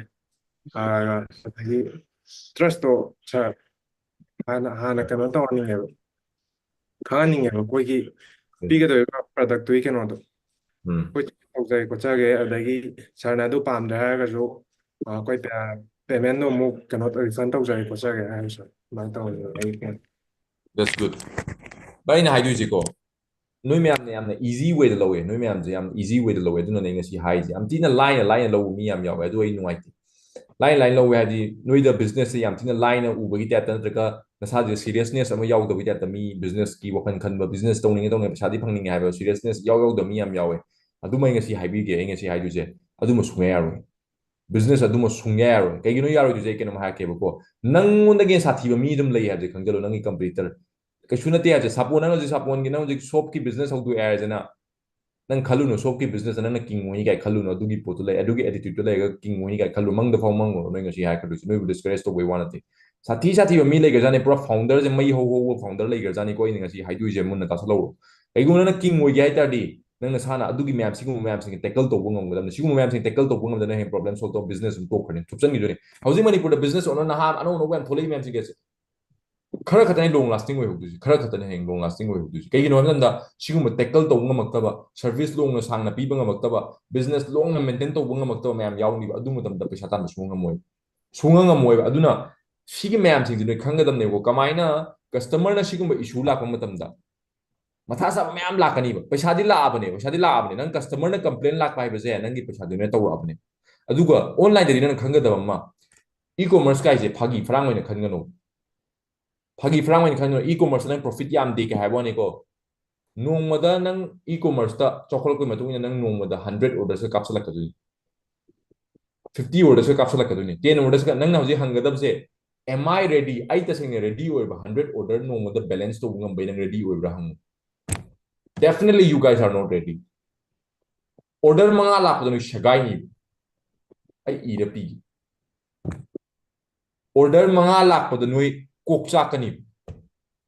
ꯑ, ꯑꯗꯒꯤ ꯇ꯭ꯔꯁꯇꯣ ꯁꯥꯔ ꯍꯥꯟꯅ ꯍꯥꯟꯅ ꯀꯩꯅꯣ ꯇꯧꯍꯟꯅꯤꯡꯉꯦꯕ, ꯈꯪꯍꯟꯅꯤꯡꯉꯦꯕ ꯑꯩꯈꯣꯏꯒꯤ ꯄꯤꯒꯗꯧꯔꯤꯕ ꯄ꯭ꯔꯗꯛꯇꯨꯒꯤ ꯀꯩꯅꯣꯗꯣ ꯎꯝ ꯑꯩꯈꯣꯏ ꯇꯧꯖꯒꯦ ꯈꯣꯠꯆꯒꯦ꯫ ꯑꯗꯒꯤ ꯁꯥꯔꯅ ꯑꯗꯨ ꯄꯥꯝꯗ꯭ꯔꯦ ꯍꯥꯏꯔꯒꯁꯨ ꯑ, ꯑꯩꯈꯣꯏ ꯄꯦꯃꯦꯟꯗꯣ ꯑꯃꯨꯛ ꯀꯩꯅꯣ ꯔꯤꯐꯟ ꯇꯧꯖꯒꯦ ꯈꯣꯠꯆꯒꯦ ꯍꯥꯏꯔꯁꯨ ꯑꯗꯨꯃꯥꯏꯅ ꯇꯧꯍꯟꯅꯤꯡꯉꯦ ꯑꯩ꯫ That's good. ꯚꯥꯏ, ꯑꯩꯅ ꯍꯥꯏꯗꯣꯏꯁꯦꯀꯣ, ꯅꯣꯏ ꯃꯌꯥꯝꯅ ꯌꯥꯝꯅ ꯏꯖꯤ ꯋꯦꯗ ꯂꯧꯋꯦ, ꯅꯣꯏ ꯃꯌꯥꯝꯁꯦ ꯌꯥꯝ ꯏꯖꯤ ꯋꯦꯗ ꯂꯧꯋꯦ꯫ ꯑꯗꯨꯅꯅꯦ ꯑꯩ ꯉꯁꯤ ꯍꯥꯏꯔꯤꯁꯦ꯫ ꯌꯥꯝ ꯊꯤꯅ ꯂꯥꯏꯅ ꯂꯥꯏꯅ ꯂꯧꯕ ꯃꯤ ꯌꯥꯝ ꯌꯥꯎꯋꯦ, ꯑꯗꯨ ꯑꯩ ꯅꯨꯡꯉꯥꯏꯇꯦ꯫ ꯂꯥꯏꯅ ꯂꯥꯏꯅ ꯂꯧꯋꯦ ꯍꯥꯏꯗꯤ ꯅꯣꯏꯗ ꯕꯤꯖꯤꯅꯦꯁꯁꯦ ꯌꯥꯝ ꯊꯤꯅ ꯂꯥꯏꯅ ꯎꯕꯒꯤ ꯇꯥꯏꯞꯇ, ꯅꯠꯇ꯭ꯔꯒ ꯅꯁꯥꯁꯦ ꯁꯤꯔꯤꯌꯁꯅꯦꯁ ꯑꯃ ꯌꯥꯎꯗꯕꯒꯤ ꯇꯥꯏꯞꯇ, ꯃꯤ ꯕꯤꯖꯤꯅꯦꯁꯀꯤ ꯋꯥꯈꯜ ꯈꯟꯕ, ꯕꯤꯖꯤꯅꯦꯁ ꯇꯧꯅꯤꯡꯉꯦ ꯇꯧꯅꯤꯡꯉꯦ, ꯄꯩꯁꯥꯗꯤ ꯐꯪꯅꯤꯡꯉꯦ ꯍꯥꯏꯕ ꯁꯤꯔꯤꯌꯁꯅꯦꯁ ꯌꯥꯎ ꯌꯥꯎꯗꯕ ꯃꯤ ꯌꯥꯝ ꯌꯥꯎꯋꯦ꯫ ꯑꯗꯨꯃ ꯑꯩ ꯉꯁꯤ ꯍꯥꯏꯕꯤꯒꯦ, ꯑꯩ ꯉꯁꯤ ꯍꯥꯏꯗꯣꯏꯁꯦ ꯑꯗꯨꯃ ꯁꯨꯡꯌꯥ ꯌꯥꯔꯣꯏ꯫ ꯕꯤꯖꯤꯅꯦꯁ ꯑꯗꯨꯃ ꯁꯨꯡꯌꯥ ꯌꯥꯔꯣꯏ꯫ ꯀꯩꯒꯤꯅꯣ ꯌꯥꯔꯣꯏꯗꯣꯏꯁꯦ? ꯑꯩ ꯀꯩꯅꯣꯝ ꯍꯥꯏꯔꯛꯀꯦꯕꯀꯣ, ꯅꯪꯉꯣꯟꯗꯒꯤ ꯍꯦꯟꯅ ꯁꯥꯊꯤꯕ ꯃꯤ ꯑꯗꯨꯝ ꯂꯩ ꯍꯥꯏꯕꯁꯦ ꯈꯪꯖꯜꯂꯣ, ꯅꯪꯒꯤ ꯀꯝꯄꯤꯇꯤꯇꯔ꯫ ꯀꯩꯁꯨ ꯅꯠꯇꯦ ꯍꯥꯏꯕꯁꯦ꯫ ꯁꯥꯄꯣꯟ, ꯅꯪ ꯍꯧꯖꯤꯛ ꯁꯥꯄꯣꯟꯒꯤ, ꯅꯪ ꯍꯧꯖꯤꯛ ꯁꯣꯞꯀꯤ ꯕꯤꯖꯤꯅꯦꯁ ꯍꯧꯗꯣꯛꯑꯦ ꯍꯥꯏꯔꯁꯤꯅ, ꯅꯪ ꯈꯜꯂꯨꯅꯨ, ꯁꯣꯞꯀꯤ ꯕꯤꯖꯤꯅꯦꯁ ꯅꯪꯅ ꯀꯤꯡ ꯑꯣꯏꯅꯤ ꯀꯥꯏ ꯈꯜꯂꯨꯅꯨ꯫ ꯑꯗꯨꯒꯤ ꯄꯣꯠꯇꯨ ꯂꯩ, ꯑꯗꯨꯒꯤ ꯑꯦꯇꯤꯇ꯭ꯌꯨꯠꯇꯨ ꯂꯩꯔꯒ ꯀꯤꯡ ꯑꯣꯏꯅꯤ ꯀꯥꯏ ꯈꯜꯂꯨ꯫ ꯃꯪꯗ ꯐꯥꯎ ꯃꯪꯉꯨꯔꯣ꯫ ꯅꯣꯏ ꯉꯁꯤ ꯍꯥꯏꯔꯛꯀꯗꯣꯏꯁꯦ ꯅꯣꯏꯕꯨ ꯗꯤꯁꯀꯔꯦꯖ ꯇꯧꯕꯩ ꯋꯥ ꯅꯠꯇꯦ꯫ ꯁꯥꯊꯤ ꯁꯥꯊꯤꯕ ꯃꯤ ꯂꯩꯈ꯭ꯔꯖꯥꯠꯅꯤ, ꯄꯨꯔꯥ ꯐꯥꯎꯟꯗꯔꯁꯦ, ꯃꯩ ꯍꯧ ꯍꯧꯕ ꯐꯥꯎꯟꯗꯔ ꯂꯩꯈ꯭ꯔꯖꯥꯠꯅꯤꯀꯣ ꯑꯩꯅ ꯉꯁꯤ ꯍꯥꯏꯗꯣꯏꯁꯦ꯫ ꯃꯨꯟꯅ ꯇꯥꯁꯜꯍꯧꯔꯣ꯫ ꯀꯩꯒꯨꯝꯕ ꯅꯪꯅ ꯀꯤꯡ ꯑꯣꯏꯒꯦ ꯍꯥꯏ ꯇꯥꯔꯗꯤ, ꯅꯪ ꯅꯁꯥꯅ ꯑꯗꯨꯒꯤ ꯃꯌꯥꯝ, ꯁꯤꯒꯨꯝꯕ ꯃꯌꯥꯝꯁꯤꯡꯁꯦ ꯇꯦꯀꯜ ꯇꯧꯕ ꯉꯝꯒꯗꯕꯅꯤ꯫ ꯁꯤꯒꯨꯝꯕ ꯃꯌꯥꯝꯁꯤꯡ ꯇꯦꯀꯜ ꯇꯧꯕ ꯉꯝꯗꯅ ꯍꯌꯦꯡ ꯄ꯭ꯔꯣꯕ꯭ꯂꯦꯝ ꯁꯣꯜꯕ ꯇꯧꯕ, ꯕꯤꯖꯤꯅꯦꯁ ꯑꯗꯨꯝ ꯇꯣꯛꯈ꯭ꯔꯅꯤ, ꯊꯨꯞꯆꯟꯈꯤꯗꯣꯏꯅꯤ꯫ ꯍꯧꯖꯤꯛ ꯃꯅꯤꯄꯨꯔꯗ ꯕꯤꯖꯤꯅꯦꯁ ꯑꯣꯅꯔ ꯅꯍꯥ ꯑꯅꯧ ꯑꯅꯧꯕ ꯌꯥꯝ ꯊꯣꯛꯂꯛꯏ ꯃꯌꯥꯝꯁꯤꯡꯁꯦ ꯈꯔ ꯈꯛꯇꯅꯦ ꯂꯣꯡ ꯂꯥꯁꯇꯤꯡ ꯑꯣꯏꯍꯧꯗꯣꯏꯁꯦ, ꯈꯔ ꯈꯛꯇꯅꯦ ꯍꯌꯦꯡ ꯂꯣꯡ ꯂꯥꯁꯇꯤꯡ ꯑꯣꯏꯍꯧꯗꯣꯏꯁꯦ꯫ ꯀꯩꯒꯤꯅꯣ ꯍꯥꯏꯕ ꯃꯇꯝꯗ ꯁꯤꯒꯨꯝꯕ ꯇꯦꯀꯜ ꯇꯧꯕ ꯉꯝꯃꯛꯇꯕ, ꯁꯔꯚꯤꯁ ꯂꯣꯡꯅ ꯁꯥꯡꯅ ꯄꯤꯕ ꯉꯝꯃꯛꯇꯕ, ꯕꯤꯖꯤꯅꯦꯁ ꯂꯣꯡꯅ ꯃꯦꯟꯇꯦꯟ ꯇꯧꯕ ꯉꯝꯃꯛꯇꯕ ꯃꯌꯥꯝ ꯌꯥꯎꯅꯤꯕ꯫ ꯑꯗꯨ ꯃꯇꯝꯗ ꯄꯩꯁꯥ ꯇꯥꯟꯕ ꯁꯨꯡꯉꯝ ꯉꯝꯃꯣꯏ, ꯁꯨꯡꯉꯝ ꯉꯝꯃꯣꯏꯕ꯫ ꯑꯗꯨꯅ ꯁꯤꯒꯤ ꯃꯌꯥꯝꯁꯤꯡꯁꯦ ꯅꯣꯏ ꯈꯪꯒꯗꯕꯅꯦꯕꯀꯣ꯫ ꯀꯃꯥꯏꯅ ꯀꯁꯇꯃꯔꯅ ꯁꯤꯒꯨꯝꯕ ꯏꯁꯨ ꯂꯥꯛꯄ ꯃꯇꯝꯗ ꯃꯊꯥ ꯁꯥꯕ ꯃꯌꯥꯝ ꯂꯥꯛꯀꯅꯤꯕ꯫ ꯄꯩꯁꯥꯗꯤ ꯂꯥꯛꯑꯕꯅꯦ, ꯄꯩꯁꯥꯗꯤ ꯂꯥꯛꯑꯕꯅꯦ꯫ ꯅꯪ ꯀꯁꯇꯃꯔꯅ ꯀꯝꯄ꯭ꯂꯦꯟ ꯂꯥꯛꯄ ꯍꯥꯏꯕꯁꯦ ꯅꯪꯒꯤ ꯄꯩꯁꯥꯗꯨꯅ ꯇꯧꯔꯛꯑꯕꯅꯦ꯫ ꯑꯗꯨꯒ ꯑꯣꯟꯂꯥꯏꯟꯗꯗꯤ ꯅꯪ ꯈꯪꯒꯗꯕ ꯑꯃ, ꯏ ꯀꯣꯃꯔꯁ ꯀꯥꯏꯁꯦ ꯐꯥꯒꯤ ꯐꯔꯥꯡ ꯑꯣꯏꯅ ꯈꯟꯒꯅꯨ꯫ ꯐꯥꯒꯤ ꯐꯔꯥꯡ ꯑꯣꯏꯅ ꯈꯟꯒꯅꯨ꯫ ꯏ ꯀꯣꯃꯔꯁꯇ ꯅꯪ ꯄ꯭ꯔꯣꯐꯤꯠ ꯌꯥꯝꯗꯦ ꯀꯩ ꯍꯥꯏꯕ ꯋꯥꯅꯤꯀꯣ꯫ ꯅꯣꯡꯃꯗ ꯅꯪ ꯏ ꯀꯣꯃꯔꯁꯇ ꯆꯥꯎꯈꯠꯂꯛꯄꯒꯤ ꯃꯇꯨꯡ ꯏꯟꯅ ꯅꯪ ꯅꯣꯡꯃꯗ ꯍꯟꯗ꯭ꯔꯦꯠ ꯑꯣꯔꯗꯔꯁꯀ ꯀꯥꯞꯁꯤꯜꯂꯛꯀꯗꯣꯏꯅꯤ, ꯐꯤꯐꯇꯤ ꯑꯣꯔꯗꯔꯁꯀ ꯀꯥꯞꯁꯤꯜꯂꯛꯀꯗꯣꯏꯅꯤ, ꯇꯦꯟ ꯑꯣꯔꯗꯔꯁꯀ꯫ ꯅꯪꯅ ꯍꯧꯖꯤꯛ ꯍꯪꯒꯗꯕꯁꯦ, "Am I ready?" ꯑꯩ ꯇꯁꯦꯡꯅ ꯔꯦꯗꯤ ꯑꯣꯏꯕ, ꯍꯟꯗ꯭ꯔꯦꯠ ꯑꯣꯔꯗꯔ ꯅꯣꯡꯃꯗ ꯕꯦꯂꯦꯟꯁ ꯇꯧꯕ ꯉꯝꯕꯩ ꯅꯪ ꯔꯦꯗꯤ ꯑꯣꯏꯕ꯭ꯔꯥ ꯍꯪꯉꯨ꯫ Definitely you guys are not ready. Order ꯃꯉꯥ ꯂꯥꯛꯄꯗ ꯅꯣꯏ ꯁꯦꯒꯥꯏꯅꯤꯕ꯫ ꯑꯩ ꯏꯔ ꯄꯤꯒꯦ꯫ ꯑꯣꯔꯗꯔ ꯃꯉꯥ ꯂꯥꯛꯄꯗ ꯅꯣꯏ ꯀꯣꯛ ꯆꯥꯛꯀꯅꯤ꯫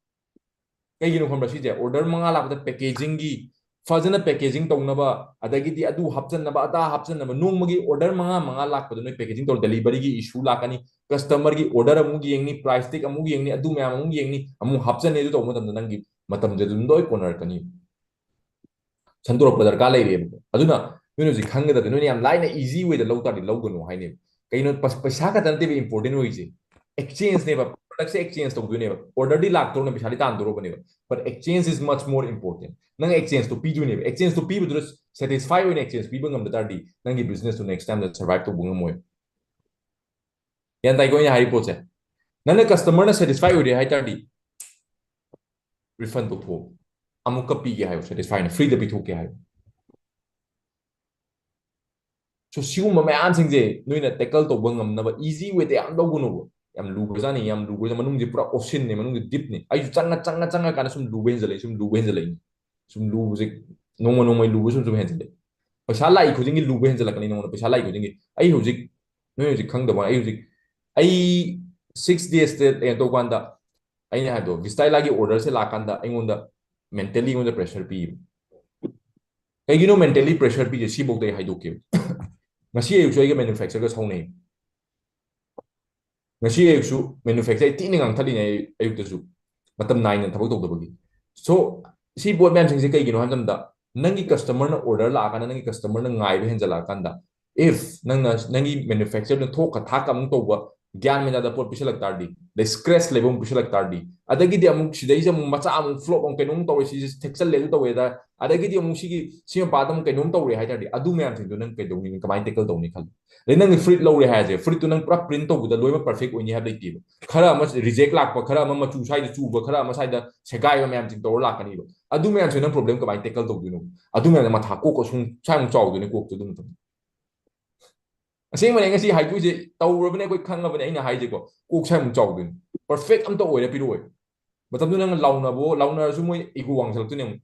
ꯀꯩꯒꯤꯅꯣ ꯈꯪꯕ꯭ꯔꯥ? ꯁꯤꯁꯦ ꯑꯣꯔꯗꯔ ꯃꯉꯥ ꯂꯥꯛꯄꯗ ꯄꯦꯀꯦꯖꯤꯡꯒꯤ, ꯐꯖꯅ ꯄꯦꯀꯦꯖꯤꯡ ꯇꯧꯅꯕ, ꯑꯗꯒꯤꯗꯤ ꯑꯗꯨ ꯍꯥꯞꯆꯟꯅꯕ, ꯑꯗꯥ ꯍꯥꯞꯆꯟꯅꯕ, ꯅꯣꯡꯃꯒꯤ ꯑꯣꯔꯗꯔ ꯃꯉꯥ ꯃꯉꯥ ꯂꯥꯛꯄꯗ ꯅꯣꯏ ꯄꯦꯀꯦꯖꯤꯡ ꯇꯧꯔ ꯗꯦꯂꯤꯚꯔꯤꯒꯤ ꯏꯁꯨ ꯂꯥꯛꯀꯅꯤ, ꯀꯁꯇꯃꯔꯒꯤ ꯑꯣꯔꯗꯔ ꯑꯃꯨꯛ ꯌꯦꯡꯅꯤ, ꯄ꯭ꯔꯥꯏꯁ ꯇꯦꯛ ꯑꯃꯨꯛ ꯌꯦꯡꯅꯤ, ꯑꯗꯨ ꯃꯌꯥꯝ ꯑꯃꯨꯛ ꯌꯦꯡꯅꯤ, ꯑꯃꯨꯛ ꯍꯥꯞꯆꯟꯅꯤ꯫ ꯑꯗꯨ ꯇꯧꯕ ꯃꯇꯝꯗ ꯅꯪꯒꯤ ꯃꯇꯝꯁꯦ ꯑꯗꯨꯝ ꯂꯣꯏ ꯀꯣꯟꯅꯔꯛꯀꯅꯤ꯫ ꯁꯟꯗꯣꯔꯛꯄ ꯗꯔꯀꯥꯔ ꯂꯩꯔꯦꯕꯀꯣ꯫ ꯑꯗꯨꯅ ꯅꯣꯏꯅ ꯍꯧꯖꯤꯛ ꯈꯪꯒꯗꯕꯅꯤ, ꯅꯣꯏꯅ ꯌꯥꯝ ꯂꯥꯏꯅ ꯏꯖꯤ ꯋꯦꯗ ꯂꯧ ꯇꯥꯔꯗꯤ ꯂꯧꯒꯅꯨ ꯍꯥꯏꯅꯦꯕ꯫ ꯀꯩꯅꯣ, ꯄꯩꯁꯥ ꯈꯛꯇ ꯅꯠꯇꯦꯕ ꯏꯝꯄꯣꯔꯇꯦꯟ ꯑꯣꯏꯔꯤꯁꯦ, ꯑꯦꯛꯁꯆꯦꯟꯖꯅꯦꯕ꯫ ꯄ꯭ꯔꯗꯛꯁꯦ ꯑꯦꯛꯁꯆꯦꯟꯖ ꯇꯧꯗꯣꯏꯅꯦꯕ꯫ ꯑꯣꯔꯗꯔꯗꯤ ꯂꯥꯛꯇꯧꯔꯕꯅꯦ, ꯄꯩꯁꯥꯗꯤ ꯇꯥꯟꯗꯧꯔꯕꯅꯦꯕ, but exchange is much more important. ꯅꯪ ꯑꯦꯛꯁꯆꯦꯟꯖꯇꯣ ꯄꯤꯗꯣꯏꯅꯦꯕ꯫ ꯑꯦꯛꯁꯆꯦꯟꯖꯇꯣ ꯄꯤꯕꯗꯨꯗ ꯁꯦꯇꯤꯁꯐꯥꯏ ꯑꯣꯏꯅ ꯑꯦꯛꯁꯆꯦꯟꯖ ꯄꯤꯕ ꯉꯝꯗ ꯇꯥꯔꯗꯤ ꯅꯪꯒꯤ ꯕꯤꯖꯤꯅꯦꯁꯇꯨ ꯅꯦꯛꯁ ꯇꯥꯏꯝꯗ ꯁꯔꯚꯥꯏꯚ ꯇꯧꯕ ꯉꯝꯃꯣꯏ꯫ ꯒ꯭ꯌꯥꯟ ꯇꯥꯏꯀꯣ ꯑꯩꯅ ꯍꯥꯏꯔꯤ ꯄꯣꯠꯁꯦ? ꯅꯪꯅ ꯀꯁꯇꯃꯔꯅ ꯁꯦꯇꯤꯁꯐꯥꯏ ꯑꯣꯏꯔꯦ ꯍꯥꯏ ꯇꯥꯔꯗꯤ ꯔꯤꯐꯟ ꯇꯧꯊꯣꯛꯑꯣ, ꯑꯃꯨꯛꯀ ꯄꯤꯒꯦ ꯍꯥꯏꯌꯣ, ꯁꯦꯇꯤꯁꯐꯥꯏꯅ ꯐ꯭ꯔꯤꯗ ꯄꯤꯊꯣꯛꯀꯦ ꯍꯥꯏꯌꯣ꯫ ꯁꯣ ꯁꯤꯒꯨꯝꯕ ꯃꯌꯥꯝꯁꯤꯡꯁꯦ ꯅꯣꯏꯅ ꯇꯦꯀꯜ ꯇꯧꯕ ꯉꯝꯅꯕ ꯏꯖꯤ ꯋꯦꯗ ꯌꯥꯝ ꯂꯧꯒꯅꯨꯕ꯫ ꯌꯥꯝ ꯂꯨꯕꯖꯥꯠꯅꯤ, ꯌꯥꯝ ꯂꯨꯕꯖꯥꯠꯅꯤ꯫ ꯃꯅꯨꯡꯁꯦ ꯄꯨꯔꯥ ꯑꯣꯁꯤꯟꯅꯤ, ꯃꯅꯨꯡꯁꯦ ꯗꯤꯞꯅꯤ꯫ ꯑꯩꯁꯨ ꯆꯪꯉ ꯆꯪꯉ ꯆꯪꯉ ꯀꯥꯟꯗ ꯁꯨꯝ ꯂꯨꯕ ꯍꯦꯟꯖꯜꯂꯛꯏ, ꯁꯨꯝ ꯂꯨꯕ ꯍꯦꯟꯖꯜꯂꯛꯏ, ꯁꯨꯝ ꯂꯨꯕꯁꯦ ꯅꯣꯡꯃ ꯅꯣꯡꯃꯒꯤ ꯂꯨꯕ ꯁꯨꯝ ꯁꯨꯝ ꯍꯦꯟꯖꯜꯂꯛꯏ꯫ ꯄꯩꯁꯥ ꯂꯥꯛꯏ ꯈꯨꯗꯤꯡꯒꯤ ꯂꯨꯕ ꯍꯦꯟꯖꯜꯂꯛꯀꯅꯤ ꯅꯉꯣꯟꯗ꯫ ꯄꯩꯁꯥ ꯂꯥꯛꯏ ꯈꯨꯗꯤꯡꯒꯤ꯫ ꯑꯩ ꯍꯧꯖꯤꯛ, ꯅꯣꯏ ꯍꯧꯖꯤꯛ ꯈꯪꯗꯕ, ꯑꯩ ꯍꯧꯖꯤꯛ, ꯑꯩ ꯁꯤꯛꯁ ꯗꯦꯖꯇ ꯀꯩꯅꯣ ꯇꯧ ꯀꯥꯟꯗ, ꯑꯩꯅ ꯍꯥꯏꯕꯗꯣ, ꯚꯤꯁꯇꯥꯏꯂꯥꯒꯤ ꯑꯣꯔꯗꯔꯁꯦ ꯂꯥꯛꯀꯥꯟꯗ ꯑꯩꯉꯣꯟꯗ ꯃꯦꯟꯇꯦꯜꯂꯤ ꯑꯩꯉꯣꯟꯗ ꯄ꯭ꯔꯦꯁꯔ ꯄꯤꯌꯦꯕ꯫ ꯀꯩꯒꯤꯅꯣ ꯃꯦꯟꯇꯦꯜꯂꯤ ꯄ꯭ꯔꯦꯁꯔ ꯄꯤꯁꯦ? ꯁꯤꯐꯧꯗ ꯑꯩ ꯍꯥꯏꯗꯣꯛꯀꯦꯕ꯫ ꯉꯁꯤ ꯑꯌꯨꯛꯁꯨ ꯑꯩꯒ ꯃꯦꯅꯨꯐꯦꯛꯆꯔꯒ ꯁꯥꯎꯅꯩ꯫ ꯉꯁꯤ ꯑꯌꯨꯛꯁꯨ ꯃꯦꯅꯨꯐꯦꯛꯆꯔ ꯊꯤꯅ ꯉꯥꯡꯊꯠꯂꯤꯅꯦ ꯑꯩ ꯑꯌꯨꯛꯇꯁꯨ, ꯃꯇꯝ ꯅꯥꯏꯅ ꯊꯕꯛ ꯇꯧꯗꯕꯒꯤ꯫ ꯁꯣ ꯁꯤ ꯄꯣꯠ ꯃꯌꯥꯝꯁꯤꯡꯁꯦ ꯀꯩꯒꯤꯅꯣ ꯍꯥꯏꯕ ꯃꯇꯝꯗ, ꯅꯪꯒꯤ ꯀꯁꯇꯃꯔꯅ ꯑꯣꯔꯗꯔ ꯂꯥꯛꯑꯀꯥꯟꯗ ꯅꯪꯒꯤ ꯀꯁꯇꯃꯔꯅ ꯉꯥꯏꯕ ꯍꯦꯟꯖꯜꯂꯛꯑꯀꯥꯟꯗ, ꯏꯐ ꯅꯪꯅ ꯅꯪꯒꯤ ꯃꯦꯅꯨꯐꯦꯛꯆꯔꯗ ꯊꯣꯛꯀ ꯊꯥꯛꯀ ꯑꯃꯨꯛ ꯇꯧꯕ, ꯒ꯭ꯌꯥꯟ ꯃꯦꯟ ꯇꯥꯗꯕ ꯄꯣꯠ ꯄꯤꯁꯜꯂꯛ ꯇꯥꯔꯗꯤ, ꯑꯗꯩ ꯁ꯭ꯀ꯭ꯔꯦꯆ ꯂꯩꯕ ꯑꯃꯨꯛ ꯄꯤꯁꯜꯂꯛ ꯇꯥꯔꯗꯤ, ꯑꯗꯒꯤꯗꯤ ꯑꯃꯨꯛ ꯁꯤꯗꯩꯁꯦ ꯑꯃꯨꯛ ꯃꯆꯥ ꯑꯃꯨꯛ ꯐ꯭ꯂꯣꯞ ꯑꯃꯨꯛ ꯀꯩꯅꯣꯝ ꯇꯧꯔꯦ, ꯁꯤꯁꯦ ꯊꯦꯛꯆꯜꯂꯦ, ꯑꯗꯨ ꯇꯧꯋꯦ ꯑꯗ, ꯑꯗꯒꯤꯗꯤ ꯑꯃꯨꯛ ꯁꯤꯒꯤ ꯁꯤ ꯃꯄꯥꯗ ꯑꯃꯨꯛ ꯀꯩꯅꯣꯝ ꯇꯧꯔꯦ ꯍꯥꯏ ꯇꯥꯔꯗꯤ, ꯑꯗꯨ ꯃꯌꯥꯝꯁꯤꯡꯗꯣ ꯅꯪ ꯀꯩꯗꯧꯅꯤ? ꯀꯃꯥꯏꯅ ꯇꯦꯀꯜ ꯇꯧꯅꯤ ꯈꯜꯂꯣ꯫ ꯑꯗꯩ ꯅꯪꯒꯤ ꯐꯨꯔꯤꯠ ꯂꯧꯔꯦ ꯍꯥꯏꯔꯁꯦ, ꯐꯨꯔꯤꯠꯇꯨ ꯅꯪ ꯄꯨꯔꯥ ꯄ꯭ꯔꯤꯟ ꯇꯧꯕꯗ ꯂꯣꯏꯅꯃꯛ ꯄꯔꯐꯦꯛ ꯑꯣꯏꯅꯤ ꯍꯥꯏꯕ ꯂꯩꯇꯦꯕ꯫ ꯈꯔ ꯑꯃ ꯔꯤꯖꯦꯛ ꯂꯥꯛꯄ, ꯈꯔ ꯑꯃ ꯃꯆꯨ ꯁ꯭ꯋꯥꯏꯗ ꯆꯨꯕ, ꯈꯔ ꯑꯃ ꯁ꯭ꯋꯥꯏꯗ ꯁꯦꯒꯥꯏꯕ ꯃꯌꯥꯝꯁꯤꯡ ꯇꯧꯔ ꯂꯥꯛꯀꯅꯤꯕ꯫ ꯑꯗꯨ ꯃꯌꯥꯝꯁꯦ ꯅꯪ ꯄ꯭ꯔꯣꯕ꯭ꯂꯦꯝ ꯀꯃꯥꯏꯅ ꯇꯦꯀꯜ ꯇꯧꯗꯣꯏꯅꯣ? ꯑꯗꯨ ꯃꯌꯥꯝꯗ ꯃꯊꯥ ꯀꯣꯛꯀ ꯁꯨꯝ ꯁ꯭ꯋꯥꯏꯃꯨꯛ ꯆꯥꯎꯗꯣꯏꯅꯦ ꯀꯣꯛꯇꯣ ꯑꯗꯨ ꯃꯇꯝꯗ꯫ ꯑꯁꯦꯡꯕꯅꯦ, ꯉꯁꯤ ꯍꯥꯏꯗꯣꯏꯁꯦ ꯇꯧꯔꯕꯅꯦ, ꯑꯩꯈꯣꯏ ꯈꯪꯉꯕꯅꯦ ꯑꯩꯅ ꯍꯥꯏꯁꯦꯀꯣ꯫ ꯀꯣꯛ ꯁ꯭ꯋꯥꯏꯃꯨꯛ ꯆꯥꯎꯗꯣꯏꯅꯦ꯫ ꯄꯔꯐꯦꯛ ꯑꯝꯇ ꯑꯣꯏꯔ ꯄꯤꯔꯛꯑꯣꯏ꯫ ꯃꯇꯝꯗꯨ ꯅꯪ ꯂꯥꯎꯅꯕꯣ, ꯂꯥꯎꯅꯔꯁꯨ ꯃꯣꯏ ꯏꯒꯣ ꯋꯥꯡꯁꯜꯂꯛꯇꯣꯏꯅꯦ ꯑꯃꯨꯛ꯫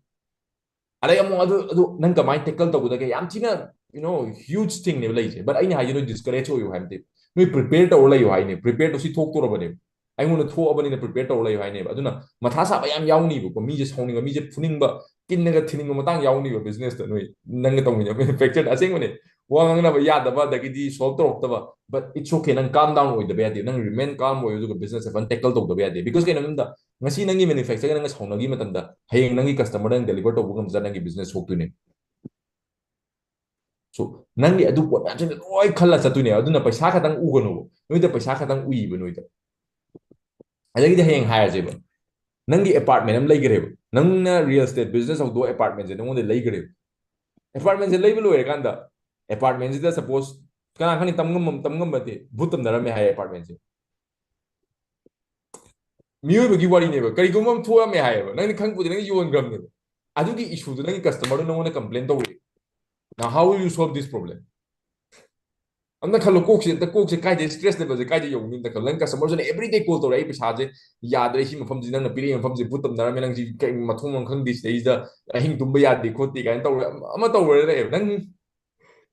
ꯑꯗꯩ ꯑꯃꯨꯛ ꯑꯗꯨ, ꯑꯗꯨ ꯅꯪ ꯀꯃꯥꯏꯅ ꯇꯦꯀꯜ ꯇꯧꯒꯗꯒꯦ? ꯌꯥꯝ ꯊꯤꯅ, you know, huge thing ꯅꯦꯕ ꯂꯩꯔꯤꯁꯦ꯫ But ꯑꯩꯅ ꯍꯥꯏꯁꯦ ꯅꯣꯏ ꯗꯤꯁꯀꯔꯦꯖ ꯑꯣꯏꯌꯨ ꯍꯥꯏꯕ ꯅꯠꯇꯦ꯫ ꯅꯣꯏ prepare ꯇꯧꯔ ꯂꯩꯌꯨ ꯍꯥꯏꯅꯦ꯫ Prepare ꯇꯧ, ꯁꯤ ꯊꯣꯛꯇꯣꯔꯕꯅꯦꯕ, ꯑꯩꯉꯣꯟꯗ ꯊꯣꯛꯑꯕꯅꯤꯅ prepare ꯇꯧꯔ ꯂꯩꯌꯨ ꯍꯥꯏꯅꯦꯕ꯫ ꯑꯗꯨꯅ ꯃꯊꯥ ꯁꯥꯕ ꯌꯥꯝ ꯌꯥꯎꯅꯤꯕꯀꯣ, ꯃꯤꯁꯦ ꯁꯥꯎꯅꯤꯡꯕ, ꯃꯤꯁꯦ ꯐꯨꯅꯤꯡꯕ, ꯀꯤꯟꯅꯒ ꯊꯤꯅꯤꯡꯕ ꯃꯇꯥꯡ ꯌꯥꯎꯅꯤꯕ business ꯇ꯫ ꯅꯣꯏ ꯅꯪꯒ ꯇꯧꯃꯤꯟꯅꯕ manufacturer ꯗ ꯑꯁꯦꯡꯕꯅꯦ, ꯋꯥ ꯉꯥꯡꯅꯕ ꯌꯥꯗꯕ, ꯑꯗꯒꯤꯗꯤ solve ꯇꯧꯔꯛꯇꯕ, but it's okay, ꯅꯪ calm down ꯑꯣꯏꯗꯕ ꯌꯥꯗꯦ, ꯅꯪ remain calm ꯑꯣꯏꯌꯨ, ꯑꯗꯨꯒ business ꯁꯦ ꯐꯖꯅ tackle ꯇꯧꯗꯕ ꯌꯥꯗꯦ꯫ Because ꯀꯩꯅꯣ ꯍꯥꯏꯕꯗ, ꯉꯁꯤ ꯅꯪꯒꯤ manufacturer ꯒ ꯅꯪꯒ ꯁꯥꯎꯅꯈꯤ ꯃꯇꯝꯗ, ꯍꯌꯦꯡ ꯅꯪꯒꯤ customer ꯗ ꯅꯪ deliver ꯇꯧꯕ ꯉꯝꯗ꯭ꯔ, ꯅꯪꯒꯤ business ꯁꯣꯛꯇꯣꯏꯅꯦ꯫ So ꯅꯪꯒꯤ ꯑꯗꯨ ꯄꯣꯠ ꯃꯌꯥꯝꯁꯤꯡꯗꯣ ꯂꯣꯏ ꯈꯜꯂ ꯆꯠꯇꯣꯏꯅꯦ꯫ ꯑꯗꯨꯅ ꯄꯩꯁꯥ ꯈꯛꯇꯪ ꯎꯒꯅꯣꯕ, ꯅꯣꯏꯗ ꯄꯩꯁꯥ ꯈꯛꯇꯪ ꯎꯏꯕ ꯅꯣꯏꯗ꯫ ꯑꯗꯒꯤꯗꯤ ꯍꯌꯦꯡ ꯍꯥꯏꯔꯁꯦꯕ, ꯅꯪꯒꯤ apartment ꯑꯃ ꯂꯩꯈ꯭ꯔꯦꯕ, ꯅꯪꯅ real estate business ꯍꯧꯗꯣꯛꯑ apartment ꯁꯦ ꯅꯪꯉꯣꯟꯗ ꯂꯩꯈ꯭ꯔꯦꯕ꯫ Apartment ꯁꯦ ꯂꯩꯕ ꯂꯣꯏꯔꯀꯥꯟꯗ apartment ꯁꯤꯗ suppose, ꯀꯅꯥ ꯈꯪꯅꯤ, ꯇꯝ ꯉꯝꯕ, ꯇꯝ ꯉꯝꯕ ꯅꯠꯇꯦ, ꯚꯨꯠ ꯇꯝꯅꯔꯝꯃꯦ ꯍꯥꯏꯌꯦ apartment ꯁꯦ꯫ ꯃꯤꯑꯣꯏꯕꯒꯤ ꯋꯥꯔꯤꯅꯦꯕ, ꯀꯔꯤꯒꯨꯝꯕ ꯑꯃ ꯊꯣꯛꯑꯝꯃꯦ ꯍꯥꯏꯌꯦꯕ, ꯅꯪꯗꯤ ꯈꯪꯄꯣꯠꯇꯦ, ꯅꯪ ꯌꯣꯟꯈ꯭ꯔꯕꯅꯦꯕ꯫ ꯑꯗꯨꯒꯤ issue ꯗꯨ ꯅꯪꯒꯤ customer ꯗꯣ ꯅꯪꯉꯣꯟꯗ complain ꯇꯧꯔꯛꯑꯦ꯫ Now how will you solve this problem? ꯑꯝꯇ ꯈꯜꯂꯣ, ꯀꯣꯛꯁꯦ ꯑꯝꯇ, ꯀꯣꯛꯁꯦ ꯀꯥꯏꯗꯩ stress level ꯁꯦ ꯀꯥꯏꯗꯩ ꯌꯧꯅꯤ ꯑꯝꯇ ꯈꯜꯂꯣ꯫ ꯅꯪ customer ꯁꯤꯅ everyday call ꯇꯧꯔꯛꯑꯦ, "ꯑꯩ ꯄꯩꯁꯥꯁꯦ ꯌꯥꯗ꯭ꯔꯦ, ꯁꯤ ꯃꯐꯝꯁꯤ ꯅꯪꯅ ꯄꯤꯔꯛꯏ ꯃꯐꯝꯁꯦ ꯚꯨꯠ ꯇꯝꯅꯔꯝꯃꯦ, ꯅꯪ ꯁꯤ ꯀꯩ ꯃꯊꯣꯡ ꯃꯔꯝ ꯈꯪꯗꯦ, ꯁꯤꯗꯩꯁꯤꯗ ꯑꯍꯤꯡ ꯇꯨꯝꯕ ꯌꯥꯗꯦ ꯈꯣꯠꯇꯦ" ꯀꯥꯏꯅ ꯇꯧꯔꯦ, ꯑꯃ ꯇꯧꯔꯦ ꯂꯩꯌꯦꯕ꯫ ꯅꯪ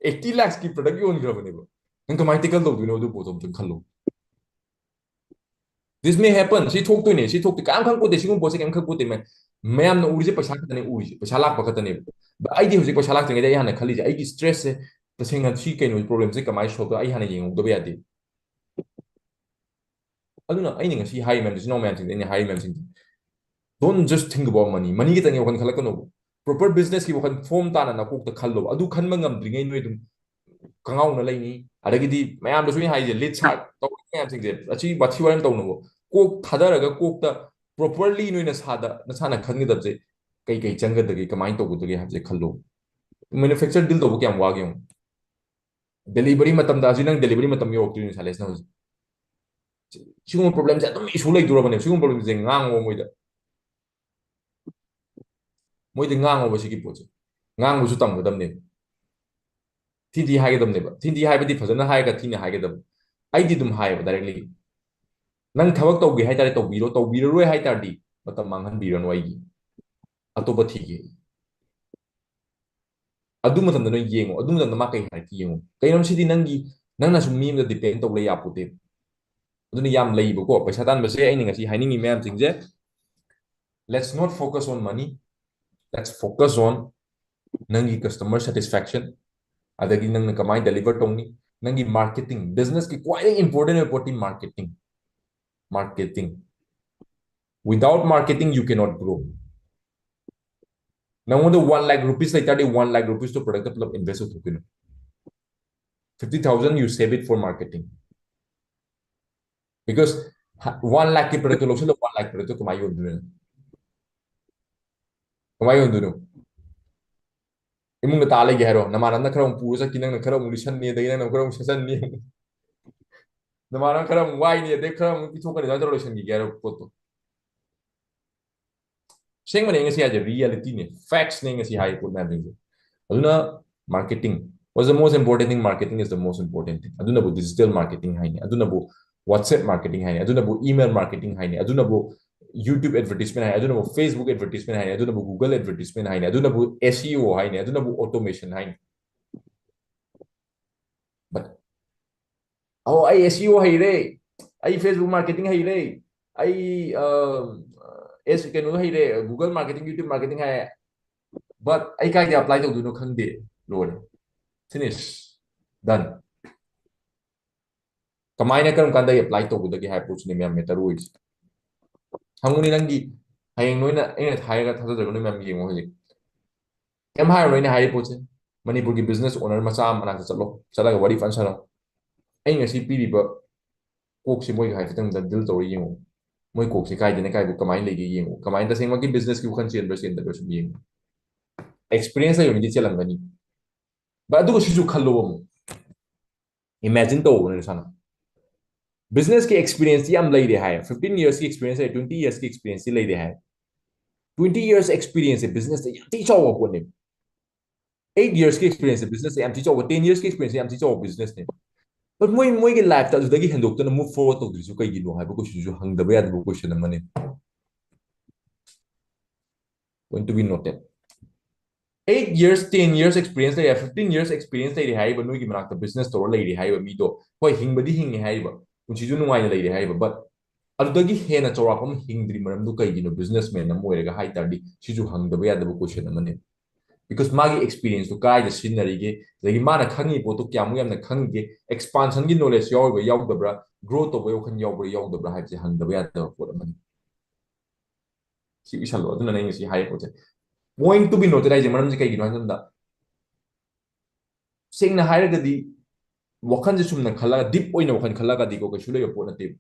eighty lakhs ꯀꯤ product ꯌꯣꯟꯈ꯭ꯔꯕꯅꯦꯕ, ꯅꯪ ꯀꯃꯥꯏꯅ tackle ꯇꯧꯗꯣꯏꯅꯣ ꯑꯗꯨ ꯄꯣꯠꯇꯣ ꯑꯝꯇ ꯈꯜꯂꯣ꯫ This may happen. ꯁꯤ ꯊꯣꯛꯇꯣꯏꯅꯦ, ꯁꯤ ꯊꯣꯛꯇꯣꯏ, ꯀꯅꯥꯝ ꯈꯪꯄꯣꯠꯇꯦ, ꯁꯤꯒꯨꯝꯕ ꯄꯣꯠꯁꯦ ꯀꯩꯝ ꯈꯪꯄꯣꯠꯇꯦ꯫ ꯃꯌꯥꯝ-, ꯃꯌꯥꯝꯅ ꯎꯔꯤꯁꯦ ꯄꯩꯁꯥ ꯈꯛꯇꯅꯦ ꯎꯔꯤꯁꯦ, ꯄꯩꯁꯥ ꯂꯥꯛꯄ ꯈꯛꯇꯅꯦꯕ꯫ But ꯑꯩꯗꯤ ꯍꯧꯖꯤꯛ ꯄꯩꯁꯥ ꯂꯥꯛꯇ꯭ꯔꯤꯉꯩꯗ ꯑꯩ ꯍꯥꯟꯅ ꯈꯜꯂꯤꯁꯦ, ꯑꯩꯒꯤ stress ꯁꯦ, ꯇꯁꯦꯡꯅ ꯁꯤ ꯀꯩꯅꯣ, problem ꯁꯦ ꯀꯃꯥꯏꯅ solve ꯇꯧ, ꯑꯩ ꯍꯥꯟꯅ ꯌꯦꯡꯍꯧꯗꯕ ꯌꯥꯗꯦ꯫ ꯑꯗꯨꯅ ꯑꯩꯅ ꯉꯁꯤ ꯍꯥꯏꯔꯤ ꯃꯌꯥꯝꯁꯦ, ꯏꯆꯤꯟ ꯏꯅꯥꯎ ꯃꯌꯥꯝꯁꯤꯡꯗ ꯑꯩꯅ ꯍꯥꯏꯔꯤ ꯃꯌꯥꯝꯁꯤꯡꯁꯦ, don't just think about money. Money ꯈꯛꯇꯪꯒꯤ ꯋꯥꯈꯜ ꯈꯜꯂꯛꯀꯅꯣꯕ꯫ Proper business ꯀꯤ ꯋꯥꯈꯜ form ꯇꯥꯅ ꯅꯀꯣꯛꯇ ꯈꯜꯂꯣꯕ꯫ ꯑꯗꯨ ꯈꯟꯕ ꯉꯝꯗ꯭ꯔꯤꯉꯩ ꯅꯣꯏ ꯑꯗꯨꯝ ꯀꯉꯥꯎꯅ ꯂꯩꯅꯤ꯫ ꯑꯗꯒꯤꯗꯤ ꯃꯌꯥꯝꯗꯁꯨ ꯑꯩꯅ ꯍꯥꯏꯁꯦ, lead shark ꯇꯧꯔꯤꯕ ꯃꯌꯥꯝꯁꯤꯡꯁꯦ, ꯑꯁꯤ ꯋꯥꯊꯤ ꯋꯥꯔꯦꯝ ꯇꯧꯅꯕ, ꯀꯣꯛ ꯊꯥꯗꯔꯒ ꯀꯣꯛꯇ properly ꯅꯣꯏ ꯅꯁꯥꯗ, ꯅꯁꯥꯅ ꯈꯟꯒꯗꯕꯁꯦ, ꯀꯩ ꯀꯩ ꯆꯪꯒꯗꯒꯦ, ꯀꯃꯥꯏꯅ ꯇꯧꯒꯗꯒꯦ ꯍꯥꯏꯕꯁꯦ ꯈꯜꯂꯣ꯫ Manufacture deal ꯇꯧꯕ ꯀꯌꯥꯝ ꯋꯥꯒꯦ ꯌꯦꯡꯉꯣ꯫ Delivery ꯃꯇꯝꯗ, ꯍꯧꯖꯤꯛ ꯅꯪ delivery ꯃꯇꯝ ꯌꯧꯔꯛꯇꯣꯏꯅꯤ, ꯁꯥꯂꯦꯁꯅ ꯍꯧꯖꯤꯛ꯫ ꯁꯤꯒꯨꯝꯕ problem ꯁꯦ ꯑꯗꯨꯝ issue ꯂꯩꯗꯣꯔꯕꯅꯦꯕ꯫ ꯁꯤꯒꯨꯝꯕ problem ꯁꯦ ꯉꯥꯡꯉꯣ ꯃꯣꯏꯗ꯫ ꯃꯣꯏꯗ ꯉꯥꯡꯉꯣꯕ ꯁꯤꯒꯤ ꯄꯣꯠꯁꯦ꯫ ꯉꯥꯡꯕꯁꯨ ꯇꯝꯒꯗꯕꯅꯦꯕ꯫ ꯊꯤ ꯊꯤ ꯍꯥꯏꯒꯗꯕꯅꯦꯕ꯫ ꯊꯤ ꯊꯤ ꯍꯥꯏꯕꯗꯤ ꯐꯖꯅ ꯍꯥꯏꯔꯒ ꯊꯤꯅ ꯍꯥꯏꯒꯗꯕ꯫ ꯑꯩꯗꯤ ꯑꯗꯨꯝ ꯍꯥꯏꯌꯦꯕ directly꯫ ꯅꯪ ꯊꯕꯛ ꯇꯧꯒꯦ ꯍꯥꯏꯇꯥꯔꯦ ꯇꯧꯕꯤꯔꯣ, ꯇꯧꯕꯤꯔꯔꯣꯏ ꯍꯥꯏꯇꯥꯔꯗꯤ ꯃꯇꯝ ꯃꯥꯡꯍꯟꯕꯤꯔꯅꯨ ꯑꯩꯒꯤ꯫ ꯑꯇꯣꯞꯄ ꯊꯤꯒꯦ꯫ ꯑꯗꯨ ꯃꯇꯝꯗ ꯅꯣꯏ ꯌꯦꯡꯉꯣ, ꯑꯗꯨ ꯃꯇꯝꯗ ꯃꯥ ꯀꯩ ꯍꯥꯏꯔꯛꯀꯦ ꯌꯦꯡꯉꯣ꯫ ꯀꯩꯅꯣ ꯁꯤꯗꯤ ꯅꯪꯒꯤ ꯅꯪꯅ ꯁꯨꯝ ꯃꯤ ꯑꯃꯗ depend ꯇꯧ ꯂꯩ ꯌꯥꯄꯣꯠꯇꯦ꯫ ꯑꯗꯨꯅ ꯌꯥꯝ ꯂꯩꯕꯀꯣ, ꯄꯩꯁꯥ ꯇꯥꯟꯕꯁꯦ ꯑꯩꯅ ꯉꯁꯤ ꯍꯥꯏꯅꯤꯡꯉꯤ ꯃꯌꯥꯝꯁꯤꯡꯁꯦ, let's not focus on money, let's focus on ꯅꯪꯒꯤ customer satisfaction, ꯑꯗꯒꯤ ꯅꯪꯅ ꯀꯃꯥꯏꯅ deliver ꯇꯧꯅꯤ, ꯅꯪꯒꯤ marketing, business ꯀꯤ ꯈ꯭ꯋꯥꯏꯗꯒꯤ important ꯑꯣꯏꯕ ꯄꯣꯠꯇꯤ marketing, marketing. Without marketing, you cannot grow. ꯅꯪꯉꯣꯟꯗ one lakh rupees ꯂꯩ ꯇꯥꯔꯗꯤ, one lakh rupees ꯇꯣ product ꯇ ꯄꯨꯂꯞ invest ꯇꯧꯊꯣꯛꯀꯅꯨ. Fifty thousand, you save it for marketing. Because one lakh ꯀꯤ product ꯇꯣ ꯂꯧꯁꯤꯜꯂ, one lakh product ꯇꯣ ꯀꯃꯥꯏꯅ ꯌꯣꯟꯗꯣꯏꯅꯣ? ꯀꯃꯥꯏꯅ ꯌꯣꯟꯗꯣꯏꯅꯣ? ꯏꯃꯨꯡꯗ ꯇꯥ ꯂꯩꯒꯦ ꯍꯥꯏꯔꯣ? ꯅꯃꯥꯟꯅꯕꯅ ꯈꯔ ꯑꯃꯨꯛ ꯄꯨꯔ ꯆꯠꯈꯤ, ꯅꯪꯅ ꯈꯔ ꯑꯃꯨꯛ ꯂꯤꯁꯟꯅꯤ, ꯑꯗꯒꯤ ꯅꯪꯅ ꯈꯔ ꯑꯃꯨꯛ ꯁꯦꯠꯆꯟꯅꯤ꯫ ꯅꯃꯥꯟꯅꯕ ꯈꯔ ꯑꯃꯨꯛ ꯋꯥꯏꯅꯤ, ꯑꯗꯩ ꯈꯔ ꯑꯃꯨꯛ ꯄꯤꯊꯣꯛꯀꯅꯤ, ꯑꯗꯨꯃꯥꯏꯅ ꯇꯧꯔ ꯂꯣꯏꯁꯟꯈꯤꯒꯦ ꯍꯥꯏꯔꯣ ꯄꯣꯠꯇꯣ? ꯑꯁꯦꯡꯕꯅꯦ, ꯉꯁꯤ ꯍꯥꯏꯁꯦ reality ꯅꯦ, facts ꯅꯦ ꯉꯁꯤ ꯍꯥꯏ ꯄꯣꯠ ꯃꯌꯥꯝꯁꯤꯡꯁꯦ꯫ ꯑꯗꯨꯅ marketing was the most important thing, marketing is the most important thing. ꯑꯗꯨꯅꯕꯨ digital marketing ꯍꯥꯏꯅꯤ, ꯑꯗꯨꯅꯕꯨ WhatsApp marketing ꯍꯥꯏꯅꯤ, ꯑꯗꯨꯅꯕꯨ email marketing ꯍꯥꯏꯅꯤ, ꯑꯗꯨꯅꯕꯨ YouTube advertisement ꯍꯥꯏꯅꯤ, ꯑꯗꯨꯅꯕꯨ Facebook advertisement ꯍꯥꯏꯅꯤ, ꯑꯗꯨꯅꯕꯨ Google advertisement ꯍꯥꯏꯅꯤ, ꯑꯗꯨꯅꯕꯨ S E O ꯍꯥꯏꯅꯤ, ꯑꯗꯨꯅꯕꯨ automation ꯍꯥꯏꯅꯤ꯫ But ꯑꯣ, ꯑꯩ S E O ꯍꯩꯔꯦ, ꯑꯩ Facebook marketing ꯍꯩꯔꯦ, ꯑꯩ ꯑꯦꯁ ꯀꯩꯅꯣ ꯍꯩꯔꯦ, Google marketing, YouTube marketing high, but ꯑꯩ ꯀꯥꯏꯗ apply ꯇꯧꯗꯣꯏꯅꯣ ꯈꯪꯗꯦ꯫ ꯂꯣꯏꯔꯦ, finish, done. ꯀꯃꯥꯏꯅ, ꯀꯔꯝ ꯀꯥꯟꯗ ꯑꯩ apply ꯇꯧꯒꯗꯒꯦ ꯍꯥꯏꯕ ꯄꯣꯠꯁꯤꯅꯦ ꯃꯌꯥꯝ matter ꯑꯣꯏꯔꯤꯁꯦ꯫ ꯍꯪꯉꯨꯅꯦ ꯅꯪꯒꯤ, ꯍꯌꯦꯡ ꯅꯣꯏꯅ ꯑꯩꯅ ꯍꯥꯏꯔꯒ ꯊꯥꯖꯗ꯭ꯔꯒ ꯅꯣꯏ ꯃꯌꯥꯝ ꯌꯦꯡꯉꯣ ꯍꯧꯖꯤꯛ꯫ ꯀꯩꯝ ꯍꯥꯏꯔꯨꯅꯨ ꯑꯩꯅ ꯍꯥꯏꯔꯤ ꯄꯣꯠꯁꯦ꯫ ꯃꯅꯤꯄꯨꯔꯒꯤ business owner ꯃꯆꯥ ꯑꯃ ꯃꯅꯥꯛꯇ ꯆꯠꯂꯣ, ꯆꯠꯂꯒ ꯋꯥꯔꯤ ꯐꯖꯅ ꯁꯥꯟꯅꯧ꯫ ꯑꯩ ꯉꯁꯤ ꯄꯤꯔꯤꯕ ꯀꯣꯛꯁꯦ ꯃꯣꯏꯒ ꯍꯥꯏꯐꯦꯠꯇꯪ deal ꯇꯧꯔ ꯌꯦꯡꯉꯣ꯫ ꯃꯣꯏ ꯀꯣꯛꯁꯦ ꯀꯥꯏꯗꯩꯅ ꯀꯥꯏꯕꯨ ꯀꯃꯥꯏꯅ ꯂꯩꯒꯦ ꯌꯦꯡꯉꯣ꯫ ꯀꯃꯥꯏꯅ ꯇꯁꯦꯡꯃꯛꯀꯤ business ꯀꯤ ꯋꯥꯈꯜ ꯆꯦꯟꯕ꯭ꯔꯥ ꯆꯦꯟꯗꯕ꯭ꯔꯥ ꯁꯨꯝ ꯌꯦꯡꯉꯣ꯫ Experience ꯂꯩꯕ ꯃꯤꯗꯤ ꯆꯦꯜꯂꯝꯒꯅꯤ꯫ But ꯑꯗꯨꯒ ꯁꯤꯁꯨ ꯈꯜꯂꯣꯕ ꯑꯃꯨꯛ꯫ Imagine ꯇꯧꯕꯅꯦ ꯁꯥꯅ꯫ Business ꯀꯤ experience ꯇꯤ ꯌꯥꯝ ꯂꯩꯔꯦ ꯍꯥꯏ꯫ Fifteen years ꯀꯤ experience ꯂꯩ, twenty years ꯀꯤ experience ꯇꯤ ꯂꯩꯔꯦ ꯍꯥꯏ꯫ Twenty years experience ꯁꯦ business ꯇ ꯌꯥꯝ ꯊꯤ ꯆꯥꯎꯕ ꯄꯣꯠꯅꯦ꯫ Eight years ꯀꯤ experience ꯁꯦ business ꯇ ꯌꯥꯝ ꯊꯤ ꯆꯥꯎꯕ, ten years ꯀꯤ experience ꯁꯦ ꯌꯥꯝ ꯊꯤ ꯆꯥꯎꯕ business ꯅꯦ꯫ But ꯃꯣꯏ, ꯃꯣꯏꯒꯤ life ꯇ ꯑꯗꯨꯗꯒꯤ ꯍꯦꯟꯗꯣꯛꯇꯅ move forward ꯇꯧꯗ꯭ꯔꯤꯁꯨ ꯀꯩꯒꯤꯅꯣ ꯍꯥꯏꯕ question ꯁꯨ ꯍꯪꯗꯕ ꯌꯥꯗꯕ question ꯑꯃꯅꯦ꯫ Point to be noted. eight years, ten years experience ꯂꯩꯔꯦ, fifteen years experience ꯂꯩꯔꯦ ꯍꯥꯏꯔꯤꯕ, ꯅꯣꯏꯒꯤ ꯃꯅꯥꯛꯇ business ꯇꯧꯔ ꯂꯩꯔꯦ ꯍꯥꯏꯔꯤꯕ ꯃꯤꯗꯣ, ꯍꯣꯏ, ꯍꯤꯡꯕꯗꯤ ꯍꯤꯡꯉꯦ ꯍꯥꯏꯔꯤꯕ, ꯄꯨꯟꯁꯤꯁꯨ ꯅꯨꯡꯉꯥꯏꯅ ꯂꯩꯔꯦ ꯍꯥꯏꯔꯤꯕ, but ꯑꯗꯨꯗꯒꯤ ꯍꯦꯟꯅ ꯆꯥꯎꯔꯥꯛꯄ ꯑꯃ ꯍꯤꯡꯗ꯭ꯔꯤ ꯃꯔꯝꯗꯣ ꯀꯩꯒꯤꯅꯣ? Businessman ꯑꯃ ꯑꯣꯏꯔꯒ ꯍꯥꯏ ꯇꯥꯔꯗꯤ, ꯁꯤꯁꯨ ꯍꯪꯗꯕ ꯌꯥꯗꯕ question ꯑꯃꯅꯦ꯫ Because ꯃꯥꯒꯤ experience ꯇꯣ ꯀꯥꯏꯗ ꯁꯤꯖꯤꯟꯅꯔꯤꯒꯦ, ꯑꯗꯒꯤ ꯃꯥꯅ ꯈꯪꯉꯤ ꯄꯣꯠꯇꯣ ꯀꯌꯥꯃꯨꯛ ꯌꯥꯝꯅ ꯈꯪꯒꯦ, expansion ꯒꯤ knowledge ꯌꯥꯎꯔꯤꯕ꯭ꯔꯥ ꯌꯥꯎꯗꯕ꯭ꯔꯥ, grow ꯇꯧꯕꯒꯤ ꯋꯥꯈꯜ ꯌꯥꯎꯕ꯭ꯔꯥ ꯌꯥꯎꯗꯕ꯭ꯔꯥ ꯍꯥꯏꯕꯁꯦ ꯍꯪꯗꯕ ꯌꯥꯗꯕ ꯄꯣꯠ ꯑꯃꯅꯤ꯫ ꯁꯤ ꯏꯁꯜꯂꯣ꯫ ꯑꯗꯨꯅ ꯑꯩ ꯉꯁꯤ ꯍꯥꯏꯔꯤꯕ ꯄꯣꯠꯁꯦ, point to be noted ꯍꯥꯏꯁꯦ ꯃꯔꯝꯁꯦ ꯀꯩꯒꯤꯅꯣ ꯍꯥꯏ ꯃꯇꯝꯗ, ꯁꯦꯡꯅ ꯍꯥꯏꯔꯒꯗꯤ, ꯋꯥꯈꯜꯁꯦ ꯆꯨꯝꯅ ꯈꯜꯂꯒ, deep ꯑꯣꯏꯅ ꯋꯥꯈꯜ ꯈꯜꯂꯒꯗꯤꯀꯣ, ꯀꯩꯁꯨ ꯂꯩꯕ ꯄꯣꯠ ꯅꯠꯇꯦꯕ꯫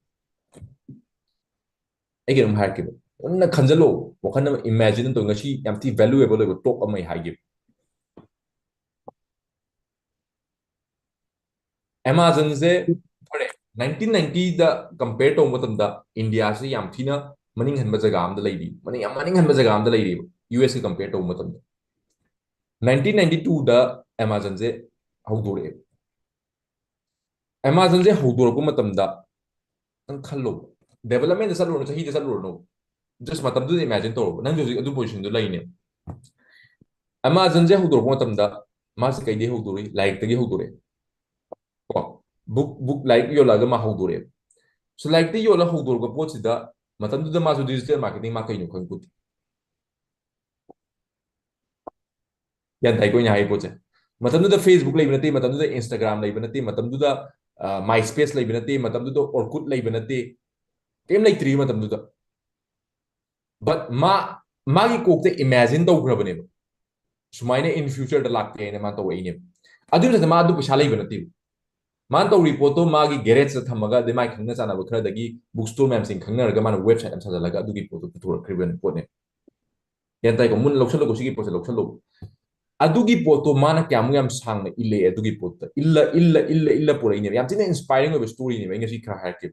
ꯑꯩ ꯀꯩꯅꯣꯝ ꯍꯥꯏꯔꯛꯀꯦꯕ, ꯐꯖꯅ ꯈꯟꯖꯜꯂꯣ, ꯋꯥꯈꯜ ꯑꯃ imagine ꯇꯧ꯫ ꯉꯁꯤ ꯌꯥꯝ ꯊꯤ value able ꯑꯣꯏꯕ talk ꯑꯃ ꯑꯩ ꯍꯥꯏꯒꯦꯕ꯫ Amazon ꯁꯦ, ꯐꯔꯦ, nineteen ninety ꯗ compare ꯇꯧꯕ ꯃꯇꯝꯗ India ꯁꯦ ꯌꯥꯝ ꯊꯤꯅ ꯃꯅꯤꯡ ꯍꯟꯕ ꯖꯒꯥ ꯑꯝꯗ ꯂꯩꯔꯤ, ꯃꯅꯤꯡ, ꯌꯥꯝ ꯃꯅꯤꯡ ꯍꯟꯕ ꯖꯒꯥ ꯑꯝꯗ ꯂꯩꯔꯤꯕ, U S ꯀ compare ꯇꯧꯕ ꯃꯇꯝꯗ꯫ Nineteen ninety two ꯗ Amazon ꯁꯦ ꯍꯧꯗꯣꯔꯛꯑꯦ꯫ Amazon ꯁꯦ ꯍꯧꯗꯣꯔꯛꯄ ꯃꯇꯝꯗ, ꯅꯪ ꯈꯜꯂꯣ, development ꯗ ꯆꯠꯂꯨꯔꯅꯨ, ꯆꯍꯤꯗ ꯆꯠꯂꯨꯔꯅꯨ, just ꯃꯇꯝꯗꯨꯗ imagine ꯇꯧꯔꯣꯕ, ꯅꯪꯁꯨ ꯍꯧꯖꯤꯛ ꯑꯗꯨ position ꯗꯨ ꯂꯩꯅꯦ꯫ Amazon ꯁꯦ ꯍꯧꯗꯣꯔꯛꯄ ꯃꯇꯝꯗ ꯃꯥꯁꯦ ꯀꯩꯗꯩ ꯍꯧꯗꯣꯔꯛꯏ? ꯂꯥꯏꯔꯤꯛꯇꯒꯤ ꯍꯧꯗꯣꯔꯛꯑꯦ꯫ ꯀꯣ, book, book, ꯂꯥꯏꯔꯤꯛ ꯌꯣꯜꯂꯛꯑꯒ ꯃꯥ ꯍꯧꯗꯣꯔꯛꯑꯦꯕ꯫ So ꯂꯥꯏꯔꯤꯛꯇ ꯌꯣꯜꯂ ꯍꯧꯗꯣꯔꯛꯄ ꯄꯣꯠꯁꯤꯗ, ꯃꯇꯝꯗꯨꯗ ꯃꯥꯁꯨ digital marketing ꯃꯥ ꯀꯩꯅꯣ ꯈꯪꯄꯣꯠꯇꯦ꯫ ꯒ꯭ꯌꯥꯟ ꯇꯥꯏꯀꯣ ꯑꯩꯅ ꯍꯥꯏꯔꯤꯕ ꯄꯣꯠꯁꯦ? ꯃꯇꯝꯗꯨꯗ Facebook ꯂꯩꯕ ꯅꯠꯇꯦ, ꯃꯇꯝꯗꯨꯗ Instagram ꯂꯩꯕ ꯅꯠꯇꯦ, ꯃꯇꯝꯗꯨꯗ, ꯑ, MySpace ꯂꯩꯕ ꯅꯠꯇꯦ, ꯃꯇꯝꯗꯨꯗ Orkut ꯂꯩꯕ ꯅꯠꯇꯦ, ꯀꯩꯝ ꯂꯩꯇ꯭ꯔꯤ ꯃꯇꯝꯗꯨꯗ꯫ But ꯃꯥ, ꯃꯥꯒꯤ ꯀꯣꯛꯇ imagine ꯇꯧꯈ꯭ꯔꯕꯅꯦꯕ, ꯁꯨꯃꯥꯏꯅ in future ꯗ ꯂꯥꯛꯀꯦ ꯍꯥꯏꯅ ꯃꯥ ꯇꯧꯔꯛꯏꯅꯦꯕ꯫ ꯑꯗꯨꯒꯤ ꯃꯊꯛꯇ ꯃꯥ ꯑꯗꯨ ꯄꯩꯁꯥ ꯂꯩꯕ ꯅꯠꯇꯦꯕ꯫ ꯃꯥꯅ ꯇꯧꯔꯤ ꯄꯣꯠꯇꯣ ꯃꯥꯒꯤ garage ꯇ ꯊꯝꯃꯒ, ꯑꯗꯩ ꯃꯥꯒꯤ ꯈꯪꯅ ꯆꯥꯟꯅꯕ ꯈꯔꯗꯒꯤ book store ꯃꯌꯥꯝꯁꯤꯡ ꯈꯪꯅꯔꯒ ꯃꯥꯅ website ꯑꯃ ꯁꯥꯖꯜꯂꯒ ꯑꯗꯨꯒꯤ ꯄꯣꯠꯇꯣ ꯄꯨꯊꯣꯔꯛꯈ꯭ꯔꯤꯕ ꯄꯣꯠꯅꯦ꯫ ꯒ꯭ꯌꯥꯟ ꯇꯥꯏꯀꯣ? ꯃꯨꯟꯅ ꯂꯧꯁꯜꯂꯨꯀꯣ, ꯁꯤꯒꯤ ꯄꯣꯠꯁꯦ ꯂꯧꯁꯜꯂꯨ꯫ ꯑꯗꯨꯒꯤ ꯄꯣꯠꯇꯣ ꯃꯥꯅ ꯀꯌꯥꯃꯨꯛ ꯌꯥꯝ ꯁꯥꯡꯅ ꯏꯜꯂꯛꯑꯦ, ꯑꯗꯨꯒꯤ ꯄꯣꯠꯇ ꯏꯜꯂ, ꯏꯜꯂ, ꯏꯜꯂ, ꯏꯜꯂ ꯄꯨꯔꯛꯏꯅꯦꯕ꯫ ꯌꯥꯝ ꯊꯤꯅ inspiring ꯑꯣꯏꯕ story ꯅꯦꯕ꯫ ꯑꯩ ꯉꯁꯤ ꯈꯔ ꯍꯥꯏꯔꯛꯀꯦ꯫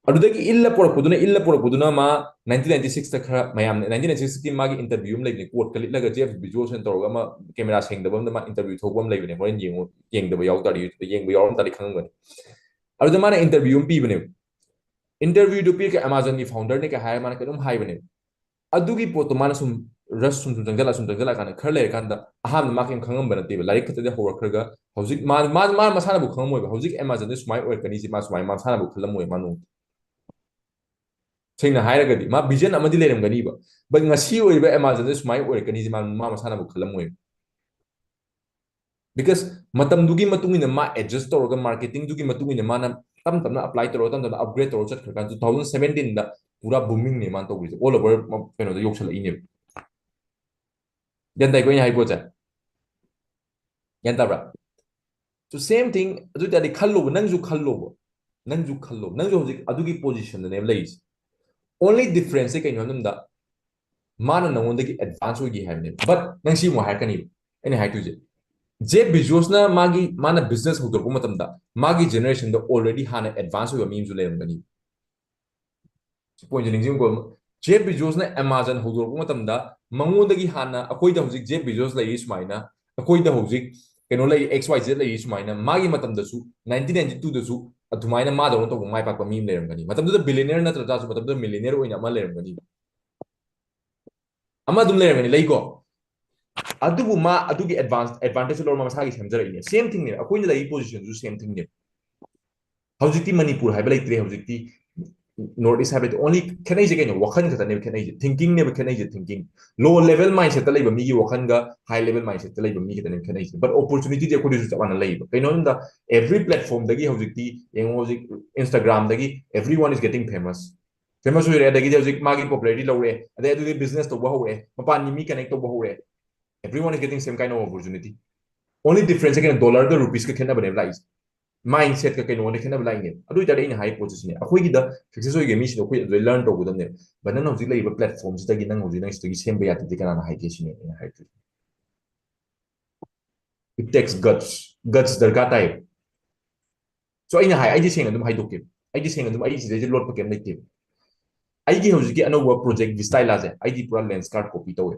ꯑꯗꯨꯗꯒꯤ ꯏꯜꯂ ꯄꯨꯔꯛꯄꯗꯨꯅ, ꯏꯜꯂ ꯄꯨꯔꯛꯄꯗꯨꯅ ꯃꯥ nineteen ninety six ꯇ ꯈꯔ ꯃꯌꯥꯝꯅ, nineteen ninety six ꯀꯤ ꯃꯥꯒꯤ interview ꯑꯃ ꯂꯩꯕꯅꯦ, quote ꯀ ꯂꯤꯠꯂꯒ Jeff Bezos ꯍꯥꯏꯅ ꯇꯧꯔꯒ ꯑꯃ camera ꯁꯦꯡꯗꯕ ꯑꯃꯗ ꯃꯥ interview ꯊꯣꯛꯄ ꯑꯃ ꯂꯩꯕꯅꯦ꯫ ꯍꯣꯔꯦꯟ ꯌꯦꯡꯉꯨ, ꯌꯦꯡꯗꯕ ꯌꯥꯎ ꯇꯥꯔꯗꯤ, YouTube ꯇ ꯌꯦꯡꯕ ꯌꯥꯎꯔꯝ ꯇꯥꯔꯗꯤ ꯈꯪꯉꯝꯒꯅꯤ꯫ ꯑꯗꯨꯗ ꯃꯥꯅ interview ꯑꯃ ꯄꯤꯕꯅꯦꯕ꯫ Interview ꯗꯨ ꯄꯤꯔꯒ Amazon ꯒꯤ founder ꯅꯦ ꯀ ꯍꯥꯏꯔ ꯃꯥꯅ ꯀꯩꯅꯣꯝ ꯍꯥꯏꯕꯅꯦꯕ꯫ ꯑꯗꯨꯒꯤ ꯄꯣꯠꯇꯣ ꯃꯥꯅ ꯁꯨꯝ ꯔꯁ ꯁꯨꯝ ꯁꯨꯝ ꯆꯪꯁꯤꯜꯂꯛ ꯁꯨꯝ ꯆꯪꯁꯤꯜꯂꯛꯀꯥꯟꯗ ꯈꯔ ꯂꯩꯔꯀꯥꯟꯗ ꯑꯍꯥꯟꯕ ꯃꯥ ꯀꯩꯝ ꯈꯪꯉꯝꯕ ꯅꯠꯇꯦꯕ, ꯂꯥꯏꯔꯤꯛ ꯈꯛꯇꯗꯤ ꯍꯧꯔꯛꯈ꯭ꯔꯒ ꯍꯧꯖꯤꯛ ꯃꯥ ꯃꯥ ꯃꯥ ꯃꯁꯥꯅꯕꯨ ꯈꯪꯉꯝꯃꯣꯏꯕ꯫ ꯍꯧꯖꯤꯛ ꯑꯦꯃꯥꯖꯣꯟꯗ ꯁꯨꯃꯥꯏꯅ ꯑꯣꯏꯔꯛꯀꯅꯤꯁꯦ ꯃꯥ ꯁꯨꯃꯥꯏꯅ ꯃꯁꯥꯅꯕꯨ ꯈꯜꯂꯝꯃꯣꯏ ꯃꯥ ꯅꯣꯡꯃ꯫ ꯁꯦꯡꯅ ꯍꯥꯏꯔꯒꯗꯤ ꯃꯥ ꯚꯤꯖꯟ ꯑꯃꯗꯤ ꯂꯩꯔꯝꯒꯅꯤꯕ, ꯕꯠ ꯉꯁꯤ ꯑꯣꯏꯔꯤꯕ ꯑꯦꯃꯥꯖꯣꯟꯗ ꯁꯨꯃꯥꯏꯅ ꯑꯣꯏꯔꯛꯀꯅꯤꯁꯦ ꯃꯥ ꯃꯥ ꯃꯁꯥꯅꯕꯨ ꯈꯜꯂꯝꯃꯣꯏꯕ꯫ ꯕꯤꯀꯁ ꯃꯇꯝꯗꯨꯒꯤ ꯃꯇꯨꯡ ꯏꯟꯅ ꯃꯥ ꯑꯦꯗꯖꯁ ꯇꯧꯔꯒ ꯃꯥꯔꯀꯦꯇꯤꯡꯗꯨꯒꯤ ꯃꯇꯨꯡ ꯏꯟꯅ ꯃꯥꯅ ꯇꯞ ꯇꯞꯅ ꯑꯄ꯭ꯂꯥꯏ ꯇꯧꯔꯒ ꯇꯞ ꯇꯞꯅ ꯑꯞꯒ꯭ꯔꯦꯗ ꯇꯧꯔꯒ ꯆꯠꯈ꯭ꯔꯀꯥꯟꯗ ꯇꯨ ꯊꯥꯎꯖꯟ ꯁꯚꯦꯟꯇꯤꯟꯗ ꯄꯨꯔꯥ ꯕꯨꯃꯤꯡꯅꯦ ꯃꯥꯅ ꯇꯧꯈ꯭ꯔꯤꯁꯦ, ꯑꯣꯜ ꯑꯣꯚꯔ ꯀꯩꯅꯣꯗ ꯌꯧꯁꯜꯂꯛꯏꯅꯦꯕ꯫ ꯒ꯭ꯌꯥꯟ ꯇꯥꯏꯀꯣ ꯑꯩꯅ ꯍꯥꯏ ꯄꯣꯠꯁꯦ? ꯒ꯭ꯌꯥꯟ ꯇꯥꯕ꯭ꯔꯥ? ꯁꯣ ꯁꯦꯝ ꯊꯤꯡ꯫ ꯑꯗꯨ ꯑꯣꯏꯇꯥꯔꯗꯤ ꯈꯜꯂꯣꯕ, ꯅꯪꯁꯨ ꯈꯜꯂꯣꯕ, ꯅꯪꯁꯨ ꯈꯜꯂꯣꯕ, ꯅꯪꯁꯨ ꯍꯧꯖꯤꯛ ꯑꯗꯨꯒꯤ ꯄꯣꯖꯤꯁꯟꯗꯅꯦꯕ ꯂꯩꯔꯤꯁꯦ꯫ ꯑꯣꯟꯂꯤ ꯗꯤꯐ꯭ꯔꯦꯟꯁꯁꯦ ꯀꯩꯅꯣ ꯍꯥꯏꯕꯗ ꯃꯥꯅ ꯅꯉꯣꯟꯗꯒꯤ ꯑꯦꯗꯚꯥꯟꯁ ꯑꯣꯏꯒꯦ ꯍꯥꯏꯕꯅꯦꯕ꯫ ꯕꯠ ꯅꯪ ꯁꯤ ꯑꯃꯨꯛ ꯍꯥꯏꯔꯛꯀꯅꯤꯕ, ꯑꯩꯅ ꯍꯥꯏꯗꯣꯏꯁꯦ, ꯖꯦꯐ ꯕꯤꯖꯣꯁꯅ ꯃꯥꯒꯤ ꯃꯥꯅ ꯕꯤꯖꯤꯅꯦꯁ ꯍꯧꯗꯣꯔꯛꯄ ꯃꯇꯝꯗ ꯃꯥꯒꯤ ꯖꯦꯅꯦꯔꯦꯁꯟꯗ ꯑꯣꯜꯔꯦꯗꯤ ꯍꯥꯟꯅ ꯑꯦꯗꯚꯥꯟꯁ ꯑꯣꯏꯕ ꯃꯤ ꯑꯃꯁꯨ ꯂꯩꯔꯝꯒꯅꯤ꯫ ꯁꯤ ꯄꯣꯏꯟꯠꯁꯦ ꯅꯤꯡꯁꯤꯡꯉꯨꯀꯣ꯫ ꯖꯦꯐ ꯕꯤꯖꯣꯁꯅ ꯑꯦꯃꯥꯖꯣꯟ ꯍꯧꯗꯣꯔꯛꯄ ꯃꯇꯝꯗ ꯃꯉꯣꯟꯗꯒꯤ ꯍꯥꯟꯅ ꯑꯩꯈꯣꯏꯗ ꯍꯧꯖꯤꯛ ꯖꯦꯐ ꯕꯤꯖꯣꯁ ꯂꯩꯔꯤ ꯁꯨꯃꯥꯏꯅ, ꯑꯩꯈꯣꯏꯗ ꯍꯧꯖꯤꯛ ꯀꯩꯅꯣ ꯂꯩꯔꯤ, ꯑꯦꯛꯁ ꯋꯥꯏ ꯖꯦꯠ ꯂꯩꯔꯤ ꯁꯨꯃꯥꯏꯅ, ꯃꯥꯒꯤ ꯃꯇꯝꯗꯁꯨ ꯅꯥꯏꯟꯇꯤꯟ ꯅꯥꯏꯟꯇꯤ ꯇꯨꯗꯁꯨ ꯑꯗꯨꯃꯥꯏꯅ ꯃꯥꯗꯧꯅ ꯇꯧꯕ ꯃꯥꯏ ꯄꯥꯛꯄ ꯃꯤ ꯑꯃ ꯂꯩꯔꯝꯒꯅꯤ꯫ ꯃꯇꯝꯗꯨꯗ ꯕꯤꯂꯤꯅꯤꯌꯔ ꯅꯠꯇ꯭ꯔ ꯇꯥꯔꯁꯨ ꯃꯇꯝꯗꯨꯗ ꯃꯤꯂꯤꯅꯤꯌꯔ ꯑꯣꯏꯅ ꯑꯃ ꯂꯩꯔꯝꯒꯅꯤ꯫ ꯑꯃ ꯑꯗꯨꯝ ꯂꯩꯔꯝꯒꯅꯤ, ꯂꯩꯀꯣ꯫ ꯑꯗꯨꯕꯨ ꯃꯥ ꯑꯗꯨꯒꯤ ꯑꯦꯗꯚꯥꯟꯁ ꯑꯦꯗꯚꯥꯟꯇꯦꯖ ꯂꯧꯔ ꯃꯥ ꯃꯁꯥꯒꯤ ꯁꯦꯝꯖꯔꯛꯏꯅꯦ꯫ ꯁꯦꯝ ꯊꯤꯡꯅꯦꯕ, ꯑꯩꯈꯣꯏꯅ ꯂꯩꯔꯤ ꯄꯣꯖꯤꯁꯟꯁꯨ ꯁꯦꯝ ꯊꯤꯡꯅꯦꯕ꯫ ꯍꯧꯖꯤꯛꯇꯤ ꯃꯅꯤꯄꯨꯔ ꯍꯥꯏꯕ ꯂꯩꯇ꯭ꯔꯦ, ꯍꯧꯖꯤꯛꯇꯤ ꯅꯣꯔꯠ ꯏꯁ ꯍꯥꯏꯕ ꯂꯩꯇ꯭ꯔꯦ꯫ ꯑꯣꯟꯂꯤ ꯈꯦꯠꯅꯩꯁꯦ ꯀꯩꯅꯣ? ꯋꯥꯈꯜ ꯈꯛꯇꯅꯦꯕ ꯈꯦꯠꯅꯩꯁꯦ, ꯊꯤꯡꯀꯤꯡꯅꯦꯕ ꯈꯦꯠꯅꯩꯁꯦ꯫ ꯊꯤꯡꯀꯤꯡ ꯂꯣ ꯂꯦꯚꯦꯜ ꯃꯥꯏꯟꯁꯦꯠꯇ ꯂꯩꯕ ꯃꯤꯒꯤ ꯋꯥꯈꯜꯒ ꯍꯥꯏ ꯂꯦꯚꯦꯜ ꯃꯥꯏꯟꯁꯦꯠꯇ ꯂꯩꯕ ꯃꯤ ꯈꯛꯇꯅꯦꯕ ꯈꯦꯠꯅꯩꯁꯦ꯫ ꯕꯠ ꯑꯣꯄꯣꯔꯆꯨꯅꯤꯇꯤꯗꯤ ꯑꯩꯈꯣꯏꯗꯁꯨ ꯆꯞ ꯃꯥꯟꯅ ꯂꯩꯌꯦꯕ꯫ ꯀꯩꯅꯣ ꯍꯥꯏꯕꯗ ꯑꯦꯚ꯭ꯔꯤ ꯄ꯭ꯂꯦꯠꯐꯣꯝꯗꯒꯤ ꯍꯧꯖꯤꯛꯇꯤ ꯌꯦꯡꯉꯣ, ꯍꯧꯖꯤꯛ Instagram ꯗꯒꯤ everyone is getting famous, famous ꯑꯣꯏꯔꯦ, ꯑꯗꯒꯤꯗꯤ ꯍꯧꯖꯤꯛ ꯃꯥꯒꯤ ꯄꯣꯄꯨꯂꯔꯤꯇꯤ ꯂꯧꯔꯦ, ꯑꯗꯩ ꯑꯗꯨꯗꯤ ꯕꯤꯖꯤꯅꯦꯁ ꯇꯧꯕ ꯍꯧꯔꯦ, ꯃꯄꯥꯟꯒꯤ ꯃꯤ ꯀꯅꯦꯛ ꯇꯧꯕ ꯍꯧꯔꯦ꯫ Everyone is getting same kind of opportunity. Only difference ꯀꯩꯅꯣ? ꯗꯣꯂꯔꯒ ꯔꯨꯄꯤꯁꯀ ꯈꯦꯠꯅꯕꯅꯦꯕ ꯂꯥꯛꯏꯁꯦ꯫ ꯃꯥꯏꯟꯁꯦꯠꯀ ꯀꯩꯅꯣꯅ ꯈꯦꯠꯅꯕ ꯂꯥꯛꯏꯅꯦ꯫ ꯑꯗꯨ ꯑꯣꯏꯇꯥꯔꯗꯤ ꯑꯩꯅ ꯍꯥꯏ ꯄꯣꯠꯁꯤꯅꯦ, ꯑꯩꯈꯣꯏꯒꯤꯗ ꯁꯛꯁꯦꯁ ꯑꯣꯏꯒꯦ ꯃꯤꯁꯤꯗ ꯑꯩꯈꯣꯏ ꯑꯗꯨꯗꯩ ꯂꯔꯟ ꯇꯧꯒꯗꯕꯅꯦꯕ꯫ ꯕꯠ ꯅꯪ ꯍꯧꯖꯤꯛ ꯂꯩꯔꯤꯕ ꯄ꯭ꯂꯦꯠꯐꯣꯝꯁꯤꯗꯒꯤ ꯅꯪ ꯍꯧꯖꯤꯛ ꯅꯪ ꯁꯤꯗꯒꯤ ꯁꯦꯝꯕ ꯌꯥꯗꯦꯗꯤ ꯀꯅꯥꯅ ꯍꯥꯏꯒꯦ ꯁꯤꯅꯦ ꯑꯩꯅ ꯍꯥꯏꯗꯣꯏꯁꯦ꯫ It takes guts. Guts ꯗꯔꯀꯥꯔ ꯇꯥꯏꯌꯦꯕ꯫ ꯁꯣ ꯑꯩꯅ ꯍꯥꯏ, ꯑꯩꯗꯤ ꯁꯦꯡꯅ ꯑꯗꯨꯝ ꯍꯥꯏꯗꯣꯛꯀꯦ꯫ ꯑꯩꯗꯤ ꯁꯦꯡꯅ ꯑꯗꯨꯝ ꯑꯩ ꯁꯤꯗꯩꯁꯦ ꯂꯣꯠꯄ ꯀꯩꯝ ꯂꯩꯇꯦꯕ꯫ ꯑꯩꯒꯤ ꯍꯧꯖꯤꯛꯀꯤ ꯑꯅꯧꯕ ꯄ꯭ꯔꯣꯖꯦꯛ ꯚꯤꯁꯇꯥꯏꯂꯥꯁꯦ ꯑꯩꯗꯤ ꯄꯨꯔꯥ ꯂꯦꯟꯁꯀꯥꯔꯠ ꯀꯣꯄꯤ ꯇꯧꯋꯦ꯫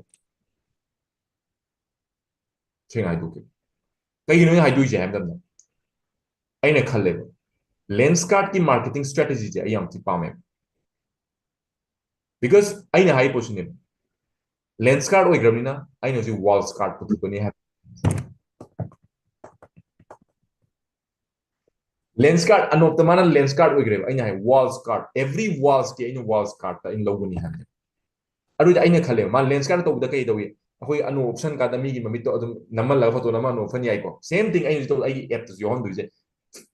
ꯁꯦꯡꯅ ꯍꯥꯏꯗꯣꯛꯀꯦ꯫ ꯀꯩꯒꯤꯅꯣ ꯑꯩꯅ ꯍꯥꯏꯗꯣꯏꯁꯦ ꯍꯥꯏ ꯃꯇꯝꯗ, ꯑꯩꯅ ꯈꯜꯂꯦꯕ, ꯂꯦꯟꯁꯀꯥꯔꯠꯀꯤ ꯃꯥꯔꯀꯦꯇꯤꯡ ꯁ꯭ꯇ꯭ꯔꯦꯇꯦꯖꯤꯁꯦ ꯑꯩ ꯌꯥꯝ ꯊꯤ ꯄꯥꯝꯃꯦꯕ꯫ ꯕꯤꯀꯣꯁ ꯑꯩꯅ ꯍꯥꯏ ꯄꯣꯠꯁꯤꯅꯦꯕ, Lens card ꯑꯣꯏꯈ꯭ꯔꯕꯅꯤꯅ ꯑꯩꯅ ꯍꯧꯖꯤꯛ walls card ꯄꯨꯊꯣꯛꯀꯅꯤ ꯍꯥꯏꯕ꯫ Lens card, ꯑꯅꯣꯞꯇ ꯃꯥꯅ lens card ꯑꯣꯏꯈ꯭ꯔꯦꯕ꯫ ꯑꯩꯅ ꯍꯥꯏ walls card, every walls ꯀꯤ ꯑꯩꯅ walls card ꯇ ꯑꯩꯅ ꯂꯧꯒꯅꯤ ꯍꯥꯏꯕꯅꯦ꯫ ꯑꯗꯨꯗꯤ ꯑꯩꯅ ꯈꯜꯂꯦꯕ, ꯃꯥ lens card ꯇꯧꯕꯗ ꯀꯩ ꯇꯧꯏ? ꯑꯩꯈꯣꯏ ꯑꯅꯣꯞ ꯎꯞꯁꯟ ꯀꯥꯟꯗ ꯃꯤꯒꯤ ꯃꯃꯤꯠꯇꯣ ꯑꯗꯨꯝ ꯅꯝꯍꯜꯂꯒ photo ꯅꯝꯃ ꯑꯅꯣꯞ ꯎꯞꯍꯟ ꯌꯥꯏꯀꯣ꯫ Same thing ꯑꯩꯅ ꯍꯧꯖꯤꯛ ꯇꯧꯕꯗ ꯑꯩꯒꯤ app ꯇꯁꯨ ꯌꯥꯎꯍꯟꯗꯣꯏꯁꯦ,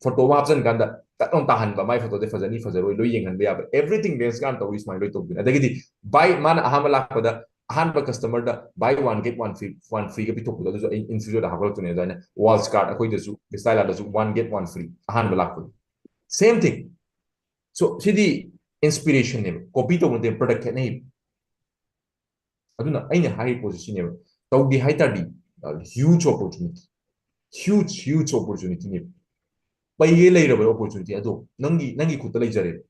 photo ꯑꯃ ꯍꯥꯞꯆꯟ ꯀꯥꯟꯗ ꯇꯛ ꯂꯥꯎꯅ ꯇꯥꯍꯟꯕ, ꯃꯥꯏ photo ꯗꯤ ꯐꯖꯅꯤ ꯐꯖꯔꯣꯏ ꯂꯣꯏ ꯌꯦꯡꯍꯟꯕ ꯌꯥꯕ, everything lens card ꯇꯧꯏ ꯁꯨꯃꯥꯏꯅ ꯂꯣꯏ ꯇꯧꯗꯣꯏꯅꯦ꯫ ꯑꯗꯒꯤꯗꯤ ꯚꯥꯏ, ꯃꯥꯅ ꯑꯍꯥꯟꯕ ꯂꯥꯛꯄꯗ ꯑꯍꯥꯟꯕ customer ꯗ buy one get one free, one free ꯒ ꯄꯤꯊꯣꯛꯄꯗꯣ, ꯑꯗꯨꯁꯨ ꯑꯩ in future ꯗ ꯍꯥꯞꯀꯠꯂꯛꯇꯣꯏꯅꯦ꯫ ꯑꯗꯨꯃꯥꯏꯅ walls card ꯑꯩꯈꯣꯏꯗꯁꯨ ꯏꯁꯇꯥꯏꯂꯥꯗꯁꯨ one get one free ꯑꯍꯥꯟꯕ ꯂꯥꯛꯄꯗꯣ꯫ Same thing. So ꯁꯤꯗꯤ inspiration ꯅꯦꯕ, copy ꯇꯧꯕ ꯅꯠꯇꯦ, product ꯈꯦꯠꯅꯩꯕ꯫ ꯑꯗꯨꯅ ꯑꯩꯅ ꯍꯥꯏꯔꯤꯕ ꯄꯣꯠꯁꯤ ꯁꯤꯅꯦꯕ, ꯇꯧꯒꯦ ꯍꯥꯏ ꯇꯥꯔꯗꯤ huge opportunity, huge, huge opportunity ꯅꯦꯕ꯫ ꯄꯩꯒꯦ ꯂꯩꯔꯕ opportunity ꯑꯗꯣ ꯅꯪꯒꯤ, ꯅꯪꯒꯤ ꯈꯨꯠꯇ ꯂꯩꯖꯔꯦꯕ꯫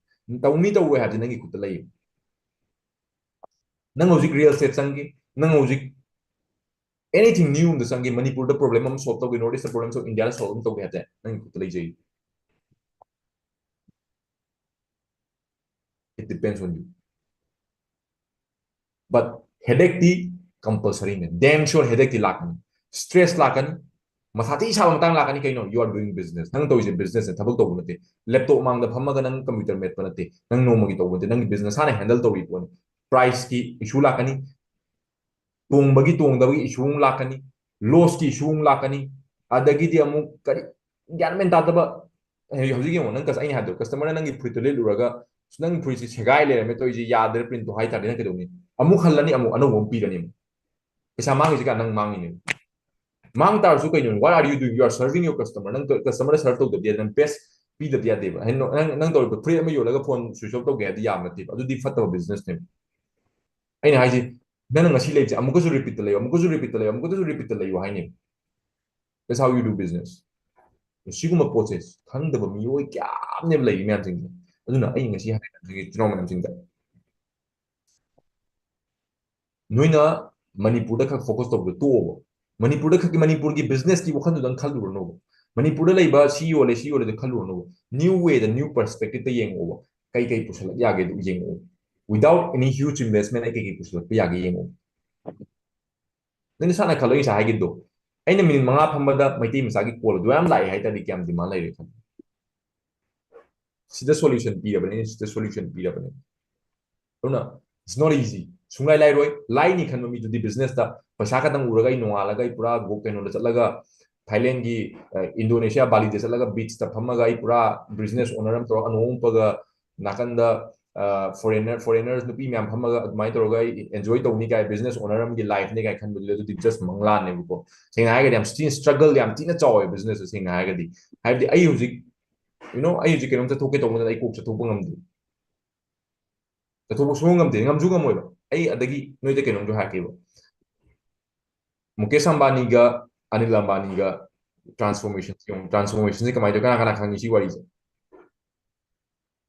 ꯇꯧꯅꯤ ꯇꯧꯔꯣꯏ ꯍꯥꯏꯕꯗꯤ ꯅꯪꯒꯤ ꯈꯨꯠꯇ ꯂꯩꯌꯦꯕ꯫ ꯅꯪ ꯍꯧꯖꯤꯛ real estate ꯆꯪꯒꯦ, ꯅꯪ ꯍꯧꯖꯤꯛ anything new ꯑꯝꯗ ꯆꯪꯒꯦ, ꯃꯅꯤꯄꯨꯔꯗ problem ꯑꯃ solve ꯇꯧꯒꯦ, North East ꯇ problem solve, India ꯗ solve ꯑꯃ ꯇꯧꯒꯦ ꯍꯥꯏꯕꯁꯦ ꯅꯪꯒꯤ ꯈꯨꯠꯇ ꯂꯩꯖꯩ꯫ It depends on you. But headache T compulsory ꯅꯦ, damn sure headache ꯇꯤ ꯂꯥꯛꯀꯅꯤ, stress ꯂꯥꯛꯀꯅꯤ, ꯃꯊꯥ ꯊꯤ ꯁꯥꯕ ꯃꯇꯥꯡ ꯂꯥꯛꯀꯅꯤ꯫ ꯀꯩꯅꯣ? You are doing business. ꯅꯪ ꯇꯧꯔꯤꯁꯦ business ꯅꯦ, ꯊꯕꯛ ꯇꯧꯕ ꯅꯠꯇꯦ꯫ Laptop ꯃꯥꯡꯗ ꯐꯝꯃꯒ ꯅꯪ computer ꯃꯦꯠꯄ ꯅꯠꯇꯦ, ꯅꯪ ꯅꯣꯡꯃꯒꯤ ꯇꯧꯕ ꯅꯠꯇꯦ, ꯅꯪꯒꯤ business ꯍꯥꯟꯅ handle ꯇꯧꯔꯤ ꯄꯣꯠꯅꯤ꯫ Price ꯀꯤ issue ꯂꯥꯛꯀꯅꯤ, ꯇꯣꯡꯕꯒꯤ ꯇꯣꯡꯗꯕꯒꯤ issue ꯑꯃꯨꯛ ꯂꯥꯛꯀꯅꯤ, loss ꯀꯤ issue ꯑꯃꯨꯛ ꯂꯥꯛꯀꯅꯤ, ꯑꯗꯒꯤꯗꯤ ꯑꯃꯨꯛ ꯀꯔꯤ ꯒ꯭ꯌꯥꯟ ꯃꯦꯟ ꯇꯥꯗꯕ꯫ ꯑꯦ, ꯍꯧꯖꯤꯛ ꯌꯦꯡꯉꯣ, ꯅꯪ ꯀꯁ-, ꯑꯩꯅ ꯍꯥꯏꯕꯗꯣ, customer ꯅ ꯅꯪꯒꯤ ꯐꯨꯔꯤꯠꯇꯨ ꯂꯤꯠꯂꯨꯔꯒ, "ꯅꯪ ꯐꯨꯔꯤꯠꯁꯤ ꯁꯦꯒꯥꯏ ꯂꯩꯔꯝꯃꯦ, ꯇꯧꯔꯤꯁꯤ ꯌꯥꯗ꯭ꯔꯦ, print ꯇꯣ" ꯍꯥꯏ ꯇꯥꯔꯗꯤ ꯅꯪ ꯀꯩꯗꯧꯅꯤ? ꯑꯃꯨꯛ ꯍꯜꯂꯅꯤ, ꯑꯃꯨꯛ ꯑꯅꯧꯕ ꯑꯃ ꯄꯤꯔꯅꯤ꯫ ꯄꯩꯁꯥ ꯃꯥꯡꯉꯤꯁꯤ ꯀꯥꯟ ꯅꯪ ꯃꯥꯡꯉꯤꯅꯦ꯫ ꯃꯥꯡ ꯇꯥꯔꯁꯨ ꯀꯩꯅꯣ? What are you doing? You are serving your customer. ꯅꯪ customer ꯗ serve ꯇꯧꯗꯕꯗꯤ ꯌꯥꯗꯦ, ꯅꯪ best ꯄꯤꯗꯕꯗꯤ ꯌꯥꯗꯦꯕ꯫ ꯍꯥꯏꯗꯤ ꯅꯪ, ꯅꯪ ꯇꯧꯔꯤꯕ ꯐꯨꯔꯤꯠ ꯑꯃ ꯌꯣꯜꯂꯒ phone switch off ꯇꯧꯒꯦ ꯍꯥꯏꯗꯤ ꯌꯥꯕ ꯅꯠꯇꯦꯕ, ꯑꯗꯨꯗꯤ ꯐꯠꯇꯕ business ꯅꯦꯕ꯫ ꯑꯩꯅ ꯍꯥꯏꯁꯤ, ꯅꯪꯅ ꯉꯁꯤ ꯂꯩꯕꯁꯦ ꯑꯃꯨꯛꯀꯁꯨ repeat ꯇ ꯂꯩꯌꯨ, ꯑꯃꯨꯛꯀꯁꯨ repeat ꯇ ꯂꯩꯌꯨ, ꯑꯃꯨꯛꯀꯁꯨ repeat ꯇ ꯂꯩꯌꯨ ꯍꯥꯏꯅꯦꯕ꯫ That's how you do business. ꯁꯤꯒꯨꯝꯕ ꯄꯣꯠꯁꯦ ꯈꯪꯗꯕ ꯃꯤꯑꯣꯏ ꯀꯌꯥ ꯑꯃꯅꯦꯕ ꯂꯩꯔꯤ ꯃꯌꯥꯝꯁꯤꯡꯁꯦ꯫ ꯑꯗꯨꯅ ꯑꯩ ꯉꯁꯤ ꯍꯥꯏꯔꯤꯕꯁꯤꯒꯤ ꯏꯆꯤꯟ ꯏꯅꯥꯎ ꯃꯌꯥꯝꯁꯤꯡꯗ, ꯅꯣꯏꯅ ꯃꯅꯤꯄꯨꯔꯗ ꯈꯛ focus ꯇꯧꯕꯗꯣ ꯇꯣꯛꯑꯣꯕ꯫ ꯃꯅꯤꯄꯨꯔꯗ ꯈꯛꯀꯤ, ꯃꯅꯤꯄꯨꯔꯒꯤ business ꯀꯤ ꯋꯥꯈꯜꯗꯨꯗꯪ ꯈꯜꯂꯨꯔꯅꯣꯕ꯫ ꯃꯅꯤꯄꯨꯔꯗ ꯂꯩꯕ ꯁꯤ ꯌꯣꯜꯂꯦ, ꯁꯤ ꯌꯣꯜꯂꯦꯗꯣ ꯈꯜꯂꯨꯔꯅꯣꯕ꯫ New way ꯗ, new perspective ꯇ ꯌꯦꯡꯉꯛꯑꯣꯕ꯫ ꯀꯩ ꯀꯩ ꯄꯨꯁꯜꯂꯛ ꯌꯥꯒꯦꯗꯣ ꯌꯦꯡꯉꯛꯑꯣ꯫ Without any huge investment ꯑꯩ ꯀꯩ ꯀꯩ ꯄꯨꯁꯜꯂꯛꯄ ꯌꯥꯒꯦ ꯌꯦꯡꯉꯛꯑꯣ꯫ ꯅꯪ ꯅꯁꯥꯅ ꯈꯜꯂꯣ, ꯑꯩ ꯉꯁꯥꯏ ꯍꯥꯏꯈꯤꯕꯗꯣ, ꯑꯩꯅ ꯃꯤꯅꯤꯠ ꯃꯉꯥ ꯐꯝꯕꯗ ꯃꯩꯇꯩ ꯃꯆꯥꯒꯤ ꯀꯣꯜ ꯑꯗꯨ ꯌꯥꯝ ꯂꯥꯛꯑꯦ ꯍꯥꯏ ꯇꯥꯔꯗꯤ ꯀꯌꯥꯝ ꯗꯤꯃꯥꯟ ꯂꯩꯔꯦ ꯈꯜꯂꯣ? ꯁꯤꯗ ꯁꯣꯂꯨꯁꯟ ꯄꯤꯔꯕꯅꯤ, ꯁꯤꯗ ꯁꯣꯂꯨꯁꯟ ꯄꯤꯔꯕꯅꯤ꯫ ꯑꯗꯨꯅ it's not easy, ꯁꯨꯡꯂꯥꯏ ꯂꯥꯏꯔꯣꯏ꯫ ꯂꯥꯏꯅꯤ ꯈꯟꯕ ꯃꯤꯗꯨꯗꯤ ꯕꯤꯖꯤꯅꯦꯁꯇ ꯄꯩꯁꯥ ꯈꯛꯇꯪ ꯎꯔꯒ ꯑꯩ ꯅꯣꯡꯉꯥꯜꯂꯒ ꯑꯩ ꯄꯨꯔꯥ ꯒꯣ-, ꯀꯩꯅꯣꯗ ꯆꯠꯂꯒ, ꯊꯥꯏꯂꯦꯟꯒꯤ, ꯑ, ꯏꯟꯗꯣꯅꯦꯁꯤꯌꯥ ꯕꯥꯂꯤꯗ ꯆꯠꯂꯒ ꯕꯤꯆꯇ ꯐꯝꯃꯒ ꯑꯩ ꯄꯨꯔꯥ ꯕꯤꯖꯤꯅꯦꯁ ꯑꯣꯅꯔ ꯑꯃ ꯇꯧꯔꯒ ꯑꯅꯣꯛ ꯎꯞꯄꯒ ꯅꯥꯀꯟꯗ, ꯑ, ꯐꯣꯔꯦꯟꯅꯔ, ꯐꯣꯔꯦꯟꯅꯔꯁ ꯅꯨꯄꯤ ꯃꯌꯥꯝ ꯐꯝꯃꯒ ꯑꯗꯨꯃꯥꯏꯅ ꯇꯧꯔꯒ ꯑꯩ ꯑꯦꯟꯖꯣꯏ ꯇꯧꯅꯤ ꯀꯥꯏ ꯕꯤꯖꯤꯅꯦꯁ ꯑꯣꯅꯔ ꯑꯃꯒꯤ ꯂꯥꯏꯐꯅꯤ ꯀꯥꯏ ꯈꯟꯕꯗꯨꯗꯤ ꯑꯗꯨꯗꯤ ꯖꯁ ꯃꯪꯂꯥꯟꯅꯦꯕꯀꯣ꯫ ꯁꯦꯡꯅ ꯍꯥꯏꯔꯒꯗꯤ ꯌꯥꯝ ꯊꯤꯅ ꯁ꯭ꯇ꯭ꯔꯒꯜ ꯌꯥꯝ ꯊꯤꯅ ꯆꯥꯎꯋꯦ ꯕꯤꯖꯤꯅꯦꯁꯇ ꯁꯦꯡꯅ ꯍꯥꯏꯔꯒꯗꯤ꯫ ꯍꯥꯏꯕꯗꯤ ꯑꯩ ꯍꯧꯖꯤꯛ, you know, ꯑꯩ ꯍꯧꯖꯤꯛ ꯀꯩꯅꯣꯝ ꯆꯠꯊꯣꯛꯀꯦ ꯇꯧꯕ ꯃꯇꯝꯗ ꯑꯩ ꯀꯣꯛ ꯆꯠꯊꯣꯛꯄ ꯉꯝꯗꯦ꯫ ꯆꯠꯊꯣꯛꯄ ꯁꯨꯡꯉꯝ ꯉꯝꯗꯦ, ꯉꯝꯁꯨ ꯉꯝꯃꯣꯏꯕ꯫ ꯑꯩ ꯑꯗꯒꯤ ꯅꯣꯏꯗ ꯀꯩꯅꯣꯝꯁꯨ ꯍꯥꯏꯔꯛꯀꯦꯕ꯫ ꯃꯨꯀꯦꯁ ꯑꯝꯕꯥꯅꯤꯒ ꯑꯅꯤꯜ ꯑꯝꯕꯥꯅꯤꯒ ꯇ꯭ꯔꯥꯟꯁꯐꯣꯔꯃꯦꯁꯟ, ꯇ꯭ꯔꯥꯟꯁꯐꯣꯔꯃꯦꯁꯟꯁꯦ ꯀꯃꯥꯏꯅ ꯇꯧ-, ꯀꯅꯥ ꯀꯅꯥ ꯈꯪꯉꯤ ꯁꯤ ꯋꯥꯔꯤꯁꯦ?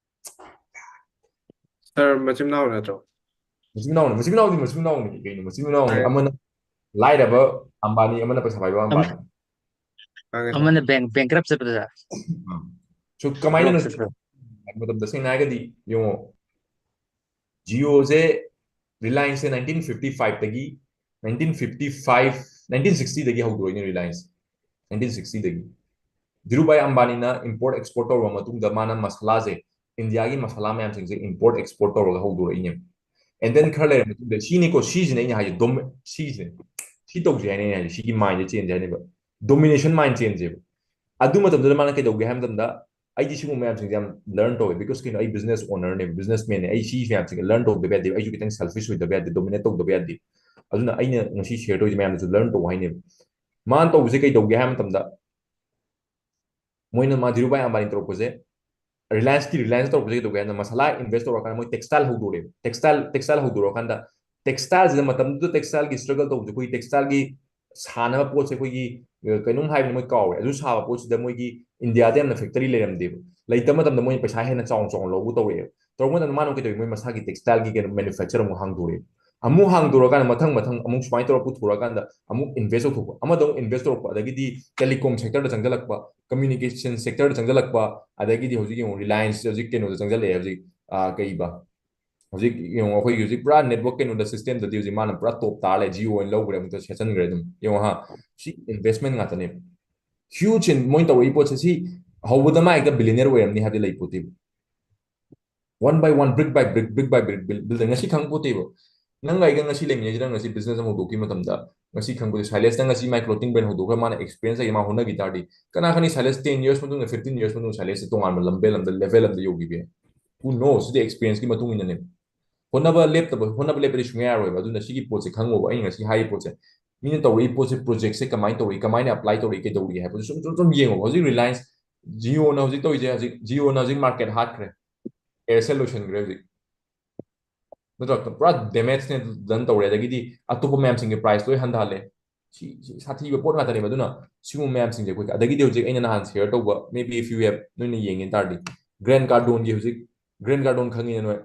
ꯁꯥꯔ, ꯃꯆꯤꯟ ꯃꯅꯥꯎ ꯅꯠꯇ꯭ꯔꯣ? ꯃꯆꯤꯟ ꯃꯅꯥꯎꯅꯤ, ꯃꯆꯤꯟ ꯃꯅꯥꯎꯗꯤ ꯃꯆꯤꯟ ꯃꯅꯥꯎꯅꯤ ꯀꯩꯅꯣ, ꯃꯆꯤꯟ ꯃꯅꯥꯎꯅꯤ꯫ ꯈꯪꯉꯦ꯫ ꯑꯃꯅ ꯂꯥꯏꯔꯕ ꯑꯝꯕꯥꯅꯤ, ꯑꯃꯅ ꯄꯩꯁꯥ ꯄꯥꯏꯕ ꯑꯝꯕꯥꯅꯤ꯫ ꯈꯪꯉꯦ, ꯁꯥꯔ꯫ ꯑꯃꯅ ꯕꯦꯡ ꯕꯦꯡꯀ꯭ꯔꯞ ꯆꯠꯄꯗ ꯁꯨ ꯀꯃꯥꯏꯅ ꯕ꯭ꯔꯣꯛ ꯆꯠꯄ꯫ ꯍꯥꯏꯕ ꯃꯇꯝꯗ ꯁꯦꯡꯅ ꯍꯥꯏꯔꯒꯗꯤ ꯌꯦꯡꯉꯣ, ꯖꯤꯑꯣꯁꯦ, ꯔꯤꯂꯥꯌꯟꯁꯁꯦ ꯅꯥꯏꯟꯇꯤꯟ ꯐꯤꯐꯇꯤ ꯐꯥꯏꯚꯇꯒꯤ, ꯅꯥꯏꯟꯇꯤꯟ ꯐꯤꯐꯇꯤ ꯐꯥꯏꯚ, ꯅꯥꯏꯟꯇꯤꯟ ꯁꯤꯛꯁꯇꯤꯗꯒꯤ ꯍꯧꯗꯣꯔꯛꯏꯅꯦ ꯔꯤꯂꯥꯌꯟꯁ, ꯅꯥꯏꯟꯇꯤꯟ ꯁꯤꯛꯁꯇꯤꯗꯒꯤ꯫ ꯙꯤꯔꯨꯚꯥꯏ ꯑꯝꯕꯥꯅꯤꯅ ꯏꯝꯄꯣꯔꯠ ꯑꯦꯛꯁꯄꯣꯔꯠ ꯇꯧꯔꯕ ꯃꯇꯨꯡꯗ ꯃꯥꯅ ꯃꯁꯥꯂꯥꯁꯦ, ꯏꯟꯗꯤꯌꯥꯒꯤ ꯃꯁꯥꯂꯥ ꯃꯌꯥꯝꯁꯤꯡꯁꯦ ꯏꯝꯄꯣꯔꯠ ꯑꯦꯛꯁꯄꯣꯔꯠ ꯇꯧꯔꯒ ꯍꯧꯗꯣꯔꯛꯏꯅꯦ꯫ And then ꯈꯔ ꯂꯩꯔ ꯃꯇꯨꯡꯗ ꯁꯤꯅꯤꯀꯣ, ꯁꯤꯁꯤꯅ ꯑꯩꯅ ꯍꯥꯏꯁꯦ, ꯗꯣꯃꯤ-, ꯁꯤꯁꯤꯅꯦ, ꯁꯤ ꯇꯧꯁꯦ ꯍꯥꯏꯅ ꯑꯩꯅ ꯍꯥꯏꯁꯦ, ꯁꯤꯒꯤ ꯃꯥꯏꯟꯁꯦ ꯆꯦꯟꯖ ꯍꯥꯏꯅꯦꯕ, ꯗꯣꯃꯤꯅꯦꯁꯟ ꯃꯥꯏꯟ ꯆꯦꯟꯖꯦꯕ꯫ ꯑꯗꯨ ꯃꯇꯝꯗꯨꯗ ꯃꯥꯅ ꯀꯩꯗꯧꯒꯦ ꯍꯥꯏꯕ ꯃꯇꯝꯗ, ꯑꯩꯗꯤ ꯁꯤꯒꯨꯝꯕ ꯃꯌꯥꯝꯁꯤꯡꯁꯦ ꯌꯥꯝ ꯂꯔꯟ ꯇꯧꯋꯦ, ꯕꯤꯀꯣꯁ ꯀꯩꯅꯣ, ꯑꯩ ꯕꯤꯖꯤꯅꯦꯁ ꯑꯣꯅꯔꯅꯦꯕ, ꯕꯤꯖꯤꯅꯦꯁ ꯃꯦꯟꯅꯦ꯫ ꯑꯩ ꯁꯤ ꯃꯌꯥꯝꯁꯤꯡꯁꯦ ꯂꯔꯟ ꯇꯧꯗꯕ ꯌꯥꯗꯦ, ꯑꯩꯁꯨ ꯈꯤꯇꯪ ꯁꯦꯜꯐꯤꯁ ꯑꯣꯏꯗꯕ ꯌꯥꯗꯦ, ꯗꯣꯃꯤꯅꯦꯠ ꯇꯧꯗꯕ ꯌꯥꯗꯦ꯫ ꯑꯗꯨꯅ ꯑꯩꯅ ꯉꯁꯤ ꯁꯤꯌꯔ ꯇꯧꯔꯤꯁꯦ ꯃꯌꯥꯝꯗꯁꯨ ꯂꯔꯟ ꯇꯧ ꯍꯥꯏꯅꯦꯕ꯫ ꯃꯥꯅ ꯇꯧꯕꯁꯦ ꯀꯩ ꯇꯧꯒꯦ ꯍꯥꯏꯕ ꯃꯇꯝꯗ, ꯃꯣꯏꯅ ꯃꯥ ꯙꯤꯔꯨꯚꯥꯏ ꯑꯝꯕꯥꯅꯤ ꯇꯧꯔꯛꯄꯁꯦ, ꯔꯤꯂꯥꯌꯟꯁꯀꯤ, ꯔꯤꯂꯥꯌꯟꯁ ꯇꯧꯔꯛꯄꯁꯦ ꯀꯩꯗꯧꯒꯦ ꯍꯥꯏꯅ, ꯃꯁꯥꯂꯥ ꯏꯟꯚꯦꯁ ꯇꯧꯔꯀꯥꯟꯗ ꯃꯣꯏ ꯇꯦꯛꯁꯇꯥꯏꯜ ꯍꯧꯗꯣꯔꯛꯑꯦꯕ꯫ ꯇꯦꯛꯁꯇꯥꯏꯜ, ꯇꯦꯛꯁꯇꯥꯏꯜ ꯍꯧꯗꯣꯔꯛꯑꯀꯥꯟꯗ, ꯇꯦꯛꯁꯇꯥꯏꯜꯁꯤꯗ ꯃꯇꯝꯗꯨꯗ ꯇꯦꯛꯁꯇꯥꯏꯜꯒꯤ ꯁ꯭ꯇ꯭ꯔꯒꯜ ꯇꯧꯕꯁꯦ, ꯑꯩꯈꯣꯏꯒꯤ ꯇꯦꯛꯁꯇꯥꯏꯜꯒꯤ ꯁꯥꯅꯕ ꯄꯣꯠꯁꯦ ꯑꯩꯈꯣꯏꯒꯤ, ꯑ, ꯀꯩꯅꯣꯝ ꯍꯥꯏꯕꯅꯤ, ꯃꯣꯏ ꯀꯥꯎꯔꯦ꯫ ꯑꯗꯨ ꯁꯥꯕ ꯄꯣꯠꯁꯤꯗ ꯃꯣꯏꯒꯤ ꯏꯟꯗꯤꯌꯥꯗ ꯌꯥꯝꯅ ꯐꯦꯛꯇꯔꯤ ꯂꯩꯔꯝꯗꯦꯕ꯫ ꯂꯩꯇꯕ ꯃꯇꯝꯗ ꯃꯣꯏꯅ ꯄꯩꯁꯥ ꯍꯦꯟꯅ ꯆꯥꯎꯅ ꯆꯥꯎꯅ ꯂꯧꯕ ꯇꯧꯔꯛꯑꯦꯕ꯫ ꯇꯧꯔꯛꯄ ꯃꯇꯝꯗ ꯃꯥꯅ ꯀꯩꯗꯧꯏ, ꯃꯣꯏ ꯃꯁꯥꯒꯤ ꯇꯦꯛꯁꯇꯥꯏꯜꯒꯤ ꯀꯩꯅꯣ ꯃꯦꯅꯨꯐꯦꯛꯆꯔ ꯑꯃꯨꯛ ꯍꯥꯡꯗꯣꯔꯛꯑꯦ꯫ ꯑꯃꯨꯛ ꯍꯥꯡꯗꯣꯔꯛꯑꯀꯥꯟꯗ ꯃꯊꯪ ꯃꯊꯪ ꯑꯃꯨꯛ ꯁꯨꯃꯥꯏꯅ ꯇꯧꯔ ꯄꯨꯊꯣꯔꯛꯑꯀꯥꯟꯗ ꯑꯃꯨꯛ ꯏꯟꯚꯦꯁ ꯇꯧꯊꯣꯛꯄ, ꯑꯃꯗ ꯑꯃꯨꯛ ꯏꯟꯚꯦꯁ ꯇꯧꯔꯛꯄ, ꯑꯗꯒꯤꯗꯤ ꯇꯦꯂꯤꯀꯣꯝ ꯁꯦꯛꯇꯔꯗ ꯆꯪꯁꯤꯜꯂꯛꯄ, ꯀꯝꯃ꯭ꯌꯨꯅꯤꯀꯦꯁꯟ ꯁꯦꯛꯇꯔꯗ ꯆꯪꯁꯤꯜꯂꯛꯄ, ꯑꯗꯒꯤꯗꯤ ꯍꯧꯖꯤꯛ ꯌꯦꯡꯉꯨ, ꯔꯤꯂꯥꯌꯟꯁ ꯍꯧꯖꯤꯛ ꯀꯩꯅꯣꯗ ꯆꯪꯁꯤꯜꯂꯛꯑꯦ ꯍꯧꯖꯤꯛ, ꯑ, ꯀꯩꯕ, ꯍꯧꯖꯤꯛ ꯌꯦꯡꯉꯣ, ꯑꯩꯈꯣꯏꯒꯤ ꯍꯧꯖꯤꯛ ꯄꯨꯔꯥ network ꯀꯩꯅꯣꯗ system ꯗꯗꯤ ꯍꯧꯖꯤꯛ ꯃꯥꯅ ꯄꯨꯔꯥ top ꯇꯥꯔ ꯂꯩ꯫ Jio ꯑꯣꯏꯅ ꯂꯧꯈ꯭ꯔꯦ, ꯑꯃꯨꯛꯇ ꯁꯦꯠꯆꯟꯈ꯭ꯔꯦ ꯑꯗꯨꯝ꯫ ꯌꯦꯡꯉꯣ ꯍꯥ, ꯁꯤ investment ꯉꯥꯛꯇꯅꯦ꯫ Huge in-, ꯃꯣꯏꯅ ꯇꯧꯔꯛꯏ ꯄꯣꯠꯁꯦ ꯁꯤ ꯍꯧꯕꯗ ꯃꯥ ꯍꯦꯛꯇ billionaire ꯑꯣꯏꯔꯝꯅꯤ ꯍꯥꯏꯕꯗꯤ ꯂꯩ ꯄꯣꯠꯇꯦꯕ꯫ One by one, brick by brick, brick by brick build, build. ꯉꯁꯤ ꯈꯪꯄꯣꯠꯇꯦꯕ꯫ ꯅꯪ ꯑꯩꯒ ꯉꯁꯤ ꯂꯩꯃꯤꯟꯅꯩꯁꯤꯗ ꯉꯁꯤ business ꯑꯃ ꯍꯧꯗꯣꯛꯈꯤꯕ ꯃꯇꯝꯗ ꯉꯁꯤ ꯈꯪꯄꯣꯠꯇꯦ꯫ ꯁꯥꯏꯂꯦꯁꯅ ꯉꯁꯤ ꯃꯥꯏ clothing brand ꯍꯧꯗꯣꯛꯈ꯭ꯔ ꯃꯥꯅ experience ꯂꯩ, ꯃꯥ ꯍꯣꯠꯅꯈꯤ ꯇꯥꯔꯗꯤ ꯀꯅꯥ ꯈꯪꯅꯤ ꯁꯥꯏꯂꯦꯁ ten years ꯃꯇꯨꯡꯗ, fifteen years ꯃꯇꯨꯡꯗ ꯁꯥꯏꯂꯦꯁꯁꯦ ꯇꯣꯉꯥꯟꯕ ꯂꯝꯕꯦꯜ ꯑꯃꯗ, level ꯑꯃꯗ ꯌꯧꯈꯤꯕ ꯌꯥꯏ꯫ Who knows? ꯁꯤꯗꯤ experience ꯀꯤ ꯃꯇꯨꯡ ꯏꯟꯅꯅꯦꯕ꯫ ꯍꯣꯠꯅꯕ ꯂꯦꯞꯇꯕ, ꯍꯣꯠꯅꯕ ꯂꯦꯞꯄꯗꯤ ꯁꯨꯡꯌꯥ ꯌꯥꯔꯣꯏꯕ꯫ ꯑꯗꯨꯅ ꯁꯤꯒꯤ ꯄꯣꯠꯁꯦ ꯈꯪꯉꯣꯕ, ꯑꯩꯅ ꯉꯁꯤ ꯍꯥꯏꯔꯤꯕ ꯄꯣꯠꯁꯦ, ꯃꯤꯅ ꯇꯧꯔꯛꯏ ꯄꯣꯠꯁꯦ, project ꯁꯦ ꯀꯃꯥꯏꯅ ꯇꯧꯔꯛꯏ, ꯀꯃꯥꯏꯅ apply ꯇꯧꯔꯛꯏ, ꯀꯩꯗꯧꯔꯤ ꯍꯥꯏꯕꯗꯨ ꯁꯨꯝ, ꯁꯨꯝ, ꯁꯨꯝ ꯌꯦꯡꯉꯣꯕ꯫ ꯍꯧꯖꯤꯛ Reliance Jio ꯅ ꯍꯧꯖꯤꯛ ꯇꯧꯔꯤꯁꯦ, ꯍꯧꯖꯤꯛ Jio ꯅ ꯍꯧꯖꯤꯛ market ꯍꯥꯠꯈ꯭ꯔꯦ, Aircel ꯂꯣꯏꯁꯤꯟꯈ꯭ꯔꯦ ꯍꯧꯖꯤꯛ, ꯅꯠꯇ꯭ꯔꯣ? ꯄꯨꯔꯥ damage ꯅꯦ done ꯇꯧꯔꯦ꯫ ꯑꯗꯒꯤꯗꯤ ꯑꯇꯣꯞꯄ ꯃꯌꯥꯝꯁꯤꯡꯒꯤ price ꯂꯣꯏ ꯍꯟꯊꯍꯜꯂꯦ꯫ ꯁꯤ, ꯁꯤ ꯁꯥꯊꯤꯕ ꯄꯣꯠ ꯉꯥꯛꯇꯅꯦꯕ꯫ ꯑꯗꯨꯅ ꯁꯤꯒꯨꯝꯕ ꯃꯌꯥꯝꯁꯤꯡꯁꯦ ꯑꯩꯈꯣꯏ, ꯑꯗꯒꯤꯗꯤ ꯍꯧꯖꯤꯛ ꯑꯩꯅ ꯅꯍꯥꯟ share ꯇꯧꯕ, maybe if you have, ꯅꯣꯏꯅ ꯌꯦꯡꯉꯦ ꯇꯥꯔꯗꯤ, Grant Cardone ꯒꯤ ꯍꯧꯖꯤꯛ, Grant Cardone ꯈꯪꯉꯤꯅ ꯅꯣꯏ?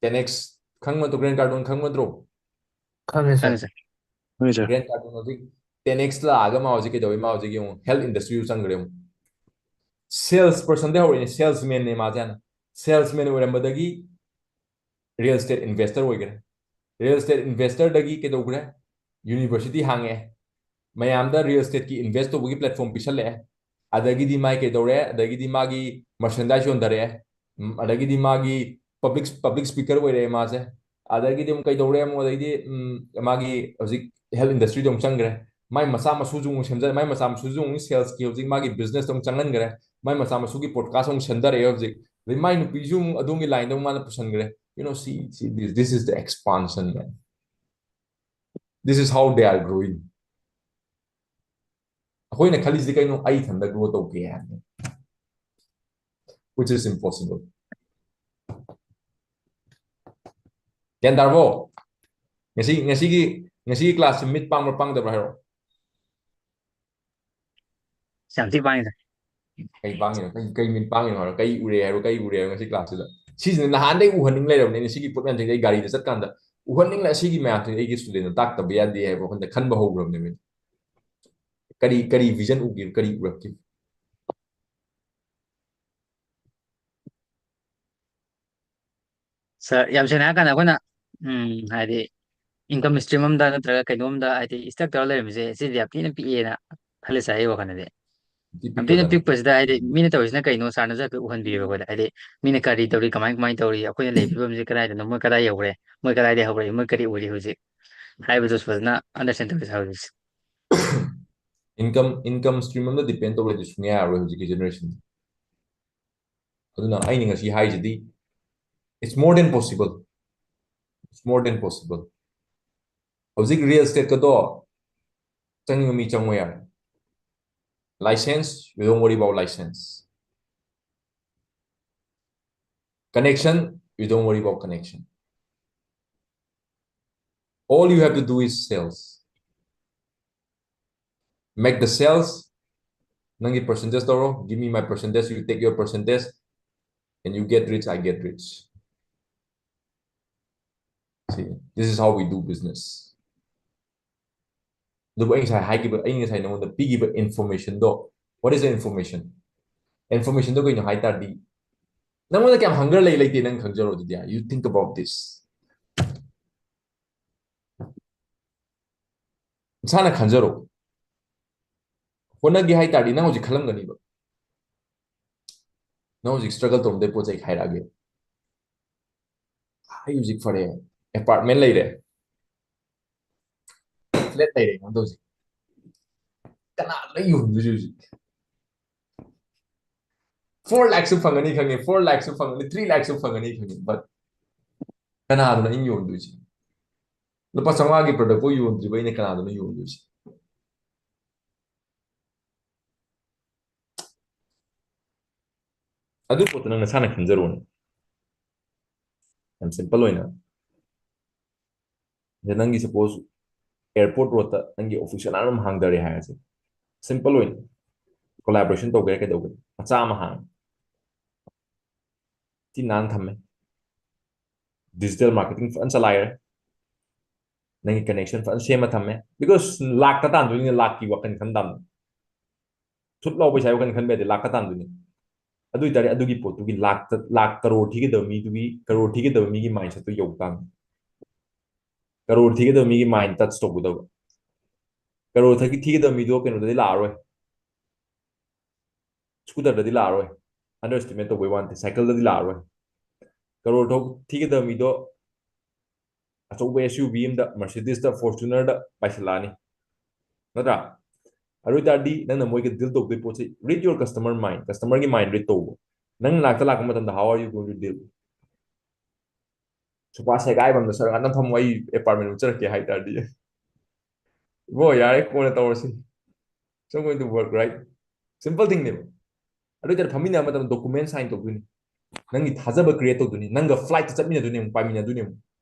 Ten X ꯈꯪꯕ ꯅꯠꯇ꯭ꯔꯣ? Grant Cardone ꯈꯪꯕ ꯅꯠꯇ꯭ꯔꯣ? ꯈꯪꯉꯦ ꯁꯥꯔ꯫ ꯈꯪꯉꯦ ꯁꯥꯔ꯫ ꯈꯪꯉꯦ ꯁꯥꯔ꯫ Grant Cardone ꯍꯧꯖꯤꯛ ten X ꯂꯥꯛꯑꯒ ꯃꯥ ꯍꯧꯖꯤꯛ ꯀꯩꯗꯧꯋꯤ? ꯃꯥ ꯍꯧꯖꯤꯛ ꯌꯦꯡꯉꯣ, health industry ꯗ ꯆꯪꯈ꯭ꯔꯦ ꯑꯃꯨꯛ꯫ Sales person ꯗꯩ ꯍꯧꯔꯛꯏꯅꯦ, salesman ꯅꯦ ꯃꯥꯁꯦ ꯍꯥꯟꯅ꯫ Salesman ꯑꯣꯏꯔꯝꯕꯗꯒꯤ real estate investor ꯑꯣꯏꯈ꯭ꯔꯦ꯫ Real estate investor ꯗꯒꯤ ꯀꯩꯗꯧꯈ꯭ꯔꯦ? University ꯍꯥꯡꯉꯛꯑꯦ꯫ ꯃꯌꯥꯝꯗ real estate ꯀꯤ invest ꯇꯧꯕꯒꯤ platform ꯄꯤꯁꯜꯂꯛꯑꯦ꯫ ꯑꯗꯒꯤꯗꯤ ꯃꯥꯏ ꯀꯩꯗꯧꯔꯦ? ꯑꯗꯒꯤꯗꯤ ꯃꯥꯒꯤ merchandise ꯌꯣꯟꯊꯔꯛꯑꯦ꯫ ꯎꯝ, ꯑꯗꯒꯤꯗꯤ ꯃꯥꯒꯤ public, public speaker ꯑꯣꯏꯔꯛꯑꯦ ꯃꯥꯁꯦ꯫ ꯑꯗꯒꯤꯗꯤ ꯑꯃꯨꯛ ꯀꯩꯗꯧꯔꯦ? ꯑꯃꯨꯛ ꯑꯗꯩꯗꯤ, ꯎꯝ, ꯃꯥꯒꯤ ꯍꯧꯖꯤꯛ health industry ꯗ ꯑꯃꯨꯛ ꯆꯪꯈ꯭ꯔꯦ꯫ ꯃꯥꯏ ꯃꯆꯥ ꯃꯁꯨꯁꯨ ꯑꯃꯨꯛ ꯁꯦꯝꯖꯔꯦ꯫ ꯃꯥꯏ ꯃꯆꯥ ꯃꯁꯨꯁꯨ ꯑꯃꯨꯛ sales ꯀꯤ ꯍꯧꯖꯤꯛ ꯃꯥꯒꯤ business ꯇ ꯑꯃꯨꯛ ꯆꯪꯍꯟꯈ꯭ꯔꯦ꯫ ꯃꯥꯏ ꯃꯆꯥ ꯃꯁꯨꯒꯤ podcast ꯑꯃꯨꯛ ꯁꯦꯝꯊꯔꯛꯑꯦ ꯍꯧꯖꯤꯛ꯫ ꯑꯗꯩ ꯃꯥꯏ ꯅꯨꯄꯤꯁꯨ ꯑꯃꯨꯛ ꯑꯗꯣꯝꯒꯤ line ꯗ ꯑꯃꯨꯛ ꯃꯥꯅ ꯄꯨꯁꯟꯈ꯭ꯔꯦ꯫ You know, see, see, this, this is the expansion, man. This is how they are growing. ꯑꯩꯈꯣꯏꯅ ꯈꯜꯂꯤꯁꯤꯗꯤ ꯀꯩꯅꯣ? ꯑꯩ ꯏꯊꯟꯗ grow ꯇꯧꯒꯦ ꯍꯥꯏꯕꯅꯤ, which is impossible. ꯒ꯭ꯌꯥꯟ ꯇꯥꯔꯕꯣ? ꯉꯁꯤ, ꯉꯁꯤꯒꯤ, ꯉꯁꯤꯒꯤ class ꯁꯤ ꯃꯤꯠ ꯄꯥꯡꯕ꯭ꯔꯥ ꯄꯥꯡꯗꯕ꯭ꯔꯥ ꯍꯥꯏꯔꯣ꯫ ꯌꯥꯝ ꯊꯤ ꯄꯥꯡꯉꯤꯗ꯫ ꯀꯩ ꯄꯥꯡꯉꯤꯅꯣ? ꯀꯩ, ꯀꯩ ꯃꯤꯠ ꯄꯥꯡꯉꯤꯅꯣ ꯍꯥꯏꯔꯣ? ꯀꯩ ꯎꯔꯦ ꯍꯥꯏꯔꯣ? ꯀꯩ ꯎꯔꯦ ꯍꯥꯏꯔꯣ ꯉꯁꯤ class ꯁꯤꯗ? ꯁꯤꯁꯤꯅ ꯅꯍꯥꯟꯗꯩ ꯎꯍꯟꯅꯤꯡ ꯂꯩꯔꯕꯅꯤꯅꯦ꯫ ꯁꯤꯒꯤ ꯄꯣꯠ ꯃꯌꯥꯝꯁꯤꯡꯁꯦ ꯑꯩ ꯒꯥꯔꯤꯗ ꯆꯠꯀꯥꯟꯗ ꯎꯍꯟꯅꯤꯡꯂꯦ꯫ ꯁꯤꯒꯤ ꯃꯌꯥꯝꯁꯤꯡꯁꯦ ꯑꯩꯒꯤ student ꯅ ꯇꯥꯛꯇꯕ ꯌꯥꯗꯦ ꯍꯥꯏꯕ ꯋꯥꯈꯜꯗ ꯈꯟꯕ ꯍꯧꯈ꯭ꯔꯕꯅꯦꯕ꯫ ꯀꯔꯤ, ꯀꯔꯤ vision ꯎꯒꯦ? ꯀꯔꯤ ꯎꯔꯛꯀꯦ? ꯁꯥꯔ, ꯌꯥꯝ ꯁꯦꯡꯅ ꯍꯥꯏꯔ ꯀꯥꯟꯗ ꯑꯩꯈꯣꯏꯅ, ꯎꯝ, ꯍꯥꯏꯗꯤ, income stream ꯑꯃꯗ ꯅꯠꯇ꯭ꯔꯒ ꯀꯩꯅꯣꯝꯗ, ꯍꯥꯏꯗꯤ, stuck ꯇꯧꯔ ꯂꯩꯔꯝꯃꯤꯁꯦ, ꯁꯤꯗꯤ ꯌꯥꯝ ꯊꯤꯅ ꯄꯤꯛꯑꯦꯅ ꯈꯜꯂꯦ ꯁꯥꯔ, ꯑꯩ ꯋꯥꯈꯜꯗꯗꯤ꯫ ꯌꯥꯝ ꯊꯤꯅ ꯄꯤꯛꯄꯁꯤꯗ, ꯍꯥꯏꯗꯤ, ꯃꯤꯅ ꯇꯧꯔꯤꯁꯤꯅ ꯀꯩꯅꯣ ꯁꯥꯔꯅꯁꯨ ꯍꯥꯏꯐꯦꯠ ꯎꯍꯟꯕꯤꯌꯨꯕ ꯑꯩꯈꯣꯏꯗ꯫ ꯍꯥꯏꯗꯤ, ꯃꯤꯅ ꯀꯔꯤ ꯇꯧꯔꯤ, ꯀꯃꯥꯏ, ꯀꯃꯥꯏꯅ ꯇꯧꯔꯤ, ꯑꯩꯈꯣꯏꯅ ꯂꯩꯔꯤꯕ ꯐꯤꯕꯝꯁꯤ ꯀꯗꯥꯏꯗꯅꯣ, ꯃꯣꯏ ꯀꯗꯥꯏ ꯌꯧꯈ꯭ꯔꯦ, ꯃꯣꯏ ꯀꯗꯥꯏꯗ ꯍꯧꯔꯛꯏ, ꯃꯣꯏ ꯀꯔꯤ ꯑꯣꯏꯔꯤ ꯍꯧꯖꯤꯛ ꯍꯥꯏꯕꯗꯨꯁꯨ ꯐꯖꯅ understand ꯇꯧꯁꯦ ꯁꯥꯔ ꯍꯧꯖꯤꯛꯁꯦ꯫ Income, income stream ꯑꯃꯗ depend ꯇꯧꯔꯗꯤ ꯁꯨꯡꯌꯥ ꯌꯥꯔꯣꯏ ꯍꯧꯖꯤꯛꯀꯤ generation꯫ ꯑꯗꯨꯅ ꯑꯩꯅ ꯉꯁꯤ ꯍꯥꯏꯁꯤꯗꯤ, it's more than possible, it's more than possible. ꯍꯧꯖꯤꯛ real estate ꯀꯗꯣ ꯆꯪꯅꯤꯡꯕ ꯃꯤ ꯆꯪꯉꯣ ꯌꯥꯔꯦ꯫ License, you don't worry about license. Connection, you don't worry about connection. All you have to do is sales. Make the sales. ꯅꯪꯒꯤ percentage ꯇꯧꯔꯣ, give me my percentage, you take your percentage, and you get rich, I get rich. See, this is how we do business. ꯑꯗꯨꯕꯨ ꯑꯩ ꯉꯁꯥꯏ ꯍꯥꯏꯈꯤꯕ, ꯑꯩ ꯉꯁꯥꯏ ꯅꯉꯣꯟꯗ ꯄꯤꯈꯤꯕ information ꯗꯣ, what is the information? Information ꯗꯣ ꯀꯩꯅꯣ ꯍꯥꯏ ꯇꯥꯔꯗꯤ, ꯅꯪꯉꯣꯟꯗ ꯀꯌꯥꯝ hunger ꯂꯩ ꯂꯩꯇꯦ ꯅꯪ ꯈꯪꯖꯔꯣ꯫ ꯑꯗꯨꯗꯤ, you think about this. ꯅꯁꯥꯅ ꯈꯟꯖꯔꯣ꯫ ꯍꯣꯠꯅꯒꯦ ꯍꯥꯏ ꯇꯥꯔꯗꯤ ꯅꯪ ꯍꯧꯖꯤꯛ ꯈꯜꯂꯝꯒꯅꯤꯕ꯫ ꯅꯪ ꯍꯧꯖꯤꯛ struggle ꯇꯧꯔꯝꯗꯣꯏ ꯄꯣꯠ ꯆꯩ ꯍꯥꯏꯔꯛꯑꯒꯦ꯫ ꯑꯩ ꯍꯧꯖꯤꯛ ꯐꯔꯦ, apartment ꯂꯩꯔꯦ, flat ꯂꯩꯔꯦ, ꯀꯃꯥꯏꯅ ꯇꯧꯁꯤ? ꯀꯅꯥꯗ ꯂꯣꯏ ꯌꯣꯟꯗꯣꯏꯁꯦ ꯍꯧꯖꯤꯛ? Four lakhꯁꯨ ꯐꯪꯒꯅꯤ ꯈꯪꯉꯦ, four lakhꯁꯨ ꯐꯪꯒꯅꯤ, three lakhꯁꯨ ꯐꯪꯒꯅꯤ ꯈꯪꯉꯦ, but ꯀꯅꯥꯗꯅꯣ ꯑꯩꯅ ꯌꯣꯟꯗꯣꯏꯁꯦ? ꯂꯨꯄꯥ ꯆꯥꯝꯃꯉꯥꯒꯤ product ꯐꯥꯎ ꯌꯣꯟꯗ꯭ꯔꯤꯕ ꯑꯩꯅ ꯀꯅꯥꯗꯅꯣ ꯌꯣꯟꯗꯣꯏꯁꯦ? ꯑꯗꯨ ꯄꯣꯠꯇꯣ ꯅꯪ ꯅꯁꯥꯅ ꯈꯟꯖꯔꯣꯅꯦ꯫ ꯌꯥꯝ simple ꯑꯣꯏꯅ꯫ ꯁꯤꯗ ꯅꯪꯒꯤ suppose airport roadꯇ ꯅꯪꯒꯤ office ꯑꯅꯥꯟꯕ ꯑꯃ ꯍꯥꯡꯗꯔꯦ ꯍꯥꯏꯔꯁꯦ, simple ꯑꯣꯏꯅ collaboration ꯇꯧꯒꯦꯔꯥ ꯀꯩꯗꯧꯒꯦꯔꯥ, ꯃꯆꯥ ꯑꯃ ꯍꯥꯡꯉꯦ, ꯊꯤ ꯅꯥꯟꯅ ꯊꯝꯃꯦ, digital marketing ꯐꯖꯅ ꯆꯂꯥꯏꯔꯦ, ꯅꯪꯒꯤ connection ꯐꯖꯅ ꯁꯦꯝꯃ ꯊꯝꯃꯦ, because ꯂꯥꯛꯇ ꯇꯥꯟꯗꯣꯏꯅꯤꯅ ꯂꯥꯛꯀꯤ ꯋꯥꯈꯜ ꯈꯟ ꯇꯥꯕꯅꯤ꯫ ꯊꯨꯠ ꯂꯥꯎ ꯄꯩꯁꯥ ꯋꯥꯈꯜ ꯈꯟꯕ ꯌꯥꯗꯦ, ꯂꯥꯛꯇ ꯇꯥꯟꯗꯣꯏꯅꯤ꯫ ꯑꯗꯨ ꯑꯣꯏꯇꯥꯔꯗꯤ ꯑꯗꯨꯒꯤ ꯄꯣꯠꯇꯨꯒꯤ ꯂꯥꯛ ꯂꯥꯛ ꯀꯔꯣꯔ ꯊꯤꯒꯗꯕ ꯃꯤꯗꯨꯒꯤ, ꯀꯔꯣꯔ ꯊꯤꯒꯗꯕ ꯃꯤꯒꯤ ꯃꯥꯏꯟꯁꯦꯠꯇꯨ ꯌꯧ ꯇꯥꯕꯅꯤ꯫ ꯀꯔꯣꯔ ꯊꯤꯒꯗꯕ ꯃꯤꯒꯤ ꯃꯥꯏꯟ ꯇꯆ ꯇꯧꯒꯗꯕ꯫ ꯀꯔꯣꯔ ꯊꯤꯒꯗꯕ ꯃꯤꯗꯣ ꯀꯩꯅꯣꯗꯗꯤ ꯂꯥꯛꯑꯔꯣꯏ, ꯁ꯭ꯀꯨꯇꯔꯗꯗꯤ ꯂꯥꯛꯑꯔꯣꯏ, ꯑꯟꯗꯔ ꯑꯦꯁꯇꯤꯃꯦꯠ ꯇꯧꯕꯩ ꯋꯥ ꯅꯠꯇꯦ, ꯁꯥꯏꯀꯜꯗꯗꯤ ꯂꯥꯛꯑꯔꯣꯏ꯫ ꯀꯔꯣꯔ ꯊꯤꯒꯗꯕ ꯃꯤꯗꯣ ꯑꯆꯧꯕ ꯑꯦꯁ ꯌꯨ ꯚꯤ ꯑꯃꯗ, ꯃꯔꯁꯤꯗꯤꯁꯇ, ꯐꯣꯔꯆꯨꯅꯔꯗ ꯄꯥꯏꯁꯤꯜꯂꯛꯑꯅꯤ, ꯅꯠꯇ꯭ꯔꯥ? ꯑꯗꯨ ꯑꯣꯏꯇꯥꯔꯗꯤ ꯅꯪꯅ ꯃꯣꯏꯒ ꯗꯤꯜ ꯇꯧꯗꯣꯏ ꯄꯣꯠꯁꯤ, read your customer mind, ꯀꯁꯇꯃꯔꯒꯤ ꯃꯥꯏꯟ ꯔꯤꯗ ꯇꯧꯕ꯫ ꯅꯪ ꯅꯥꯛꯇ ꯂꯥꯛꯄ ꯃꯇꯝꯗ how are you going to deal? Sofa ꯁꯦꯒꯥꯏꯕ ꯑꯃꯗ ꯁꯔꯛ ꯉꯥꯛꯇ ꯐꯝꯃꯣ, ꯑꯩ ꯑꯦꯄꯥꯔꯠꯃꯦꯟ ꯎꯠꯆꯔꯛꯀꯦ ꯍꯥꯏ ꯇꯥꯔꯗꯤ꯫ ꯏꯕꯣ, ꯌꯥꯔꯦ, ꯀꯣꯟꯅ ꯇꯧꯔꯁꯤ꯫ It's not going to work, right? Simple thing ꯅꯦꯕ꯫ ꯑꯗꯨ ꯑꯣꯏꯇꯥꯔꯗꯤ ꯐꯝꯃꯤꯟꯅꯕ ꯃꯇꯝꯗ ꯗꯣꯀꯨꯃꯦꯟ ꯁꯥꯏꯟ ꯇꯧꯗꯣꯏꯅꯤ, ꯅꯪꯒꯤ ꯊꯥꯖꯕ ꯀ꯭ꯔꯤꯌꯦꯠ ꯇꯧꯗꯣꯏꯅꯤ, ꯅꯪꯒ ꯐ꯭ꯂꯥꯏꯠꯇ ꯆꯠꯃꯤꯟꯅꯗꯣꯏꯅꯦ ꯑꯃꯨꯛ, ꯄꯥꯏꯃꯤꯟꯅꯗꯣꯏꯅꯦ ꯑꯃꯨꯛ,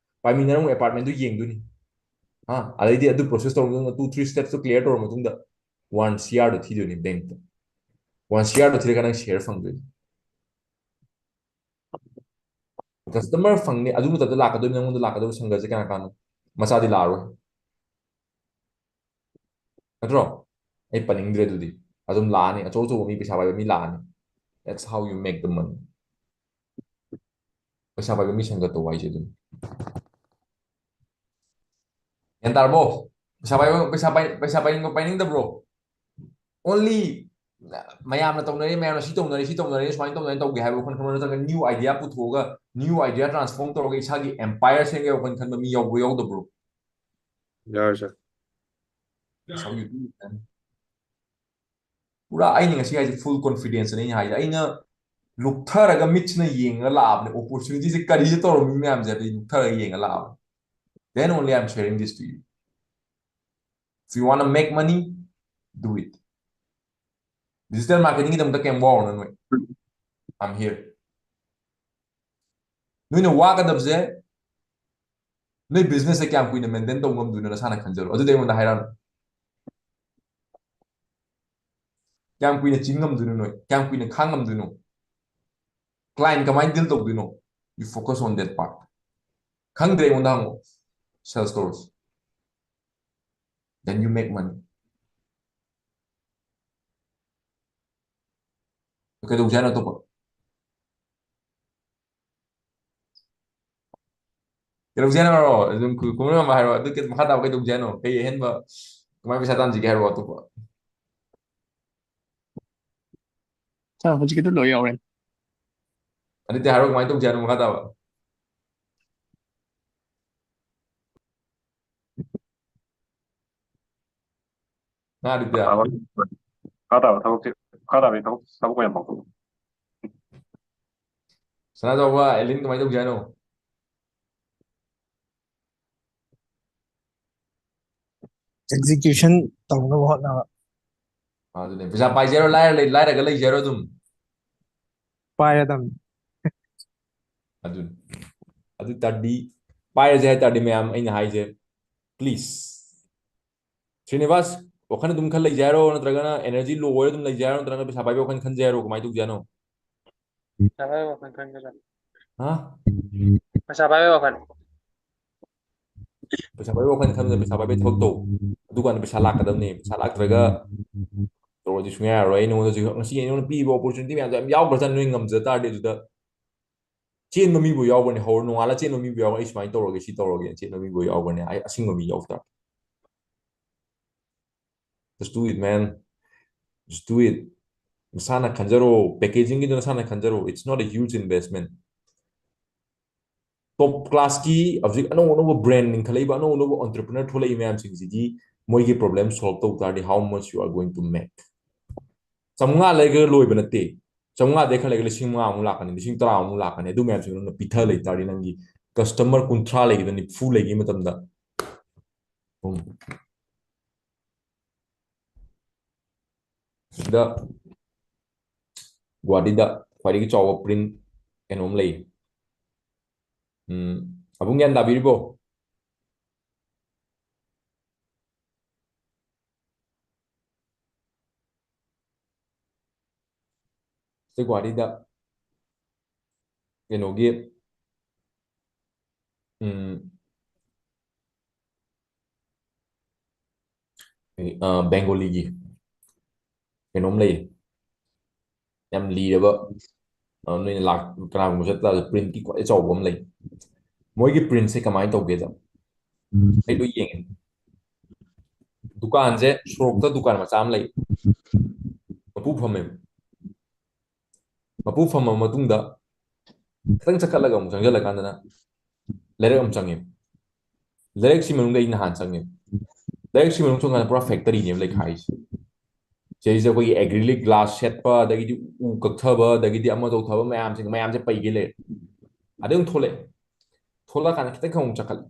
ꯄꯥꯏꯃꯤꯟꯅꯔ ꯑꯃꯨꯛ ꯑꯦꯄꯥꯔꯠꯃꯦꯟꯗꯨ ꯌꯦꯡꯗꯣꯏꯅꯤ꯫ ꯍꯥ? ꯑꯗꯩꯗꯤ ꯑꯗꯨ ꯄ꯭ꯔꯣꯁꯦꯁ ꯇꯧꯔ ꯃꯇꯨꯡꯗ, ꯇꯨ ꯊ꯭ꯔꯤ ꯁ꯭ꯇꯦꯞꯁꯇꯨ ꯀ꯭ꯂꯤꯌꯥꯔ ꯇꯧꯔ ꯃꯇꯨꯡꯗ ꯋꯥꯟ ꯁꯤ ꯑꯥꯔꯗꯣ ꯊꯤꯗꯣꯏꯅꯤ ꯕꯦꯡꯛꯇ꯫ ꯋꯥꯟ ꯁꯤ ꯑꯥꯔꯗꯣ ꯊꯤꯔꯒ ꯅꯪ ꯁꯤꯌꯔ ꯐꯪꯗꯣꯏꯅꯤ꯫ ꯀꯁꯇꯃꯔ ꯐꯪꯅꯤ, ꯑꯗꯨ ꯃꯇꯝꯗ ꯂꯥꯛꯀꯗꯣꯏꯅꯤ, ꯅꯪꯉꯣꯟꯗ ꯂꯥꯛꯀꯗꯕ ꯁꯪꯒꯁꯦ ꯀꯅꯥ ꯀꯅꯥꯅꯣ? ꯃꯆꯥꯗꯤ ꯂꯥꯛꯑꯔꯣꯏ, ꯅꯠꯇ꯭ꯔꯣ? ꯑꯩ ꯄꯟꯅꯤꯡꯗ꯭ꯔꯦ ꯑꯗꯨꯗꯤ꯫ ꯑꯗꯨꯝ ꯂꯥꯛꯑꯅꯤ, ꯑꯆꯧ ꯑꯆꯧꯕ ꯃꯤ, ꯄꯩꯁꯥ ꯄꯥꯏꯕ ꯃꯤ ꯂꯥꯛꯑꯅꯤ꯫ That's how you make the money. ꯄꯩꯁꯥ ꯄꯥꯏꯕ ꯃꯤ ꯁꯪꯒ ꯇꯧꯕ ꯍꯥꯏꯁꯦ ꯑꯗꯨꯅꯤ꯫ ꯒ꯭ꯌꯥꯟ ꯇꯥꯔꯕꯣ? ꯄꯩꯁꯥ ꯄꯥꯏꯕ, ꯄꯩꯁꯥ ꯄꯥꯏ-, ꯄꯩꯁꯥ ꯄꯥꯏꯅꯤꯡꯕ ꯄꯥꯏꯅꯤꯡꯗꯕ꯭ꯔꯣ? Only ꯃꯌꯥꯝꯅ ꯇꯧꯅꯔꯤ, ꯃꯌꯥꯝꯅ ꯁꯤ ꯇꯧꯅꯔꯤ, ꯁꯤ ꯇꯧꯅꯔꯤ, ꯁꯨꯃꯥꯏꯅ ꯇꯧꯅꯔꯤ ꯇꯧꯒꯦ ꯍꯥꯏꯕ ꯋꯥꯈꯜ ꯈꯟꯕ ꯅꯠꯇ꯭ꯔꯒ new idea ꯄꯨꯊꯣꯛꯑꯒ, new idea transform ꯇꯧꯔꯒ ꯏꯁꯥꯒꯤ empire ꯁꯦꯝꯒꯦ ꯋꯥꯈꯜ ꯈꯟꯕ ꯃꯤ ꯌꯥꯎꯕ꯭ꯔꯣ, ꯌꯥꯎꯗꯕ꯭ꯔꯣ? ꯌꯥꯎꯋꯦ, ꯁꯥꯔ꯫ That's how you do it, man. ꯄꯨꯔꯥ ꯑꯩꯅ ꯉꯁꯤ ꯍꯥꯏꯁꯦ full confidence ꯅꯦ ꯑꯩꯅ ꯍꯥꯏꯁꯦ꯫ ꯑꯩꯅ ꯂꯨꯞꯊꯔꯒ ꯃꯤꯠꯁꯤꯅ ꯌꯦꯡꯉꯒ ꯂꯥꯛꯑꯕꯅꯦ, opportunity ꯁꯦ ꯀꯔꯤꯗ ꯇꯧꯔꯝꯃꯤ ꯃꯌꯥꯝꯁꯦ ꯑꯗꯩ ꯂꯨꯞꯊꯔꯒ ꯌꯦꯡꯉ ꯂꯥꯛꯑꯕꯅꯦ꯫ Then only I'm sharing this to you. If you wanna make money, do it. Digital marketing ꯒꯤꯗꯃꯛꯇ ꯀꯩꯝ ꯋꯥꯔꯨꯅꯨ ꯅꯣꯏ꯫ I'm here. ꯅꯣꯏꯅ ꯋꯥꯒꯗꯕꯁꯦ, ꯅꯣꯏ business ꯁꯦ ꯀꯌꯥꯝ ꯀꯨꯏꯅ maintain ꯇꯧ ꯉꯝꯗꯣꯏꯅꯣ ꯅꯁꯥꯅ ꯈꯟꯖꯔꯣ, ꯑꯗꯨꯗꯤ ꯑꯩꯉꯣꯟꯗ ꯍꯥꯏꯔꯛꯑꯅꯨ꯫ ꯀꯌꯥꯝ ꯀꯨꯏꯅ ꯆꯤꯡ ꯉꯝꯗꯣꯏꯅꯣ ꯅꯣꯏ? ꯀꯌꯥꯝ ꯀꯨꯏꯅ ꯈꯥꯡ ꯉꯝꯗꯣꯏꯅꯣ? Client ꯀꯃꯥꯏꯅ deal ꯇꯧꯗꯣꯏꯅꯣ? You focus on that part. ꯈꯪꯗ꯭ꯔꯦ, ꯑꯩꯉꯣꯟꯗ ꯍꯪꯉꯣ꯫ Sales ꯇꯧꯔꯁꯤ꯫ Then you make money. ꯀꯩꯗꯧꯁꯦ ꯍꯥꯏꯅꯣ ꯑꯇꯣꯞꯄ? ꯀꯩꯗꯧꯁꯦ ꯍꯥꯏꯅꯣ? ꯑꯗꯨꯝ ꯈꯨ-, ꯈꯨꯃꯟ ꯃꯥꯟꯕ ꯍꯥꯏꯔꯣ꯫ ꯑꯗꯨ ꯀꯩ-, ꯃꯈꯥ ꯇꯥꯕ ꯀꯩꯗꯧꯁꯦ ꯍꯥꯏꯅꯣ? ꯀꯩ ꯑꯍꯦꯟꯕ, ꯀꯃꯥꯏꯅ ꯄꯩꯁꯥ ꯇꯥꯟꯁꯤꯒꯦ ꯍꯥꯏꯔꯣ ꯑꯇꯣꯞꯄ? ꯁꯥꯔ, ꯍꯧꯖꯤꯛꯀꯤꯗꯨ ꯂꯣꯏ ꯌꯥꯎꯔꯦ꯫ ꯑꯗꯨꯗꯤ ꯍꯥꯏꯔꯣ, ꯀꯃꯥꯏꯅ ꯇꯧꯁꯦ ꯍꯥꯏꯅꯣ ꯃꯈꯥ ꯇꯥꯕ? ꯅꯪ ꯑꯗꯨꯗꯤ ꯃꯈꯥ ꯇꯥꯕ, ꯃꯈꯥ ꯇꯥꯕ ꯊꯕꯛꯁꯦ, ꯃꯈꯥ ꯇꯥꯕꯒꯤ ꯊꯕꯛ, ꯊꯕꯛ ꯑꯣꯏꯅ ꯄꯥꯡꯊꯣꯛ꯫ ꯁꯅꯥꯖꯥꯎꯕ, ꯑꯦꯂꯤꯟ ꯀꯃꯥꯏꯅ ꯇꯧꯁꯦ ꯍꯥꯏꯅꯣ? Execution ꯇꯧꯅꯕ ꯍꯣꯠꯅꯕ꯫ ꯑꯗꯨꯅꯦ, ꯄꯩꯁꯥ ꯄꯥꯏꯖꯔꯣ, ꯂꯥꯏꯔ ꯂꯩ-, ꯂꯥꯏꯔꯒ ꯂꯩꯖꯔꯣ ꯑꯗꯨꯝ꯫ ꯄꯥꯏꯔꯗꯝꯅꯤ꯫ ꯑꯗꯨꯅꯤ꯫ ꯑꯗꯨ ꯇꯥꯔꯗꯤ, ꯄꯥꯏꯔꯁꯦ ꯍꯥꯏ ꯇꯥꯔꯗꯤ ꯃꯌꯥꯝ, ꯑꯩꯅ ꯍꯥꯏꯁꯦ, please꯫ ꯁ꯭ꯔꯤꯅꯤꯕꯥꯁ, ꯋꯥꯈꯜ ꯑꯗꯨꯝ ꯈꯜ ꯂꯩꯖꯦ ꯍꯥꯏꯔꯣ, ꯅꯠꯇ꯭ꯔꯒꯅ energy low ꯑꯣꯏꯔ ꯑꯗꯨꯝ ꯂꯩꯖꯦ ꯍꯥꯏꯔꯣ, ꯅꯠꯇ꯭ꯔꯒꯅ ꯄꯩꯁꯥ ꯄꯥꯏꯕꯩ ꯋꯥꯈꯜ ꯈꯟꯖꯦ ꯍꯥꯏꯔꯣ, ꯀꯃꯥꯏꯅ ꯇꯧꯁꯦ ꯍꯥꯏꯅꯣ? ꯄꯩꯁꯥ ꯄꯥꯏꯕꯩ ꯋꯥꯈꯜ ꯈꯟꯒꯗꯕꯅꯤ꯫ ꯍꯥ? ꯄꯩꯁꯥ ꯄꯥꯏꯕꯩ ꯋꯥꯈꯜ꯫ ꯄꯩꯁꯥ ꯄꯥꯏꯕꯩ ꯋꯥꯈꯜ ꯈꯟꯕꯗ ꯄꯩꯁꯥ ꯄꯥꯏꯕꯩ ꯊꯕꯛ ꯇꯧ꯫ ꯑꯗꯨꯀꯥꯟꯗ ꯄꯩꯁꯥ ꯂꯥꯛꯀꯗꯕꯅꯤ꯫ ꯄꯩꯁꯥ ꯂꯥꯛꯇ꯭ꯔꯒ ꯇꯧꯔꯗꯤ ꯁꯨꯡꯌꯥ ꯌꯥꯔꯣꯏ꯫ ꯑꯩ ꯅꯉꯣꯟꯗ ꯍꯧꯖꯤꯛ, ꯉꯁꯤ ꯑꯩ ꯅꯉꯣꯟꯗ ꯄꯤꯔꯤꯕ opportunity ꯃꯌꯥꯝꯁꯦ ꯌꯥꯝ ꯌꯥꯎꯈ꯭ꯔꯖꯥꯠꯅꯤ, ꯅꯣꯏ ꯉꯝꯖ ꯇꯥꯔꯗꯤ꯫ ꯑꯗꯨꯗ ꯆꯦꯟꯕ ꯃꯤꯕꯨ ꯌꯥꯎꯕꯅꯦ, ꯍꯧꯔ ꯅꯣꯡꯉꯥꯜꯂ ꯆꯦꯟꯕ ꯃꯤꯕꯨ ꯌꯥꯎꯕ, "ꯑꯩ ꯁꯨꯃꯥꯏꯅ ꯇꯧꯔꯒꯦ, ꯁꯤ ꯇꯧꯔꯒꯦ" ꯆꯦꯟꯕ ꯃꯤꯕꯨ ꯌꯥꯎꯕꯅꯦ꯫ ꯑꯩ ꯑꯁꯤꯡꯕ ꯃꯤ ꯌꯥꯎ ꯇꯥꯔꯗꯤ꯫ Just do it, man. Just do it. ꯃꯁꯥꯅ ꯈꯟꯖꯔꯣ, packagingꯒꯤꯗꯣ ꯅꯁꯥꯅ ꯈꯟꯖꯔꯣ. It's not a huge investment. Top classꯀꯤ ꯍꯧꯖꯤꯛ ꯑꯅꯧ ꯑꯅꯧꯕ brand ꯂꯤꯡꯈꯠꯂꯛꯏꯕ, ꯑꯅꯧ ꯑꯅꯧꯕ entrepreneur ꯊꯣꯛꯂꯛꯏ ꯃꯌꯥꯝꯁꯤꯡꯁꯤꯗꯤ ꯃꯣꯏꯒꯤ problem solve ꯇꯧ ꯇꯥꯔꯗꯤ, how much you are going to make? ꯆꯥꯝꯃꯉꯥ ꯂꯩꯔꯒ ꯂꯣꯏꯕ ꯅꯠꯇꯦ꯫ ꯆꯥꯝꯃꯉꯥꯗꯩ ꯈꯔ ꯂꯩꯔꯒ ꯂꯤꯁꯤꯡ ꯃꯉꯥꯃꯨꯛ ꯂꯥꯛꯀꯅꯤ, ꯂꯤꯁꯤꯡ ꯇꯔꯥꯃꯨꯛ ꯂꯥꯛꯀꯅꯤ꯫ ꯑꯗꯨ ꯃꯌꯥꯝꯁꯤꯡꯗꯣ ꯅꯪꯅ ꯄꯤꯊ ꯂꯩ ꯇꯥꯔꯗꯤ, ꯅꯪꯒꯤ customer ꯀꯨꯟꯊ꯭ꯔꯥ ꯂꯩꯒꯗꯕ, ꯅꯤꯐꯨ ꯂꯩꯈꯤꯕ ꯃꯇꯝꯗ, ꯎꯝ꯫ ꯁꯤꯗ ꯒꯨꯍꯥꯇꯤꯗ ꯈ꯭ꯋꯥꯏꯗꯒꯤ ꯆꯥꯎꯕ print ꯀꯩꯅꯣꯝ ꯂꯩ꯫ ꯎꯝ, ꯑꯕꯨꯡ ꯒ꯭ꯌꯥꯟ ꯇꯥꯕꯤꯔꯤꯕꯣ? ꯁꯤ ꯒꯨꯍꯥꯇꯤꯗ ꯀꯩꯅꯣꯒꯤ, ꯎꯝ, ꯑ, ꯕꯦꯡꯒꯣꯂꯤꯒꯤ ꯀꯩꯅꯣꯝ ꯂꯩꯌꯦ꯫ ꯌꯥꯝ ꯂꯤꯔꯕ, ꯑ, ꯅꯣꯏꯅ ꯂꯥꯛ-, ꯀꯅꯥꯒꯨꯝꯕ ꯆꯠ ꯇꯥꯔꯁꯨ printꯀꯤ ꯈ꯭ꯋꯥꯏ ꯆꯥꯎꯕ ꯑꯃ ꯂꯩ꯫ ꯃꯣꯏꯒꯤ printꯁꯦ ꯀꯃꯥꯏꯅ ꯇꯧꯒꯦꯗ, ꯑꯩ ꯂꯣꯏ ꯌꯦꯡꯉꯦ꯫ ꯗꯨꯀꯥꯟꯁꯦ, ꯁꯣꯔꯣꯛꯇ ꯗꯨꯀꯥꯟ ꯃꯆꯥ ꯑꯃ ꯂꯩ, ꯃꯄꯨ ꯐꯝꯃꯦꯕ꯫ ꯃꯄꯨ ꯐꯝꯃꯕ ꯃꯇꯨꯡꯗ ꯈꯤꯇꯪ ꯆꯠꯈꯠꯂꯒ ꯑꯃꯨꯛ ꯆꯪꯁꯤꯜꯂꯀꯥꯟꯗꯅ ꯂꯩꯔꯛ ꯑꯃ ꯆꯪꯉꯦ꯫ ꯂꯩꯔꯛꯁꯤ ꯃꯅꯨꯡꯗ ꯑꯩ ꯅꯍꯥꯟ ꯆꯪꯉꯦ꯫ ꯂꯩꯔꯛꯁꯤ ꯃꯅꯨꯡ ꯆꯪꯀꯥꯟꯗ ꯄꯨꯔꯥ factoryꯅꯦꯕ ꯂꯩꯈꯥꯏꯁꯦ꯫ ꯁꯤꯗꯩꯁꯤꯗ ꯑꯩꯈꯣꯏꯒꯤ acrylic glass ꯁꯦꯠꯄ, ꯑꯗꯒꯤꯗꯤ ꯎ ꯀꯛꯊꯕ, ꯑꯗꯒꯤꯗꯤ ꯑꯃ ꯇꯧꯊꯕ ꯃꯌꯥꯝꯁꯦ, ꯃꯌꯥꯝꯁꯦ ꯄꯩꯒꯦ ꯂꯩꯔꯦ꯫ ꯑꯗꯩ ꯑꯃꯨꯛ ꯊꯣꯛꯂꯛꯑꯦ꯫ ꯊꯣꯛꯂꯛꯑꯀꯥꯟꯗ ꯈꯤꯇꯪ ꯑꯃꯨꯛ ꯆꯠꯈꯠꯂꯦ꯫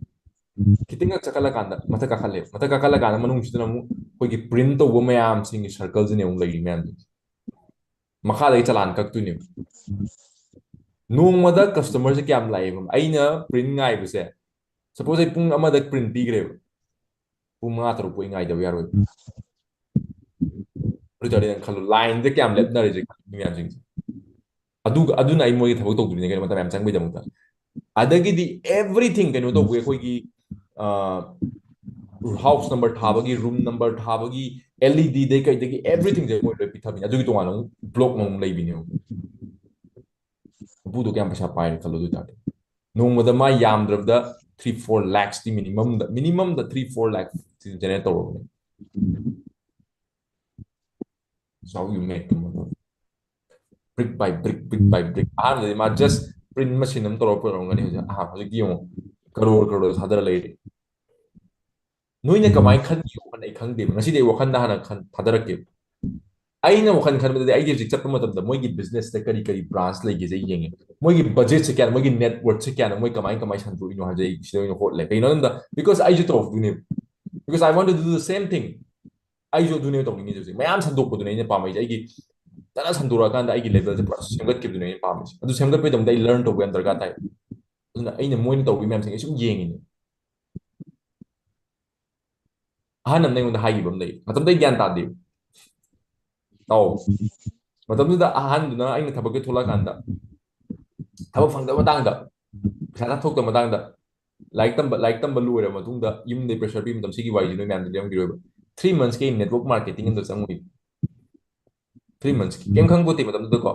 ꯈꯤꯇꯪ ꯆꯠꯈꯠꯂꯀꯥꯟꯗ ꯃꯊꯛ ꯀꯥꯈꯠꯂꯦ꯫ ꯃꯊꯛ ꯀꯥꯈꯠꯂꯀꯥꯟꯗ ꯃꯅꯨꯡꯁꯤꯗꯅ ꯑꯃꯨꯛ ꯑꯩꯈꯣꯏꯒꯤ print ꯇꯧꯕ ꯃꯌꯥꯝꯁꯤꯡꯒꯤ circleꯁꯤꯅꯦ ꯑꯃꯨꯛ ꯂꯩꯔꯤ ꯃꯌꯥꯝꯁꯦ꯫ ꯃꯈꯥꯗꯒꯤ ꯆꯂꯥꯟ ꯀꯛꯇꯣꯏꯅꯦꯕ꯫ ꯅꯣꯡꯃꯗ customerꯁꯦ ꯀꯌꯥꯝ ꯂꯥꯛꯑꯦꯕ? ꯑꯩꯅ print ꯉꯥꯏꯕꯁꯦ, suppose ꯑꯩ ꯄꯨꯡ ꯑꯃꯗ print ꯄꯤꯈ꯭ꯔꯦꯕ, ꯄꯨꯡ ꯃꯉꯥ ꯇꯔꯨꯛ ꯄꯨ ꯑꯩ ꯉꯥꯏꯗꯕ ꯌꯥꯔꯣꯏ꯫ ꯑꯗꯨ ꯑꯣꯏꯇꯥꯔꯗꯤ ꯅꯪ ꯈꯜꯂꯣ, lineꯗ ꯀꯌꯥꯝ ꯂꯦꯞꯅꯔꯤꯁꯦ ꯃꯤ ꯃꯌꯥꯝꯁꯤꯡꯁꯦ꯫ ꯑꯗꯨꯒ, ꯑꯗꯨꯅ ꯑꯩ ꯃꯣꯏꯒꯤ ꯊꯕꯛ ꯇꯧꯗꯣꯏꯅꯦ ꯀꯩꯅꯣ, ꯃꯇꯝ ꯌꯥꯝ ꯆꯪꯕꯩꯗꯃꯛꯇ꯫ ꯑꯗꯒꯤꯗꯤ everything ꯀꯩꯅꯣ ꯇꯧꯕꯒꯤ ꯑꯩꯈꯣꯏꯒꯤ, ꯑ, house number ꯊꯥꯕꯒꯤ, room number ꯊꯥꯕꯒꯤ, LEDꯗꯩ ꯀꯩꯗꯒꯤ everythingꯁꯦ ꯃꯣꯏ ꯂꯣꯏ ꯄꯤꯊꯕꯅꯤ꯫ ꯑꯗꯨꯒꯤ ꯇꯣꯉꯥꯟꯅ ꯑꯃꯨꯛ block ꯑꯃꯨꯛ ꯂꯩꯕꯤꯅꯦꯕ꯫ ꯃꯄꯨꯗꯣ ꯀꯌꯥꯝ ꯄꯩꯁꯥ ꯄꯥꯏꯔꯦ ꯈꯜꯂꯣ ꯑꯗꯨ ꯑꯣꯏꯇꯥꯔꯗꯤ꯫ ꯅꯣꯡꯃꯗ ꯃꯥ ꯌꯥꯝꯗ꯭ꯔꯕꯗ three four lakhsꯇꯤ minimumꯗ, minimumꯗ three four lakhsꯇꯤ generate ꯇꯧꯔꯕꯅꯦ꯫ That's how you make the money. Brick by brick, brick by brick. ꯑꯍꯥꯟꯕꯗꯗꯤ ꯃꯥ just print machine ꯑꯃ ꯇꯧꯔꯒ ꯄꯨꯔꯛꯑꯝꯒꯅꯤ꯫ ꯍꯧꯖꯤꯛ, ꯑꯍꯥꯟꯕ, ꯍꯧꯖꯤꯛꯇꯤ ꯌꯦꯡꯉꯣ, crore crore ꯊꯥꯗꯔ ꯂꯩꯔꯦ꯫ ꯅꯣꯏꯅ ꯀꯃꯥꯏꯅ ꯈꯟꯒꯦ ꯋꯥꯈꯜ ꯑꯩ ꯈꯪꯗꯦꯕ꯫ ꯉꯁꯤꯗꯤ ꯑꯩ ꯋꯥꯈꯜꯗ ꯍꯥꯟꯅ ꯈꯟ-, ꯊꯥꯗꯔꯛꯀꯦ꯫ ꯑꯩꯅ ꯋꯥꯈꯜ ꯈꯟꯕꯗꯗꯤ ꯑꯩꯒꯤ ꯍꯧꯖꯤꯛ ꯆꯠꯄ ꯃꯇꯝꯗ ꯃꯣꯏꯒꯤ businessꯇ ꯀꯔꯤ ꯀꯔꯤ branch ꯂꯩꯒꯦꯁꯦ ꯑꯩ ꯌꯦꯡꯉꯦ꯫ ꯃꯣꯏꯒꯤ budgetꯁꯦ ꯀꯌꯥꯅꯣ, ꯃꯣꯏꯒꯤ net worthꯁꯦ ꯀꯌꯥꯅꯣ, ꯃꯣꯏ ꯀꯃꯥꯏ ꯀꯃꯥꯏ ꯁꯟꯗꯣꯛꯏꯅꯣ ꯍꯥꯏꯕꯁꯦ ꯑꯩ ꯁꯤꯗ ꯑꯣꯏꯅ ꯍꯣꯠꯂꯦ꯫ ꯀꯩꯒꯤꯅꯣ ꯍꯥꯏꯕꯗ, because ꯑꯩꯁꯨ ꯇꯧꯔꯛꯇꯣꯏꯅꯦꯕ꯫ Because I want to do the same thing. ꯑꯩꯁꯨ ꯑꯗꯨꯅꯦ ꯇꯧꯅꯤꯡꯉꯤꯁꯦ ꯍꯧꯖꯤꯛ꯫ ꯃꯌꯥꯝ ꯁꯟꯗꯣꯛꯄꯗꯨꯅꯦ ꯑꯩꯅ ꯄꯥꯝꯃꯛꯏꯁꯦ꯫ ꯑꯩꯒꯤ ꯐꯖꯅ ꯁꯟꯗꯣꯔꯛꯑꯀꯥꯟꯗ ꯑꯩꯒꯤ levelꯁꯦ ꯄꯨꯔꯥ ꯁꯦꯝꯒꯠꯈꯤꯕꯗꯨꯅꯦ ꯑꯩꯅ ꯄꯥꯝꯃꯤꯁꯦ꯫ ꯑꯗꯨ ꯁꯦꯝꯒꯠꯄꯩꯗꯃꯛꯇ ꯑꯩ learn ꯇꯧꯕ ꯌꯥꯝ ꯗꯔꯀꯥꯔ ꯇꯥꯏ꯫ ꯑꯗꯨꯅ ꯑꯩꯅ ꯃꯣꯏꯅ ꯇꯧꯕꯒꯤ ꯃꯌꯥꯝꯁꯦ ꯑꯩ ꯁꯨꯝ ꯌꯦꯡꯉꯤꯅꯦ꯫ ꯑꯍꯟ ꯑꯃꯅ ꯑꯩꯉꯣꯟꯗ ꯍꯥꯏꯈꯤꯕ ꯑꯃ ꯂꯩ꯫ ꯃꯇꯝꯗ ꯑꯩ ꯒ꯭ꯌꯥꯟ ꯇꯥꯗꯦ꯫ ꯇꯥꯎ꯫ ꯃꯇꯝꯗꯨꯗ ꯑꯍꯟꯗꯨꯅ ꯑꯩꯅ ꯊꯕꯛꯀꯤ ꯊꯣꯛꯂꯛꯑꯀꯥꯟꯗ, ꯊꯕꯛ ꯐꯪꯗꯕ ꯃꯇꯥꯡꯗ, ꯄꯩꯁꯥ ꯊꯣꯛꯇꯕ ꯃꯇꯥꯡꯗ, ꯂꯥꯏꯔꯤꯛ ꯇꯝꯕ, ꯂꯥꯏꯔꯤꯛ ꯇꯝꯕ ꯂꯣꯏꯔꯕ ꯃꯇꯨꯡꯗ ꯌꯨꯝꯗꯩ pressure ꯄꯤꯕ ꯃꯇꯝ, ꯁꯤꯒꯤ ꯋꯥꯔꯤꯁꯦ ꯅꯣꯏ ꯃꯌꯥꯝꯗ ꯂꯤꯔꯝꯈꯤꯔꯣꯏꯕ꯫ Three monthsꯀꯤ network marketing ꯑꯃꯗ ꯆꯪꯉꯨꯏ꯫ Three monthsꯀꯤ ꯀꯩꯝ ꯈꯪꯕ ꯄꯣꯠꯇꯦ ꯃꯇꯝꯗꯨꯗꯀꯣ.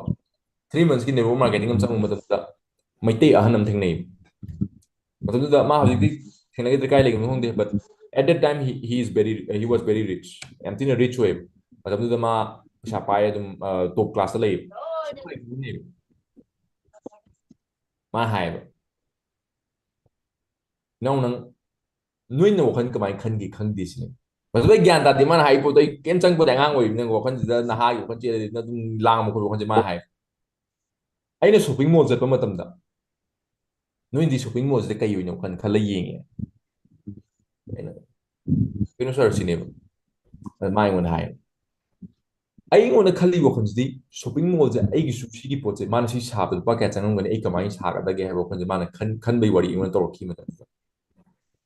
Three monthsꯀꯤ network marketing ꯑꯃ ꯆꯪꯕ ꯃꯇꯝꯗ ꯃꯩꯇꯩ ꯑꯍꯟ ꯑꯃ ꯊꯦꯡꯅꯩ. ꯃꯇꯝꯗꯨꯗ ꯃꯥ ꯍꯧꯖꯤꯛꯇꯤ ꯊꯦꯡꯅꯈꯤꯗ꯭ꯔꯦ, ꯀꯥꯏ ꯂꯩꯒꯅꯣ ꯈꯪꯗꯦ, but at that time he, he is very, he was very rich. ꯌꯥꯝ ꯊꯤꯅ rich ꯑꯣꯏꯌꯦꯕ. ꯃꯇꯝꯗꯨꯗ ꯃꯥ ꯄꯩꯁꯥ ꯄꯥꯏ, ꯑꯗꯨꯝ ꯇꯣꯞ ꯀ꯭ꯂꯥꯁꯇ ꯂꯩꯌꯦꯕ. ꯃꯥ ꯍꯥꯏꯌꯦꯕ, "ꯅꯪ ꯅꯪ ꯅꯣꯏꯅ ꯋꯥꯈꯜ ꯀꯃꯥꯏꯅ ꯈꯟꯒꯦ ꯈꯪꯗꯦ" ꯁꯤꯅꯦ. ꯃꯗꯨꯗ ꯑꯩ ꯒ꯭ꯌꯥꯟ ꯇꯥꯗꯦ ꯃꯥꯅ ꯍꯥꯏ ꯄꯣꯠꯇꯣ, ꯑꯩ ꯀꯩꯝ ꯆꯪꯕꯗ ꯑꯉꯥꯡ ꯑꯣꯏꯔꯤꯕꯅꯤꯅ ꯋꯥꯈꯜꯁꯤꯗ, ꯅꯍꯥꯒꯤ ꯋꯥꯈꯜ ꯆꯦꯜꯂꯗꯤ ꯑꯗꯨꯝ ꯂꯥꯡꯕ ꯈꯣꯠꯄ ꯋꯥꯈꯜꯁꯦ ꯃꯥꯅ ꯍꯥꯏ꯫ ꯑꯩꯅ shopping mall ꯆꯠꯄ ꯃꯇꯝꯗ, "ꯅꯣꯏꯗꯤ shopping mallꯁꯤꯗ ꯀꯩ ꯑꯣꯏꯅ ꯋꯥꯈꯜ ꯈꯜꯂ ꯌꯦꯡꯉꯦ?" ꯑꯩꯅ, "ꯀꯩꯅꯣ ꯁꯥꯔ" ꯁꯤꯅꯦꯕ꯫ ꯑꯗ ꯃꯥ ꯑꯩꯉꯣꯟꯗ ꯍꯥꯏ, ꯑꯩꯉꯣꯟꯗ ꯈꯜꯂꯤ ꯋꯥꯈꯜꯁꯤꯗꯤ, shopping mallꯁꯦ ꯑꯩꯒꯤꯁꯨ ꯁꯤꯒꯤ ꯄꯣꯠꯁꯦ, ꯃꯥꯅ ꯁꯤ ꯁꯥꯕꯗ ꯂꯨꯄꯥ ꯀꯌꯥ ꯆꯪꯉꯝꯒꯅꯤ, ꯑꯩ ꯀꯃꯥꯏꯅ ꯁꯥꯒꯗꯒꯦ ꯍꯥꯏꯕ ꯋꯥꯈꯜꯁꯦ ꯃꯥꯅ ꯈꯟ-, ꯈꯟꯕꯩ ꯋꯥꯔꯤ ꯑꯩꯉꯣꯟꯗ ꯇꯧꯔꯛꯈꯤ ꯃꯇꯝꯗꯨꯗ꯫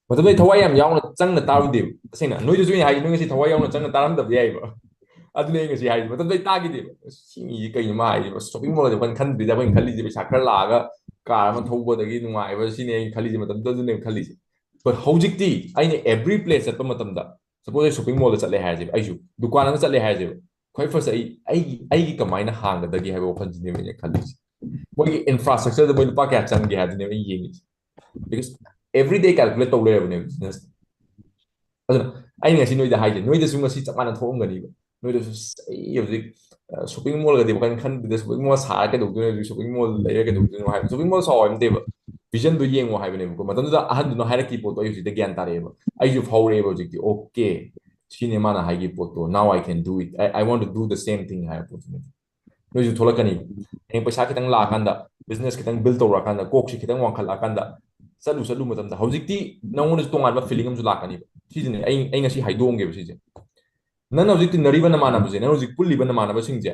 ꯃꯇꯝꯗ ꯑꯩ ꯊꯋꯥꯏ ꯌꯥꯝ ꯌꯥꯎꯅ ꯆꯪꯅ ꯇꯥꯔꯨꯗꯦꯕ꯫ ꯇꯁꯦꯡꯅ ꯅꯣꯏꯗꯁꯨ ꯑꯩꯅ ꯍꯥꯏꯁꯦ, ꯅꯣꯏ ꯉꯁꯤ ꯊꯋꯥꯏ ꯌꯥꯎꯅ ꯆꯪꯅ ꯇꯥꯔꯝꯗꯕ ꯌꯥꯏꯕ꯫ ꯑꯗꯨꯅꯦ ꯑꯩ ꯉꯁꯤ ꯍꯥꯏꯁꯦ, ꯃꯇꯝꯗ ꯑꯩ ꯇꯥꯈꯤꯗꯦꯕ꯫ "ꯑꯁ, ꯁꯤ ꯃꯤꯁꯦ ꯀꯩꯅꯣ ꯃꯥ ꯍꯥꯏꯁꯤꯕꯣ? Shopping mall ꯋꯥꯈꯜ ꯈꯟꯗ꯭ꯔꯤꯗ, ꯑꯩꯈꯣꯏꯅ ꯈꯜꯂꯤꯁꯦ ꯄꯩꯁꯥ ꯈꯔ ꯂꯥꯛꯑꯒ car ꯑꯃ ꯊꯧꯕꯗꯒꯤ ꯅꯨꯡꯉꯥꯏꯕ, ꯁꯤꯅꯦ ꯑꯩꯅ ꯈꯜꯂꯤꯁꯦ", ꯃꯇꯝꯗꯨꯗ ꯑꯗꯨꯅꯦ ꯈꯜꯂꯤꯁꯦ꯫ But ꯍꯧꯖꯤꯛꯇꯤ ꯑꯩꯅ every place ꯆꯠꯄ ꯃꯇꯝꯗ, suppose ꯑꯩ shopping mallꯗ ꯆꯠꯂꯦ ꯍꯥꯏꯔꯁꯦꯕ, ꯑꯩꯁꯨ ꯗꯨꯀꯥꯟ ꯑꯃ ꯆꯠꯂꯦ ꯍꯥꯏꯔꯁꯦꯕ, ꯈ꯭ꯋꯥꯏ first ꯑꯩ, ꯑꯩꯒꯤ, ꯑꯩꯒꯤ ꯀꯃꯥꯏꯅ ꯍꯥꯡꯒꯗꯒꯦ ꯍꯥꯏꯕ ꯋꯥꯈꯜꯁꯤꯅꯦꯕ ꯑꯩꯅ ꯈꯜꯂꯤꯁꯦ꯫ ꯃꯣꯏꯒꯤ infrastructureꯗ ꯃꯣꯏ ꯂꯨꯄꯥ ꯀꯌꯥ ꯆꯪꯒꯦ ꯍꯥꯏꯗꯨꯅꯦꯕ ꯑꯩꯅ ꯌꯦꯡꯉꯤꯁꯦ꯫ Because everyday calculate ꯇꯧ ꯂꯩꯔꯕꯅꯦꯕ business꯫ ꯑꯗꯨꯅ ꯑꯩꯅ ꯉꯁꯤ ꯅꯣꯏꯗ ꯍꯥꯏꯁꯦ, ꯅꯣꯏꯗꯁꯨ ꯉꯁꯤ ꯆꯞ ꯃꯥꯟꯅ ꯊꯣꯛꯑꯝꯒꯅꯤꯕ꯫ ꯅꯣꯏꯗꯁꯨ, "ꯑꯁ, ꯑꯩ ꯍꯧꯖꯤꯛ, ꯑ, shopping mallꯒꯗꯤ ꯋꯥꯈꯜ ꯈꯟꯗ꯭ꯔꯤꯗ, shopping mall ꯁꯥꯔ ꯀꯩꯗꯧꯗꯣꯏꯅꯣ, ꯍꯧꯖꯤꯛ shopping mall ꯂꯩꯔ ꯀꯩꯗꯧꯗꯣꯏꯅꯣ?" ꯍꯥꯏꯕ, shopping mall ꯁꯥꯎ ꯍꯥꯏꯕ ꯅꯠꯇꯦꯕ, visionꯗꯣ ꯌꯦꯡꯉꯣ ꯍꯥꯏꯕꯅꯦꯕꯀꯣ꯫ ꯃꯇꯝꯗꯨꯗ ꯑꯍꯟꯗꯨꯅ ꯍꯥꯏꯔꯛꯈꯤꯕ ꯄꯣꯠꯇꯣ ꯑꯩ ꯍꯧꯖꯤꯛꯇ ꯒ꯭ꯌꯥꯟ ꯇꯥꯔꯛꯑꯦꯕ, ꯑꯩꯁꯨ ꯐꯥꯎꯔꯛꯑꯦꯕ ꯍꯧꯖꯤꯛꯇꯤ꯫ "Okay, ꯁꯤꯅꯦ ꯃꯥꯅ ꯍꯥꯏꯈꯤꯕ ꯄꯣꯠꯇꯣ, now I can do it, I, I want to do the same thing" ꯍꯥꯏꯕ ꯄꯣꯠꯇꯨꯅꯦ꯫ ꯅꯣꯏꯁꯨ ꯊꯣꯛꯂꯛꯀꯅꯤ꯫ ꯍꯌꯦꯡ ꯄꯩꯁꯥ ꯈꯤꯇꯪ ꯂꯥꯛꯑꯀꯥꯟꯗ, business ꯈꯤꯇꯪ build ꯇꯧꯔꯛꯑꯀꯥꯟꯗ, ꯀꯣꯛꯁꯤ ꯈꯤꯇꯪ ꯋꯥꯡꯈꯠꯂꯛꯑꯀꯥꯟꯗ, ꯆꯠꯂꯨ, ꯆꯠꯂꯨ ꯃꯇꯝꯗ, ꯍꯧꯖꯤꯛꯇꯤ ꯅꯉꯣꯟꯗꯁꯨ ꯇꯣꯉꯥꯟꯕ feeling ꯑꯃꯁꯨ ꯂꯥꯛꯀꯅꯤꯕ꯫ ꯁꯤꯁꯤꯅꯦ ꯑꯩ, ꯑꯩ ꯉꯁꯤ ꯍꯥꯏꯗꯣꯛꯑꯝꯒꯦꯕ ꯁꯤꯁꯦ꯫ ꯅꯪꯅ ꯍꯧꯖꯤꯛ ꯇꯤꯟꯅꯔꯤꯕ ꯅꯃꯥꯟꯅꯕꯁꯦ, ꯅꯪ ꯍꯧꯖꯤꯛ ꯄꯨꯜꯂꯤꯕ ꯅꯃꯥꯟꯅꯕꯁꯤꯡꯁꯦ,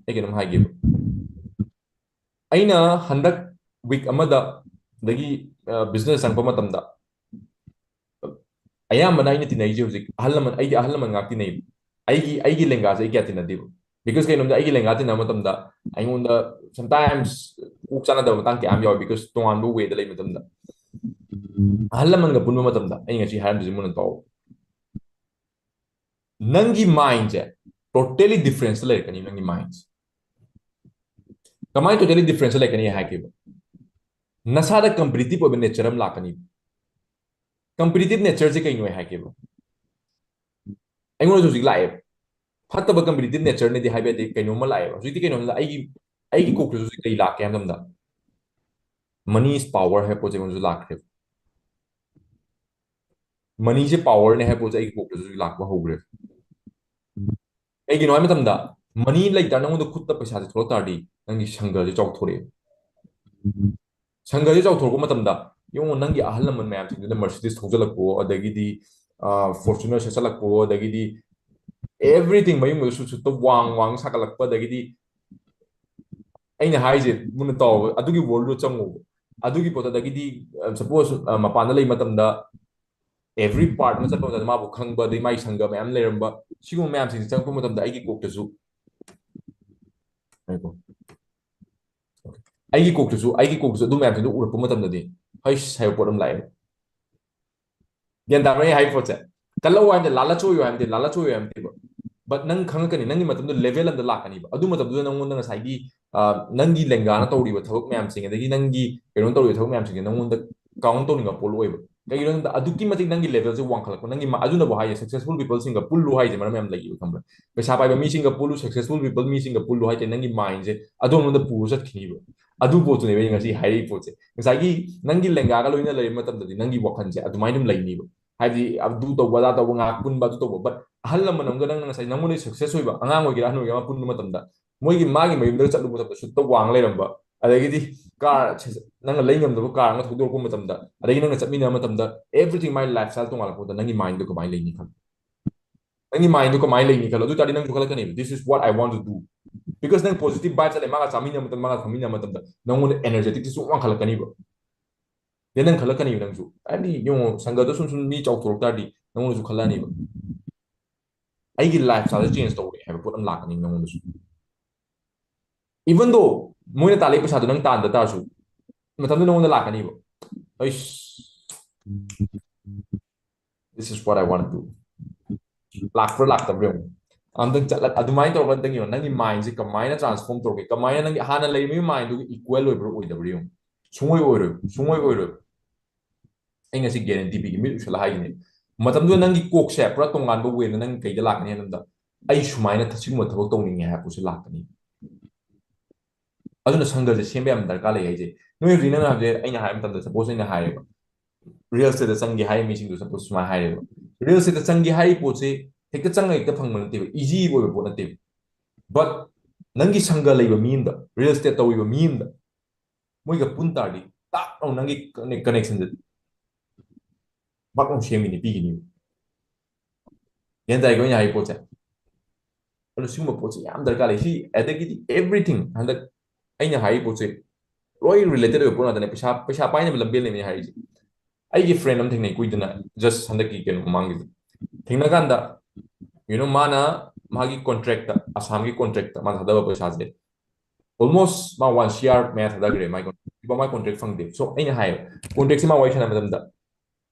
ꯑꯩ ꯀꯩꯅꯣꯝ ꯍꯥꯏꯒꯦꯕ꯫ ꯑꯩꯅ ꯍꯟꯗꯛ week ꯑꯃꯗ, ꯑꯗꯒꯤ, ꯑ, business ꯆꯪꯉꯛꯄ ꯃꯇꯝꯗ, ꯑꯌꯥꯝꯕꯅ ꯑꯩꯅ ꯇꯤꯟꯅꯩꯁꯦ ꯍꯧꯖꯤꯛ ꯑꯍꯜ ꯂꯃꯟ, ꯑꯩꯗꯤ ꯑꯍꯜ ꯂꯃꯟ ꯉꯥꯛ ꯇꯤꯟꯅꯩꯕ꯫ ꯑꯩꯒꯤ, ꯑꯩꯒꯤ ꯂꯦꯡꯒꯥꯁꯦ ꯑꯩ ꯀꯌꯥ ꯇꯤꯟꯅꯗꯦꯕ꯫ Because ꯀꯩꯅꯣꯝꯗ ꯑꯩꯒꯤ ꯂꯦꯡꯒꯥ ꯇꯤꯟꯅꯕ ꯃꯇꯝꯗ ꯑꯩꯉꯣꯟꯗ sometimes ꯀꯣꯛ ꯆꯥꯟꯅꯗꯕ ꯃꯇꯥꯡ ꯀꯌꯥ ꯑꯃ ꯌꯥꯎꯋꯦ, because ꯇꯣꯉꯥꯟꯕ wayꯗ ꯂꯩꯕ ꯃꯇꯝꯗ꯫ ꯑꯍꯜ ꯂꯃꯟꯒ ꯄꯨꯟꯕ ꯃꯇꯝꯗ ꯑꯩ ꯉꯁꯤ ꯍꯥꯏꯔꯝꯗꯣꯏꯁꯦ ꯃꯨꯟꯅ ꯇꯥꯎ꯫ ꯅꯪꯒꯤ mindꯁꯦ Totally difference ꯂꯩꯔꯛꯀꯅꯤ ꯅꯪꯒꯤ mindꯁꯦ꯫ ꯀꯃꯥꯏꯅ totally difference ꯂꯩꯔꯛꯀꯅꯤ ꯍꯥꯏꯒꯦꯕ? ꯅꯁꯥꯗ competitive ꯑꯣꯏꯕ nature ꯑꯃ ꯂꯥꯛꯀꯅꯤ꯫ Competitive natureꯁꯦ ꯀꯩꯅꯣ ꯍꯥꯏꯒꯦꯕ? ꯑꯩꯉꯣꯟꯗꯁꯨ ꯍꯧꯖꯤꯛ ꯂꯥꯛꯑꯦꯕ꯫ ꯐꯠꯇꯕ competitive natureꯅꯦꯗꯤ ꯍꯥꯏꯕ ꯌꯥꯗꯦ, ꯀꯩꯅꯣꯝꯃ ꯂꯥꯛꯑꯦꯕ꯫ ꯍꯧꯖꯤꯛꯇꯤ ꯀꯩꯅꯣꯝꯗ ꯑꯩꯒꯤ ꯑꯩꯒꯤ ꯀꯣꯛꯇꯁꯨ ꯍꯧꯖꯤꯛ ꯀꯩ ꯂꯥꯛꯀꯦ ꯍꯥꯏꯕ ꯃꯇꯝꯗ, money is power ꯍꯥꯏꯕ ꯄꯣꯠꯁꯦ ꯑꯩꯉꯣꯟꯗꯁꯨ ꯂꯥꯛꯈ꯭ꯔꯦꯕ꯫ Moneyꯁꯦ powerꯅꯦ ꯍꯥꯏꯕ ꯄꯣꯠꯁꯦ ꯑꯩꯒꯤ ꯀꯣꯛꯇꯁꯨ ꯍꯧꯖꯤꯛ ꯂꯥꯛꯄ ꯍꯧꯈ꯭ꯔꯦꯕ꯫ ꯀꯩꯒꯤꯅꯣ ꯍꯥꯏꯕ ꯃꯇꯝꯗ, money ꯂꯩꯇꯥꯔ ꯅꯪꯉꯣꯟꯗ ꯈꯨꯠꯇ ꯄꯩꯁꯥꯁꯦ ꯊꯣꯛꯂꯛ ꯇꯥꯔꯗꯤ ꯅꯪꯒꯤ ꯁꯪꯒꯁꯦ ꯆꯥꯎꯊꯣꯔꯛꯑꯦ꯫ ꯁꯪꯒꯁꯦ ꯆꯥꯎꯊꯣꯔꯛꯄ ꯃꯇꯝꯗ ꯌꯦꯡꯉꯣ, ꯅꯪꯒꯤ ꯑꯍꯜ ꯂꯃꯟ ꯃꯌꯥꯝꯁꯤꯡꯗꯨꯅ Mercedes ꯊꯧꯖꯤꯜꯂꯛꯄꯣ, ꯑꯗꯒꯤꯗꯤ Fortuner ꯁꯦꯠꯆꯜꯂꯛꯄꯣ, ꯑꯗꯒꯤꯗꯤ everything ꯃꯌꯨꯝꯗꯁꯨ ꯁꯨꯠꯇ ꯋꯥꯡ ꯋꯥꯡ ꯁꯥꯒꯠꯂꯛꯄ, ꯑꯗꯒꯤꯗꯤ ꯑꯩꯅ ꯍꯥꯏꯁꯦ ꯃꯨꯟꯅ ꯇꯥꯎꯕ, ꯑꯗꯨꯒꯤ worldꯗꯣ ꯆꯪꯉꯣꯕ꯫ ꯑꯗꯨꯒꯤ ꯄꯣꯠꯇꯨ, ꯑꯗꯒꯤꯗꯤ suppose ꯃꯄꯥꯟꯗ ꯂꯩ ꯃꯇꯝꯗ every part ꯑꯃ ꯆꯠꯄ ꯃꯇꯝꯗ ꯃꯥꯕꯨ ꯈꯪꯕ, ꯑꯗꯩ ꯃꯥꯒꯤ ꯁꯪꯒ ꯃꯌꯥꯝ ꯂꯩꯔꯝꯕ, ꯁꯤꯒꯨꯝꯕ ꯃꯌꯥꯝꯁꯤꯡꯁꯦ ꯆꯪꯉꯛꯄ ꯃꯇꯝꯗ ꯑꯩꯒꯤ ꯀꯣꯛꯇꯁꯨ, ꯉꯥꯏꯈꯣ꯫ ꯑꯩꯒꯤ ꯀꯣꯛꯇꯁꯨ ꯑꯩꯒꯤ ꯀꯣꯛꯇꯁꯨ ꯑꯗꯨ ꯃꯌꯥꯝꯁꯤꯡꯗꯣ ꯎꯔꯛꯄ ꯃꯇꯝꯗꯗꯤ ꯍꯩꯁ ꯍꯥꯏꯕ ꯄꯣꯠ ꯑꯃ ꯂꯥꯛꯑꯦꯕ꯫ ꯒ꯭ꯌꯥꯟ ꯇꯥꯕ꯭ꯔꯥ ꯑꯩ ꯍꯥꯏꯕ ꯄꯣꯠꯁꯦ? ꯀꯜꯂꯛꯑꯣ ꯍꯥꯏꯕꯗꯤ, ꯂꯥꯜꯂꯛꯆꯧ ꯍꯥꯏꯕꯗꯤ, ꯂꯥꯜꯂꯛꯆꯧ ꯍꯥꯏꯕꯗꯤꯕ꯫ But ꯅꯪ ꯈꯪꯉꯛꯀꯅꯤ, ꯅꯪꯒꯤ ꯃꯇꯝꯗꯨ level ꯑꯃꯗ ꯂꯥꯛꯀꯅꯤꯕ꯫ ꯑꯗꯨ ꯃꯇꯝꯗꯨꯗ ꯅꯪꯉꯣꯟꯗ ꯉꯁꯥꯏꯒꯤ, ꯑ, ꯅꯪꯒꯤ ꯂꯦꯡꯒꯥꯅ ꯇꯧꯔꯤꯕ ꯊꯕꯛ ꯃꯌꯥꯝꯁꯤꯡ, ꯑꯗꯒꯤ ꯅꯪꯒꯤ ꯀꯩꯅꯣ ꯇꯧꯔꯤꯕ ꯊꯕꯛ ꯃꯌꯥꯝꯁꯤꯡꯁꯦ ꯅꯪꯉꯣꯟꯗ count ꯇꯧꯅꯤꯡꯕ ꯄꯣꯠ ꯑꯣꯏꯕ꯫ ꯀꯩꯒꯤꯅꯣ ꯍꯥꯏꯕꯗ ꯑꯗꯨꯛꯀꯤ ꯃꯇꯤꯛ ꯅꯪꯒꯤ levelꯁꯦ ꯋꯥꯡꯈꯠꯂꯛꯄ, ꯅꯪꯒꯤ ꯃ-, ꯑꯗꯨꯅꯕꯨ ꯍꯥꯏꯌꯦ successful peopleꯁꯤꯡꯒ ꯄꯨꯜꯂꯨ ꯍꯥꯏꯁꯦ ꯃꯔꯝ ꯌꯥꯝ ꯂꯩꯌꯦꯕ, ꯈꯪꯕ꯭ꯔꯥ? ꯄꯩꯁꯥ ꯄꯥꯏꯕ ꯃꯤꯁꯤꯡꯒ ꯄꯨꯜꯂꯨ, successful people ꯃꯤꯁꯤꯡꯒ ꯄꯨꯜꯂꯨ ꯍꯥꯏꯁꯦ ꯅꯪꯒꯤ mindꯁꯦ ꯑꯗꯣꯝꯗ ꯄꯨꯔ ꯆꯠꯈꯤꯅꯤꯕ꯫ ꯑꯗꯨ ꯄꯣꯠꯇꯨꯅꯦꯕ ꯑꯩꯅ ꯉꯁꯤ ꯍꯥꯏꯔꯛꯏ ꯄꯣꯠꯁꯦ꯫ ꯉꯁꯥꯏꯒꯤ ꯅꯪꯒꯤ ꯂꯦꯡꯒꯥꯒ ꯂꯣꯏꯅ ꯂꯩꯕ ꯃꯇꯝꯗꯗꯤ ꯅꯪꯒꯤ ꯋꯥꯈꯜꯁꯦ ꯑꯗꯨꯃꯥꯏꯅ ꯑꯗꯨꯝ ꯂꯩꯅꯤꯕ꯫ ꯍꯥꯏꯕꯗꯤ ꯑꯗꯨ ꯇꯧꯕ, ꯑꯗꯥ ꯇꯧꯕ, ꯉꯥꯏꯍꯥꯛ ꯄꯨꯟꯕ, ꯑꯗꯨ ꯇꯧꯕ꯫ But ꯑꯍꯜ ꯂꯃꯟ ꯑꯃꯒ ꯅꯪꯅ ꯉꯁꯥꯏ ꯅꯪꯉꯣꯟꯗꯒꯤ success ꯑꯣꯏꯕ ꯑꯉꯥꯡ ꯑꯣꯏꯒꯦꯔꯥ ꯑꯍꯟ ꯑꯣꯏꯒꯦꯔꯥ ꯑꯃ ꯄꯨꯟꯕ ꯃꯇꯝꯗ ꯃꯣꯏꯒꯤ, ꯃꯥꯒꯤ ꯃꯌꯨꯝꯗꯒ ꯆꯠꯂꯨꯕ ꯃꯇꯝꯗ ꯁꯨꯠꯇ ꯋꯥꯡ ꯂꯩꯔꯝꯕ, ꯑꯗꯒꯤꯗꯤ car, ꯅꯪꯅ ꯂꯩ ꯉꯝꯗꯕ car ꯑꯃ ꯊꯧꯗꯣꯔꯛꯄ ꯃꯇꯝꯗ, ꯑꯗꯒꯤ ꯅꯪꯅ ꯆꯠꯃꯤꯟꯅꯕ ꯃꯇꯝꯗ everything, ꯃꯥꯏ lifestyle ꯇꯣꯉꯥꯜꯂꯛꯄꯗ ꯅꯪꯒꯤ mindꯗꯨ ꯀꯃꯥꯏꯅ ꯂꯩꯅꯤ ꯈꯜꯂꯣ? ꯅꯪꯒꯤ mindꯗꯨ ꯀꯃꯥꯏꯅ ꯂꯩꯅꯤ ꯈꯜꯂꯣ? ꯑꯗꯨ ꯇꯥꯔꯗꯤ ꯅꯪꯁꯨ ꯈꯜꯂꯛꯀꯅꯦꯕ, "This is what I want to do." Because ꯅꯪ positive vibes ꯂꯩ, ꯃꯥꯒ ꯆꯥꯃꯤꯟꯅꯕ ꯃꯇꯝꯗ, ꯃꯥꯒ ꯊꯛꯃꯤꯟꯅꯕ ꯃꯇꯝꯗ ꯅꯪꯉꯣꯟꯗ energeticꯁꯨ ꯋꯥꯡꯈꯠꯂꯛꯀꯅꯤꯕ꯫ Then ꯅꯪ ꯈꯜꯂꯛꯀꯅꯤꯕ ꯅꯪꯁꯨ꯫ ꯍꯥꯏꯗꯤ ꯌꯦꯡꯉꯣ, ꯁꯪꯒꯗ ꯁꯨꯝ ꯁꯨꯝ ꯃꯤ ꯆꯥꯎꯊꯣꯔꯛ ꯇꯥꯔꯗꯤ ꯅꯪꯉꯣꯟꯗꯁꯨ ꯈꯜꯂꯛꯑꯅꯤꯕ꯫ "ꯑꯩꯒꯤ lifestyleꯁꯦ change ꯇꯧꯔꯦ" ꯍꯥꯏꯕ ꯄꯣꯠ ꯑꯃ ꯂꯥꯛꯀꯅꯤ ꯅꯪꯉꯣꯟꯗꯁꯨ꯫ Even though ꯃꯣꯏꯅ ꯇꯥꯜꯂꯛꯏ ꯄꯩꯁꯥꯗꯣ ꯅꯪ ꯇꯥꯟꯗ ꯇꯥꯔꯁꯨ, ꯃꯇꯝꯗꯨ ꯅꯪꯉꯣꯟꯗ ꯂꯥꯛꯀꯅꯤꯕ꯫ "ꯑꯩꯁ, this is what I want to do." ꯂꯥꯛꯄ꯭ꯔꯥ ꯂꯥꯛꯇꯕ꯭ꯔꯥ ꯌꯦꯡꯉꯣ꯫ ꯑꯝꯇꯪ ꯆꯠꯂ ꯑꯗꯨꯃꯥꯏꯅ ꯇꯧꯔꯒ ꯑꯝꯇꯪ ꯌꯦꯡꯉꯣ, ꯅꯪꯒꯤ mindꯁꯦ ꯀꯃꯥꯏꯅ transform ꯇꯧꯔꯒꯦ, ꯀꯃꯥꯏꯅ ꯅꯪꯒꯤ ꯍꯥꯟꯅ ꯂꯩꯔꯝꯃꯤꯕ mindꯗꯨꯒ equal ꯑꯣꯏꯕ꯭ꯔꯥ ꯑꯣꯏꯗꯕ꯭ꯔꯥ ꯌꯦꯡꯉꯣ꯫ ꯁꯨꯡꯑꯣꯏ ꯑꯣꯏꯔꯣꯏ, ꯁꯨꯡꯑꯣꯏ ꯑꯣꯏꯔꯣꯏ꯫ ꯑꯩ ꯉꯁꯤ guarantee ꯄꯤꯒꯦ, ꯃꯤꯠ ꯎꯏꯁꯜꯂ ꯍꯥꯏꯒꯅꯤ꯫ ꯃꯇꯝꯗꯨꯗ ꯅꯪꯒꯤ ꯀꯣꯛꯁꯦ ꯄꯨꯔꯥ ꯇꯣꯉꯥꯟꯕ wayꯗ ꯅꯪ ꯀꯩꯗ ꯂꯥꯛꯀꯅꯤ ꯍꯥꯏꯕꯗ, ꯑꯩ ꯁꯨꯃꯥꯏꯅ ꯊ- ꯁꯤꯒꯨꯝꯕ ꯊꯕꯛ ꯇꯧꯅꯤꯡꯉꯦ ꯍꯥꯏꯕ ꯄꯣꯠꯁꯦ ꯂꯥꯛꯀꯅꯤ꯫ ꯑꯗꯨꯅ ꯁꯪꯒꯁꯦ ꯁꯦꯝꯕ ꯌꯥꯝ ꯗꯔꯀꯥꯔ ꯂꯩ ꯍꯥꯏꯁꯦ꯫ ꯅꯣꯏ ꯍꯧꯖꯤꯛ ꯅꯪꯅ ꯍꯥꯏꯕꯁꯦ, ꯑꯩꯅ ꯍꯥꯏꯕ ꯃꯇꯝꯗ, suppose ꯑꯩꯅ ꯍꯥꯏꯔꯦꯕ, real estateꯇ ꯆꯪꯒꯦ ꯍꯥꯏ ꯃꯤꯁꯤꯡꯗꯣ suppose ꯁꯨꯃꯥꯏꯅ ꯍꯥꯏꯔꯦꯕ, real estateꯇ ꯆꯪꯒꯦ ꯍꯥꯏꯔꯤ ꯄꯣꯠꯁꯦ ꯍꯦꯛꯇ ꯆꯪꯉ ꯍꯦꯛꯇ ꯐꯪꯕ ꯅꯠꯇꯦꯕ, easy ꯑꯣꯏꯕ ꯄꯣꯠ ꯅꯠꯇꯦꯕ꯫ But ꯅꯪꯒꯤ ꯁꯪꯒ ꯂꯩꯕ ꯃꯤ ꯑꯃꯗ, real estate ꯇꯧꯔꯤꯕ ꯃꯤ ꯑꯃꯗ, ꯃꯣꯏꯒ ꯄꯨꯟ ꯇꯥꯔꯗꯤ ꯇꯥꯛ ꯂꯥꯎ ꯅꯪꯒꯤ connectionꯁꯦ ꯕꯛ ꯂꯥꯎ ꯁꯦꯝꯒꯅꯤ, ꯄꯤꯒꯅꯤ꯫ ꯒ꯭ꯌꯥꯟ ꯇꯥꯏꯀꯣ ꯑꯩꯅ ꯍꯥꯏꯔꯤ ꯄꯣꯠꯁꯦ? ꯑꯗꯨ ꯁꯤꯒꯨꯝꯕ ꯄꯣꯠꯁꯦ ꯌꯥꯝ ꯗꯔꯀꯥꯔ ꯂꯩ꯫ ꯁꯤ ꯑꯗꯒꯤꯗꯤ everything, ꯍꯟꯗꯛ ꯑꯩꯅ ꯍꯥꯏꯔꯤ ꯄꯣꯠꯁꯦ ꯂꯣꯏ related ꯑꯣꯏꯕ ꯄꯣꯠ ꯉꯥꯛꯇꯅꯦ꯫ ꯄꯩꯁꯥ, ꯄꯩꯁꯥ ꯄꯥꯏꯅꯕ ꯂꯝꯕꯦꯜ ꯂꯩꯕꯅꯤ ꯍꯥꯏꯔꯤꯁꯦ꯫ ꯑꯩꯒꯤ friend ꯑꯃ ꯊꯦꯡꯅꯩ ꯀꯨꯏꯗꯅ, just ꯍꯟꯗꯛꯀꯤ ꯀꯩꯅꯣ ꯃꯃꯥꯡꯒꯤꯗ ꯊꯦꯡꯅ ꯀꯥꯟꯗ, you know, ꯃꯥꯅ ꯃꯥꯒꯤ contractꯇ, ꯑꯁꯥꯝꯒꯤ contractꯇ ꯃꯥꯅ ꯊꯥꯗꯕ ꯄꯩꯁꯥꯁꯦ almost ꯃꯥ one C R ꯃꯌꯥ ꯊꯥꯗꯈ꯭ꯔꯦ꯫ ꯃꯥꯏ contract, ꯃꯥꯏ contract ꯐꯪꯗꯦ꯫ So ꯑꯩꯅ ꯍꯥꯏꯌꯦꯕ, contractꯁꯦ ꯃꯥ ꯋꯥꯔꯤ ꯁꯥꯟꯅꯕ ꯃꯇꯝꯗ,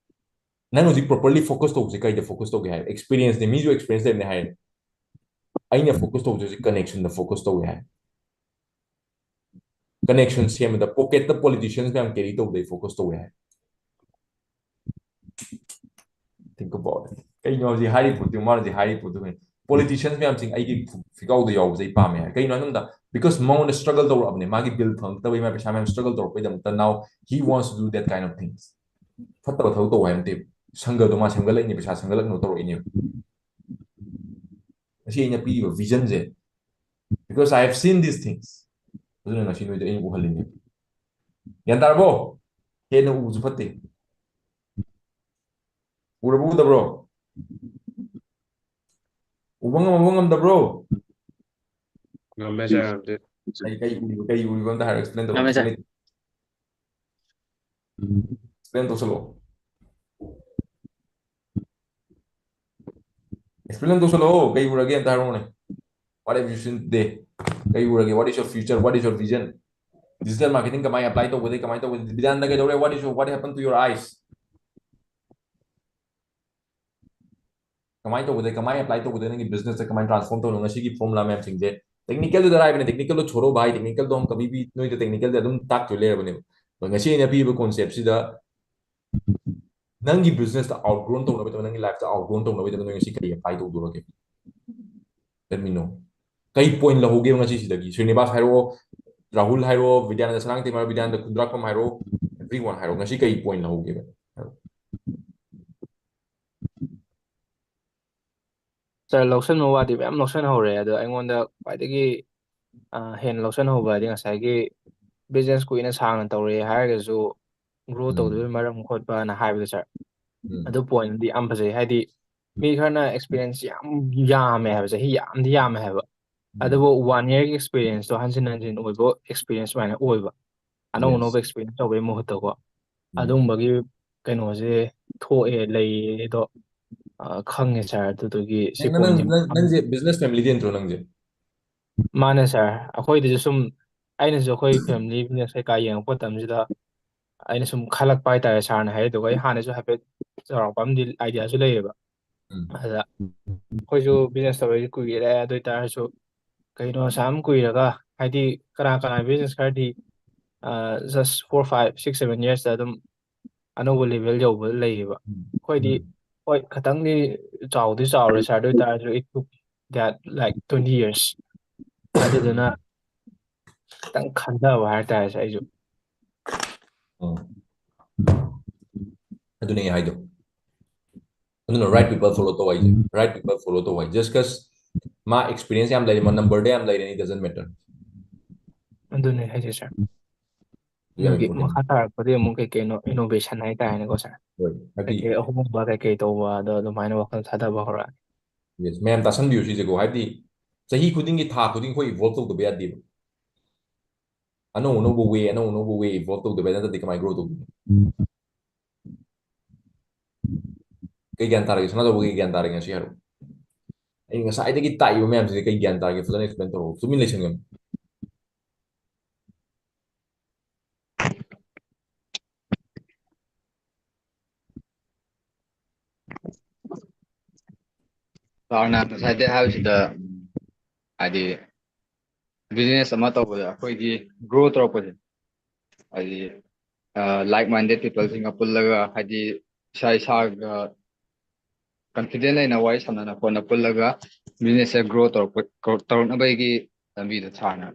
ꯅꯪ ꯍꯧꯖꯤꯛ properly focus ꯇꯧꯕꯁꯦ ꯀꯩꯗ focus ꯇꯧꯒꯦ ꯍꯥꯏ? Experienceꯅꯦ, ꯃꯤꯁꯨ experience ꯂꯩꯕꯅꯦ ꯍꯥꯏ꯫ ꯑꯩꯅ focus ꯇꯧꯕꯁꯦ ꯍꯧꯖꯤꯛ connectionꯗ focus ꯇꯧꯋꯦ ꯍꯥꯏ꯫ Connection ꯁꯦꯝꯕꯗ pocketꯇ politicians ꯃꯌꯥꯝ carry ꯇꯧꯕꯗ ꯑꯩ focus ꯇꯧꯋꯦ ꯍꯥꯏ꯫ Think about it. ꯀꯩꯅꯣ ꯍꯧꯖꯤꯛ ꯍꯥꯏꯔꯤ ꯄꯣꯠꯇꯨ, ꯃꯥꯅ ꯍꯧꯖꯤꯛ ꯍꯥꯏꯔꯤ ꯄꯣꯠꯇꯨ ꯀꯩꯅꯣ? Politicians ꯃꯌꯥꯝꯁꯤꯡ ꯑꯩꯒꯤ ꯐꯤꯒꯥꯎꯗ ꯌꯥꯎꯕꯁꯦ ꯑꯩ ꯄꯥꯝꯃꯦ ꯍꯥꯏ꯫ ꯀꯩꯅꯣ ꯍꯥꯏꯕ ꯃꯇꯝꯗ, because ꯃꯉꯣꯟꯗ struggle ꯇꯧꯔꯛꯑꯕꯅꯦ, ꯃꯥꯒꯤ bill ꯐꯪꯉꯛꯇꯕꯩ, ꯃꯥ ꯄꯩꯁꯥ ꯃꯌꯥꯝ struggle ꯇꯧꯔꯛꯄꯩꯗꯃꯛꯇ, now he wants to do that kind of things. ꯐꯠꯇꯕ ꯊꯕꯛ ꯇꯧꯕ ꯍꯥꯏꯕ ꯅꯠꯇꯦ, ꯁꯪꯒꯗꯣ ꯃꯥ ꯁꯦꯝꯒꯠꯂꯛꯏꯅꯦ, ꯄꯩꯁꯥ ꯁꯦꯝꯒꯠꯂꯛꯅꯕ ꯇꯧꯔꯛꯏꯅꯦꯕ꯫ ꯉꯁꯤ ꯑꯩꯅ ꯄꯤꯔꯤꯕ visionꯁꯦ, because I have seen these things, ꯑꯗꯨꯅ ꯉꯁꯤ ꯅꯣꯏꯗ ꯑꯩꯅ ꯎꯍꯜꯂꯤꯅꯦ꯫ ꯒ꯭ꯌꯥꯟ ꯇꯥꯔꯕꯣ? ꯍꯦꯟꯅ ꯎꯕꯁꯨ ꯐꯠꯇꯦ꯫ ꯎꯔꯕ ꯎꯗꯕ꯭ꯔꯣ? ꯎꯕ ꯉꯝꯃꯕ ꯉꯝꯗꯕ꯭ꯔꯣ? ꯉꯝꯃꯦ ꯁꯥꯔ, ꯉꯝꯗꯦ꯫ ꯀꯩ, ꯀꯩ ꯎꯔꯤꯕ, ꯀꯩ ꯎꯔꯤꯕ ꯑꯝꯇ ꯍꯥꯏꯔꯣ, explain ꯇꯧꯔꯣ, ꯉꯝꯃꯦ, ꯁꯥꯔ꯫ Explain ꯇꯧꯁꯜꯂꯛꯑꯣ꯫ Explain ꯇꯧꯁꯜꯂꯛꯑꯣ, ꯀꯩ ꯎꯔꯒꯦ ꯑꯝꯇ ꯍꯥꯏꯔꯛꯑꯣꯅꯦ꯫ What have you seen today? ꯀꯩ ꯎꯔꯒꯦ? What is your future? What is your vision? Digital marketing ꯀꯃꯥꯏ apply ꯇꯧꯒꯗꯒꯦ, ꯀꯃꯥꯏ ꯇꯧꯒꯗꯒꯦ? ꯕꯤꯗꯥꯟꯗ ꯀꯩꯗꯧꯔꯦ? What is your, what happened to your eyes? ꯀꯃꯥꯏꯅ ꯇꯧꯒꯗꯒꯦ, ꯀꯃꯥꯏꯅ apply ꯇꯧꯒꯗꯒꯦ, ꯅꯪꯒꯤ business ꯇ ꯀꯃꯥꯏꯅ transform ꯇꯧꯅꯣ, ꯉꯁꯤꯒꯤ formula ꯃꯌꯥꯝꯁꯤꯡꯁꯦ꯫ Technical ꯗꯨꯗ ꯍꯥꯏꯕꯅꯦ, technical ꯗꯣ ꯁꯣꯔꯣ ꯚꯥꯏ, technical ꯗꯣ ꯍꯝ ꯀꯕꯤ ꯚꯤ ꯅꯣꯏꯗ technical ꯗꯤ ꯑꯗꯨꯝ ꯇꯥꯛꯇꯣꯏ ꯂꯩꯔꯕꯅꯦꯕ꯫ ꯑꯗꯣ ꯉꯁꯤ ꯑꯩꯅ ꯄꯤꯕ concept ꯁꯤꯗ ꯅꯪꯒꯤ business ꯇ outgrown ꯇꯧꯅꯕꯒꯤꯗꯃꯛ, ꯅꯪꯒꯤ life ꯇ outgrown ꯇꯧꯅꯕꯒꯤꯗꯃꯛ ꯅꯣꯏ ꯉꯁꯤ ꯀꯔꯤ apply ꯇꯧꯗꯧꯔꯒꯦ? Let me know. ꯀꯩ point ꯂꯧꯍꯧꯒꯦꯕ ꯉꯁꯤꯁꯤꯗꯒꯤ? ꯁ꯭ꯔꯤꯅꯤꯕꯥꯁ ꯍꯥꯏꯔꯛꯑꯣ, ꯔꯥꯍꯨꯜ ꯍꯥꯏꯔꯛꯑꯣ, ꯕꯤꯗ꯭ꯌꯥꯅꯟꯗ ꯁꯅꯥꯡꯊꯦꯝ ꯍꯥꯏꯔꯣ, ꯕꯤꯗ꯭ꯌꯥꯅꯟꯗ ꯈꯨꯟꯗ꯭ꯔꯥꯛꯄꯝ ꯍꯥꯏꯔꯣ, everyone ꯍꯥꯏꯔꯣ, ꯉꯁꯤ ꯀꯩ point ꯂꯧꯍꯧꯒꯦꯕ? ꯍꯥꯏꯔꯣ꯫ ꯁꯥꯔ, ꯂꯧꯁꯟꯕ ꯋꯥꯗꯤ ꯃꯌꯥꯝ ꯂꯧꯁꯟꯍꯧꯔꯦ, ꯑꯗꯣ ꯑꯩꯉꯣꯟꯗ ꯈ꯭ꯋꯥꯏꯗꯒꯤ ꯑ, ꯍꯦꯟꯅ ꯂꯧꯁꯟꯍꯧꯕ ꯍꯥꯏꯗꯤ ꯉꯁꯥꯏꯒꯤ business ꯀꯨꯏꯅ ꯁꯥꯡꯅ ꯇꯧꯔꯦ ꯍꯥꯏꯔꯒꯁꯨ grow ꯎꯝ, ꯇꯧꯗꯕꯩ ꯃꯔꯝ ꯈꯣꯠꯄꯅ ꯍꯥꯏꯕꯗꯣ ꯁꯥꯔ, ꯎꯝ, ꯑꯗꯨ point ꯗꯤ ꯌꯥꯝ ꯐꯖꯩ꯫ ꯍꯥꯏꯗꯤ ꯃꯤ ꯈꯔꯅ experience ꯌꯥꯝ ꯌꯥꯝꯃꯦ ꯍꯥꯏꯕ, ꯆꯍꯤ ꯌꯥꯝꯗꯤ ꯌꯥꯝꯃꯦ ꯍꯥꯏꯕ, ꯎꯝ, ꯑꯗꯨꯕꯨ one year ꯒꯤ experience ꯇꯣ ꯍꯟꯖꯤꯟ ꯍꯟꯖꯤꯟ ꯑꯣꯏꯕ experience ꯁꯨꯃꯥꯏꯅ ꯑꯣꯏꯕ, ꯑꯅꯧ yes, ꯑꯅꯧꯕ experience ꯇꯧꯕꯩ ꯃꯍꯨꯠꯇꯀꯣ, ꯎꯝ. ꯑꯗꯨꯒꯨꯝꯕꯒꯤ ꯀꯩꯅꯣꯁꯦ ꯊꯣꯛꯑꯦ, ꯂꯩꯌꯦ ꯑꯗꯣ, ꯑ, ꯈꯪꯉꯦ ꯁꯥꯔ꯫ ꯑꯗꯨꯗꯨꯒꯤ ꯁꯤ ꯅꯪ point ꯅꯪ ꯁꯤ ꯅꯪ ꯅꯪꯁꯦ business family ꯗꯤ ꯅꯠꯇ꯭ꯔꯣ ꯅꯪꯁꯦ? ꯃꯥꯅꯦ ꯁꯥꯔ, ꯑꯩꯈꯣꯏꯗꯁꯨ ꯁꯨꯝ, ꯑꯩꯅꯁꯨ ꯑꯩꯈꯣꯏ family business ꯀꯩꯀꯥ ꯌꯦꯡꯉꯛꯄ ꯃꯇꯝꯁꯤꯗ ꯑꯩꯅ ꯁꯨꯝ ꯈꯜꯂꯛꯄ ꯍꯥꯏꯇꯥꯔꯦ ꯁꯥꯔꯅ ꯍꯥꯏꯔꯤꯗꯨꯒ꯫ ꯑꯩ ꯍꯥꯟꯅꯁꯨ ꯍꯥꯏꯐꯦꯠ ꯆꯥꯎꯔꯥꯛꯄ ꯑꯃꯗꯤ idea ꯁꯨ ꯂꯩꯌꯦꯕ꯫ ꯎꯝ. ꯑꯗ ꯑꯩꯈꯣꯏꯁꯨ business ꯇꯧꯔꯛꯏꯁꯦ ꯀꯨꯏꯔꯦ, ꯑꯗꯨ ꯑꯣꯏꯇꯥꯔꯁꯨ ꯀꯩꯅꯣ ꯑꯁꯨꯛ ꯌꯥꯝ ꯀꯨꯏꯔꯒ, ꯍꯥꯏꯗꯤ ꯀꯅꯥ ꯀꯅꯥ business ꯈꯔꯗꯤ, ꯑ, just four, five, six, seven years ꯇ ꯑꯗꯨꯝ ꯑꯅꯧꯕ level ꯌꯧꯕ ꯂꯩꯌꯦꯕ꯫ ꯎꯝ. ꯑꯩꯈꯣꯏꯗꯤ ꯎꯝ. ꯍꯣꯏ ꯈꯤꯇꯪꯗꯤ ꯆꯥꯎꯗꯤ ꯆꯥꯎꯔꯦ ꯁꯥꯔ, ꯑꯗꯨ ꯑꯣꯏꯇꯥꯔꯁꯨ it took that like twenty years꯫ ꯑꯗꯨꯗꯨꯅ ꯈꯤꯇꯪ ꯈꯟꯊꯕ ꯍꯥꯏꯇꯥꯔꯦ ꯁꯥꯔ ꯑꯩꯁꯨ꯫ ꯑꯣ. ꯑꯗꯨꯅꯦ ꯑꯩ ꯍꯥꯏꯗꯣ꯫ ꯑꯗꯨꯅ right people follow ꯇꯧ ꯍꯥꯏꯁꯦ, right people follow ꯇꯧ ꯍꯥꯏ꯫ Just cause ꯃꯥ experience ꯌꯥꯝ ꯂꯩꯔꯦ, ꯃꯥ number ꯗ ꯌꯥꯝ ꯂꯩꯔꯦ, it doesn't matter. ꯑꯗꯨꯅꯦ ꯍꯥꯏꯁꯦ ꯁꯥꯔ꯫ ꯌꯥꯝ ꯑꯗꯨꯒꯤ important. ꯃꯈꯥ ꯇꯥꯔꯛꯄꯗꯤ ꯑꯃꯨꯛ ꯀꯩ ꯀꯩꯅꯣ innovation ꯍꯥꯏꯇꯥꯔꯦꯅꯦꯀꯣ ꯁꯥꯔ, ꯍꯣꯏ, ꯍꯥꯏꯗꯤ ꯀꯩꯀꯩ ꯑꯍꯣꯡꯕ ꯀꯩꯀꯩ ꯇꯧꯕ ꯑꯗꯣ ꯑꯗꯨꯃꯥꯏꯅ ꯋꯥꯈꯜ ꯊꯥꯗꯕ ꯍꯧꯔꯛꯑꯅꯤ꯫ Yes, ꯃꯌꯥꯝ ꯇꯥꯁꯟꯕꯤꯌꯨ ꯁꯤꯁꯦꯀꯣ, ꯍꯥꯏꯕꯗꯤ ꯆꯍꯤ ꯈꯨꯗꯤꯡꯒꯤ, ꯊꯥ ꯈꯨꯗꯤꯡ ꯑꯩꯈꯣꯏ evolve ꯇꯧꯗꯕ ꯌꯥꯗꯦꯕ꯫ ꯑꯅꯧ ꯑꯅꯧꯕ way, ꯑꯅꯧ ꯑꯅꯧꯕ way evolve ꯇꯧꯗꯕ ꯌꯥꯗꯦ, ꯅꯠꯇ꯭ꯔꯗꯤ ꯀꯃꯥꯏꯅ grow ꯇꯧꯗꯣꯏꯅꯣ? ꯀꯩ ꯒ꯭ꯌꯥꯟ ꯇꯥꯔꯒꯦ? ꯁꯅꯥꯖꯥꯎꯕ ꯀꯩ ꯒ꯭ꯌꯥꯟ ꯇꯥꯔꯒꯦ ꯉꯁꯤ ꯍꯥꯏꯔꯛꯑꯣ꯫ ꯑꯩ ꯉꯁꯥꯏꯗꯒꯤ ꯇꯥꯛꯏꯕ ꯃꯌꯥꯝꯁꯤꯗꯤ ꯀꯩ ꯒ꯭ꯌꯥꯟ ꯇꯥꯔꯒꯦ? ꯐꯖꯅ explain ꯇꯧꯔꯛꯑꯣ꯫ ꯇꯨꯃꯤꯟ ꯂꯩꯁꯟꯒꯅꯨ꯫ ꯁꯥꯔꯅ ꯉꯁꯥꯏꯗꯩ ꯍꯥꯏꯕꯁꯤꯗ, ꯎꯝ, ꯍꯥꯏꯗꯤ business ꯑꯃ ꯇꯧꯕꯗ ꯑꯩꯈꯣꯏꯒꯤ grow ꯇꯧꯔꯛꯄꯁꯦ, ꯍꯥꯏꯗꯤ, ꯑ, like minded peopleꯁꯤꯡꯒ ꯄꯨꯜꯂꯒ, ꯍꯥꯏꯗꯤ ꯏꯁꯥ ꯏꯁꯥꯒ confident ꯂꯩꯅ ꯋꯥꯔꯤ ꯁꯥꯟꯅꯅ ꯈꯣꯠꯅ ꯄꯨꯜꯂꯒ businessꯁꯦ grow ꯇꯧꯔꯛꯄ, ꯇꯧꯔꯛꯅꯕꯒꯤ ꯂꯝꯕꯤꯗ ꯁꯥꯔꯅ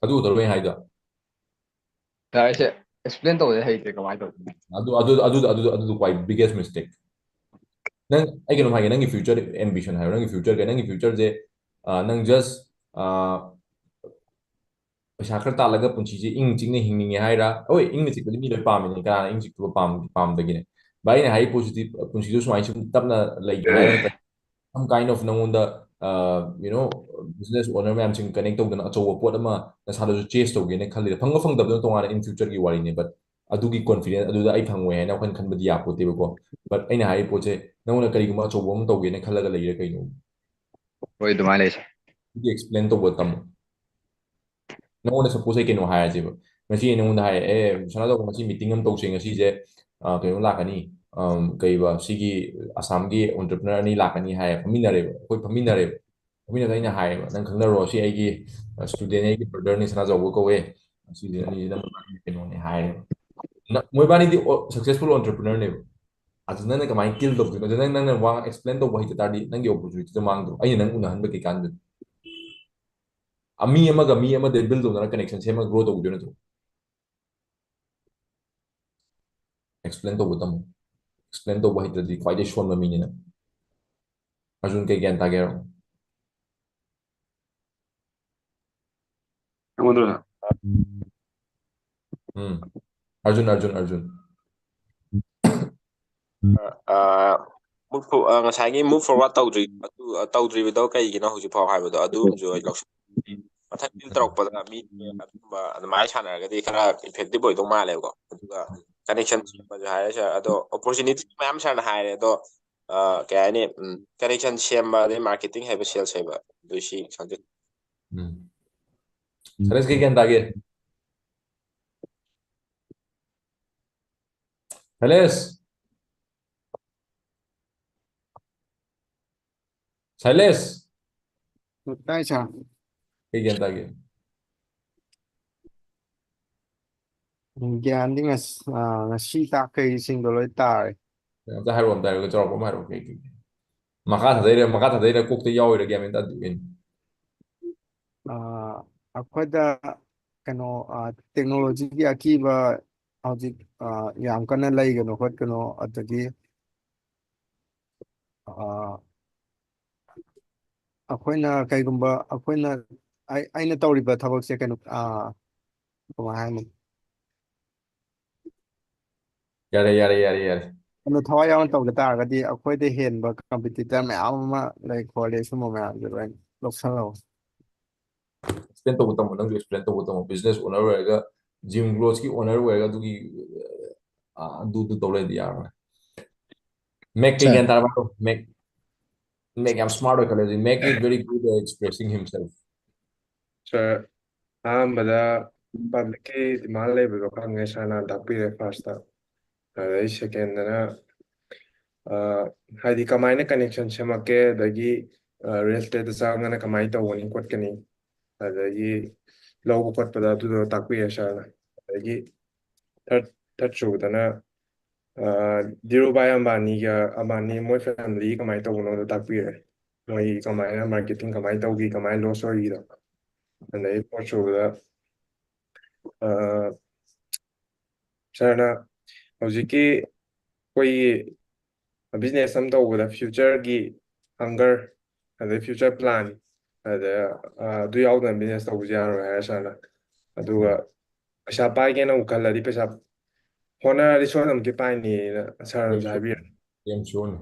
ꯑꯗꯨ ꯇꯧꯔꯣꯏ ꯍꯥꯏꯗꯣ꯫ ꯇ ꯑꯩꯁꯦ explain ꯇꯧꯕꯗꯤ ꯍꯩꯇꯦ, ꯀꯃꯥꯏꯅ ꯇꯧꯗꯣꯏꯅꯣ? ꯑꯗꯨ ꯑꯗꯨ ꯑꯗꯨ ꯑꯗꯨ ꯑꯗꯨ ꯈ꯭ꯋꯥꯏ biggest mistake. ꯅꯪ, ꯑꯩ ꯀꯩꯅꯣꯝ ꯍꯥꯏꯒꯦ, ꯅꯪꯒꯤ future ambition ꯍꯥꯏꯔꯣ, ꯅꯪꯒꯤ future ꯀꯩ, ꯅꯪꯒꯤ futureꯁꯦ, ꯑ, ꯅꯪ just, ꯑ, ꯄꯩꯁꯥ ꯈꯔ ꯇꯥꯜꯂꯒ ꯄꯨꯟꯁꯤꯁꯦ ꯏꯪ ꯆꯤꯛꯅ ꯍꯤꯡꯅꯤꯡꯉꯦ ꯍꯥꯏꯔ? ꯍꯣꯏ, ꯏꯪꯅ ꯆꯤꯛꯄꯗꯤ ꯃꯤ ꯂꯣꯏ ꯄꯥꯝꯃꯤꯅꯦ, ꯀꯅꯥꯅ ꯏꯪ ꯆꯤꯛꯄ ꯄꯥꯝ-, ꯄꯥꯝꯗꯒꯦꯅꯦ? ꯚꯥꯏ, ꯑꯩꯅ ꯍꯥꯏꯔꯤ ꯄꯣꯠꯁꯤꯗꯤ, ꯄꯨꯟꯁꯤꯗꯣ ꯁꯨꯃꯥꯏꯅ ꯁꯨꯝ ꯇꯞꯅ ꯂꯩꯒꯦ ꯍꯥꯏꯔ ꯅꯠꯇ꯭ꯔꯒ some kind of ꯅꯪꯉꯣꯟꯗ, ꯑ, you know, business owner ꯃꯌꯥꯝꯁꯤꯡ connect ꯇꯧꯗꯅ ꯑꯆꯧꯕ ꯄꯣꯠ ꯑꯃ ꯅꯁꯥꯗꯁꯨ chase ꯇꯧꯒꯦꯅ ꯈꯜꯂꯤꯗ? ꯐꯪꯕ ꯐꯪꯗꯕꯗꯨꯅ ꯇꯣꯉꯥꯟꯅ in futureꯒꯤ ꯋꯥꯔꯤꯅꯤ, but ꯑꯗꯨꯒꯤ confidence ꯑꯗꯨꯗ ꯑꯩ ꯐꯪꯉꯣꯏ ꯍꯥꯏꯅ ꯋꯥꯈꯜ ꯈꯟꯕꯗꯤ ꯌꯥꯄꯣꯠꯇꯦꯕꯀꯣ꯫ But ꯑꯩꯅ ꯍꯥꯏꯔꯤ ꯄꯣꯠꯁꯦ, ꯅꯪꯉꯣꯟꯗ ꯀꯔꯤꯒꯨꯝꯕ ꯑꯆꯧꯕ ꯑꯃ ꯇꯧꯒꯦꯅ ꯈꯜꯂꯒ ꯂꯩꯔꯤꯔꯥ ꯀꯩꯅꯣ? ꯍꯣꯏ, ꯑꯗꯨꯃꯥꯏꯅ ꯂꯩ, ꯁꯥꯔ꯫ ꯑꯗꯨꯗꯤ explain ꯇꯧꯕ ꯇꯝꯃꯨ꯫ ꯅꯪꯉꯣꯟꯗ suppose ꯑꯩ ꯀꯩꯅꯣ ꯍꯥꯏꯔꯁꯦꯕ, ꯉꯁꯤ ꯑꯩ ꯅꯪꯉꯣꯟꯗ ꯍꯥꯏꯔꯦ, "ꯑꯦ, ꯁꯅꯥꯇꯣꯟ, ꯉꯁꯤ meeting ꯑꯃ ꯇꯧꯁꯦ, ꯉꯁꯤꯁꯦ, ꯑ, ꯀꯩꯅꯣ ꯂꯥꯛꯀꯅꯤ, ꯑꯝ, ꯀꯩꯕ, ꯁꯤꯒꯤ ꯑꯁꯥꯝꯒꯤ entrepreneur ꯑꯅꯤ ꯂꯥꯛꯀꯅꯤ" ꯍꯥꯏꯔꯦ, ꯐꯝꯃꯤꯟꯅꯔꯦꯕ, ꯑꯩꯈꯣꯏ ꯐꯝꯃꯤꯟꯅꯔꯦꯕ꯫ ꯐꯝꯃꯤꯟꯅꯕꯗ ꯑꯩꯅ ꯍꯥꯏꯔꯦꯕ, "ꯅꯪ ꯈꯪꯅꯔꯣ, ꯁꯤ ꯑꯩꯒꯤ, ꯑ, student, ꯑꯩꯒꯤ brotherꯅꯤ, ꯁꯅꯥꯖꯥꯎꯕ ꯀꯧꯋꯦ, ꯁꯤꯁꯦ ꯑꯅꯤꯁꯤꯅ ꯃꯣꯏꯕꯥꯅꯤ ꯀꯩꯅꯣꯅꯦ" ꯍꯥꯏꯔꯦꯕ꯫ ꯅ-, ꯃꯣꯏꯕꯥꯅꯤꯗꯤ ꯑꯣ-, successful entrepreneurꯅꯦꯕ꯫ ꯑꯗꯨ ꯅꯪꯅ ꯀꯃꯥꯏꯅ kill ꯇꯧꯗꯣꯏꯅꯣ? ꯑꯗꯨ ꯅꯪ, ꯅꯪꯅ ꯋꯥ explain ꯇꯧꯕ ꯍꯩꯇ ꯇꯥꯔꯗꯤ ꯅꯪꯒꯤ opportunityꯗꯣ ꯃꯥꯡꯗ꯭ꯔꯣ? ꯑꯩꯅ ꯅꯪ ꯎꯅꯍꯟꯕ ꯀꯩ ꯀꯥꯟꯗꯣꯏꯅꯣ? ꯑ, ꯃꯤ ꯑꯃꯒ ꯃꯤ ꯑꯃꯗ build ꯇꯧꯗꯅ connection ꯁꯦꯝꯃꯒ grow ꯇꯧꯗꯣꯏ ꯅꯠꯇ꯭ꯔꯣ? Explain ꯇꯧꯕ ꯇꯝꯃꯨ꯫ Explain ꯇꯧꯕ ꯍꯩꯇ꯭ꯔꯗꯤ ꯈ꯭ꯋꯥꯏꯗꯩ ꯁꯣꯟꯕ ꯃꯤꯅꯤ ꯅꯪ꯫ ꯑꯔꯖꯨꯟ, ꯀꯩ ꯒ꯭ꯌꯥꯟ ꯇꯥꯒꯦ ꯍꯥꯏꯔꯣ? ꯑꯩꯉꯣꯟꯗꯔꯣ? ꯎꯝ꯫ ꯑꯔꯖꯨꯟ, ꯑꯔꯖꯨꯟ, ꯑꯔꯖꯨꯟ꯫ ꯑ, move for-, ꯑ, ꯉꯁꯥꯏꯒꯤ move forward ꯇꯧꯗ꯭ꯔꯤ-, ꯑꯗꯨ, ꯑ, ꯇꯧꯗ꯭ꯔꯤꯕꯗꯣ ꯀꯩꯒꯤꯅꯣ ꯍꯧꯖꯤꯛ ꯐꯥꯎ ꯍꯥꯏꯕꯗꯣ ꯑꯗꯨ ꯑꯃꯁꯨ ꯑꯩ ꯂꯧꯁꯤꯟ-, ꯃꯊꯪ build ꯇꯧꯔꯛꯄꯗ ꯃꯤ ꯑꯗꯨꯝꯕ ꯑꯗꯨꯃꯥꯏꯅ ꯁꯥꯟꯅꯔꯒꯗꯤ ꯈꯔ effective ꯑꯣꯏꯗꯧ ꯃꯥꯜꯂꯦꯕꯀꯣ꯫ ꯑꯗꯨꯒ connection ꯁꯦꯝꯕꯁꯨ ꯍꯥꯏꯔꯦ ꯁꯥꯔ, ꯑꯗꯣ opportunity ꯃꯌꯥꯝ ꯁꯥꯔꯅ ꯍꯥꯏꯔꯦ, ꯑꯗꯣ, ꯑ, ꯀꯩ ꯍꯥꯏꯅꯤ, ꯎꯝ, connection ꯁꯦꯝꯕ, ꯑꯗꯩ marketing ꯍꯩꯕ, sales ꯍꯩꯕ, ꯑꯗꯨ ꯁꯤ ꯈꯪꯖꯩ꯫ ꯎꯝ꯫ ꯁꯔꯦꯁ, ꯀꯩ ꯒ꯭ꯌꯥꯟ ꯇꯥꯒꯦ? ꯁꯔꯦꯁ! ꯁꯥꯏꯂꯦꯁ, ꯇꯥꯏ ꯁꯥꯔ꯫ ꯀꯩ ꯒ꯭ꯌꯥꯟ ꯇꯥꯒꯦ? ꯒ꯭ꯌꯥꯟꯗꯤ ꯉꯁ-, ꯑꯥ, ꯉꯁꯤ ꯇꯥꯛꯈꯩꯁꯤꯡꯗꯣ ꯂꯣꯏ ꯇꯥꯔꯦ꯫ ꯑꯝꯇ ꯍꯥꯏꯔꯛꯑꯣ, ꯑꯝꯇ ꯍꯥꯏꯔꯛꯑꯣ, ꯆꯥꯎꯔꯥꯛꯄ ꯑꯃ ꯍꯥꯏꯔꯛꯑꯣ, ꯀꯩ ꯀꯩ? ꯃꯈꯥ ꯊꯥꯗꯩꯔ, ꯃꯈꯥ ꯊꯥꯗꯩꯔ, ꯀꯣꯛꯇ ꯌꯥꯎꯔꯤꯔ, ꯒ꯭ꯌꯥꯟ ꯃꯦꯟ ꯇꯥꯗꯦ ꯀꯩꯅꯣ꯫ ꯑꯥ, ꯑꯩꯈꯣꯏꯗ ꯀꯩꯅꯣ, ꯑꯥ, ꯇꯦꯛꯅꯣꯂꯣꯖꯤꯒꯤ ꯑꯀꯤꯕ ꯍꯧꯖꯤꯛ, ꯑꯥ, ꯌꯥꯝ ꯀꯟꯅ ꯂꯩꯒꯅꯣ ꯈꯣꯠꯀꯅꯣ, ꯑꯗꯒꯤ, ꯑꯥ, ꯑꯩꯈꯣꯏꯅ ꯀꯩꯒꯨꯝꯕ ꯑꯩꯈꯣꯏꯅ, ꯑꯩ-, ꯑꯩꯅ ꯇꯧꯔꯤꯕ ꯊꯕꯛꯁꯦ ꯀꯩꯅꯣ, ꯑꯥ, ꯀꯃꯥꯏ ꯍꯥꯏꯅꯤ? ꯌꯥꯔꯦ, ꯌꯥꯔꯦ, ꯌꯥꯔꯦ, ꯌꯥꯔꯦ꯫ ꯀꯩꯅꯣ ꯊꯋꯥꯏ ꯌꯥꯎꯅ ꯇꯧꯗ ꯇꯥꯔꯒꯗꯤ ꯑꯩꯈꯣꯏꯗꯩ ꯍꯦꯟꯕ ꯀꯝꯄꯤꯇꯤꯇꯔ ꯃꯌꯥꯝ ꯑꯃ ꯂꯩ ꯈꯣꯠꯂꯦ, ꯁꯨꯝꯕ ꯃꯌꯥꯝꯁꯦ ꯂꯣꯏ ꯂꯧꯁꯜꯂꯣ꯫ ꯑꯦꯛꯁꯄ꯭ꯂꯦꯟ ꯇꯧꯕ ꯇꯝꯃꯣ, ꯅꯪꯁꯨ ꯑꯦꯛꯁꯄ꯭ꯂꯦꯟ ꯇꯧꯕ ꯇꯝꯃꯣ꯫ ꯕꯤꯖꯤꯅꯦꯁ ꯑꯣꯅꯔ ꯑꯣꯏꯔꯒ, ꯖꯤꯝ ꯀ꯭ꯂꯣꯊꯀꯤ ꯑꯣꯅꯔ ꯑꯣꯏꯔꯒ ꯑꯗꯨꯒꯤ, ꯑ, ꯑꯗꯨ, ꯑꯗꯨ ꯇꯧ ꯂꯩꯔꯗꯤ ꯌꯥꯔꯣꯏ꯫ ꯃꯦꯛ ꯀꯩ ꯁꯥꯔ꯫ ꯒ꯭ꯌꯥꯟ ꯇꯥꯔꯕ? ꯃꯦꯛ, ꯃꯦꯛ ꯌꯥꯝ ꯁ꯭ꯃꯥꯔꯠ ꯑꯣꯏꯈꯠꯂꯦ ꯍꯧꯖꯤꯛ꯫ Make is very good at expressing himself. ꯁꯥꯔ, ꯑꯍꯥꯟꯕꯗ ꯄꯕ꯭ꯂꯤꯛꯀꯤ ꯗꯤꯃꯥꯟ ꯂꯩꯕꯗꯣ ꯈꯪꯉꯦ, ꯁꯥꯔꯅ ꯇꯥꯛꯄꯤꯔꯦ ꯐꯥꯔꯁꯇ꯫ ꯑꯗꯩ ꯁꯦꯀꯦꯟꯗꯅ, ꯑ, ꯍꯥꯏꯗꯤ ꯀꯃꯥꯏꯅ ꯀꯅꯦꯛꯁꯟ ꯁꯦꯝꯃꯛꯀꯦ, ꯑꯗꯒꯤ, ꯑ, ꯔꯤꯌꯦꯜ ꯏꯁꯇꯦꯠꯇ ꯆꯪꯉꯒꯅ ꯀꯃꯥꯏꯅ ꯇꯧꯒꯅꯤ ꯈꯣꯠꯀꯅꯤ, ꯑꯗꯒꯤ ꯂꯧꯕ ꯈꯣꯠꯄꯗ ꯑꯗꯨꯗꯣ ꯇꯥꯛꯄꯤꯔꯦ ꯁꯥꯔꯅ꯫ ꯑꯗꯒꯤ ꯊꯔꯠ, ꯊꯔꯠ ꯁꯨꯕꯗꯅ, ꯑ, ꯙꯤꯔꯨꯚꯥꯏ ꯑꯝꯕꯥꯅꯤꯒ, ꯑꯝꯕꯥꯅꯤ ꯃꯣꯏ ꯐꯦꯃꯤꯂꯤ ꯀꯃꯥꯏꯅ ꯇꯧꯕꯅꯣꯗꯣ ꯇꯥꯛꯄꯤꯔꯦ꯫ ꯃꯣꯏ ꯀꯃꯥꯏꯅ ꯃꯥꯔꯀꯦꯇꯤꯡ ꯀꯃꯥꯏꯅ ꯇꯧꯈꯤ, ꯀꯃꯥꯏꯅ ꯂꯣꯁ ꯑꯣꯏꯈꯤꯗꯣ꯫ ꯑꯗꯩ ꯐꯣꯔꯠ ꯁꯨꯕꯗ, ꯑ, ꯁꯥꯔꯅ ꯍꯧꯖꯤꯛꯀꯤ ꯑꯩꯈꯣꯏꯒꯤ ꯕꯤꯖꯤꯅꯦꯁ ꯑꯃ ꯇꯧꯕꯗ ꯐ꯭ꯌꯨꯆꯔꯒꯤ ꯍꯪꯒꯔ, ꯑꯗꯩ ꯐ꯭ꯌꯨꯆꯔ ꯄ꯭ꯂꯥꯟ, ꯑꯗ, ꯑ, ꯑꯗꯨ ꯌꯥꯎꯗꯅ ꯕꯤꯖꯤꯅꯦꯁ ꯇꯧꯕꯁꯨ ꯌꯥꯔꯣꯏ ꯍꯥꯏꯔꯦ ꯁꯥꯔꯅ꯫ ꯑꯗꯨꯒ ꯄꯩꯁꯥ ꯄꯥꯏꯒꯦꯅ ꯑꯃꯨꯛ ꯈꯜꯂꯗꯤ ꯄꯩꯁꯥ ꯍꯣꯠꯅꯔꯗꯤ ꯁꯣꯏꯗꯅꯃꯛꯀꯤ ꯄꯥꯏꯅꯤꯅ ꯁꯥꯔꯅꯁꯨ ꯍꯥꯏꯕꯤꯔꯦ꯫ ꯌꯥꯝ ꯁꯤꯌꯣꯔꯅꯤ꯫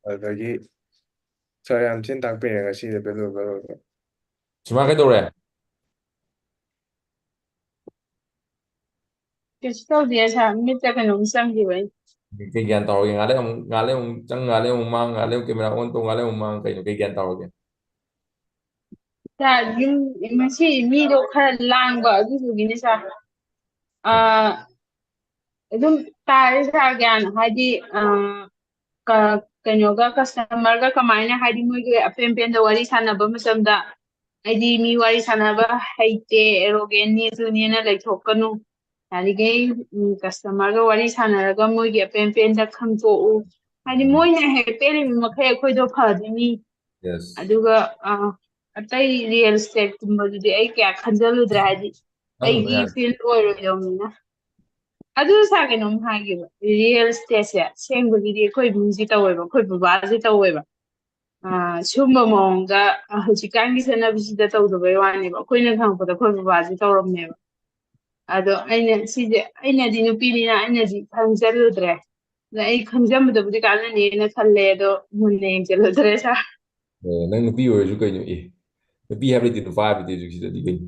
ꯑꯗꯨꯗꯒꯤ ꯁꯥꯔ ꯌꯥꯝ ꯊꯤꯅ ꯇꯥꯛꯄꯤꯔꯦ ꯉꯁꯤꯗꯤ, ꯚꯦꯂꯨꯑꯦꯕꯜ ꯑꯣꯏꯕ꯫ ꯁꯤꯃꯥ ꯀꯩꯗꯧꯔꯦ? ꯀꯩꯁꯨ ꯇꯧꯗꯦ ꯁꯥꯔ, ꯃꯤꯠꯇ ꯀꯩꯅꯣꯝ ꯆꯪꯈꯤꯕꯩ꯫ ꯀꯩ ꯒ꯭ꯌꯥꯟ ꯇꯧꯔꯒꯦ? ꯉꯥꯏꯍꯥꯛ ꯂꯩ ꯑꯃꯨꯛ, ꯉꯥꯏꯍꯥꯛ ꯂꯩ ꯑꯃꯨꯛ ꯆꯪ, ꯉꯥꯏꯍꯥꯛ ꯂꯩ ꯑꯃꯨꯛ ꯀꯦꯃꯦꯔꯥ ꯑꯣꯟ ꯇꯧ, ꯉꯥꯏꯍꯥꯛ ꯂꯩ ꯑꯃꯨꯛ ꯃꯥꯡ, ꯀꯩꯅꯣ? ꯀꯩ ꯒ꯭ꯌꯥꯟ ꯇꯧꯔꯒꯦ? ꯁꯥꯔ, ꯌꯨꯝ ꯉꯁꯤ ꯃꯤꯗꯣ ꯈꯔ ꯂꯥꯡꯕ ꯑꯗꯨꯗꯨꯒꯤꯅꯦ ꯁꯥꯔ꯫ ꯑꯥ, ꯑꯗꯨꯝ ꯇꯥꯔꯦ ꯁꯥꯔ ꯒ꯭ꯌꯥꯟ, ꯍꯥꯏꯗꯤ, ꯑꯥ, ꯀ-, ꯀꯩꯅꯣꯒ, ꯀꯁꯇꯃꯔꯒ ꯀꯃꯥꯏꯅ, ꯍꯥꯏꯗꯤ, ꯃꯣꯏꯒꯤ ꯑꯄꯦꯟ ꯄꯦꯟꯗ ꯋꯥꯔꯤ ꯁꯥꯟꯅꯕ ꯃꯇꯝꯗ, "ꯑꯩꯗꯤ ꯃꯤ ꯋꯥꯔꯤ ꯁꯥꯟꯅꯕ ꯍꯩꯇꯦ, ꯑꯦꯔꯣꯒꯦꯟꯅꯤ, ꯑꯗꯨꯅꯦꯅ" ꯂꯩꯊꯣꯛꯀꯅꯨ꯫ ꯌꯥꯔꯤꯈꯩ, ꯎꯝ, ꯀꯁꯇꯃꯔꯒ ꯋꯥꯔꯤ ꯁꯥꯟꯅꯔꯒ ꯃꯣꯏꯒꯤ ꯑꯄꯦꯟ ꯄꯦꯟꯗ ꯈꯪꯗꯣꯛꯎ꯫ ꯍꯥꯏꯗꯤ, ꯎꯝ꯫ ꯃꯣꯏꯅ ꯍꯦꯛ ꯄꯦꯜꯂꯤꯕ ꯃꯈꯩ ꯑꯩꯈꯣꯏꯗꯣ ꯐꯗꯣꯏꯅꯤ꯫ Yes. ꯑꯗꯨꯒ, ꯑ, ꯑꯇꯩ ꯔꯤꯌꯦꯜ ꯏꯁꯇꯦꯠꯀꯨꯝꯕꯗꯨꯗꯤ ꯑꯩ ꯀꯌꯥ ꯈꯟꯖꯜꯂꯨꯗ꯭ꯔꯦ, ꯍꯥꯏꯗꯤ, ꯈꯜꯂꯨꯅꯨ, ꯑꯩꯒꯤ ꯌꯥꯔꯦ꯫ ꯐꯤꯜ ꯑꯣꯏꯔꯣꯏꯗꯧꯅꯤꯅ꯫ ꯑꯗꯨ ꯁꯥꯔ, ꯀꯩꯅꯣꯝ ꯍꯥꯏꯒꯦꯕ, ꯔꯤꯌꯦꯜ ꯏꯁꯇꯦꯠꯁꯦ ꯑꯁꯦꯡꯕꯒꯤꯗꯤ ꯑꯩꯈꯣꯏ ꯏꯃꯨꯡꯁꯤ ꯇꯧꯋꯦꯕ, ꯑꯩꯈꯣꯏ ꯕꯕꯥꯁꯦ ꯇꯧꯋꯦꯕ꯫ ꯑ, ꯁꯨꯝꯕ ꯃꯑꯣꯡꯗ, ꯑ, ꯍꯧꯖꯤꯛꯀꯥꯟꯒꯤ ꯆꯠꯅꯕꯤꯁꯤꯗ ꯇꯧꯗꯕꯩ ꯋꯥꯅꯦꯕ꯫ ꯑꯩꯈꯣꯏꯅ ꯈꯪꯉꯛꯄꯗ ꯑꯩꯈꯣꯏ ꯕꯕꯥꯁꯦ ꯇꯧꯔꯝꯃꯦꯕ꯫ ꯑꯗꯣ ꯑꯩꯅ ꯁꯤꯁꯦ, ꯑꯩꯅꯗꯤ ꯅꯨꯄꯤꯅꯤꯅ ꯑꯩꯅꯗꯤ ꯈꯪꯖꯜꯂꯨꯗ꯭ꯔꯦ꯫ ꯑꯗ ꯑꯩ ꯈꯪꯖꯟꯕꯗꯕꯨꯗꯤ ꯀꯥꯟꯅꯅꯤꯅ ꯈꯜꯂꯦ, ꯑꯗꯣ ꯃꯨꯟꯅ ꯌꯦꯡꯖꯜꯂꯨꯗ꯭ꯔꯦ, ꯁꯥꯔ꯫ ꯑꯦ, ꯅꯪ ꯅꯨꯄꯤ ꯑꯣꯏꯔꯁꯨ ꯀꯩꯅꯣ? ꯑꯦ, ꯅꯨꯄꯤ ꯍꯥꯏꯕ ꯂꯩꯇꯦ, ꯅꯨꯄꯥ ꯍꯥꯏꯕꯗꯤ ꯍꯧꯖꯤꯛꯁꯤꯗꯗꯤ ꯀꯩꯅꯣ?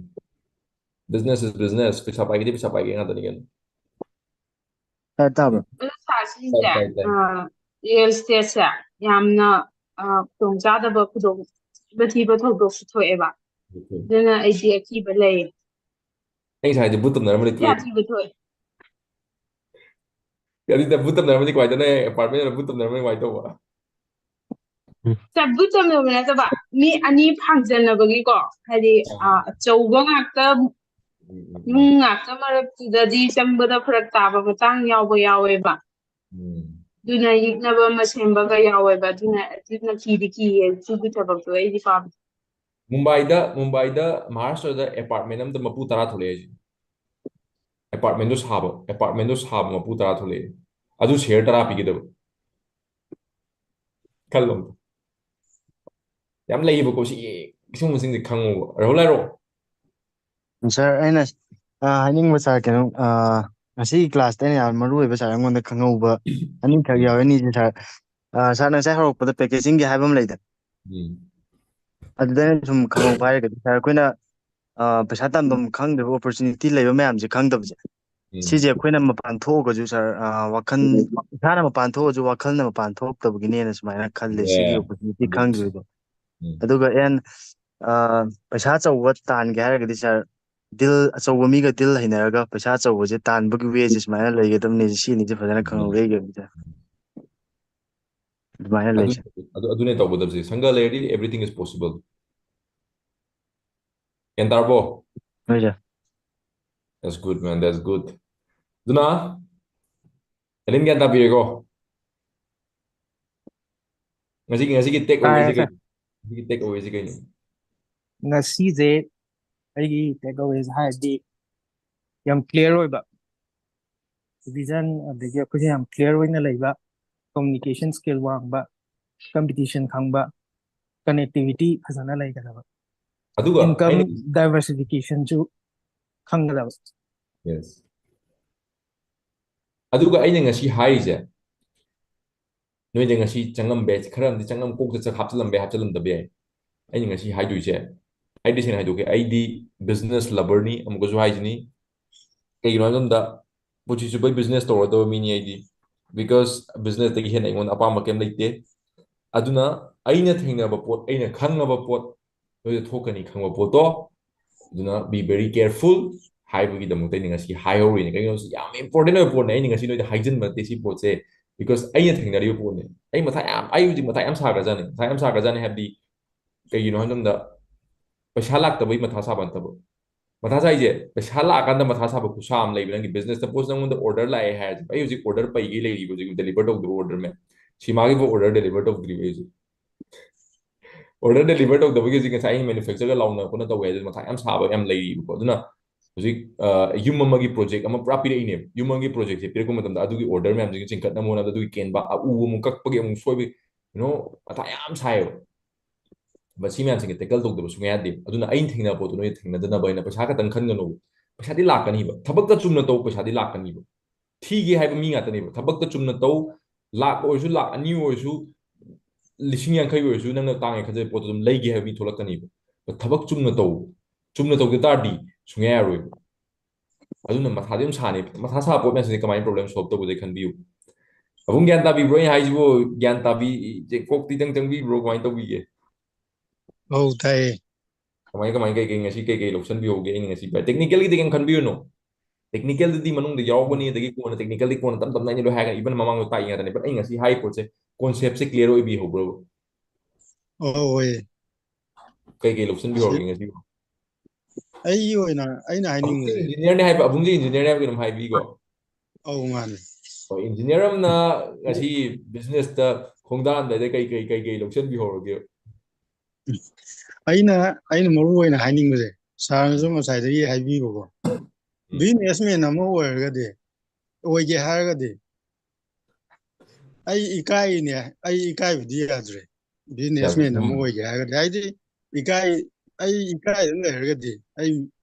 Business is business. ꯄꯩꯁꯥ ꯄꯥꯏꯒꯦꯗꯤ ꯄꯩꯁꯥ ꯄꯥꯏꯒꯦ ꯉꯥꯛꯇꯅꯤ ꯀꯩꯅꯣ꯫ ꯇꯥꯏ, ꯇꯥꯕ꯭ꯔꯣ? ꯑꯗꯣ ꯁꯥꯔ, ꯁꯤꯁꯦ, ꯇꯥꯏ, ꯇꯥꯏ, ꯇꯥꯏ꯫ ꯑ, ꯔꯤꯌꯦꯜ ꯏꯁꯇꯦꯠꯁꯦ ꯌꯥꯝꯅ, ꯑ, ꯈꯨꯗꯣꯡꯆꯥꯗꯕ, ꯈꯨꯗꯣꯡ ꯊꯤꯕ ꯊꯧꯗꯣꯛꯁꯨ ꯊꯣꯛꯑꯦꯕ꯫ Okay. ꯑꯗꯨꯅ ꯑꯩꯗꯤ ꯑꯀꯤꯕ ꯂꯩ꯫ ꯑꯩ ꯉꯁꯥꯏꯗꯤ ꯕꯨꯠ ꯇꯝꯅꯔꯝꯕꯅꯤ, ꯌꯥꯝ ꯀꯤꯕ ꯊꯣꯛꯑꯦ꯫ ꯑꯗꯨꯗ ꯕꯨꯠ ꯇꯝꯅꯔꯝꯃꯗꯤ ꯀꯃꯥꯏꯅ ꯇꯧꯅꯤ? Apartment ꯑꯃ ꯕꯨꯠ ꯇꯝꯅꯔꯝꯃꯗꯤ ꯀꯃꯥꯏꯅ ꯇꯧꯕ? ꯆ-, ꯕꯨꯠ ꯇꯝꯅꯕ ꯅꯠꯇꯕ, ꯃꯤ ꯑꯅꯤ ꯐꯥꯡꯖꯟꯅꯕꯒꯤꯀꯣ, ꯍꯥꯏꯗꯤ, ꯑꯥ꯫ ꯑ, ꯑꯆꯧꯕ ꯉꯥꯛꯇ, ꯎꯝ, ꯎꯝ, ꯎꯝ꯫ ꯅꯨꯡ ꯉꯥꯛꯇ ꯃꯔꯛꯇꯨꯗꯗꯤ ꯆꯪꯕꯗ ꯐꯔꯛ ꯇꯥꯕ ꯃꯇꯥꯡ ꯌꯥꯎꯕ ꯌꯥꯎꯋꯦꯕ꯫ ꯎꯝ꯫ ꯑꯗꯨꯅ ꯌꯦꯛꯅꯕ ꯑꯃ ꯁꯦꯝꯕꯒ ꯌꯥꯎꯋꯦꯕ꯫ ꯑꯗꯨꯅ, ꯑꯗꯨꯅ ꯀꯤꯗꯤ ꯀꯤꯌꯦ, ꯑꯗꯨꯒꯤ ꯊꯕꯛꯇꯣ ꯑꯩꯗꯤ ꯄꯥꯝꯗꯦ꯫ ꯃꯨꯝꯕꯥꯏꯗ, ꯃꯨꯝꯕꯥꯏꯗ, ꯃꯍꯥꯔꯥꯁꯇ꯭ꯔꯗ apartment ꯑꯃꯗ ꯃꯄꯨ ꯇꯔꯥ ꯊꯣꯛꯂꯛꯑꯦ ꯍꯧꯖꯤꯛ꯫ Apartmentꯗꯣ ꯁꯥꯕ, apartmentꯗꯣ ꯁꯥꯕ ꯃꯄꯨ ꯇꯔꯥ ꯊꯣꯛꯂꯛꯑꯦ꯫ ꯑꯗꯨ share ꯇꯔꯥ ꯄꯤꯒꯗꯕ꯫ ꯈꯜꯂꯣ ꯑꯝꯇ꯫ ꯌꯥꯝ ꯂꯩꯌꯦꯕꯀꯣ, ꯁꯤ, ꯁꯤꯒꯨꯝꯕꯁꯤꯡꯁꯦ ꯈꯪꯉꯣꯕ꯫ ꯔꯥꯍꯨꯜ, ꯍꯥꯏꯔꯛꯑꯣ꯫ ꯁꯥꯔ, ꯑꯩꯅ, ꯑ, ꯍꯥꯏꯅꯤꯡꯕ, ꯁꯥꯔ, ꯀꯩꯅꯣ, ꯑ, ꯉꯁꯤꯒꯤ classꯇ ꯑꯩꯅ ꯌꯥꯝ ꯃꯔꯨ ꯑꯣꯏꯕ, ꯁꯥꯔ, ꯑꯩꯉꯣꯟꯗ ꯈꯪꯍꯧꯕ ꯑꯅꯤꯈꯛ ꯎꯝ꯫ ꯌꯥꯎꯋꯦ꯫ ꯑꯅꯤꯁꯦ, ꯁꯥꯔ, ꯑ, ꯁꯥꯔꯅ ꯉꯁꯥꯏ ꯍꯧꯔꯛꯄꯗ packagingꯒꯤ ꯍꯥꯏꯕ ꯑꯃ ꯂꯩꯗꯅ, ꯎꯝ꯫ ꯑꯗꯨꯗ ꯑꯩꯅ ꯁꯨꯝ ꯈꯪꯍꯧꯕ ꯍꯥꯏꯔꯒꯗꯤ, ꯁꯥꯔ, ꯑꯩꯈꯣꯏꯅ, ꯑ, ꯄꯩꯁꯥ ꯇꯥꯟꯐꯝ ꯈꯪꯗꯕ, opportunity ꯂꯩꯕ ꯃꯌꯥꯝꯁꯦ ꯈꯪꯗꯕꯁꯦ, ꯎꯝ꯫ ꯁꯤꯁꯦ ꯑꯩꯈꯣꯏꯅ ꯃꯄꯥꯟ ꯊꯣꯛꯑꯒꯁꯨ, ꯁꯥꯔ, ꯑ, ꯋꯥꯈꯜ, ꯏꯁꯥꯅ ꯃꯄꯥꯟ ꯊꯣꯛꯑꯁꯨ ꯋꯥꯈꯜꯅ ꯃꯄꯥꯟ ꯊꯣꯛꯇꯕꯒꯤꯅꯦꯅ ꯁꯨꯃꯥꯏꯅ ꯈꯜꯂꯦ, ꯁꯤꯒꯤ ꯌꯥ, opportunity ꯑꯗꯨ, ꯈꯪꯗ꯭ꯔꯤꯗꯣ꯫ ꯎꯝ꯫ ꯑꯗꯨꯒ ꯑꯦꯟ, ꯑ, ꯄꯩꯁꯥ ꯑꯆꯧꯕ ꯇꯥꯟꯒꯦ ꯍꯥꯏꯔꯒꯗꯤ, ꯁꯥꯔ, deal ꯑꯆꯧꯕ ꯃꯤꯒ deal ꯍꯩꯅꯔꯒ ꯄꯩꯁꯥ ꯑꯆꯧꯕꯁꯦ ꯇꯥꯟꯕꯒꯤ wayꯁꯦ ꯁꯨꯃꯥꯏꯅ ꯂꯩꯒꯗꯕꯅꯤ, ꯁꯤꯅꯤꯁꯦ ꯐꯖꯅ ꯎꯝ꯫ ꯈꯪꯍꯧꯔꯦ ꯑꯩꯒꯤ ꯑꯣꯏꯅꯗꯤ꯫ ꯑꯗꯨꯃꯥꯏꯅ ꯑꯗꯨ ꯂꯩꯁꯦ꯫ ꯑꯗꯨ ꯑꯗꯨꯅꯦ ꯇꯧꯒꯗꯕꯁꯦ, ꯁꯪꯒ ꯂꯩꯔꯗꯤ everything is possible. ꯒ꯭ꯌꯥꯟ ꯇꯥꯔꯕꯣ? ꯍꯣꯏ ꯁꯥꯔ꯫ That's good, man, that's good. ꯑꯗꯨꯅ ꯑꯦꯂꯤꯟ ꯒ꯭ꯌꯥꯟ ꯇꯥꯕꯤꯔꯦꯀꯣ? ꯉꯁꯤꯒꯤ ꯉꯁꯤꯒꯤ ꯇꯦꯛ ꯇꯥꯔꯦ ꯑꯋꯦꯁꯤ ꯀꯩ ꯁꯥꯔ꯫ ꯉꯁꯤꯒꯤ ꯇꯦꯛ ꯑꯋꯦꯁꯤ ꯀꯩꯅꯣ? ꯉꯁꯤꯁꯦ ꯑꯩꯒꯤ ꯇꯦꯛ ꯑꯋꯦꯁ ꯍꯥꯏꯔꯗꯤ ꯌꯥꯝ ꯀ꯭ꯂꯤꯌꯥꯔ ꯑꯣꯏꯕ ꯚꯤꯖꯟ, ꯑꯗꯒꯤ ꯑꯩꯈꯣꯏꯁꯦ ꯌꯥꯝ ꯀ꯭ꯂꯤꯌꯥꯔ ꯑꯣꯏꯅ ꯂꯩꯕ, ꯀꯝꯃꯨꯅꯤꯀꯦꯁꯟ ꯁ꯭ꯀꯤꯜ ꯋꯥꯡꯕ, ꯀꯝꯄꯤꯇꯤꯁꯟ ꯈꯪꯕ, ꯀꯅꯦꯛꯇꯤꯚꯤꯇꯤ ꯐꯖꯅ ꯂꯩꯒꯗꯕ, ꯑꯗꯨꯒ ꯏꯟꯀꯝ ꯑꯩꯅ ꯗꯥꯏꯚꯔꯁꯤꯐꯤꯀꯦꯁꯟꯁꯨ ꯈꯪꯒꯗꯕ꯫ Yes. ꯑꯗꯨꯒ ꯑꯩꯅ ꯉꯁꯤ ꯍꯥꯏꯔꯤꯁꯦ, ꯅꯣꯏꯗ ꯉꯁꯤ ꯆꯪꯉꯝꯕ ꯌꯥꯏ, ꯈꯔ ꯑꯃꯗꯤ ꯆꯪꯉꯝ ꯀꯣꯛꯇ ꯆꯠ ꯍꯥꯞꯆꯤꯜꯂꯝꯕ ꯌꯥꯏ, ꯍꯥꯞꯆꯤꯜꯂꯝꯗꯕ ꯌꯥꯏ꯫ ꯑꯩꯅ ꯉꯁꯤ ꯍꯥꯏꯗꯣꯏꯁꯦ, ꯑꯩ ꯇꯁꯦꯡꯅ ꯍꯥꯏꯗꯣꯛꯀꯦ, ꯑꯩꯗꯤ ꯕꯤꯖꯤꯅꯦꯁ ꯂꯚꯔꯅꯤ, ꯑꯃꯨꯛꯀꯁꯨ ꯍꯥꯏꯁꯤꯅꯤ꯫ ꯀꯩꯒꯤꯅꯣ ꯍꯥꯏꯕ ꯃꯇꯝꯗ ꯄꯨꯟꯁꯤ ꯆꯨꯞꯄꯩ ꯕꯤꯖꯤꯅꯦꯁ ꯇꯧꯔꯗꯕ ꯃꯤꯅꯤ ꯑꯩꯗꯤ, ꯕꯤꯀꯣꯁ ꯕꯤꯖꯤꯅꯦꯁꯇꯒꯤ ꯍꯦꯟꯅ ꯑꯩꯉꯣꯟꯗ ꯑꯄꯥꯝꯕ ꯀꯩꯝ ꯂꯩꯇꯦ꯫ ꯑꯗꯨꯅ ꯑꯩꯅ ꯊꯦꯡꯅꯕ ꯄꯣꯠ, ꯑꯩꯅ ꯈꯪꯉꯕ ꯄꯣꯠ, ꯅꯣꯏꯗ ꯊꯣꯛꯀꯅꯤ ꯈꯪꯕ ꯄꯣꯠꯇꯣ, ꯑꯗꯨꯅ be very careful ꯍꯥꯏꯕꯒꯤꯗꯃꯛꯇ ꯑꯩꯅ ꯉꯁꯤ ꯍꯥꯏꯍꯧꯔꯤꯅꯦ꯫ ꯀꯩꯒꯤꯅꯣ ꯍꯥꯏꯕꯁꯤ ꯌꯥꯝ ꯏꯝꯄꯣꯔꯇꯦꯟ ꯑꯣꯏꯕ ꯄꯣꯠꯅꯦ꯫ ꯑꯩꯅ ꯉꯁꯤ ꯅꯣꯏꯗ ꯍꯥꯏꯖꯤꯟꯕ ꯅꯠꯇꯦ ꯁꯤ ꯄꯣꯠꯁꯦ, ꯕꯤꯀꯣꯁ ꯑꯩꯅ ꯊꯦꯡꯅꯔꯤꯕ ꯄꯣꯠꯅꯦ꯫ ꯑꯩ ꯃꯊꯥ ꯌꯥꯝ, ꯑꯩ ꯍꯧꯖꯤꯛ ꯃꯊꯥ ꯌꯥꯝ ꯁꯥꯈ꯭ꯔꯖꯥꯠꯅꯤ꯫ ꯃꯊꯥ ꯌꯥꯝ ꯁꯥꯈ꯭ꯔꯖꯥꯠꯅꯤ ꯍꯥꯏꯕꯗꯤ ꯀꯩꯒꯤꯅꯣ ꯍꯥꯏꯕ ꯃꯇꯝꯗ ꯄꯩꯁꯥ ꯂꯥꯛꯇꯕꯩ ꯃꯊꯥ ꯁꯥꯕ ꯅꯠꯇꯕ, ꯃꯊꯥ ꯁꯥꯏꯁꯦ ꯄꯩꯁꯥ ꯂꯥꯛꯑꯀꯥꯟꯗ ꯃꯊꯥ ꯁꯥꯕ ꯈꯨꯁꯥ ꯑꯃ ꯂꯩꯕ꯫ ꯅꯪꯒꯤ ꯕꯤꯖꯤꯅꯦꯁ, ꯁꯄꯣꯁ ꯅꯪꯉꯣꯟꯗ ꯑꯣꯔꯗꯔ ꯂꯥꯛꯑꯦ ꯍꯥꯏꯔꯁꯦ, ꯑꯩ ꯍꯧꯖꯤꯛ ꯑꯣꯔꯗꯔ ꯄꯩꯒꯦ ꯂꯩꯔꯤꯕ ꯍꯧꯖꯤꯛ ꯗꯦꯂꯤꯚꯔ ꯇꯧꯗꯕ ꯑꯣꯔꯗꯔ ꯃꯌꯥꯝ, ꯁꯤꯃꯥꯒꯤꯐꯥꯎ ꯑꯣꯔꯗꯔ ꯗꯦꯂꯤꯚꯔ ꯇꯧꯗ꯭ꯔꯤꯕ ꯑꯩ ꯍꯧꯖꯤꯛ꯫ ꯑꯣꯔꯗꯔ ꯗꯦꯂꯤꯚꯔ ꯇꯧꯗꯕꯒꯤ ꯍꯧꯖꯤꯛ ꯉꯁꯥꯏ ꯑꯩꯅ ꯃꯦꯅꯨꯐꯦꯛꯆꯔꯒ ꯂꯥꯎꯅ ꯈꯣꯠꯅ ꯇꯧꯋꯦ ꯍꯥꯏꯗꯨ ꯃꯊꯥ ꯌꯥꯝ ꯁꯥꯕ ꯌꯥꯝ ꯂꯩꯔꯤꯕꯀꯣ꯫ ꯑꯗꯨꯅ ꯍꯧꯖꯤꯛ ꯑ, ꯌꯨꯝ ꯑꯃꯒꯤ ꯄ꯭ꯔꯣꯖꯦꯛ ꯑꯃ ꯄꯨꯔꯥ ꯄꯤꯔꯛꯏꯅꯦꯕ꯫ ꯌꯨꯝ ꯑꯃꯒꯤ ꯄ꯭ꯔꯣꯖꯦꯛꯁꯦ ꯄꯤꯔꯛꯄ ꯃꯇꯝꯗ ꯑꯗꯨꯒꯤ ꯑꯣꯔꯗꯔ ꯃꯌꯥꯝꯁꯤꯡꯁꯦ ꯆꯤꯡꯈꯠꯅꯕ ꯍꯣꯠꯅꯕꯗ ꯑꯗꯨꯒꯤ ꯀꯦꯟꯕ, ꯑ, ꯎ ꯑꯃꯨꯛ ꯀꯛꯄꯒꯤ ꯑꯃꯨꯛ ꯁꯣꯏꯕꯒꯤ, ꯀꯩꯅꯣ, ꯃꯊꯥ ꯌꯥꯝ ꯁꯥꯏꯌꯦꯕ꯫ ꯃꯁꯤ ꯃꯌꯥꯝꯁꯤꯡꯁꯦ ꯇꯦꯀꯜ ꯇꯧꯗꯕ ꯁꯨꯡꯌꯥ ꯌꯥꯗꯦꯕ꯫ ꯑꯗꯨꯅ ꯑꯩꯅ ꯊꯦꯡꯅꯕ ꯄꯣꯠꯇꯣ ꯅꯣꯏ ꯊꯦꯡꯅꯗꯅꯕ ꯍꯥꯏꯅ ꯄꯩꯁꯥ ꯈꯛꯇꯪ ꯈꯟꯒꯅꯣꯕ꯫ ꯄꯩꯁꯥꯗꯤ ꯂꯥꯛꯀꯅꯤꯕ꯫ ꯊꯕꯛꯇ ꯆꯨꯝꯅ ꯇꯧ, ꯄꯩꯁꯥꯗꯤ ꯂꯥꯛꯀꯅꯤꯕ꯫ ꯊꯤꯒꯦ ꯍꯥꯏꯕ ꯃꯤ ꯉꯥꯛꯇꯅꯦꯕ꯫ ꯊꯕꯛꯇ ꯆꯨꯝꯅ ꯇꯧ, ꯂꯥꯛ ꯑꯣꯏꯔꯁꯨ, ꯂꯥꯛ ꯑꯅꯤ ꯑꯣꯏꯔꯁꯨ, ꯂꯤꯁꯤꯡ ꯌꯥꯡꯈꯩ ꯑꯣꯏꯔꯁꯨ, ꯅꯪꯅ ꯇꯥꯡꯉꯦ ꯈꯟꯖꯕ ꯄꯣꯠꯇꯣ ꯑꯗꯨꯝ ꯂꯩꯒꯦ ꯍꯥꯏꯕ ꯃꯤ ꯊꯣꯛꯂꯛꯀꯅꯤꯕ꯫ ꯊꯕꯛ ꯆꯨꯝꯅ ꯇꯧ, ꯆꯨꯝꯅ ꯇꯧꯗ ꯇꯥꯔꯗꯤ ꯁꯨꯡꯌꯥ ꯌꯥꯔꯣꯏꯕ꯫ ꯑꯗꯨꯅ ꯃꯊꯥꯗꯤ ꯑꯗꯨꯝ ꯁꯥꯅꯤ꯫ ꯃꯊꯥ ꯁꯥꯕ ꯄꯣꯠ ꯃꯌꯥꯝꯁꯤꯗꯤ ꯀꯃꯥꯏꯅ ꯄ꯭ꯔꯣꯕ꯭ꯂꯦꯝ ꯁꯣꯜꯕ ꯇꯧꯒꯗꯒꯦ ꯈꯟꯕꯤꯌꯨ꯫ ꯑꯕꯨꯡ ꯒ꯭ꯌꯥꯟ ꯇꯥꯕꯤꯕ꯭ꯔꯣ ꯑꯩꯅ ꯍꯥꯏꯁꯤꯕꯨ? ꯒ꯭ꯌꯥꯟ ꯇꯥꯕꯤ, ꯀꯣꯛꯇꯤ ꯏꯇꯪ ꯆꯪꯕꯤꯕ꯭ꯔꯣ? ꯀꯃꯥꯏꯅ ꯇꯧꯕꯤꯒꯦ? ꯑꯧ, ꯇꯥꯏꯌꯦ꯫ ꯀꯃꯥꯏ, ꯀꯃꯥꯏ, ꯀꯩ, ꯀꯩ, ꯉꯁꯤ ꯀꯩ, ꯀꯩ ꯂꯧꯁꯟꯕꯤꯍꯧꯒꯦ? ꯑꯩꯅ ꯉꯁꯤ ꯇꯦꯛꯅꯤꯀꯦꯜꯒꯤꯗꯤ ꯀꯩꯝ ꯈꯟꯕꯤꯔꯨꯅꯨ꯫ ꯇꯦꯛꯅꯤꯀꯦꯜꯗꯨꯗꯤ ꯃꯅꯨꯡꯗ ꯌꯥꯎꯕꯅꯤ, ꯑꯗꯒꯤ ꯀꯣꯟꯅ ꯇꯦꯛꯅꯤꯀꯦꯜꯗꯤ ꯀꯣꯟꯅ ꯇꯞ ꯇꯞꯅ ꯑꯩꯅ ꯂꯣꯏ ꯍꯥꯏꯔꯒ, ꯏꯚꯟ ꯃꯃꯥꯡꯗ ꯇꯥꯛꯏ ꯉꯥꯛꯇꯅꯦ꯫ But ꯑꯩ ꯉꯁꯤ ꯍꯥꯏ ꯄꯣꯠꯁꯦ concept ꯁꯦ clear ꯑꯣꯏꯕꯤꯍꯧꯕ꯭ꯔꯣ? ꯑꯣ, ꯑꯣꯏ꯫ ꯀꯩ ꯀꯩ ꯂꯧꯁꯤꯟꯕꯤꯍꯧꯔꯒꯦ ꯉꯁꯤꯕꯣ? ꯑꯩꯒꯤ ꯑꯣꯏꯅ ꯑꯩꯅ ꯑꯕꯨꯡꯁꯦ ꯍꯥꯏꯅꯤꯡꯕꯁꯦ, engineer ꯅꯦ ꯍꯥꯏꯕ, ꯑꯕꯨꯡꯁꯦ engineer ꯅꯦ ꯍꯥꯏꯕ ꯀꯩꯅꯣꯝ ꯍꯥꯏꯕꯤꯀꯣ? ꯑꯧ, ꯃꯥꯅꯦ꯫ ꯍꯣꯏ, engineer ꯑꯃꯅ ꯉꯁꯤ business ꯇ ꯈꯣꯡꯗꯥꯟꯗ ꯀꯩ ꯀꯩ ꯀꯩ ꯀꯩ ꯂꯧꯁꯤꯟꯕꯤꯍꯧꯔꯒꯦ? ꯑꯩꯅ ꯑꯩꯅ ꯃꯔꯨ ꯑꯣꯏꯅ ꯍꯥꯏꯅꯤꯡꯕꯁꯦ, sir ꯅꯁꯨ ꯉꯁꯥꯏꯗꯒꯤ ꯍꯥꯏꯕꯤꯕꯀꯣ, businessman ꯑꯃ ꯑꯣꯏꯔꯒꯗꯤ, ꯑꯣꯏꯒꯦ ꯍꯥꯏꯔꯒꯗꯤ, ꯑꯩ ꯏꯀꯥꯏꯅꯦ꯫ ꯑꯩ ꯏꯀꯥꯏꯕꯗꯤ ꯌꯥꯗ꯭ꯔꯦ, businessman ꯑꯃ ꯎꯝ꯫ ꯑꯣꯏꯒꯦ ꯍꯥꯏꯔꯒꯗꯤ꯫ ꯍꯥꯏꯗꯤ, ꯏꯀꯥꯏ ꯑꯩ ꯏꯀꯥꯏꯗꯅ ꯂꯩꯔꯒꯗꯤ, ꯑꯩ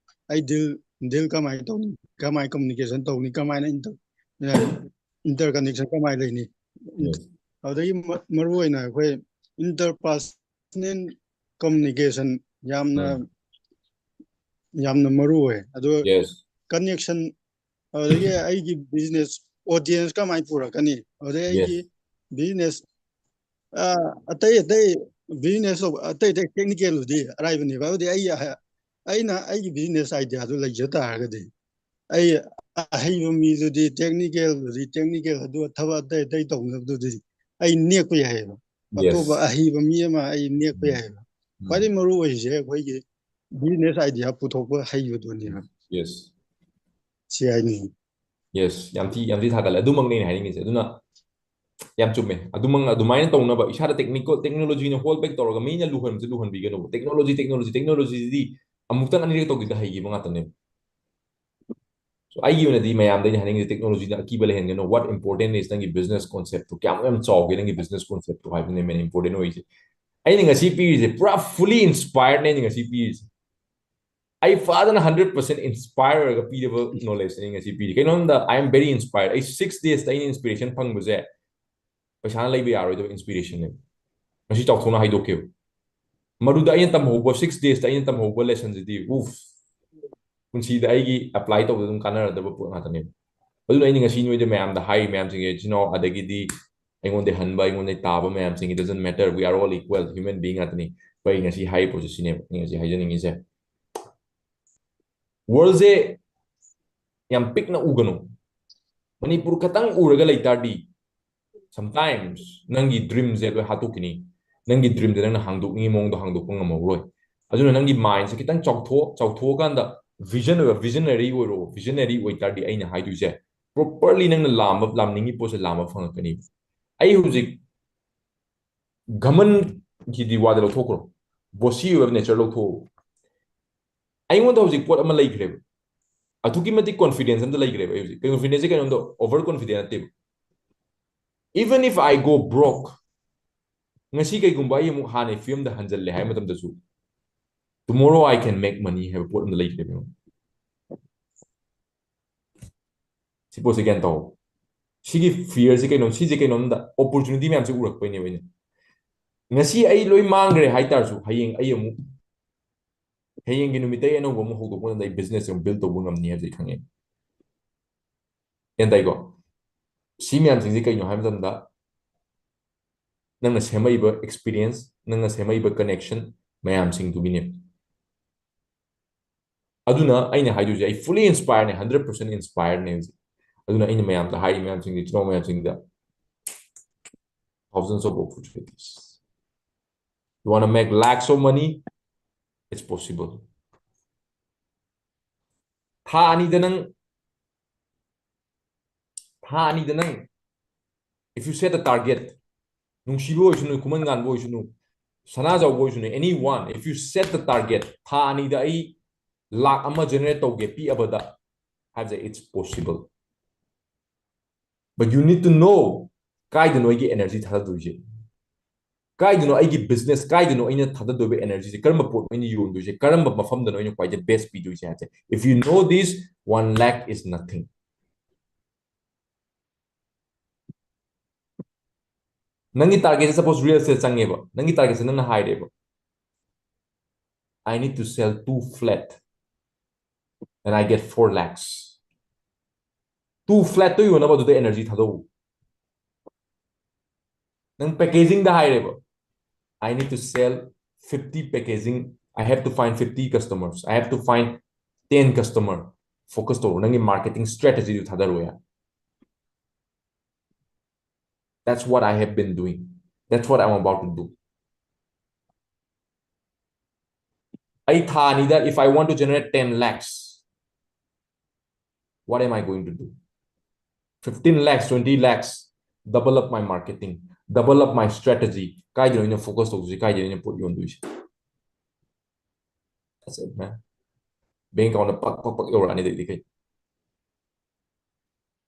ꯑꯩ deal deal ꯀꯃꯥꯏꯅ ꯇꯧꯅꯤ, ꯀꯃꯥꯏꯅ communication ꯇꯧꯅꯤ, ꯀꯃꯥꯏꯅ inter interconnection ꯀꯃꯥꯏꯅ ꯂꯩꯅꯤ? Yes. ꯑꯗꯨꯗꯒꯤ ꯃ- ꯃꯔꯨ ꯑꯣꯏꯅ ꯑꯩꯈꯣꯏ interpersonal communication ꯌꯥꯝꯅ ꯎꯝ꯫ ꯌꯥꯝꯅ ꯃꯔꯨ ꯑꯣꯏ꯫ ꯑꯗꯨ Yes. connection, ꯑꯗꯨꯗꯒꯤ ꯑꯩꯒꯤ business audience ꯀꯃꯥꯏꯅ ꯄꯨꯔꯛꯀꯅꯤ, ꯑꯗꯨꯗꯒꯤ Yes. ꯑꯩꯒꯤ business, ꯑ, ꯑꯇꯩ ꯑꯇꯩ business ꯇꯧꯕ, ꯑꯇꯩ ꯑꯇꯩ technical ꯗꯨꯗꯤ ꯑꯔꯥꯏꯕꯅꯦꯕ꯫ ꯑꯗꯨꯗꯤ ꯑꯩ ꯑꯍ- ꯑꯩꯅ ꯑꯩꯒꯤ business idea ꯗꯨ ꯂꯩꯖ ꯇꯥꯔꯒꯗꯤ, ꯑꯩ ꯑꯍꯩꯕ ꯃꯤꯗꯨꯗꯤ technical ꯗꯨꯗꯤ, technical ꯑꯗꯨ ꯊꯕꯛ ꯑꯇꯩ ꯑꯇꯩ ꯇꯧꯅꯕꯗꯨꯗꯤ ꯑꯩ ꯅꯦꯛꯄ ꯌꯥꯏꯑꯕ꯫ Yes. ꯑꯇꯣꯞꯄ ꯑꯍꯩꯕ ꯃꯤ ꯑꯃ ꯑꯩ ꯅꯦꯛꯄ ꯎꯝ꯫ ꯌꯥꯏꯑꯕ꯫ ꯎꯝ꯫ ꯈ꯭ꯋꯥꯏꯗꯒꯤ ꯃꯔꯨ ꯑꯣꯏꯔꯤꯁꯦ ꯑꯩꯈꯣꯏꯒꯤ business idea ꯄꯨꯊꯣꯛꯄ ꯍꯩꯕꯗꯨꯅꯦꯕ꯫ Yes. ꯁꯤ ꯍꯥꯏꯅꯤꯡꯉꯤ꯫ Yes, ꯌꯥꯝ ꯊꯤ, ꯌꯥꯝ ꯊꯤ ꯊꯥꯒꯠꯂꯦ꯫ ꯑꯗꯨꯃꯛꯅꯦ ꯑꯩꯅ ꯍꯥꯏꯅꯤꯡꯉꯤꯁꯦ꯫ ꯑꯗꯨꯅ ꯌꯥꯝ ꯆꯨꯝꯃꯦ꯫ ꯑꯗꯨꯃꯛ, ꯑꯗꯨꯃꯥꯏꯅ ꯇꯧꯅꯕ ꯏꯁꯥꯗ technical, technology ꯅ hold back ꯇꯧꯔꯒ ꯃꯤꯅ ꯂꯨꯍꯟꯕꯁꯦ ꯂꯨꯍꯟꯕꯤꯒꯅꯨꯕ꯫ Technology, technology, technology ꯁꯤꯗꯤ ꯑꯃꯨꯛꯇꯪ ꯑꯅꯤꯔꯛ ꯇꯧꯈꯤꯕꯗ ꯍꯩꯈꯤꯕ ꯉꯥꯛꯇꯅꯦꯕ꯫ So, ꯑꯩꯒꯤ ꯑꯣꯏꯅꯗꯤ ꯃꯌꯥꯝꯗ ꯑꯩꯅ ꯍꯥꯏꯅꯤꯡꯉꯤꯁꯦ, technology ꯗ ꯑꯀꯤꯕ ꯂꯩꯍꯟꯒꯅꯨ꯫ What important is ꯅꯪꯒꯤ business concept ꯇꯨ, ꯀꯌꯥꯃꯨꯛ ꯌꯥꯝ ꯆꯥꯎꯒꯦ ꯅꯪꯒꯤ business concept ꯇꯨ ꯍꯥꯏꯕꯅꯦ main important ꯑꯣꯏꯔꯤꯁꯦ꯫ ꯑꯩꯅ ꯉꯁꯤ ꯄꯤꯔꯤꯁꯦ ꯄꯨꯔꯥ fully inspired ꯅꯦ ꯑꯩꯅ ꯉꯁꯤ ꯄꯤꯔꯤꯁꯦ꯫ ꯑꯩ ꯐꯖꯅ hundred percent inspire ꯑꯣꯏꯔꯒ ꯄꯤꯔꯕ knowledge ꯅꯦ ꯉꯁꯤ ꯄꯤꯔꯤ꯫ ꯀꯩꯅꯣꯝꯗ I am very inspired꯫ ꯑꯩ six days ꯇ ꯑꯩꯅ inspiration ꯐꯪꯕꯁꯦ ꯄꯩꯁꯥꯅ ꯂꯩꯕ ꯌꯥꯔꯣꯏꯗꯕ inspiration ꯅꯦꯕ꯫ ꯉꯁꯤ ꯆꯥꯎꯊꯣꯛꯅ ꯍꯥꯏꯗꯣꯛꯀꯦꯕ꯫ ꯃꯗꯨꯗ ꯑꯩꯅ ꯇꯝꯍꯧꯕ, six days ꯇ ꯑꯩꯅ ꯇꯝꯍꯧꯕ lesson ꯁꯤꯗꯤ, ꯎꯐ, ꯄꯨꯟꯁꯤꯗ ꯑꯩꯒꯤ apply ꯇꯧꯕꯗ ꯑꯗꯨꯝ ꯀꯥꯟꯅꯔꯗꯕ ꯄꯣꯠ ꯉꯥꯛꯇꯅꯦꯕ꯫ ꯑꯗꯨꯅ ꯑꯩꯅ ꯉꯁꯤ ꯅꯣꯏꯗ ꯃꯌꯥꯝꯗ ꯍꯥꯏꯔꯤ ꯃꯌꯥꯝꯁꯤꯡꯁꯦ, ꯏꯆꯤꯟ ꯏꯅꯥꯎ, ꯑꯗꯒꯤꯗꯤ ꯑꯩꯉꯣꯟꯗ ꯍꯟꯕ, ꯑꯩꯉꯣꯟꯗ ꯇꯥꯕ ꯃꯌꯥꯝꯁꯤꯡ, it doesn't matter, we are all equal human being ꯉꯥꯛꯇꯅꯤ꯫ ꯑꯩ ꯉꯁꯤ ꯍꯥꯏꯔꯤꯕ ꯄꯣꯠꯁꯦ ꯁꯤꯅꯦꯕ ꯑꯩ ꯉꯁꯤ ꯍꯥꯏꯖꯅꯤꯡꯉꯤꯁꯦ꯫ World ꯁꯦ ꯌꯥꯝ ꯄꯤꯛꯅ ꯎꯒꯅꯨ꯫ ꯃꯅꯤꯄꯨꯔ ꯈꯛꯇꯪ ꯎꯔꯒ ꯂꯩ ꯇꯥꯔꯗꯤ, Sometimes ꯅꯪꯒꯤ dreamꯁꯦ ꯂꯣꯏ ꯍꯥꯠꯇꯣꯛꯈꯤꯅꯤ. ꯅꯪꯒꯤ dreamꯁꯦ ꯅꯪꯅ ꯍꯥꯡꯗꯣꯛꯅꯤꯡꯉꯤ ꯃꯑꯣꯡꯗ ꯍꯥꯡꯗꯣꯛꯄ ꯉꯝꯃꯔꯣꯏ. ꯑꯗꯨꯅ ꯅꯪꯒꯤ mindꯁꯦ ꯈꯤꯇꯪ ꯆꯥꯎꯊꯣꯛ ꯆꯥꯎꯊꯣꯛꯑꯀꯥꯟꯗ vision ꯑꯣꯏꯕ, visionary ꯑꯣꯏꯔꯣ. Visionary ꯑꯣꯏꯇꯥꯔꯗꯤ ꯑꯩꯅ ꯍꯥꯏꯗꯣꯏꯁꯦ, properly ꯅꯪꯅ ꯂꯥꯝꯕ, ꯂꯥꯝꯅꯤꯡꯉꯤ ꯄꯣꯠꯁꯦ ꯂꯥꯝꯕ ꯐꯪꯉꯛꯀꯅꯤ. ꯑꯩ ꯍꯧꯖꯤꯛ ꯒꯃꯟꯒꯤꯗꯤ ꯋꯥꯗ ꯂꯧꯊꯣꯛꯈ꯭ꯔꯣ, bossy ꯑꯣꯏꯕ nature ꯂꯧꯊꯣꯛꯑꯣ. ꯑꯩꯉꯣꯟꯗ ꯍꯧꯖꯤꯛ ꯄꯣꯠ ꯑꯃ ꯂꯩꯈ꯭ꯔꯦꯕ, ꯑꯗꯨꯛꯀꯤ ꯃꯇꯤꯛ confidence ꯑꯝꯗ ꯂꯩꯈ꯭ꯔꯦꯕ꯫ ꯑꯩ ꯍꯧꯖꯤꯛ confidence ꯁꯦ ꯀꯩꯅꯣꯝꯗ over confident ꯅꯠꯇꯦꯕ. Even if I go broke, ꯉꯁꯤ ꯀꯩꯒꯨꯝꯕ ꯑꯩ ꯑꯃꯨꯛ ꯍꯥꯟꯅꯒꯤ ꯐꯤꯕꯝꯗ ꯍꯟꯖꯜꯂꯦ ꯍꯥꯏꯕ ꯃꯇꯝꯗꯁꯨ, tomorrow I can make money ꯍꯥꯏꯕ ꯄꯣꯠ ꯑꯃꯗ ꯂꯩꯈ꯭ꯔꯦꯕ ꯑꯩꯉꯣꯟꯗ꯫ ꯁꯤ ꯄꯣꯠꯁꯦ ꯒ꯭ꯌꯥꯟ ꯇꯧ꯫ ꯁꯤꯒꯤ fear ꯁꯦ ꯀꯩꯅꯣ, ꯁꯤꯁꯦ ꯀꯩꯅꯣꯝꯗ opportunity ꯃꯌꯥꯝꯁꯦ ꯎꯔꯛꯄꯩꯅꯦꯕ ꯑꯩꯅ꯫ ꯉꯁꯤ ꯑꯩ ꯂꯣꯏ ꯃꯥꯡꯈ꯭ꯔꯦ ꯍꯥꯏꯇꯥꯔꯁꯨ, ꯍꯌꯦꯡ ꯑꯩ ꯑꯃꯨꯛ, ꯍꯌꯦꯡꯒꯤ ꯅꯨꯃꯤꯠꯇ ꯑꯩ ꯑꯅꯧꯕ ꯑꯃꯨꯛ ꯍꯧꯗꯣꯛꯄ ꯃꯇꯝꯗ ꯑꯩ business ꯑꯃꯨꯛ build ꯇꯧꯕ ꯉꯝꯅꯤ ꯍꯥꯏꯕꯁꯦ ꯑꯩ ꯈꯪꯉꯦ꯫ ꯒ꯭ꯌꯥꯟ ꯇꯥꯏꯀꯣ? ꯁꯤ ꯃꯌꯥꯝꯁꯤꯡꯁꯦ ꯀꯩꯅꯣ ꯍꯥꯏꯕ ꯃꯇꯝꯗ, ꯅꯪꯅ ꯁꯦꯝꯃꯛꯏꯕ experience, ꯅꯪꯅ ꯁꯦꯝꯃꯛꯏꯕ connection ꯃꯌꯥꯝꯁꯤꯡꯗꯨꯒꯤꯅꯦ꯫ ꯑꯗꯨꯅ ꯑꯩꯅ ꯍꯥꯏꯗꯣꯏꯁꯦ, ꯑꯩ fully inspire ꯅꯦ, hundred percent inspire ꯅꯦ ꯍꯧꯖꯤꯛ꯫ ꯑꯗꯨꯅ ꯑꯩꯅ ꯃꯌꯥꯝꯗ ꯍꯥꯏꯔꯤ ꯃꯌꯥꯝꯁꯤꯡꯁꯦ, ꯏꯆꯤꯟ ꯏꯅꯥꯎ ꯃꯌꯥꯝꯁꯤꯡꯗ, thousands of opportunities. You wanna make lakhs of money? It's possible. ꯊꯥ ꯑꯅꯤꯗ ꯅꯪ, ꯊꯥ ꯑꯅꯤꯗ ꯅꯪ, if you set a target, ꯅꯨꯡꯁꯤꯕ ꯑꯣꯏꯁꯅꯨ, ꯈꯨꯃꯟ ꯉꯥꯟꯕ ꯑꯣꯏꯁꯅꯨ, ꯁꯅꯥꯖꯥꯎꯕ ꯑꯣꯏꯁꯅꯨ, anyone, if you set the target, ꯊꯥ ꯑꯅꯤꯗ ꯑꯩ ꯂꯥꯛ ꯑꯃ generate ꯇꯧꯒꯦ ꯄꯤꯛꯑꯕꯗ ꯍꯥꯏꯕꯁꯦ, it's possible. But you need to know ꯀꯥꯏꯗꯅꯣ ꯑꯩꯒꯤ energy ꯊꯥꯗꯗꯣꯏꯁꯦ, ꯀꯥꯏꯗꯅꯣ ꯑꯩꯒꯤ business, ꯀꯥꯏꯗꯅꯣ ꯑꯩꯅ ꯊꯥꯗꯗꯣꯏꯕ energy ꯁꯦ, ꯀꯔꯝꯕ ꯄꯣꯠꯅꯣ ꯑꯩꯅ ꯌꯣꯟꯗꯣꯏꯁꯦ, ꯀꯔꯝꯕ ꯃꯐꯝꯗꯅꯣ ꯑꯩꯅ ꯈ꯭ꯋꯥꯏꯗꯩ best ꯄꯤꯗꯣꯏꯁꯦ ꯍꯥꯏꯕꯁꯦ. If you know this, one lakh is nothing. ꯅꯪꯒꯤ target ꯁꯦ suppose real estate ꯆꯪꯉꯦꯕ, ꯅꯪꯒꯤ target ꯁꯦ ꯅꯪꯅ ꯍꯥꯏꯔꯦꯕ, "I need to sell two flat and I get four lakhs." Two flat ꯇꯣ ꯌꯣꯟꯅꯕ ꯑꯗꯨꯗ energy ꯊꯥꯗꯧ꯫ ꯅꯪ packaging the ꯍꯥꯏꯔꯦꯕ, "I need to sell fifty packaging, I have to find fifty customers, I have to find ten customer." Focus ꯇꯧꯔꯣ, ꯅꯪꯒꯤ marketing strategy ꯗꯨ ꯊꯥꯗꯔꯣ ꯌꯥꯔꯦ꯫ That's what I have been doing. That's what I'm about to do. ꯑꯩ ꯊꯥ ꯑꯅꯤꯗ, if I want to generate ten lakhs, what am I going to do? Fifteen lakhs, twenty lakhs, double up my marketing, double up my strategy. ꯀꯥꯏꯗꯅꯣ ꯑꯩꯅ focus ꯇꯧꯗꯣꯏꯁꯦ? ꯀꯥꯏꯗꯅꯣ ꯑꯩꯅ ꯄꯣꯠ ꯌꯣꯟꯗꯣꯏꯁꯦ? That's it, man. Bank account ꯗ ꯄꯛ ꯄꯛ ꯄꯛ ꯌꯧꯔꯛꯑꯅꯤ ꯑꯗꯩꯗꯤ ꯀꯩ?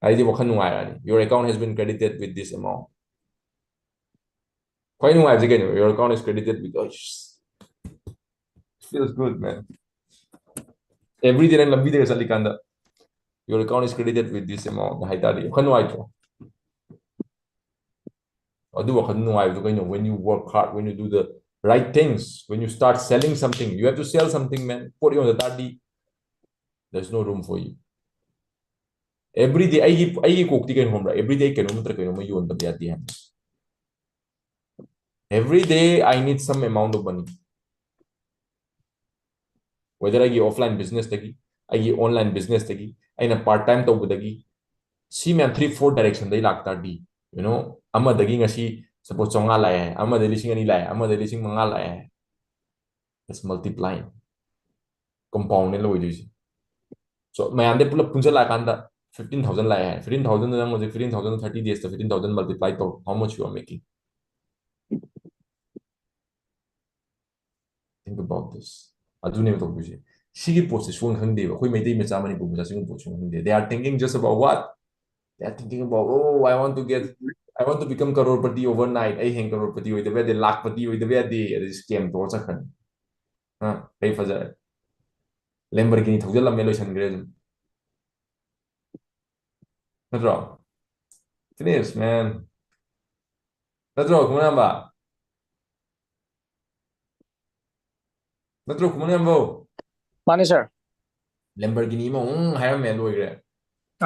ꯑꯩꯗꯤ ꯋꯥꯈꯜ ꯅꯨꯡꯉꯥꯏꯔꯛꯑꯅꯤ. Your account has been credited with this amount. ꯈ꯭ꯋꯥꯏ ꯅꯨꯡꯉꯥꯏꯕꯁꯦ ꯀꯩꯅꯣ? Your account is credited with, oh, feels good, man. Every day ꯅꯪ ꯂꯝꯕꯤꯗꯒ ꯆꯠꯂꯤꯀꯥꯟꯗ, your account is credited with this amount ꯍꯥꯏꯇꯥꯔꯗꯤ ꯋꯥꯈꯜ ꯅꯨꯡꯉꯥꯏꯇ꯭ꯔꯣ? ꯑꯗꯨ ꯋꯥꯈꯜ ꯅꯨꯡꯉꯥꯏꯕꯗꯣ ꯀꯩꯅꯣ? When you work hard, when you do the right things, when you start selling something, you have to sell something, man. ꯄꯣꯠ ꯌꯣꯟꯗ ꯇꯥꯔꯗꯤ, there's no room for you. Every day ꯑꯩꯒꯤ, ꯑꯩꯒꯤ ꯀꯣꯛꯇꯤ ꯀꯩꯅꯣ ꯈꯪꯕ꯭ꯔꯥ? Every day ꯀꯩꯅꯣꯝ ꯅꯠꯇ꯭ꯔ ꯀꯩꯅꯣꯝꯃ ꯌꯣꯟꯗꯕ ꯌꯥꯗꯦ ꯍꯥꯏꯕ. Every day I need some amount of money. Whether ꯑꯩꯒꯤ offline business ꯇꯒꯤ, ꯑꯩꯒꯤ online business ꯇꯒꯤ, ꯑꯩꯅ part time ꯇꯧꯕꯗꯒꯤ, ꯁꯤ ꯃꯌꯥꯝ three four direction ꯗꯩ ꯂꯥꯛꯇꯥꯔꯗꯤ, you know, ꯑꯃꯗꯒꯤ ꯉꯁꯤ suppose ꯆꯥꯝꯃꯉꯥ ꯂꯥꯛꯑꯦ ꯍꯥꯏ, ꯑꯃꯗꯒꯤ ꯂꯤꯁꯤꯡ ꯑꯅꯤ ꯂꯥꯛꯑꯦ, ꯑꯃꯗꯒꯤ ꯂꯤꯁꯤꯡ ꯃꯉꯥ ꯂꯥꯛꯑꯦ ꯍꯥꯏ, it's multiplying, compound ꯅꯦ ꯑꯣꯏꯗꯣꯏꯁꯦ. So ꯃꯌꯥꯝꯗꯩ ꯄꯨꯂꯞ ꯄꯨꯟꯁꯤꯜꯂꯛꯑꯀꯥꯟꯗ fifteen thousand ꯂꯥꯛꯑꯦ ꯍꯥꯏ, fifteen thousand ꯅꯪ ꯍꯧꯖꯤꯛ fifteen thousand thirty days ꯇ fifteen thousand multiply ꯇꯧ, how much you are making? Think about this. ꯑꯗꯨꯅꯦꯕ ꯇꯧꯗꯣꯏꯁꯦ. ꯁꯤꯒꯤ ꯄꯣꯠꯁꯦ ꯁꯨꯡꯈꯪ ꯈꯪꯗꯦꯕ, ꯑꯩꯈꯣꯏ ꯃꯩꯇꯩ ꯃꯆꯥ, ꯃꯅꯤꯄꯨꯔ ꯃꯆꯥ ꯁꯤꯒꯨꯝꯕ ꯄꯣꯠ ꯁꯨꯡꯈꯪ ꯈꯪꯗꯦ. They are thinking just about what? They are thinking about, oh, I want to get, I want to become crorepati overnight. ꯑꯩ ꯍꯌꯦꯡ crorepati ꯑꯣꯏꯗꯕ ꯌꯥꯗꯦ, ꯂꯥꯈꯄꯇꯤ ꯑꯣꯏꯗꯕ ꯌꯥꯗꯦ, ꯑꯗꯩ scam ꯇꯧꯔ ꯆꯠꯈ꯭ꯔꯅꯤ. ꯑ, ꯀꯩ ꯐꯖꯔꯦ? Lamborghini ꯊꯧꯖꯤꯜꯂꯝꯃꯦ, ꯂꯣꯏꯁꯟꯈ꯭ꯔꯦ ꯑꯗꯨꯝ. ꯅꯠꯇ꯭ꯔꯣ? Finish, man. ꯅꯠꯇ꯭ꯔꯣ, ꯈꯨꯃꯟ ꯌꯥꯝꯕ? ꯅꯠꯇ꯭ꯔꯣ, ꯈꯨꯃꯟ ꯌꯥꯝꯕꯧ? ꯃꯥꯅꯦ, sir. Lamborghini ꯑꯃ ꯎꯝ ꯍꯥꯏꯔꯝꯃꯦ, ꯂꯣꯏꯈ꯭ꯔꯦ꯫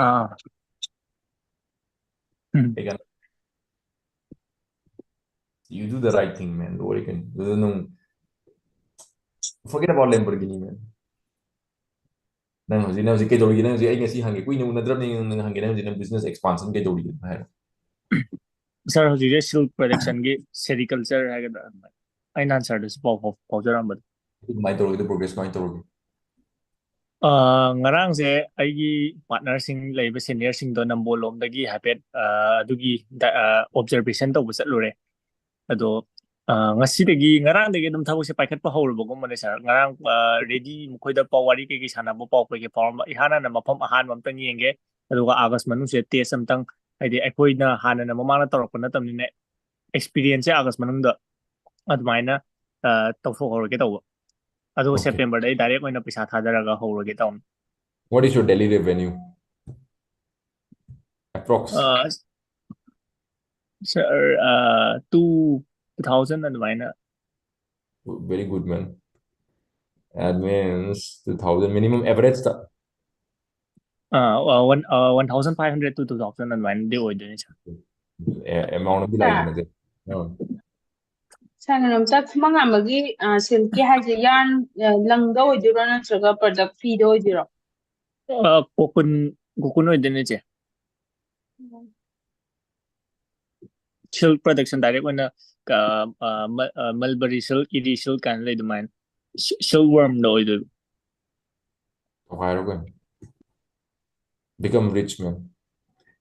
ꯑꯥ꯫ ꯎꯝ꯫ ꯀꯩ ꯀꯥꯟ-, you do the right thing, man. ꯂꯣꯏꯔꯦ ꯀꯩꯅꯣ꯫ ꯑꯗꯨꯗ ꯅꯪ forget about Lamborghini, man. ꯅꯪ ꯍꯧꯖꯤꯛ, ꯅꯪ ꯍꯧꯖꯤꯛ ꯀꯩꯗꯧꯔꯤꯒꯦ? ꯅꯪ ꯍꯧꯖꯤꯛ ꯑꯩ ꯉꯁꯤ ꯍꯪꯒꯦ, ꯀꯨꯏꯅ ꯎꯅꯗ꯭ꯔꯕꯅꯤ, ꯅꯪ ꯍꯪꯒꯦ, ꯅꯪ ꯍꯧꯖꯤꯛ ꯅꯪ business expansion ꯀꯩꯗꯧꯔꯤꯒꯦ ꯍꯥꯏꯔꯣ꯫ ꯁꯥꯔ, ꯍꯧꯖꯤꯛꯁꯦ ꯁꯤꯜꯛ ꯄ꯭ꯔꯗꯛꯁꯟꯒꯤ ꯁꯦꯔꯤꯀꯜꯆꯔ ꯍꯥꯏꯒꯗ꯭ꯔꯥ, ꯑꯗꯨꯃꯥꯏꯅ ꯑꯩ ꯅꯍꯥꯟ ꯁꯥꯔꯗꯁꯨ ꯄꯥꯎ ꯐꯥꯎ- ꯐꯥꯎꯖꯔꯝꯕꯗꯣ꯫ ꯀꯃꯥꯏꯅ ꯇꯧꯔꯒꯦ? ꯄ꯭ꯔꯣꯒ꯭ꯔꯦꯁ ꯀꯃꯥꯏꯅ ꯇꯧꯔꯒꯦ? ꯑꯥ, ꯉꯔꯥꯡꯁꯦ ꯑꯩꯒꯤ ꯄꯥꯔꯠꯅꯔꯁꯤꯡ ꯂꯩꯕ ꯁꯦꯅꯤꯌꯔꯁꯤꯡꯗꯣ ꯅꯝꯕꯣꯜ ꯂꯣꯝꯗꯒꯤ ꯍꯥꯏꯐꯦꯠ, ꯑꯥ, ꯑꯗꯨꯒꯤ ꯑꯣꯕꯖꯔꯕꯦꯁꯟ ꯇꯧꯕ ꯆꯠꯂꯨꯔꯦ꯫ ꯑꯗꯣ, ꯑꯥ, ꯉꯁꯤꯗꯒꯤ, ꯉꯔꯥꯡꯗꯒꯤ ꯑꯗꯨꯝ ꯊꯕꯛꯁꯦ ꯄꯥꯏꯈꯠꯄ ꯍꯧꯔꯕꯒꯨꯝꯕꯅꯦ ꯁꯥꯔ꯫ ꯉꯔꯥꯡ, ꯑꯥ, ꯔꯦꯗꯤ ꯃꯈꯣꯏꯗ ꯄꯥꯎ ꯋꯥꯔꯤ ꯀꯩꯀꯩ ꯁꯥꯟꯅꯕ, ꯄꯥꯎ ꯀꯩꯀꯩ ꯐꯥꯎꯔꯝꯕ, ꯏꯍꯥꯟ ꯍꯥꯟꯅ ꯃꯐꯝ ꯑꯍꯥꯟꯕ ꯑꯝꯇꯪ ꯌꯦꯡꯒꯦ, ꯑꯗꯨꯒ ꯑꯥꯒꯁ ꯃꯅꯨꯡꯁꯤꯗ ꯇꯦꯁ ꯑꯝꯇꯪ, ꯍꯥꯏꯗꯤ ꯑꯩꯈꯣꯏꯅ ꯍꯥꯟꯅꯅ ꯃꯃꯥꯡꯗ ꯇꯧꯔꯛꯄ ꯅꯠꯇꯕꯅꯤꯅ, ꯑꯦꯛꯁꯄꯤꯔꯤꯌꯦꯟꯁꯁꯦ ꯑꯥꯒꯁ ꯃꯅꯨꯡꯗ ꯑꯗꯨꯃꯥꯏꯅ, ꯑꯥ, ꯇꯧꯊꯣꯛꯍꯧꯔꯒꯦ ꯇꯧꯕ꯫ ꯑꯗꯨꯒ Okay. ꯁꯦꯞꯇꯦꯝꯕꯔꯗ ꯑꯩ ꯗꯥꯏꯔꯦꯛ ꯑꯣꯏꯅ ꯄꯩꯁꯥ ꯊꯥꯗꯔꯒ ꯍꯧꯔꯒꯦ ꯇꯧꯅꯤ꯫ What is your daily revenue? Approx. Ah, sir, ah, two, two thousand ꯑꯗꯨꯃꯥꯏꯅ. Very good, man. That means two thousand minimum average ꯇ. ꯑꯥ, ꯑꯥ, one, ah, one thousand five hundred to two thousand ꯑꯗꯨꯃꯥꯏꯅꯗꯤ ꯑꯣꯏꯗꯣꯏꯅꯤ, ꯁꯥꯔ꯫ ꯑꯦ, amount ꯑꯃꯗꯤ ꯁꯥꯔ꯫ ꯂꯥꯛꯏꯗꯅ꯫ ꯑꯥ꯫ ꯁꯥꯔ, ꯀꯩꯅꯣꯝꯇ, ꯈꯨꯃꯪ ꯍꯥꯝꯕꯒꯤ, ꯑ, ꯁꯤꯜꯛꯀꯤ ꯍꯥꯏꯁꯦ ꯌꯥꯔꯟ, ꯑ, ꯂꯪꯗ ꯑꯣꯏꯗꯣꯏꯔꯣ, ꯅꯠꯇ꯭ꯔꯒ ꯄ꯭ꯔꯗꯛ ꯐꯤꯗ ꯑꯣꯏꯗꯣꯏꯔꯣ? ꯑꯥ, ꯀꯣꯀꯨꯟ, ꯀꯣꯀꯨꯟ ꯑꯣꯏꯗꯣꯏꯅꯦ, ꯆꯦ꯫ ꯁꯤꯜꯛ ꯄ꯭ꯔꯗꯛꯁꯟ ꯗꯥꯏꯔꯦꯛ ꯑꯣꯏꯅ, ꯑꯥ, ꯑꯥ, ꯃ-, ꯑꯥ, ꯃꯜꯕꯔꯤ ꯁꯤꯜꯛ, ꯏꯔꯤ ꯁꯤꯜꯛ ꯀꯥꯏꯅ ꯂꯩ ꯑꯗꯨꯃꯥꯏꯅ꯫ ꯁꯤ-, ꯁꯤꯜꯛ ꯋꯥꯔꯝꯗ ꯑꯣꯏꯗꯣꯏꯕ꯫ ꯇꯧꯈꯥꯏꯔꯣ ꯀꯩꯅꯣ꯫ Become rich, man.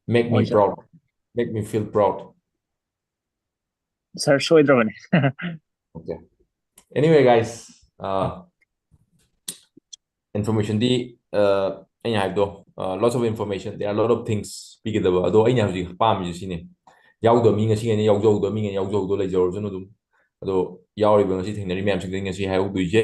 Make me ꯍꯣꯏ, ꯁꯥꯔ꯫ Proud. Make me feel proud. ꯁꯥꯔ, ꯁꯣꯏꯗ꯭ꯔꯕꯅꯦ꯫ Okay. Anyway, guys, uh, information ꯗꯤ, uh, ꯑꯩꯅ ꯍꯥꯏꯕꯗꯣ, uh, lots of information, there are a lot of things ꯄꯤꯒꯗꯕ꯫ ꯑꯗꯣ ꯑꯩꯅ ꯍꯧꯖꯤꯛ ꯄꯥꯝꯃꯤꯁꯦ ꯁꯤꯅꯦ, ꯌꯥꯎꯗꯕ ꯃꯤ ꯉꯁꯤ ꯉꯩꯅ ꯌꯥꯎꯖꯍꯧꯗꯕ, ꯃꯤ ꯉꯩꯅ ꯌꯥꯎꯖꯍꯧꯗꯕ ꯂꯩꯖꯔꯁꯅꯨ ꯑꯗꯨꯝ꯫ ꯑꯗꯣ ꯌꯥꯎꯔꯤꯕ ꯉꯁꯤ ꯊꯦꯡꯅꯔꯤ ꯃꯌꯥꯝꯁꯤꯡꯗꯒꯤ ꯉꯁꯤ ꯍꯥꯏꯍꯧꯗꯣꯏꯁꯦ,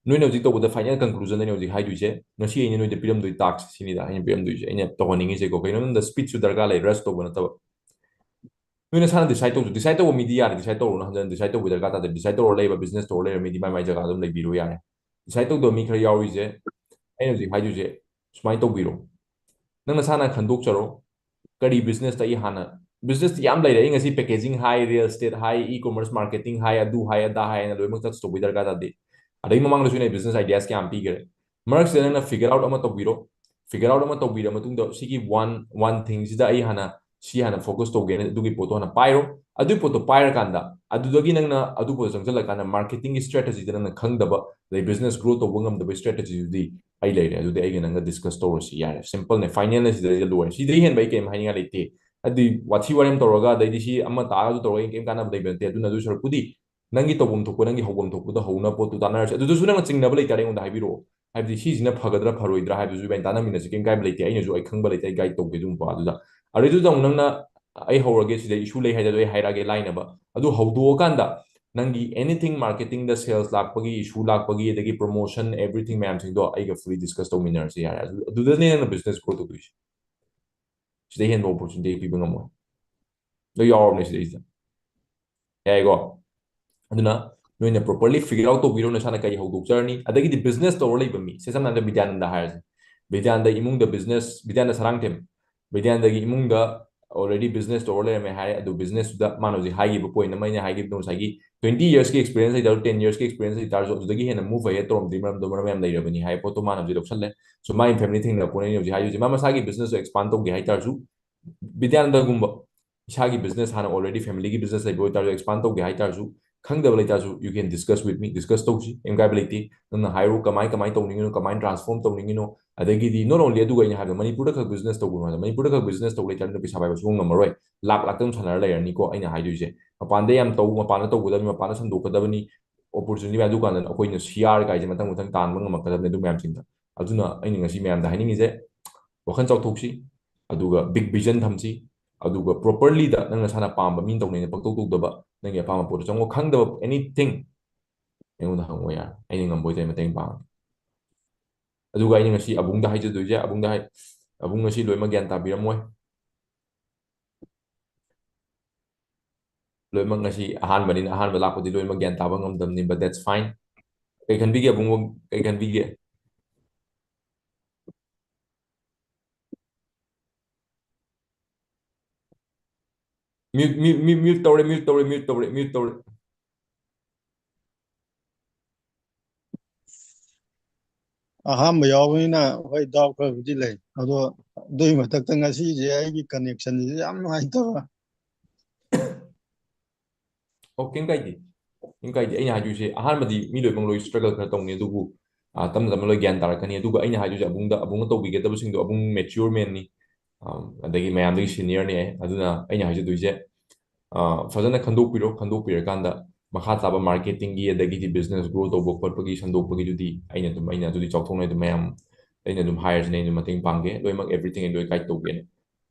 ꯅꯣꯏꯅ ꯍꯧꯖꯤꯛ ꯇꯧꯕꯗ ꯐꯥꯏꯅꯦꯜ ꯀꯟꯀ꯭ꯂꯨꯖꯟ ꯑꯩꯅ ꯍꯧꯖꯤꯛ ꯍꯥꯏꯗꯣꯏꯁꯦ, ꯉꯁꯤ ꯑꯩꯅ ꯅꯣꯏꯗ ꯄꯤꯔꯝꯗꯣꯏ ꯇꯥꯛꯁ ꯁꯤꯅꯤꯗ ꯑꯩꯅ ꯄꯤꯔꯝꯗꯣꯏꯁꯦ꯫ ꯑꯩꯅ ꯇꯧꯍꯟꯅꯤꯡꯉꯤꯁꯦꯀꯣ, ꯀꯩꯅꯣ ꯍꯥꯏꯕꯗ ꯁ꯭ꯄꯤꯠꯁꯨ ꯗꯔꯀꯥꯔ ꯂꯩ, ꯔꯁ ꯇꯧꯕ ꯅꯠꯇꯕ꯫ ꯅꯣꯏ ꯅꯁꯥꯅ ꯗꯤꯁꯥꯏꯠ ꯇꯧꯁꯨ, ꯗꯤꯁꯥꯏꯠ ꯇꯧꯕ ꯃꯤꯗꯤ ꯌꯥꯔꯦ, ꯗꯤꯁꯥꯏꯠ ꯇꯧꯔꯨꯅ ꯍꯟꯖꯟ ꯗꯤꯁꯥꯏꯠ ꯇꯧꯕ ꯗꯔꯀꯥꯔ ꯇꯥꯗꯦ꯫ ꯗꯤꯁꯥꯏꯠ ꯇꯧꯔ ꯂꯩꯕ, ꯕꯤꯖꯤꯅꯦꯁ ꯇꯧꯔ ꯂꯩꯕ ꯃꯤꯗꯤ ꯃꯥꯏ ꯃꯥꯏ ꯖꯒꯥ ꯑꯗꯨꯝ ꯂꯩꯕꯤꯔꯣ ꯌꯥꯔꯦ꯫ ꯗꯤꯁꯥꯏꯠ ꯇꯧꯗꯕ ꯃꯤ ꯈꯔ ꯌꯥꯎꯔꯤꯁꯦ, ꯑꯩꯅ ꯍꯧꯖꯤꯛ ꯍꯥꯏꯗꯣꯏꯁꯦ ꯁꯨꯃꯥꯏꯅ ꯇꯧꯕꯤꯔꯣ꯫ ꯅꯪ ꯅꯁꯥꯅ ꯈꯟꯗꯣꯛꯆꯔꯣ, ꯀꯔꯤ ꯕꯤꯖꯤꯅꯦꯁꯇ ꯑꯩ ꯍꯥꯟꯅ, ꯕꯤꯖꯤꯅꯦꯁꯇꯤ ꯌꯥꯝ ꯂꯩꯔꯦ꯫ ꯑꯩ ꯉꯁꯤ ꯄꯦꯀꯦꯖꯤꯡ ꯍꯥꯏ, ꯔꯤꯌꯦꯜ ꯏꯁꯇꯦꯠ ꯍꯥꯏ, ꯏ ꯀꯣꯃꯔꯁ ꯃꯥꯔꯀꯦꯇꯤꯡ ꯍꯥꯏ, ꯑꯗꯨ ꯍꯥꯏ, ꯑꯗꯥ ꯍꯥꯏ ꯍꯥꯏꯅ ꯂꯣꯏꯅꯃꯛ ꯇꯧꯕꯒꯤ ꯗꯔꯀꯥꯔ ꯇꯥꯗꯦ꯫ ꯑꯗꯩ ꯃꯃꯥꯡꯗꯁꯨ ꯑꯩꯅ ꯕꯤꯖꯤꯅꯦꯁ ꯑꯥꯏꯗꯤꯌꯥꯁ ꯀꯌꯥꯝ ꯄꯤꯈ꯭ꯔꯦ꯫ ꯃꯔꯛꯁꯤꯗ ꯅꯪꯅ ꯐꯤꯒꯔ ꯑꯥꯎꯠ ꯑꯃ ꯇꯧꯕꯤꯔꯣ꯫ ꯐꯤꯒꯔ ꯑꯥꯎꯠ ꯑꯃ ꯇꯧꯕꯤꯔ ꯃꯇꯨꯡꯗ ꯁꯤꯒꯤ ꯋꯥꯟ, ꯋꯥꯟ ꯊꯤꯡꯁꯤꯗ ꯑꯩ ꯍꯥꯟꯅ ꯁꯤ ꯍꯥꯟꯅ ꯐꯣꯀꯁ ꯇꯧꯒꯦꯅ ꯑꯗꯨꯒꯤ ꯄꯣꯠꯇꯣ ꯍꯥꯟꯅ ꯄꯥꯏꯔꯣ꯫ ꯑꯗꯨꯒꯤ ꯄꯣꯠꯇꯣ ꯄꯥꯏꯔꯀꯥꯟꯗ ꯑꯗꯨꯗꯒꯤ ꯅꯪꯅ ꯑꯗꯨ ꯄꯣꯠꯇꯣ ꯆꯪꯁꯤꯜꯂꯀꯥꯟꯗ ꯃꯥꯔꯀꯦꯇꯤꯡꯒꯤ ꯁ꯭ꯇ꯭ꯔꯦꯇꯦꯖꯤꯗ ꯅꯪꯅ ꯈꯪꯗꯕ, ꯑꯗꯩ ꯕꯤꯖꯤꯅꯦꯁ ꯒ꯭ꯔꯣ ꯇꯧꯕ ꯉꯝꯗꯕ ꯁ꯭ꯇ꯭ꯔꯦꯇꯦꯖꯤꯗꯨꯗꯤ ꯑꯩ ꯂꯩꯔꯦ, ꯑꯗꯨꯗꯤ ꯑꯩꯒ ꯅꯪꯒ ꯗꯤꯁꯀꯁ ꯇꯧꯔꯁꯤ ꯌꯥꯔꯦ꯫ ꯁꯤꯝꯄꯜꯅꯦ, ꯐꯥꯏꯅꯦꯜꯅꯦ, ꯁꯤꯗꯩꯗ ꯂꯣꯏꯔꯦ꯫ ꯁꯤꯗꯩ ꯍꯦꯟꯕ ꯑꯩ ꯀꯩꯝ ꯍꯥꯏꯅꯤꯡꯉꯥꯏ ꯂꯩꯇꯦ꯫ ꯑꯗꯨꯗꯤ ꯋꯥꯊꯤ ꯋꯥꯔꯦꯝ ꯇꯧꯔꯒ ꯑꯗꯩꯗꯤ ꯁꯤ ꯑꯃ ꯇꯥꯛꯑꯒ ꯑꯗꯨ ꯇꯧꯔꯒ ꯀꯩꯝ ꯀꯥꯟꯅꯕ ꯂꯩꯕ ꯅꯠꯇꯦ꯫ ꯑꯗꯨꯅ ꯑꯗꯨ ꯁꯔꯨꯛꯄꯨꯗꯤ ꯅꯪꯒꯤ ꯇꯧꯐꯝ ꯊꯣꯛꯄ, ꯅꯪꯒꯤ ꯍꯧꯐꯝ ꯊꯣꯛꯄꯗ ꯍꯧꯅꯕ ꯄꯣꯠꯇꯨ ꯇꯥꯟꯅꯔꯁꯤ꯫ ꯑꯗꯨꯗꯁꯨ ꯅꯪꯅ ꯆꯤꯡꯅꯕ ꯂꯩꯇꯥꯔꯦ ꯑꯩꯉꯣꯟꯗ ꯍꯥꯏꯕꯤꯔꯛꯑꯣ꯫ ꯍꯥꯏꯕꯗꯤ ꯁꯤꯁꯤꯅ ꯐꯒꯗ꯭ꯔꯥ ꯐꯔꯣꯏꯗ꯭ꯔꯥ ꯍꯥꯏꯕꯗꯨꯁꯨ ꯏꯕꯥꯅꯤ ꯇꯥꯟꯅꯃꯤꯟꯅꯁꯤ, ꯀꯩꯝ ꯀꯥꯏꯕ ꯂꯩꯇꯦ꯫ ꯑꯩꯅꯁꯨ ꯑꯩ ꯈꯪꯕ ꯂꯩꯇꯦ, ꯑꯩ ꯒꯥꯏꯗ ꯇꯧꯒꯦ ꯑꯗꯨꯒꯨꯝꯕ꯫ ꯑꯗꯨꯗ ꯑꯗꯨꯗꯩꯗꯨꯗ ꯑꯃꯨꯛ ꯅꯪꯅ ꯑꯩ ꯍꯧꯔꯒꯦ, ꯁꯤꯗ ꯏꯁꯨ ꯂꯩ ꯍꯥꯏꯗꯣ ꯑꯩ ꯍꯥꯏꯔꯛꯑꯒꯦ ꯂꯥꯏꯅꯕ꯫ ꯑꯗꯨ ꯍꯧꯗꯣꯛꯑꯀꯥꯟꯗ ꯅꯪꯒꯤ ꯑꯦꯅꯤꯊꯤꯡ ꯃꯥꯔꯀꯦꯇꯤꯡꯗ, ꯁꯦꯜꯁ ꯂꯥꯛꯄꯒꯤ ꯏꯁꯨ ꯂꯥꯛꯄꯒꯤ, ꯑꯗꯒꯤ ꯄ꯭ꯔꯣꯃꯣꯁꯟ, ꯑꯦꯚ꯭ꯔꯤꯊꯤꯡ ꯃꯌꯥꯝꯁꯤꯡꯗꯣ ꯑꯩꯒ ꯐꯨꯜꯂꯤ ꯗꯤꯁꯀꯁ ꯇꯧꯃꯤꯟꯅꯔꯁꯦ ꯌꯥꯔꯦ꯫ ꯑꯗꯨ, ꯑꯗꯨꯗꯅꯦ ꯅꯪꯅ ꯕꯤꯖꯤꯅꯦꯁ ꯒ꯭ꯔꯣ ꯇꯧꯗꯣꯏꯁꯦ꯫ ꯁꯤꯗꯩ ꯍꯦꯟꯕ ꯑꯣꯄꯣꯔꯆꯨꯅꯤꯇꯤ ꯄꯤꯕ ꯉꯝꯃꯣꯏ꯫ ꯂꯣꯏ ꯌꯥꯎꯔꯕꯅꯦ ꯁꯤꯗꯩꯁꯤꯗ꯫ ꯌꯥꯏꯀꯣ? ꯑꯗꯨꯅ ꯅꯣꯏꯅ ꯄ꯭ꯔꯣꯄꯔꯂꯤ ꯐꯤꯒꯔ ꯑꯥꯎꯠ ꯇꯧꯕꯤꯔꯣ, ꯅꯁꯥꯅ ꯀꯔꯤ ꯍꯧꯗꯣꯛꯆꯔꯅꯤ꯫ ꯑꯗꯒꯤꯗꯤ ꯕꯤꯖꯤꯅꯦꯁ ꯇꯧꯔ ꯂꯩꯕ ꯃꯤ, ꯁꯦ ꯁꯝꯅ ꯍꯥꯏꯔꯕꯗ ꯕꯤꯗ꯭ꯌꯥꯅꯟꯗ ꯍꯥꯏꯔꯁꯦ꯫ ꯕꯤꯗ꯭ꯌꯥꯅꯟꯗ ꯏꯃꯨꯡꯗ ꯕꯤꯖꯤꯅꯦꯁ, ꯕꯤꯗ꯭ꯌꯥꯅꯟꯗ ꯁꯔꯥꯡꯊꯦꯝ, ꯕꯤꯗ꯭ꯌꯥꯅꯟꯗꯒꯤ ꯏꯃꯨꯡꯗ ꯑꯣꯜꯔꯦꯗꯤ ꯕꯤꯖꯤꯅꯦꯁ ꯇꯧꯔ ꯂꯩꯔꯝꯃꯦ ꯍꯥꯏꯔꯦ꯫ ꯑꯗꯨ ꯕꯤꯖꯤꯅꯦꯁꯇꯨꯗ ꯃꯥꯅ ꯍꯧꯖꯤꯛ ꯍꯥꯏꯈꯤꯕ ꯄꯣꯏꯟ ꯑꯃ ꯑꯩꯅ ꯍꯥꯏꯈꯤꯕꯗꯣ ꯉꯁꯥꯏꯒꯤ twenty yearsꯀꯤ experience ꯂꯩꯇꯥꯔꯁꯨ, ten yearsꯀꯤ experience ꯂꯩꯇꯥꯔꯁꯨ, ꯑꯗꯨꯗꯒꯤ ꯍꯦꯟꯅ move ahead ꯇꯧꯔꯝꯗꯣꯏ ꯃꯔꯝꯗꯣ ꯃꯔꯝ ꯌꯥꯝ ꯂꯩꯔꯕꯅꯤ ꯍꯥꯏ ꯄꯣꯠꯇꯣ ꯃꯥꯅ ꯍꯧꯖꯤꯛ ꯂꯧꯁꯜꯂꯦ꯫ So ꯃꯥꯒꯤ ꯐꯦꯃꯤꯂꯤ ꯊꯦꯡꯅꯔꯛꯄꯅꯦ ꯑꯩꯅ ꯍꯧꯖꯤꯛ ꯍꯥꯏꯗꯣꯏꯁꯦ꯫ ꯃꯥ ꯃꯁꯥꯒꯤ ꯕꯤꯖꯤꯅꯦꯁꯇꯣ ꯑꯦꯛꯁꯄꯥꯟ ꯇꯧꯒꯦ ꯍꯥꯏꯇꯥꯔꯁꯨ, ꯕꯤꯗ꯭ꯌꯥꯅꯟꯗꯒꯨꯝꯕ ꯏꯁꯥꯒꯤ ꯕꯤꯖꯤꯅꯦꯁ ꯍꯥꯟꯅ ꯑꯣꯜꯔꯦꯗꯤ ꯐꯦꯃꯤꯂꯤꯒꯤ ꯕꯤꯖꯤꯅꯦꯁ ꯂꯩꯕ ꯑꯣꯏꯇꯥꯔꯁꯨ, ꯑꯦꯛꯁꯄꯥꯟ ꯇꯧꯒꯦ ꯍꯥꯏꯇꯥꯔꯁꯨ, ꯈꯪꯗꯕ ꯂꯩꯇꯥꯔꯁꯨ, you can discuss with me, discuss ꯇꯧꯁꯤ, ꯀꯩꯝ ꯀꯥꯏꯕ ꯂꯩꯇꯦ꯫ ꯅꯪꯅ ꯍꯥꯏꯔꯣ, ꯀꯃꯥꯏ ꯀꯃꯥꯏ ꯇꯧꯅꯤꯡꯉꯤꯅꯣ, ꯀꯃꯥꯏꯅ ꯇ꯭ꯔꯥꯟꯁꯐꯣꯔꯝ ꯇꯧꯅꯤꯡꯉꯤꯅꯣ꯫ ꯑꯗꯒꯤꯗꯤ not only ꯑꯗꯨꯒ ꯑꯩꯅ ꯍꯥꯏꯕꯗꯣ, ꯃꯅꯤꯄꯨꯔꯗ ꯈꯛ ꯕꯤꯖꯤꯅꯦꯁ ꯇꯧꯒꯅꯨ ꯍꯥꯏꯕ, ꯃꯅꯤꯄꯨꯔꯗ ꯈꯛ ꯕꯤꯖꯤꯅꯦꯁ ꯇꯧ ꯂꯩꯇꯥꯔꯗꯤ ꯄꯩꯁꯥ ꯄꯥꯏꯕ ꯁꯨꯡꯉꯝ ꯉꯝꯃꯔꯣꯏ꯫ ꯂꯥꯛ ꯂꯥꯛꯇꯪ ꯁꯥꯟꯅꯔ ꯂꯩꯔꯅꯤꯀꯣ ꯑꯩꯅ ꯍꯥꯏꯗꯣꯏꯁꯦ꯫ ꯃꯄꯥꯟꯗ ꯌꯥꯝ ꯇꯧ, ꯃꯄꯥꯟꯗ ꯇꯧꯒꯗꯕꯅꯤ, ꯃꯄꯥꯟꯗ ꯁꯟꯗꯣꯛꯀꯗꯕꯅꯤ, ꯑꯣꯄꯣꯔꯆꯨꯅꯤꯇꯤ ꯃꯌꯥꯝ꯫ ꯑꯗꯨꯀꯥꯟꯗ ꯑꯩꯈꯣꯏꯅ ꯁꯤ ꯑꯥꯔ ꯀꯥꯏꯁꯦ ꯃꯊꯪ ꯃꯊꯪ ꯇꯥꯟꯕ ꯉꯝꯃꯛꯀꯗꯕꯅꯤ ꯑꯗꯨ ꯃꯌꯥꯝꯁꯤꯡꯗ꯫ ꯑꯗꯨꯅ ꯑꯩꯅ ꯉꯁꯤ ꯃꯌꯥꯝꯗ ꯍꯥꯏꯅꯤꯡꯉꯤꯁꯦ, ꯋꯥꯈꯜ ꯆꯥꯎꯊꯣꯛꯁꯤ, ꯑꯗꯨꯒ ꯕꯤꯛ ꯚꯤꯖꯟ ꯊꯝꯁꯤ, ꯑꯗꯨꯒ ꯄ꯭ꯔꯣꯄꯔꯂꯤꯗ ꯅꯪ ꯅꯁꯥꯅ ꯄꯥꯝꯕ ꯃꯤꯅ ꯇꯧꯅꯩꯅ ꯄꯪꯇꯧ ꯇꯧꯗꯕ, ꯅꯪꯒꯤ ꯑꯄꯥꯝꯕ ꯄꯣꯠꯇꯣ ꯆꯪꯉꯣ꯫ ꯈꯪꯗꯕ ꯑꯦꯅꯤꯊꯤꯡ ꯑꯩꯉꯣꯟꯗ ꯍꯪꯉꯣ ꯌꯥꯔꯦ, ꯑꯩꯅ ꯉꯝꯕ ꯑꯣꯏꯇꯥꯔꯗꯤ ꯃꯇꯦꯡ ꯄꯥꯡꯉꯦ꯫ ꯑꯗꯨꯒ ꯑꯩꯅ ꯉꯁꯤ ꯑꯕꯨꯡꯗ ꯍꯥꯏꯖꯗꯣꯏꯁꯦ, ꯑꯕꯨꯡꯗ ꯍꯥꯏ, ꯑꯕꯨꯡ ꯉꯁꯤ ꯂꯣꯏꯅꯃꯛ ꯒ꯭ꯌꯥꯟ ꯇꯥꯕꯤꯔꯝꯃꯣꯏ꯫ ꯂꯣꯏꯅꯃꯛ ꯉꯁꯤ ꯑꯍꯥꯟꯕꯅꯤꯅ, ꯑꯍꯥꯟꯕ ꯂꯥꯛꯄꯗꯤ ꯂꯣꯏꯅꯃꯛ ꯒ꯭ꯌꯥꯟ ꯇꯥꯕ ꯉꯝꯗꯕꯅꯤ, but that's fine. ꯀꯩ ꯈꯟꯕꯤꯒꯦ ꯑꯕꯨꯡꯉꯣ? ꯀꯩ ꯈꯟꯕꯤꯒꯦ? ꯃ꯭ꯌꯨꯠ, ꯃ꯭ꯌꯨꯠ, ꯃ꯭ꯌꯨꯠ, ꯃ꯭ꯌꯨꯠ ꯇꯧꯔꯦ, ꯃ꯭ꯌꯨꯠ ꯇꯧꯔꯦ, ꯃ꯭ꯌꯨꯠ ꯇꯧꯔꯦ, ꯃ꯭ꯌꯨꯠ ꯇꯧꯔꯦ꯫ ꯑꯍꯥꯟꯕ ꯌꯥꯎꯕꯅꯤꯅ ꯍꯣꯏ doubt ꯈꯔꯕꯨꯗꯤ ꯂꯩ꯫ ꯑꯗꯣ ꯑꯗꯨꯒꯤ ꯃꯊꯛꯇ ꯉꯁꯤꯁꯦ ꯑꯩꯒꯤ connection ꯁꯤꯁꯨ ꯌꯥꯝ ꯅꯨꯡꯉꯥꯏꯇꯕ꯫ ꯑꯣ, ꯀꯩꯝ ꯀꯥꯏꯗꯦ꯫ ꯀꯩꯝ ꯀꯥꯏꯗꯦ꯫ ꯑꯩꯅ ꯍꯥꯏꯗꯣꯏꯁꯦ, ꯑꯍꯥꯟꯕꯗꯤ ꯃꯤ ꯂꯣꯏꯅꯃꯛ ꯂꯣꯏ struggle ꯈꯔ ꯇꯧꯅꯤ, ꯑꯗꯨꯕꯨ, ꯑ, ꯇꯞꯅ ꯇꯞꯅ ꯂꯣꯏ ꯒ꯭ꯌꯥꯟ ꯇꯥꯔꯛꯀꯅꯤ꯫ ꯑꯗꯨꯒ ꯑꯩꯅ ꯍꯥꯏꯗꯣꯏꯁꯦ, ꯑꯕꯨꯡꯗ, ꯑꯕꯨꯡꯅ ꯇꯧꯕꯤꯒꯗꯕꯁꯤꯡꯗꯣ, ꯑꯕꯨꯡ mature man ꯅꯤ꯫ ꯑ, ꯑꯗꯒꯤ ꯃꯌꯥꯝꯗꯒꯤ senior ꯅꯤ ꯑꯩ꯫ ꯑꯗꯨꯅ ꯑꯩꯅ ꯍꯥꯏꯖꯗꯣꯏꯁꯦ, ꯑ, ꯐꯖꯅ ꯈꯟꯗꯣꯛꯄꯤꯔꯣ꯫ ꯈꯟꯗꯣꯛꯄꯤꯔꯀꯥꯟꯗ ꯃꯈꯥ ꯇꯥꯕ marketing ꯒꯤ, ꯑꯗꯒꯤꯗꯤ business grow ꯇꯧꯕ ꯈꯣꯠꯄꯒꯤ ꯁꯟꯗꯣꯛꯄꯒꯤꯗꯨꯗꯤ ꯑꯩꯅ ꯑꯗꯨꯝ, ꯑꯩꯅ ꯑꯗꯨꯗꯤ ꯆꯥꯎꯊꯣꯛꯅ ꯑꯗꯨꯝ ꯃꯌꯥꯝ, ꯑꯩꯅ ꯑꯗꯨꯝ ꯍꯥꯏꯔꯁꯤꯅꯦ, ꯑꯩꯅ ꯑꯗꯨꯝ ꯃꯇꯦꯡ ꯄꯥꯡꯒꯦ꯫ ꯂꯣꯏꯅꯃꯛ everything ꯑꯩ ꯂꯣꯏ guide ꯇꯧꯒꯦꯅ꯫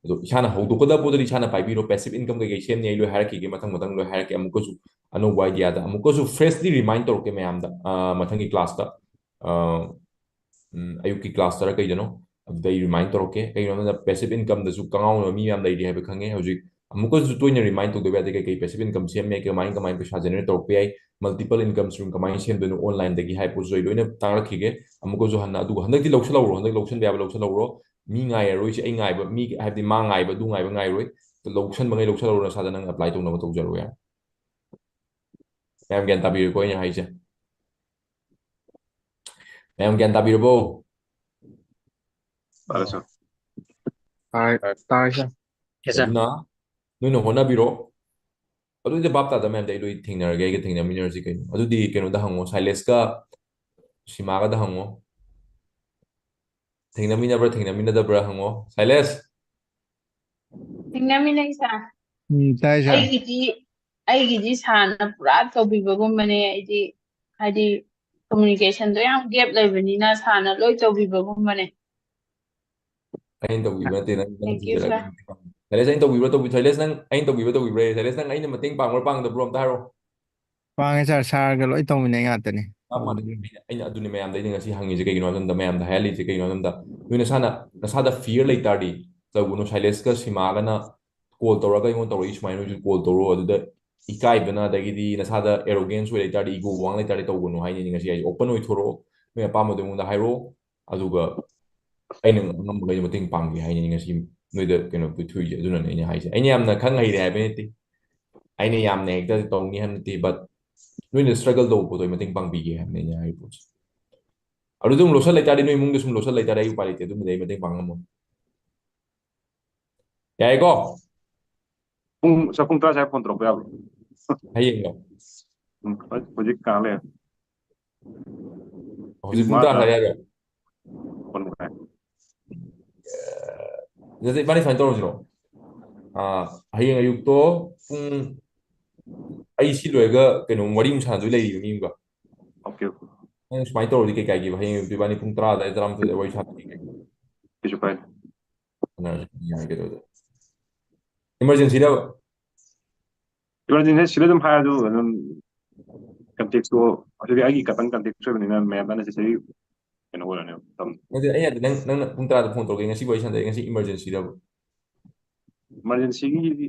ꯑꯗꯣ ꯏꯁꯥꯅ ꯍꯧꯗꯣꯛꯀꯗꯕ ꯄꯣꯠꯇꯗꯤ ꯏꯁꯥꯅ ꯄꯥꯏꯕꯤꯔꯣ꯫ Passive income ꯀꯩꯀꯩ ꯁꯦꯝꯅꯤ ꯑꯩ ꯂꯣꯏ ꯍꯥꯏꯔꯛꯈꯤꯒꯦ, ꯃꯊꯪ ꯃꯊꯪ ꯂꯣꯏ ꯍꯥꯏꯔꯛꯀꯦ꯫ ꯑꯃꯨꯛꯀꯁꯨ ꯑꯅꯧꯕ idea ꯗ ꯑꯃꯨꯛꯀꯁꯨ freshly remind ꯇꯧꯔꯛꯀꯦ ꯃꯌꯥꯝꯗ, ꯑ, ꯃꯊꯪꯒꯤ class ꯇ, ꯑ, ꯎꯝ, ꯑꯌꯨꯛꯀꯤ class ꯇꯔ ꯀꯩꯗꯅꯣ, ꯑꯗꯨꯗ ꯑꯩ remind ꯇꯧꯔꯛꯀꯦ꯫ ꯀꯩꯒꯤꯅꯣ ꯍꯥꯏꯕꯗ passive income ꯗꯁꯨ ꯀꯉꯥꯎꯅꯕ ꯃꯤ ꯃꯌꯥꯝ ꯂꯩꯔꯤ ꯍꯥꯏꯕ ꯈꯪꯉꯦ꯫ ꯍꯧꯖꯤꯛ ꯑꯃꯨꯛꯀꯁꯨ ꯇꯣꯏꯅ remind ꯇꯧꯗꯕ ꯌꯥꯗꯦ, ꯀꯩꯀꯩ passive income ꯁꯦꯝ ꯌꯥꯏ, ꯀꯃꯥꯏ ꯀꯃꯥꯏꯅ ꯄꯩꯁꯥ generate ꯇꯧꯔꯛꯄ ꯌꯥꯏ, multiple income stream ꯀꯃꯥꯏꯅ ꯁꯦꯝꯗꯣꯏꯅꯣ online ꯗꯒꯤ ꯍꯥꯏꯕ ꯄꯣꯠꯁꯨ ꯑꯩ ꯂꯣꯏꯅ ꯇꯥꯛꯂꯛꯈꯤꯒꯦ꯫ ꯑꯃꯨꯛꯀꯁꯨ ꯍꯟꯅ, ꯑꯗꯨꯒ ꯍꯟꯗꯛꯇꯤ ꯂꯧꯁꯤꯜꯍꯧꯔꯣ, ꯍꯟꯗꯛ ꯂꯧꯁꯤꯟꯕ ꯌꯥꯕ ꯂꯧꯁꯤꯜꯍꯧꯔꯣ꯫ ꯃꯤ ꯉꯥꯏꯔꯔꯣꯏꯁꯦ, ꯑꯩ ꯉꯥꯏꯕ, ꯃꯤ ꯍꯥꯏꯕꯗꯤ ꯃꯥ ꯉꯥꯏꯕ, ꯑꯗꯨ ꯉꯥꯏꯕ ꯉꯥꯏꯔꯣꯏ꯫ ꯂꯧꯁꯟꯕꯉꯩ ꯂꯧꯁꯜꯍꯧꯔꯣ, ꯅꯁꯥꯗ ꯅꯪ apply ꯇꯧꯅꯕ ꯇꯧꯖꯔꯣ ꯌꯥꯔꯦ꯫ ꯃꯌꯥꯝ ꯒ꯭ꯌꯥꯟ ꯇꯥꯕꯤꯔꯦꯀꯣ ꯑꯩꯅ ꯍꯥꯏꯁꯦ? ꯃꯌꯥꯝ ꯒ꯭ꯌꯥꯟ ꯇꯥꯕꯤꯔꯕꯣ? ꯇꯥꯔꯦ, sir꯫ ꯇꯥꯏ, ꯇꯥꯏ, sir꯫ Yes, sir꯫ ꯑꯗꯨꯅ ꯅꯣꯏꯅ ꯍꯣꯠꯅꯕꯤꯔꯣ꯫ ꯑꯗꯨꯗꯤ ꯚꯥꯞ ꯇꯥꯗꯕ ꯃꯌꯥꯝꯗꯤ ꯑꯩ ꯂꯣꯏ ꯊꯦꯡꯅꯔꯒꯦ, ꯑꯩꯒ ꯊꯦꯡꯅꯃꯤꯟꯅꯔꯁꯤ ꯀꯩꯅꯣ꯫ ꯑꯗꯨꯗꯤ ꯀꯩꯅꯣꯗ ꯍꯪꯉꯣ, ꯁꯥꯏꯂꯦꯁꯀ ꯁꯤꯃꯥꯒꯗ ꯍꯪꯉꯣ꯫ ꯊꯦꯡꯅꯃꯤꯟꯅꯕ꯭ꯔꯥ ꯊꯦꯡꯅꯃꯤꯟꯅꯗꯕ꯭ꯔꯥ ꯍꯪꯉꯣ꯫ ꯁꯥꯏꯂꯦꯁ! ꯊꯦꯡꯅꯃꯤꯟꯅꯩ, sir꯫ ꯎꯝ, ꯇꯥꯏ, sir꯫ ꯑꯩꯒꯤꯗꯤ, ꯑꯩꯒꯤꯗꯤ sir ꯅ ꯄꯨꯔꯥ ꯇꯧꯕꯤꯕꯒꯨꯝꯕꯅꯦ꯫ ꯑꯩꯗꯤ ꯍꯥꯏꯗꯤ communication ꯗꯣ ꯌꯥꯝ gap ꯂꯩꯕꯅꯤꯅ sir ꯅ ꯂꯣꯏ ꯇꯧꯕꯤꯕꯒꯨꯝꯕꯅꯦ꯫ ꯑꯩꯅ ꯇꯧꯕꯤꯕ ꯅꯠꯇꯦ, ꯅꯪ, ꯅꯪ Thank you, ꯊꯤꯖꯔꯒ sir꯫ ꯅꯪ ꯊꯤꯖꯔꯒ꯫ ꯁꯥꯏꯂꯦꯁ, ꯑꯩꯅ ꯇꯧꯕꯤꯕ꯭ꯔꯥ ꯇꯧꯕꯤ-, ꯁꯥꯏꯂꯦꯁ, ꯅꯪ ꯑꯩꯅ ꯇꯧꯕꯤꯕ꯭ꯔꯥ ꯇꯧꯕꯤꯕ꯭ꯔꯥ? ꯁꯥꯏꯂꯦꯁ, ꯅꯪ ꯑꯩꯅ ꯃꯇꯦꯡ ꯄꯥꯡꯕ꯭ꯔꯥ ꯄꯥꯡꯗꯕ꯭ꯔꯣ ꯑꯝꯇ ꯍꯥꯏꯔꯣ꯫ ꯄꯥꯡꯉꯦ, sir꯫ Sir ꯒ ꯂꯣꯏ ꯇꯧꯃꯤꯟꯅꯩ ꯉꯥꯛꯇꯅꯦ꯫ ꯆꯞ ꯃꯥꯟꯅꯩ꯫ ꯑꯩꯅ, ꯑꯩꯅ ꯑꯗꯨꯅꯦ ꯃꯌꯥꯝꯗ ꯑꯩꯅ ꯉꯁꯤ ꯍꯪꯉꯤꯁꯦ ꯀꯩꯒꯤꯅꯣ ꯍꯥꯏꯕ ꯃꯇꯝꯗ, ꯃꯌꯥꯝꯗ ꯍꯥꯏꯍꯜꯂꯤꯁꯦ ꯀꯩꯒꯤꯅꯣ ꯍꯥꯏꯕ ꯃꯇꯝꯗ, ꯅꯣꯏ ꯅꯁꯥꯅ, ꯅꯁꯥꯗ fear ꯂꯩ ꯇꯥꯔꯗꯤ ꯇꯧꯒꯅꯨ꯫ ꯁꯥꯏꯂꯦꯁꯀ ꯁꯤꯃꯥꯒꯅ call ꯇꯧꯔꯒ ꯑꯩꯉꯣꯟꯗ ꯇꯧꯔꯛꯏ ꯁꯨꯃꯥꯏꯅ, ꯅꯣꯏꯁꯨ call ꯇꯧꯔꯣ꯫ ꯑꯗꯨꯗ ꯏꯀꯥꯏꯕꯅ, ꯑꯗꯒꯤꯗꯤ ꯅꯁꯥꯗ arrogance ꯑꯣꯏ ꯂꯩ ꯇꯥꯔꯗꯤ, ego ꯋꯥꯡ ꯂꯩ ꯇꯥꯔꯗꯤ ꯇꯧꯒꯅꯨ ꯍꯥꯏꯅꯤꯡꯉꯤ ꯉꯁꯤ ꯍꯥꯏꯁꯦ꯫ Open ꯑꯣꯏꯊꯣꯔꯛꯑꯣ, ꯅꯣꯏ ꯑꯄꯥꯝꯕꯗꯣ ꯑꯩꯉꯣꯟꯗ ꯍꯥꯏꯔꯛꯑꯣ, ꯑꯗꯨꯒ ꯑꯩꯅ ꯑꯉꯝꯕꯈꯩꯗꯤ ꯃꯇꯦꯡ ꯄꯥꯡꯒꯦ ꯍꯥꯏꯅꯤꯡꯉꯤ ꯉꯁꯤ ꯅꯣꯏꯗ ꯀꯩꯅꯣ ꯄꯤꯊꯣꯛꯏꯁꯦ꯫ ꯑꯗꯨꯅꯅꯦ ꯑꯩꯅ ꯍꯥꯏꯁꯦ꯫ ꯑꯩꯅ ꯌꯥꯝꯅ ꯈꯪ ꯍꯩꯔꯦ ꯍꯥꯏꯕ ꯅꯠꯇꯦ, ꯑꯩꯅ ꯌꯥꯝꯅ ꯍꯦꯛꯇ ꯇꯧꯅꯤ ꯍꯥꯏꯕ ꯅꯠꯇꯦ, but ꯅꯣꯏꯅ struggle ꯇꯧꯕ ꯄꯣꯠꯇꯣ ꯑꯩ ꯃꯇꯦꯡ ꯄꯥꯡꯕꯤꯒꯦ ꯍꯥꯏꯕꯅꯦ ꯑꯩꯅ ꯍꯥꯏꯔꯤꯕ ꯄꯣꯠꯁꯦ꯫ ꯑꯗꯨꯗ ꯑꯗꯨꯝ ꯂꯣꯠꯁꯟ ꯂꯩꯇꯥꯔꯗꯤ, ꯅꯣꯏ ꯏꯃꯨꯡꯗ ꯁꯨꯝ ꯂꯣꯠꯁꯟ ꯂꯩꯇꯥꯔꯗꯤ, ꯑꯩ ꯎꯄꯥꯏ ꯂꯩꯇꯦ, ꯑꯗꯨꯝꯕꯗꯤ ꯑꯩ ꯃꯇꯦꯡ ꯄꯥꯡ ꯉꯝꯃꯣꯏ꯫ ꯌꯥꯏꯀꯣ? ꯄꯨꯡ ꯁ- ꯄꯨꯡ ꯇꯔꯥ ꯁ꯭ꯋꯥꯏ ꯐꯣꯟ ꯇꯧꯔꯛꯄ ꯌꯥꯕ꯭ꯔꯣ? ꯍꯌꯦꯡꯂꯣ? ꯎꯝ, ꯍꯧꯖꯤꯛ ꯀꯥ ꯂꯩꯔꯦ꯫ ꯍꯧꯖꯤꯛ ꯄꯨꯡ ꯇꯔꯥ ꯁ꯭ꯋꯥꯏ ꯍꯥꯏꯔꯣ? ꯐꯣꯟ ꯉꯥꯏ꯫ ꯑꯗꯨꯗꯤ ꯏꯕꯥꯅꯤ ꯁꯨꯃꯥꯏꯅ ꯇꯧꯔꯁꯤꯔꯣ? ꯑꯥ, ꯍꯌꯦꯡ ꯑꯌꯨꯛꯇꯣ ꯄꯨꯡ, ꯑꯩ ꯁꯤ ꯂꯣꯏꯔꯒ ꯀꯩꯅꯣ ꯋꯥꯔꯤ ꯑꯃ ꯁꯥꯟꯅꯗꯣꯏ ꯂꯩꯔꯤꯕ ꯃꯤ ꯑꯃꯒ꯫ Okay, okay. ꯅꯪ ꯁꯨꯃꯥꯏꯅ ꯇꯧꯔꯗꯤ ꯀꯩ ꯀꯥꯏꯒꯦꯕ? ꯍꯌꯦꯡ ꯑꯌꯨꯛꯇ ꯏꯕꯥꯅꯤ ꯄꯨꯡ ꯇꯔꯥ ꯑꯗꯨꯋꯥꯏ, ꯇꯔꯥꯃꯥꯊꯣꯏ ꯑꯗꯨꯋꯥꯏ ꯋꯥꯔꯤ ꯁꯥꯟꯅꯗꯣꯏ ꯀꯩ ꯀꯥꯏꯒꯦ? ꯀꯩꯁꯨ ꯀꯥꯏꯗꯦ꯫ ꯁꯥꯟꯅꯔꯁꯤ, ꯌꯥꯏ, ꯀꯩꯗꯧꯗꯦ? Emergency ꯔꯕ? Emergency ꯁꯤꯗ ꯑꯗꯨꯝ ꯍꯥꯏꯔꯁꯨ ꯑꯗꯨꯝ context ꯇꯣ, ꯑꯗꯨꯗꯤ ꯑꯩꯒꯤ ꯈꯛꯇꯪ context ꯑꯣꯏꯕꯅꯤꯅ ꯃꯌꯥꯝ necessary ꯀꯩꯅꯣ ꯑꯣꯏꯔꯅꯦꯕ꯫ ꯅꯠꯇꯦ, ꯑꯩ ꯍꯥꯏꯗꯤ ꯅꯪ, ꯅꯪꯅ ꯄꯨꯡ ꯇꯔꯥꯗ ꯐꯣꯟ ꯇꯧꯔꯛꯀꯦ, ꯉꯁꯤ ꯋꯥꯔꯤ ꯁꯥꯟꯅꯗꯣꯏ, ꯉꯁꯤ emergency ꯔꯕ? Emergency ꯒꯤꯗꯤ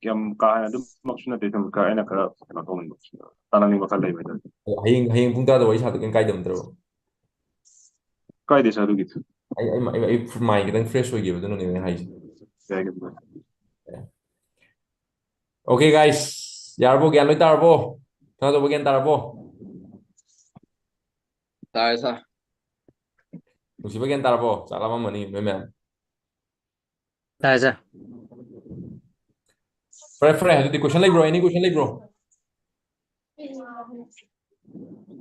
ꯌꯥꯝ ꯀꯥ ꯍꯦꯟꯅ ꯑꯗꯨꯃꯛꯁꯨ ꯅꯠꯇꯦ, ꯁꯨꯝ ꯈꯔ ꯑꯩꯅ ꯈꯔ ꯀꯩꯅꯣ ꯇꯧꯅꯤꯡꯕ, ꯇꯥꯟꯅꯅꯤꯡꯕ ꯈꯔ ꯂꯩꯕ ꯍꯥꯏꯇꯥꯔꯦ꯫ ꯍꯌꯦꯡ, ꯍꯌꯦꯡ ꯄꯨꯡ ꯇꯔꯥꯗ ꯋꯥꯔꯤ ꯁꯥꯟꯅꯗꯣꯏ, ꯀꯩꯝ ꯀꯥꯏꯗꯕ ꯅꯠꯇ꯭ꯔꯕ? ꯀꯥꯏꯗꯦ sir, ꯑꯗꯨꯒꯤꯗꯤ꯫ ꯑꯩ, ꯑꯩ, ꯑꯩ, ꯑꯩ mind ꯈꯤꯇꯪ fresh ꯑꯣꯏꯒꯦꯕ, ꯑꯗꯨꯅꯅꯦ ꯑꯩꯅ ꯍꯥꯏꯁꯦ꯫ ꯌꯥꯏ, ꯀꯩꯝ ꯀꯥꯏꯗꯦ꯫ Okay guys, ꯌꯥꯔꯕꯣ? ꯒ꯭ꯌꯥꯟ ꯂꯣꯏ ꯇꯥꯔꯕꯣ? ꯁꯅꯥꯇꯣꯝꯕ ꯒ꯭ꯌꯥꯟ ꯇꯥꯔꯕꯣ? ꯇꯥꯔꯦ sir꯫ ꯅꯨꯡꯁꯤꯕ ꯒ꯭ꯌꯥꯟ ꯇꯥꯔꯕꯣ? ꯆꯥꯛ ꯂꯥꯝꯃꯝꯃꯅꯤ ꯅꯣꯏ ꯃꯌꯥꯝ꯫ ꯇꯥꯔꯦ sir꯫ ꯐꯔꯦ, ꯐꯔꯦ, ꯑꯗꯨꯗꯤ question ꯂꯩꯕ꯭ꯔꯣ? Any question ꯂꯩꯕ꯭ꯔꯣ?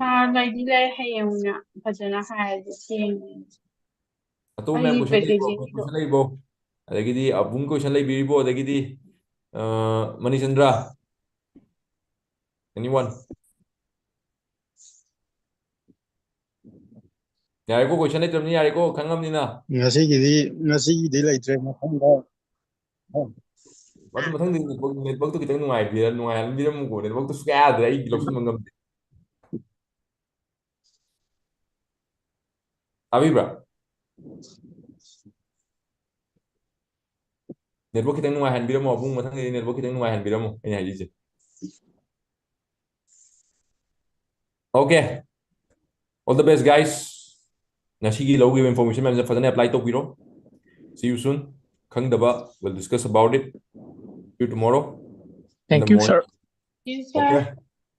ꯑꯥ, ꯂꯩꯗꯤ ꯂꯩ, ꯍꯌꯦꯡ ꯑꯣꯏꯅ ꯐꯖꯅ ꯍꯥꯏꯔꯒꯦ, ꯊꯦꯡꯉꯦ꯫ ꯑꯇꯣꯞꯄ ꯑꯩ ꯃꯌꯥꯝ question ꯂꯩꯕ꯭ꯔꯣ? packaging ꯗꯣ Question ꯂꯩꯕ꯭ꯔꯣ? ꯑꯗꯒꯤꯗꯤ ꯑꯕꯨꯡ question ꯂꯩꯕꯤꯔꯤꯕꯣ? ꯑꯗꯒꯤꯗꯤ, ꯑ, ꯃꯅꯤꯆꯟꯗ꯭ꯔ? Anyone? ꯌꯥꯔꯦꯀꯣ, question ꯂꯩꯇ꯭ꯔꯕꯅꯤꯅ ꯌꯥꯔꯦꯀꯣ, ꯈꯪꯉꯕꯅꯤꯅ꯫ ꯉꯁꯤꯒꯤꯗꯤ, ꯉꯁꯤꯒꯤꯗꯤ ꯂꯩꯇ꯭ꯔꯦ, ꯃꯊꯪꯗ꯫ ꯑꯗꯨ ꯃꯊꯪꯗꯤ network, network ꯇꯣ ꯈꯤꯇꯪ ꯅꯨꯡꯉꯥꯏꯕꯤꯔ-, ꯅꯨꯡꯉꯥꯏꯍꯟꯕꯤꯔꯝꯃꯨꯀꯣ, network ꯇꯣ ꯁꯨꯡꯌꯥ ꯌꯥꯗ꯭ꯔꯦ, ꯑꯩ ꯂꯧꯁꯤꯟꯕ ꯉꯝꯗꯦ꯫ ꯇꯥꯕꯤꯕ꯭ꯔꯥ? Network ꯈꯤꯇꯪ ꯅꯨꯡꯉꯥꯏꯍꯟꯕꯤꯔꯝꯃꯣ, ꯑꯕꯨꯡ, ꯃꯊꯪꯗꯗꯤ network ꯈꯤꯇꯪ ꯅꯨꯡꯉꯥꯏꯍꯟꯕꯤꯔꯝꯃꯣ, ꯑꯩꯅ ꯍꯥꯏꯖꯔꯤꯁꯦ꯫ Okay. All the best, guys. ꯉꯁꯤꯒꯤ ꯂꯧꯈꯤꯕ information ꯃꯌꯥꯝꯁꯦ ꯐꯖꯅ apply ꯇꯧꯕꯤꯔꯣ꯫ See you soon. ꯈꯪꯗꯕ, we'll discuss about it. See you tomorrow. Thank you, sir. Yes, sir. Okay.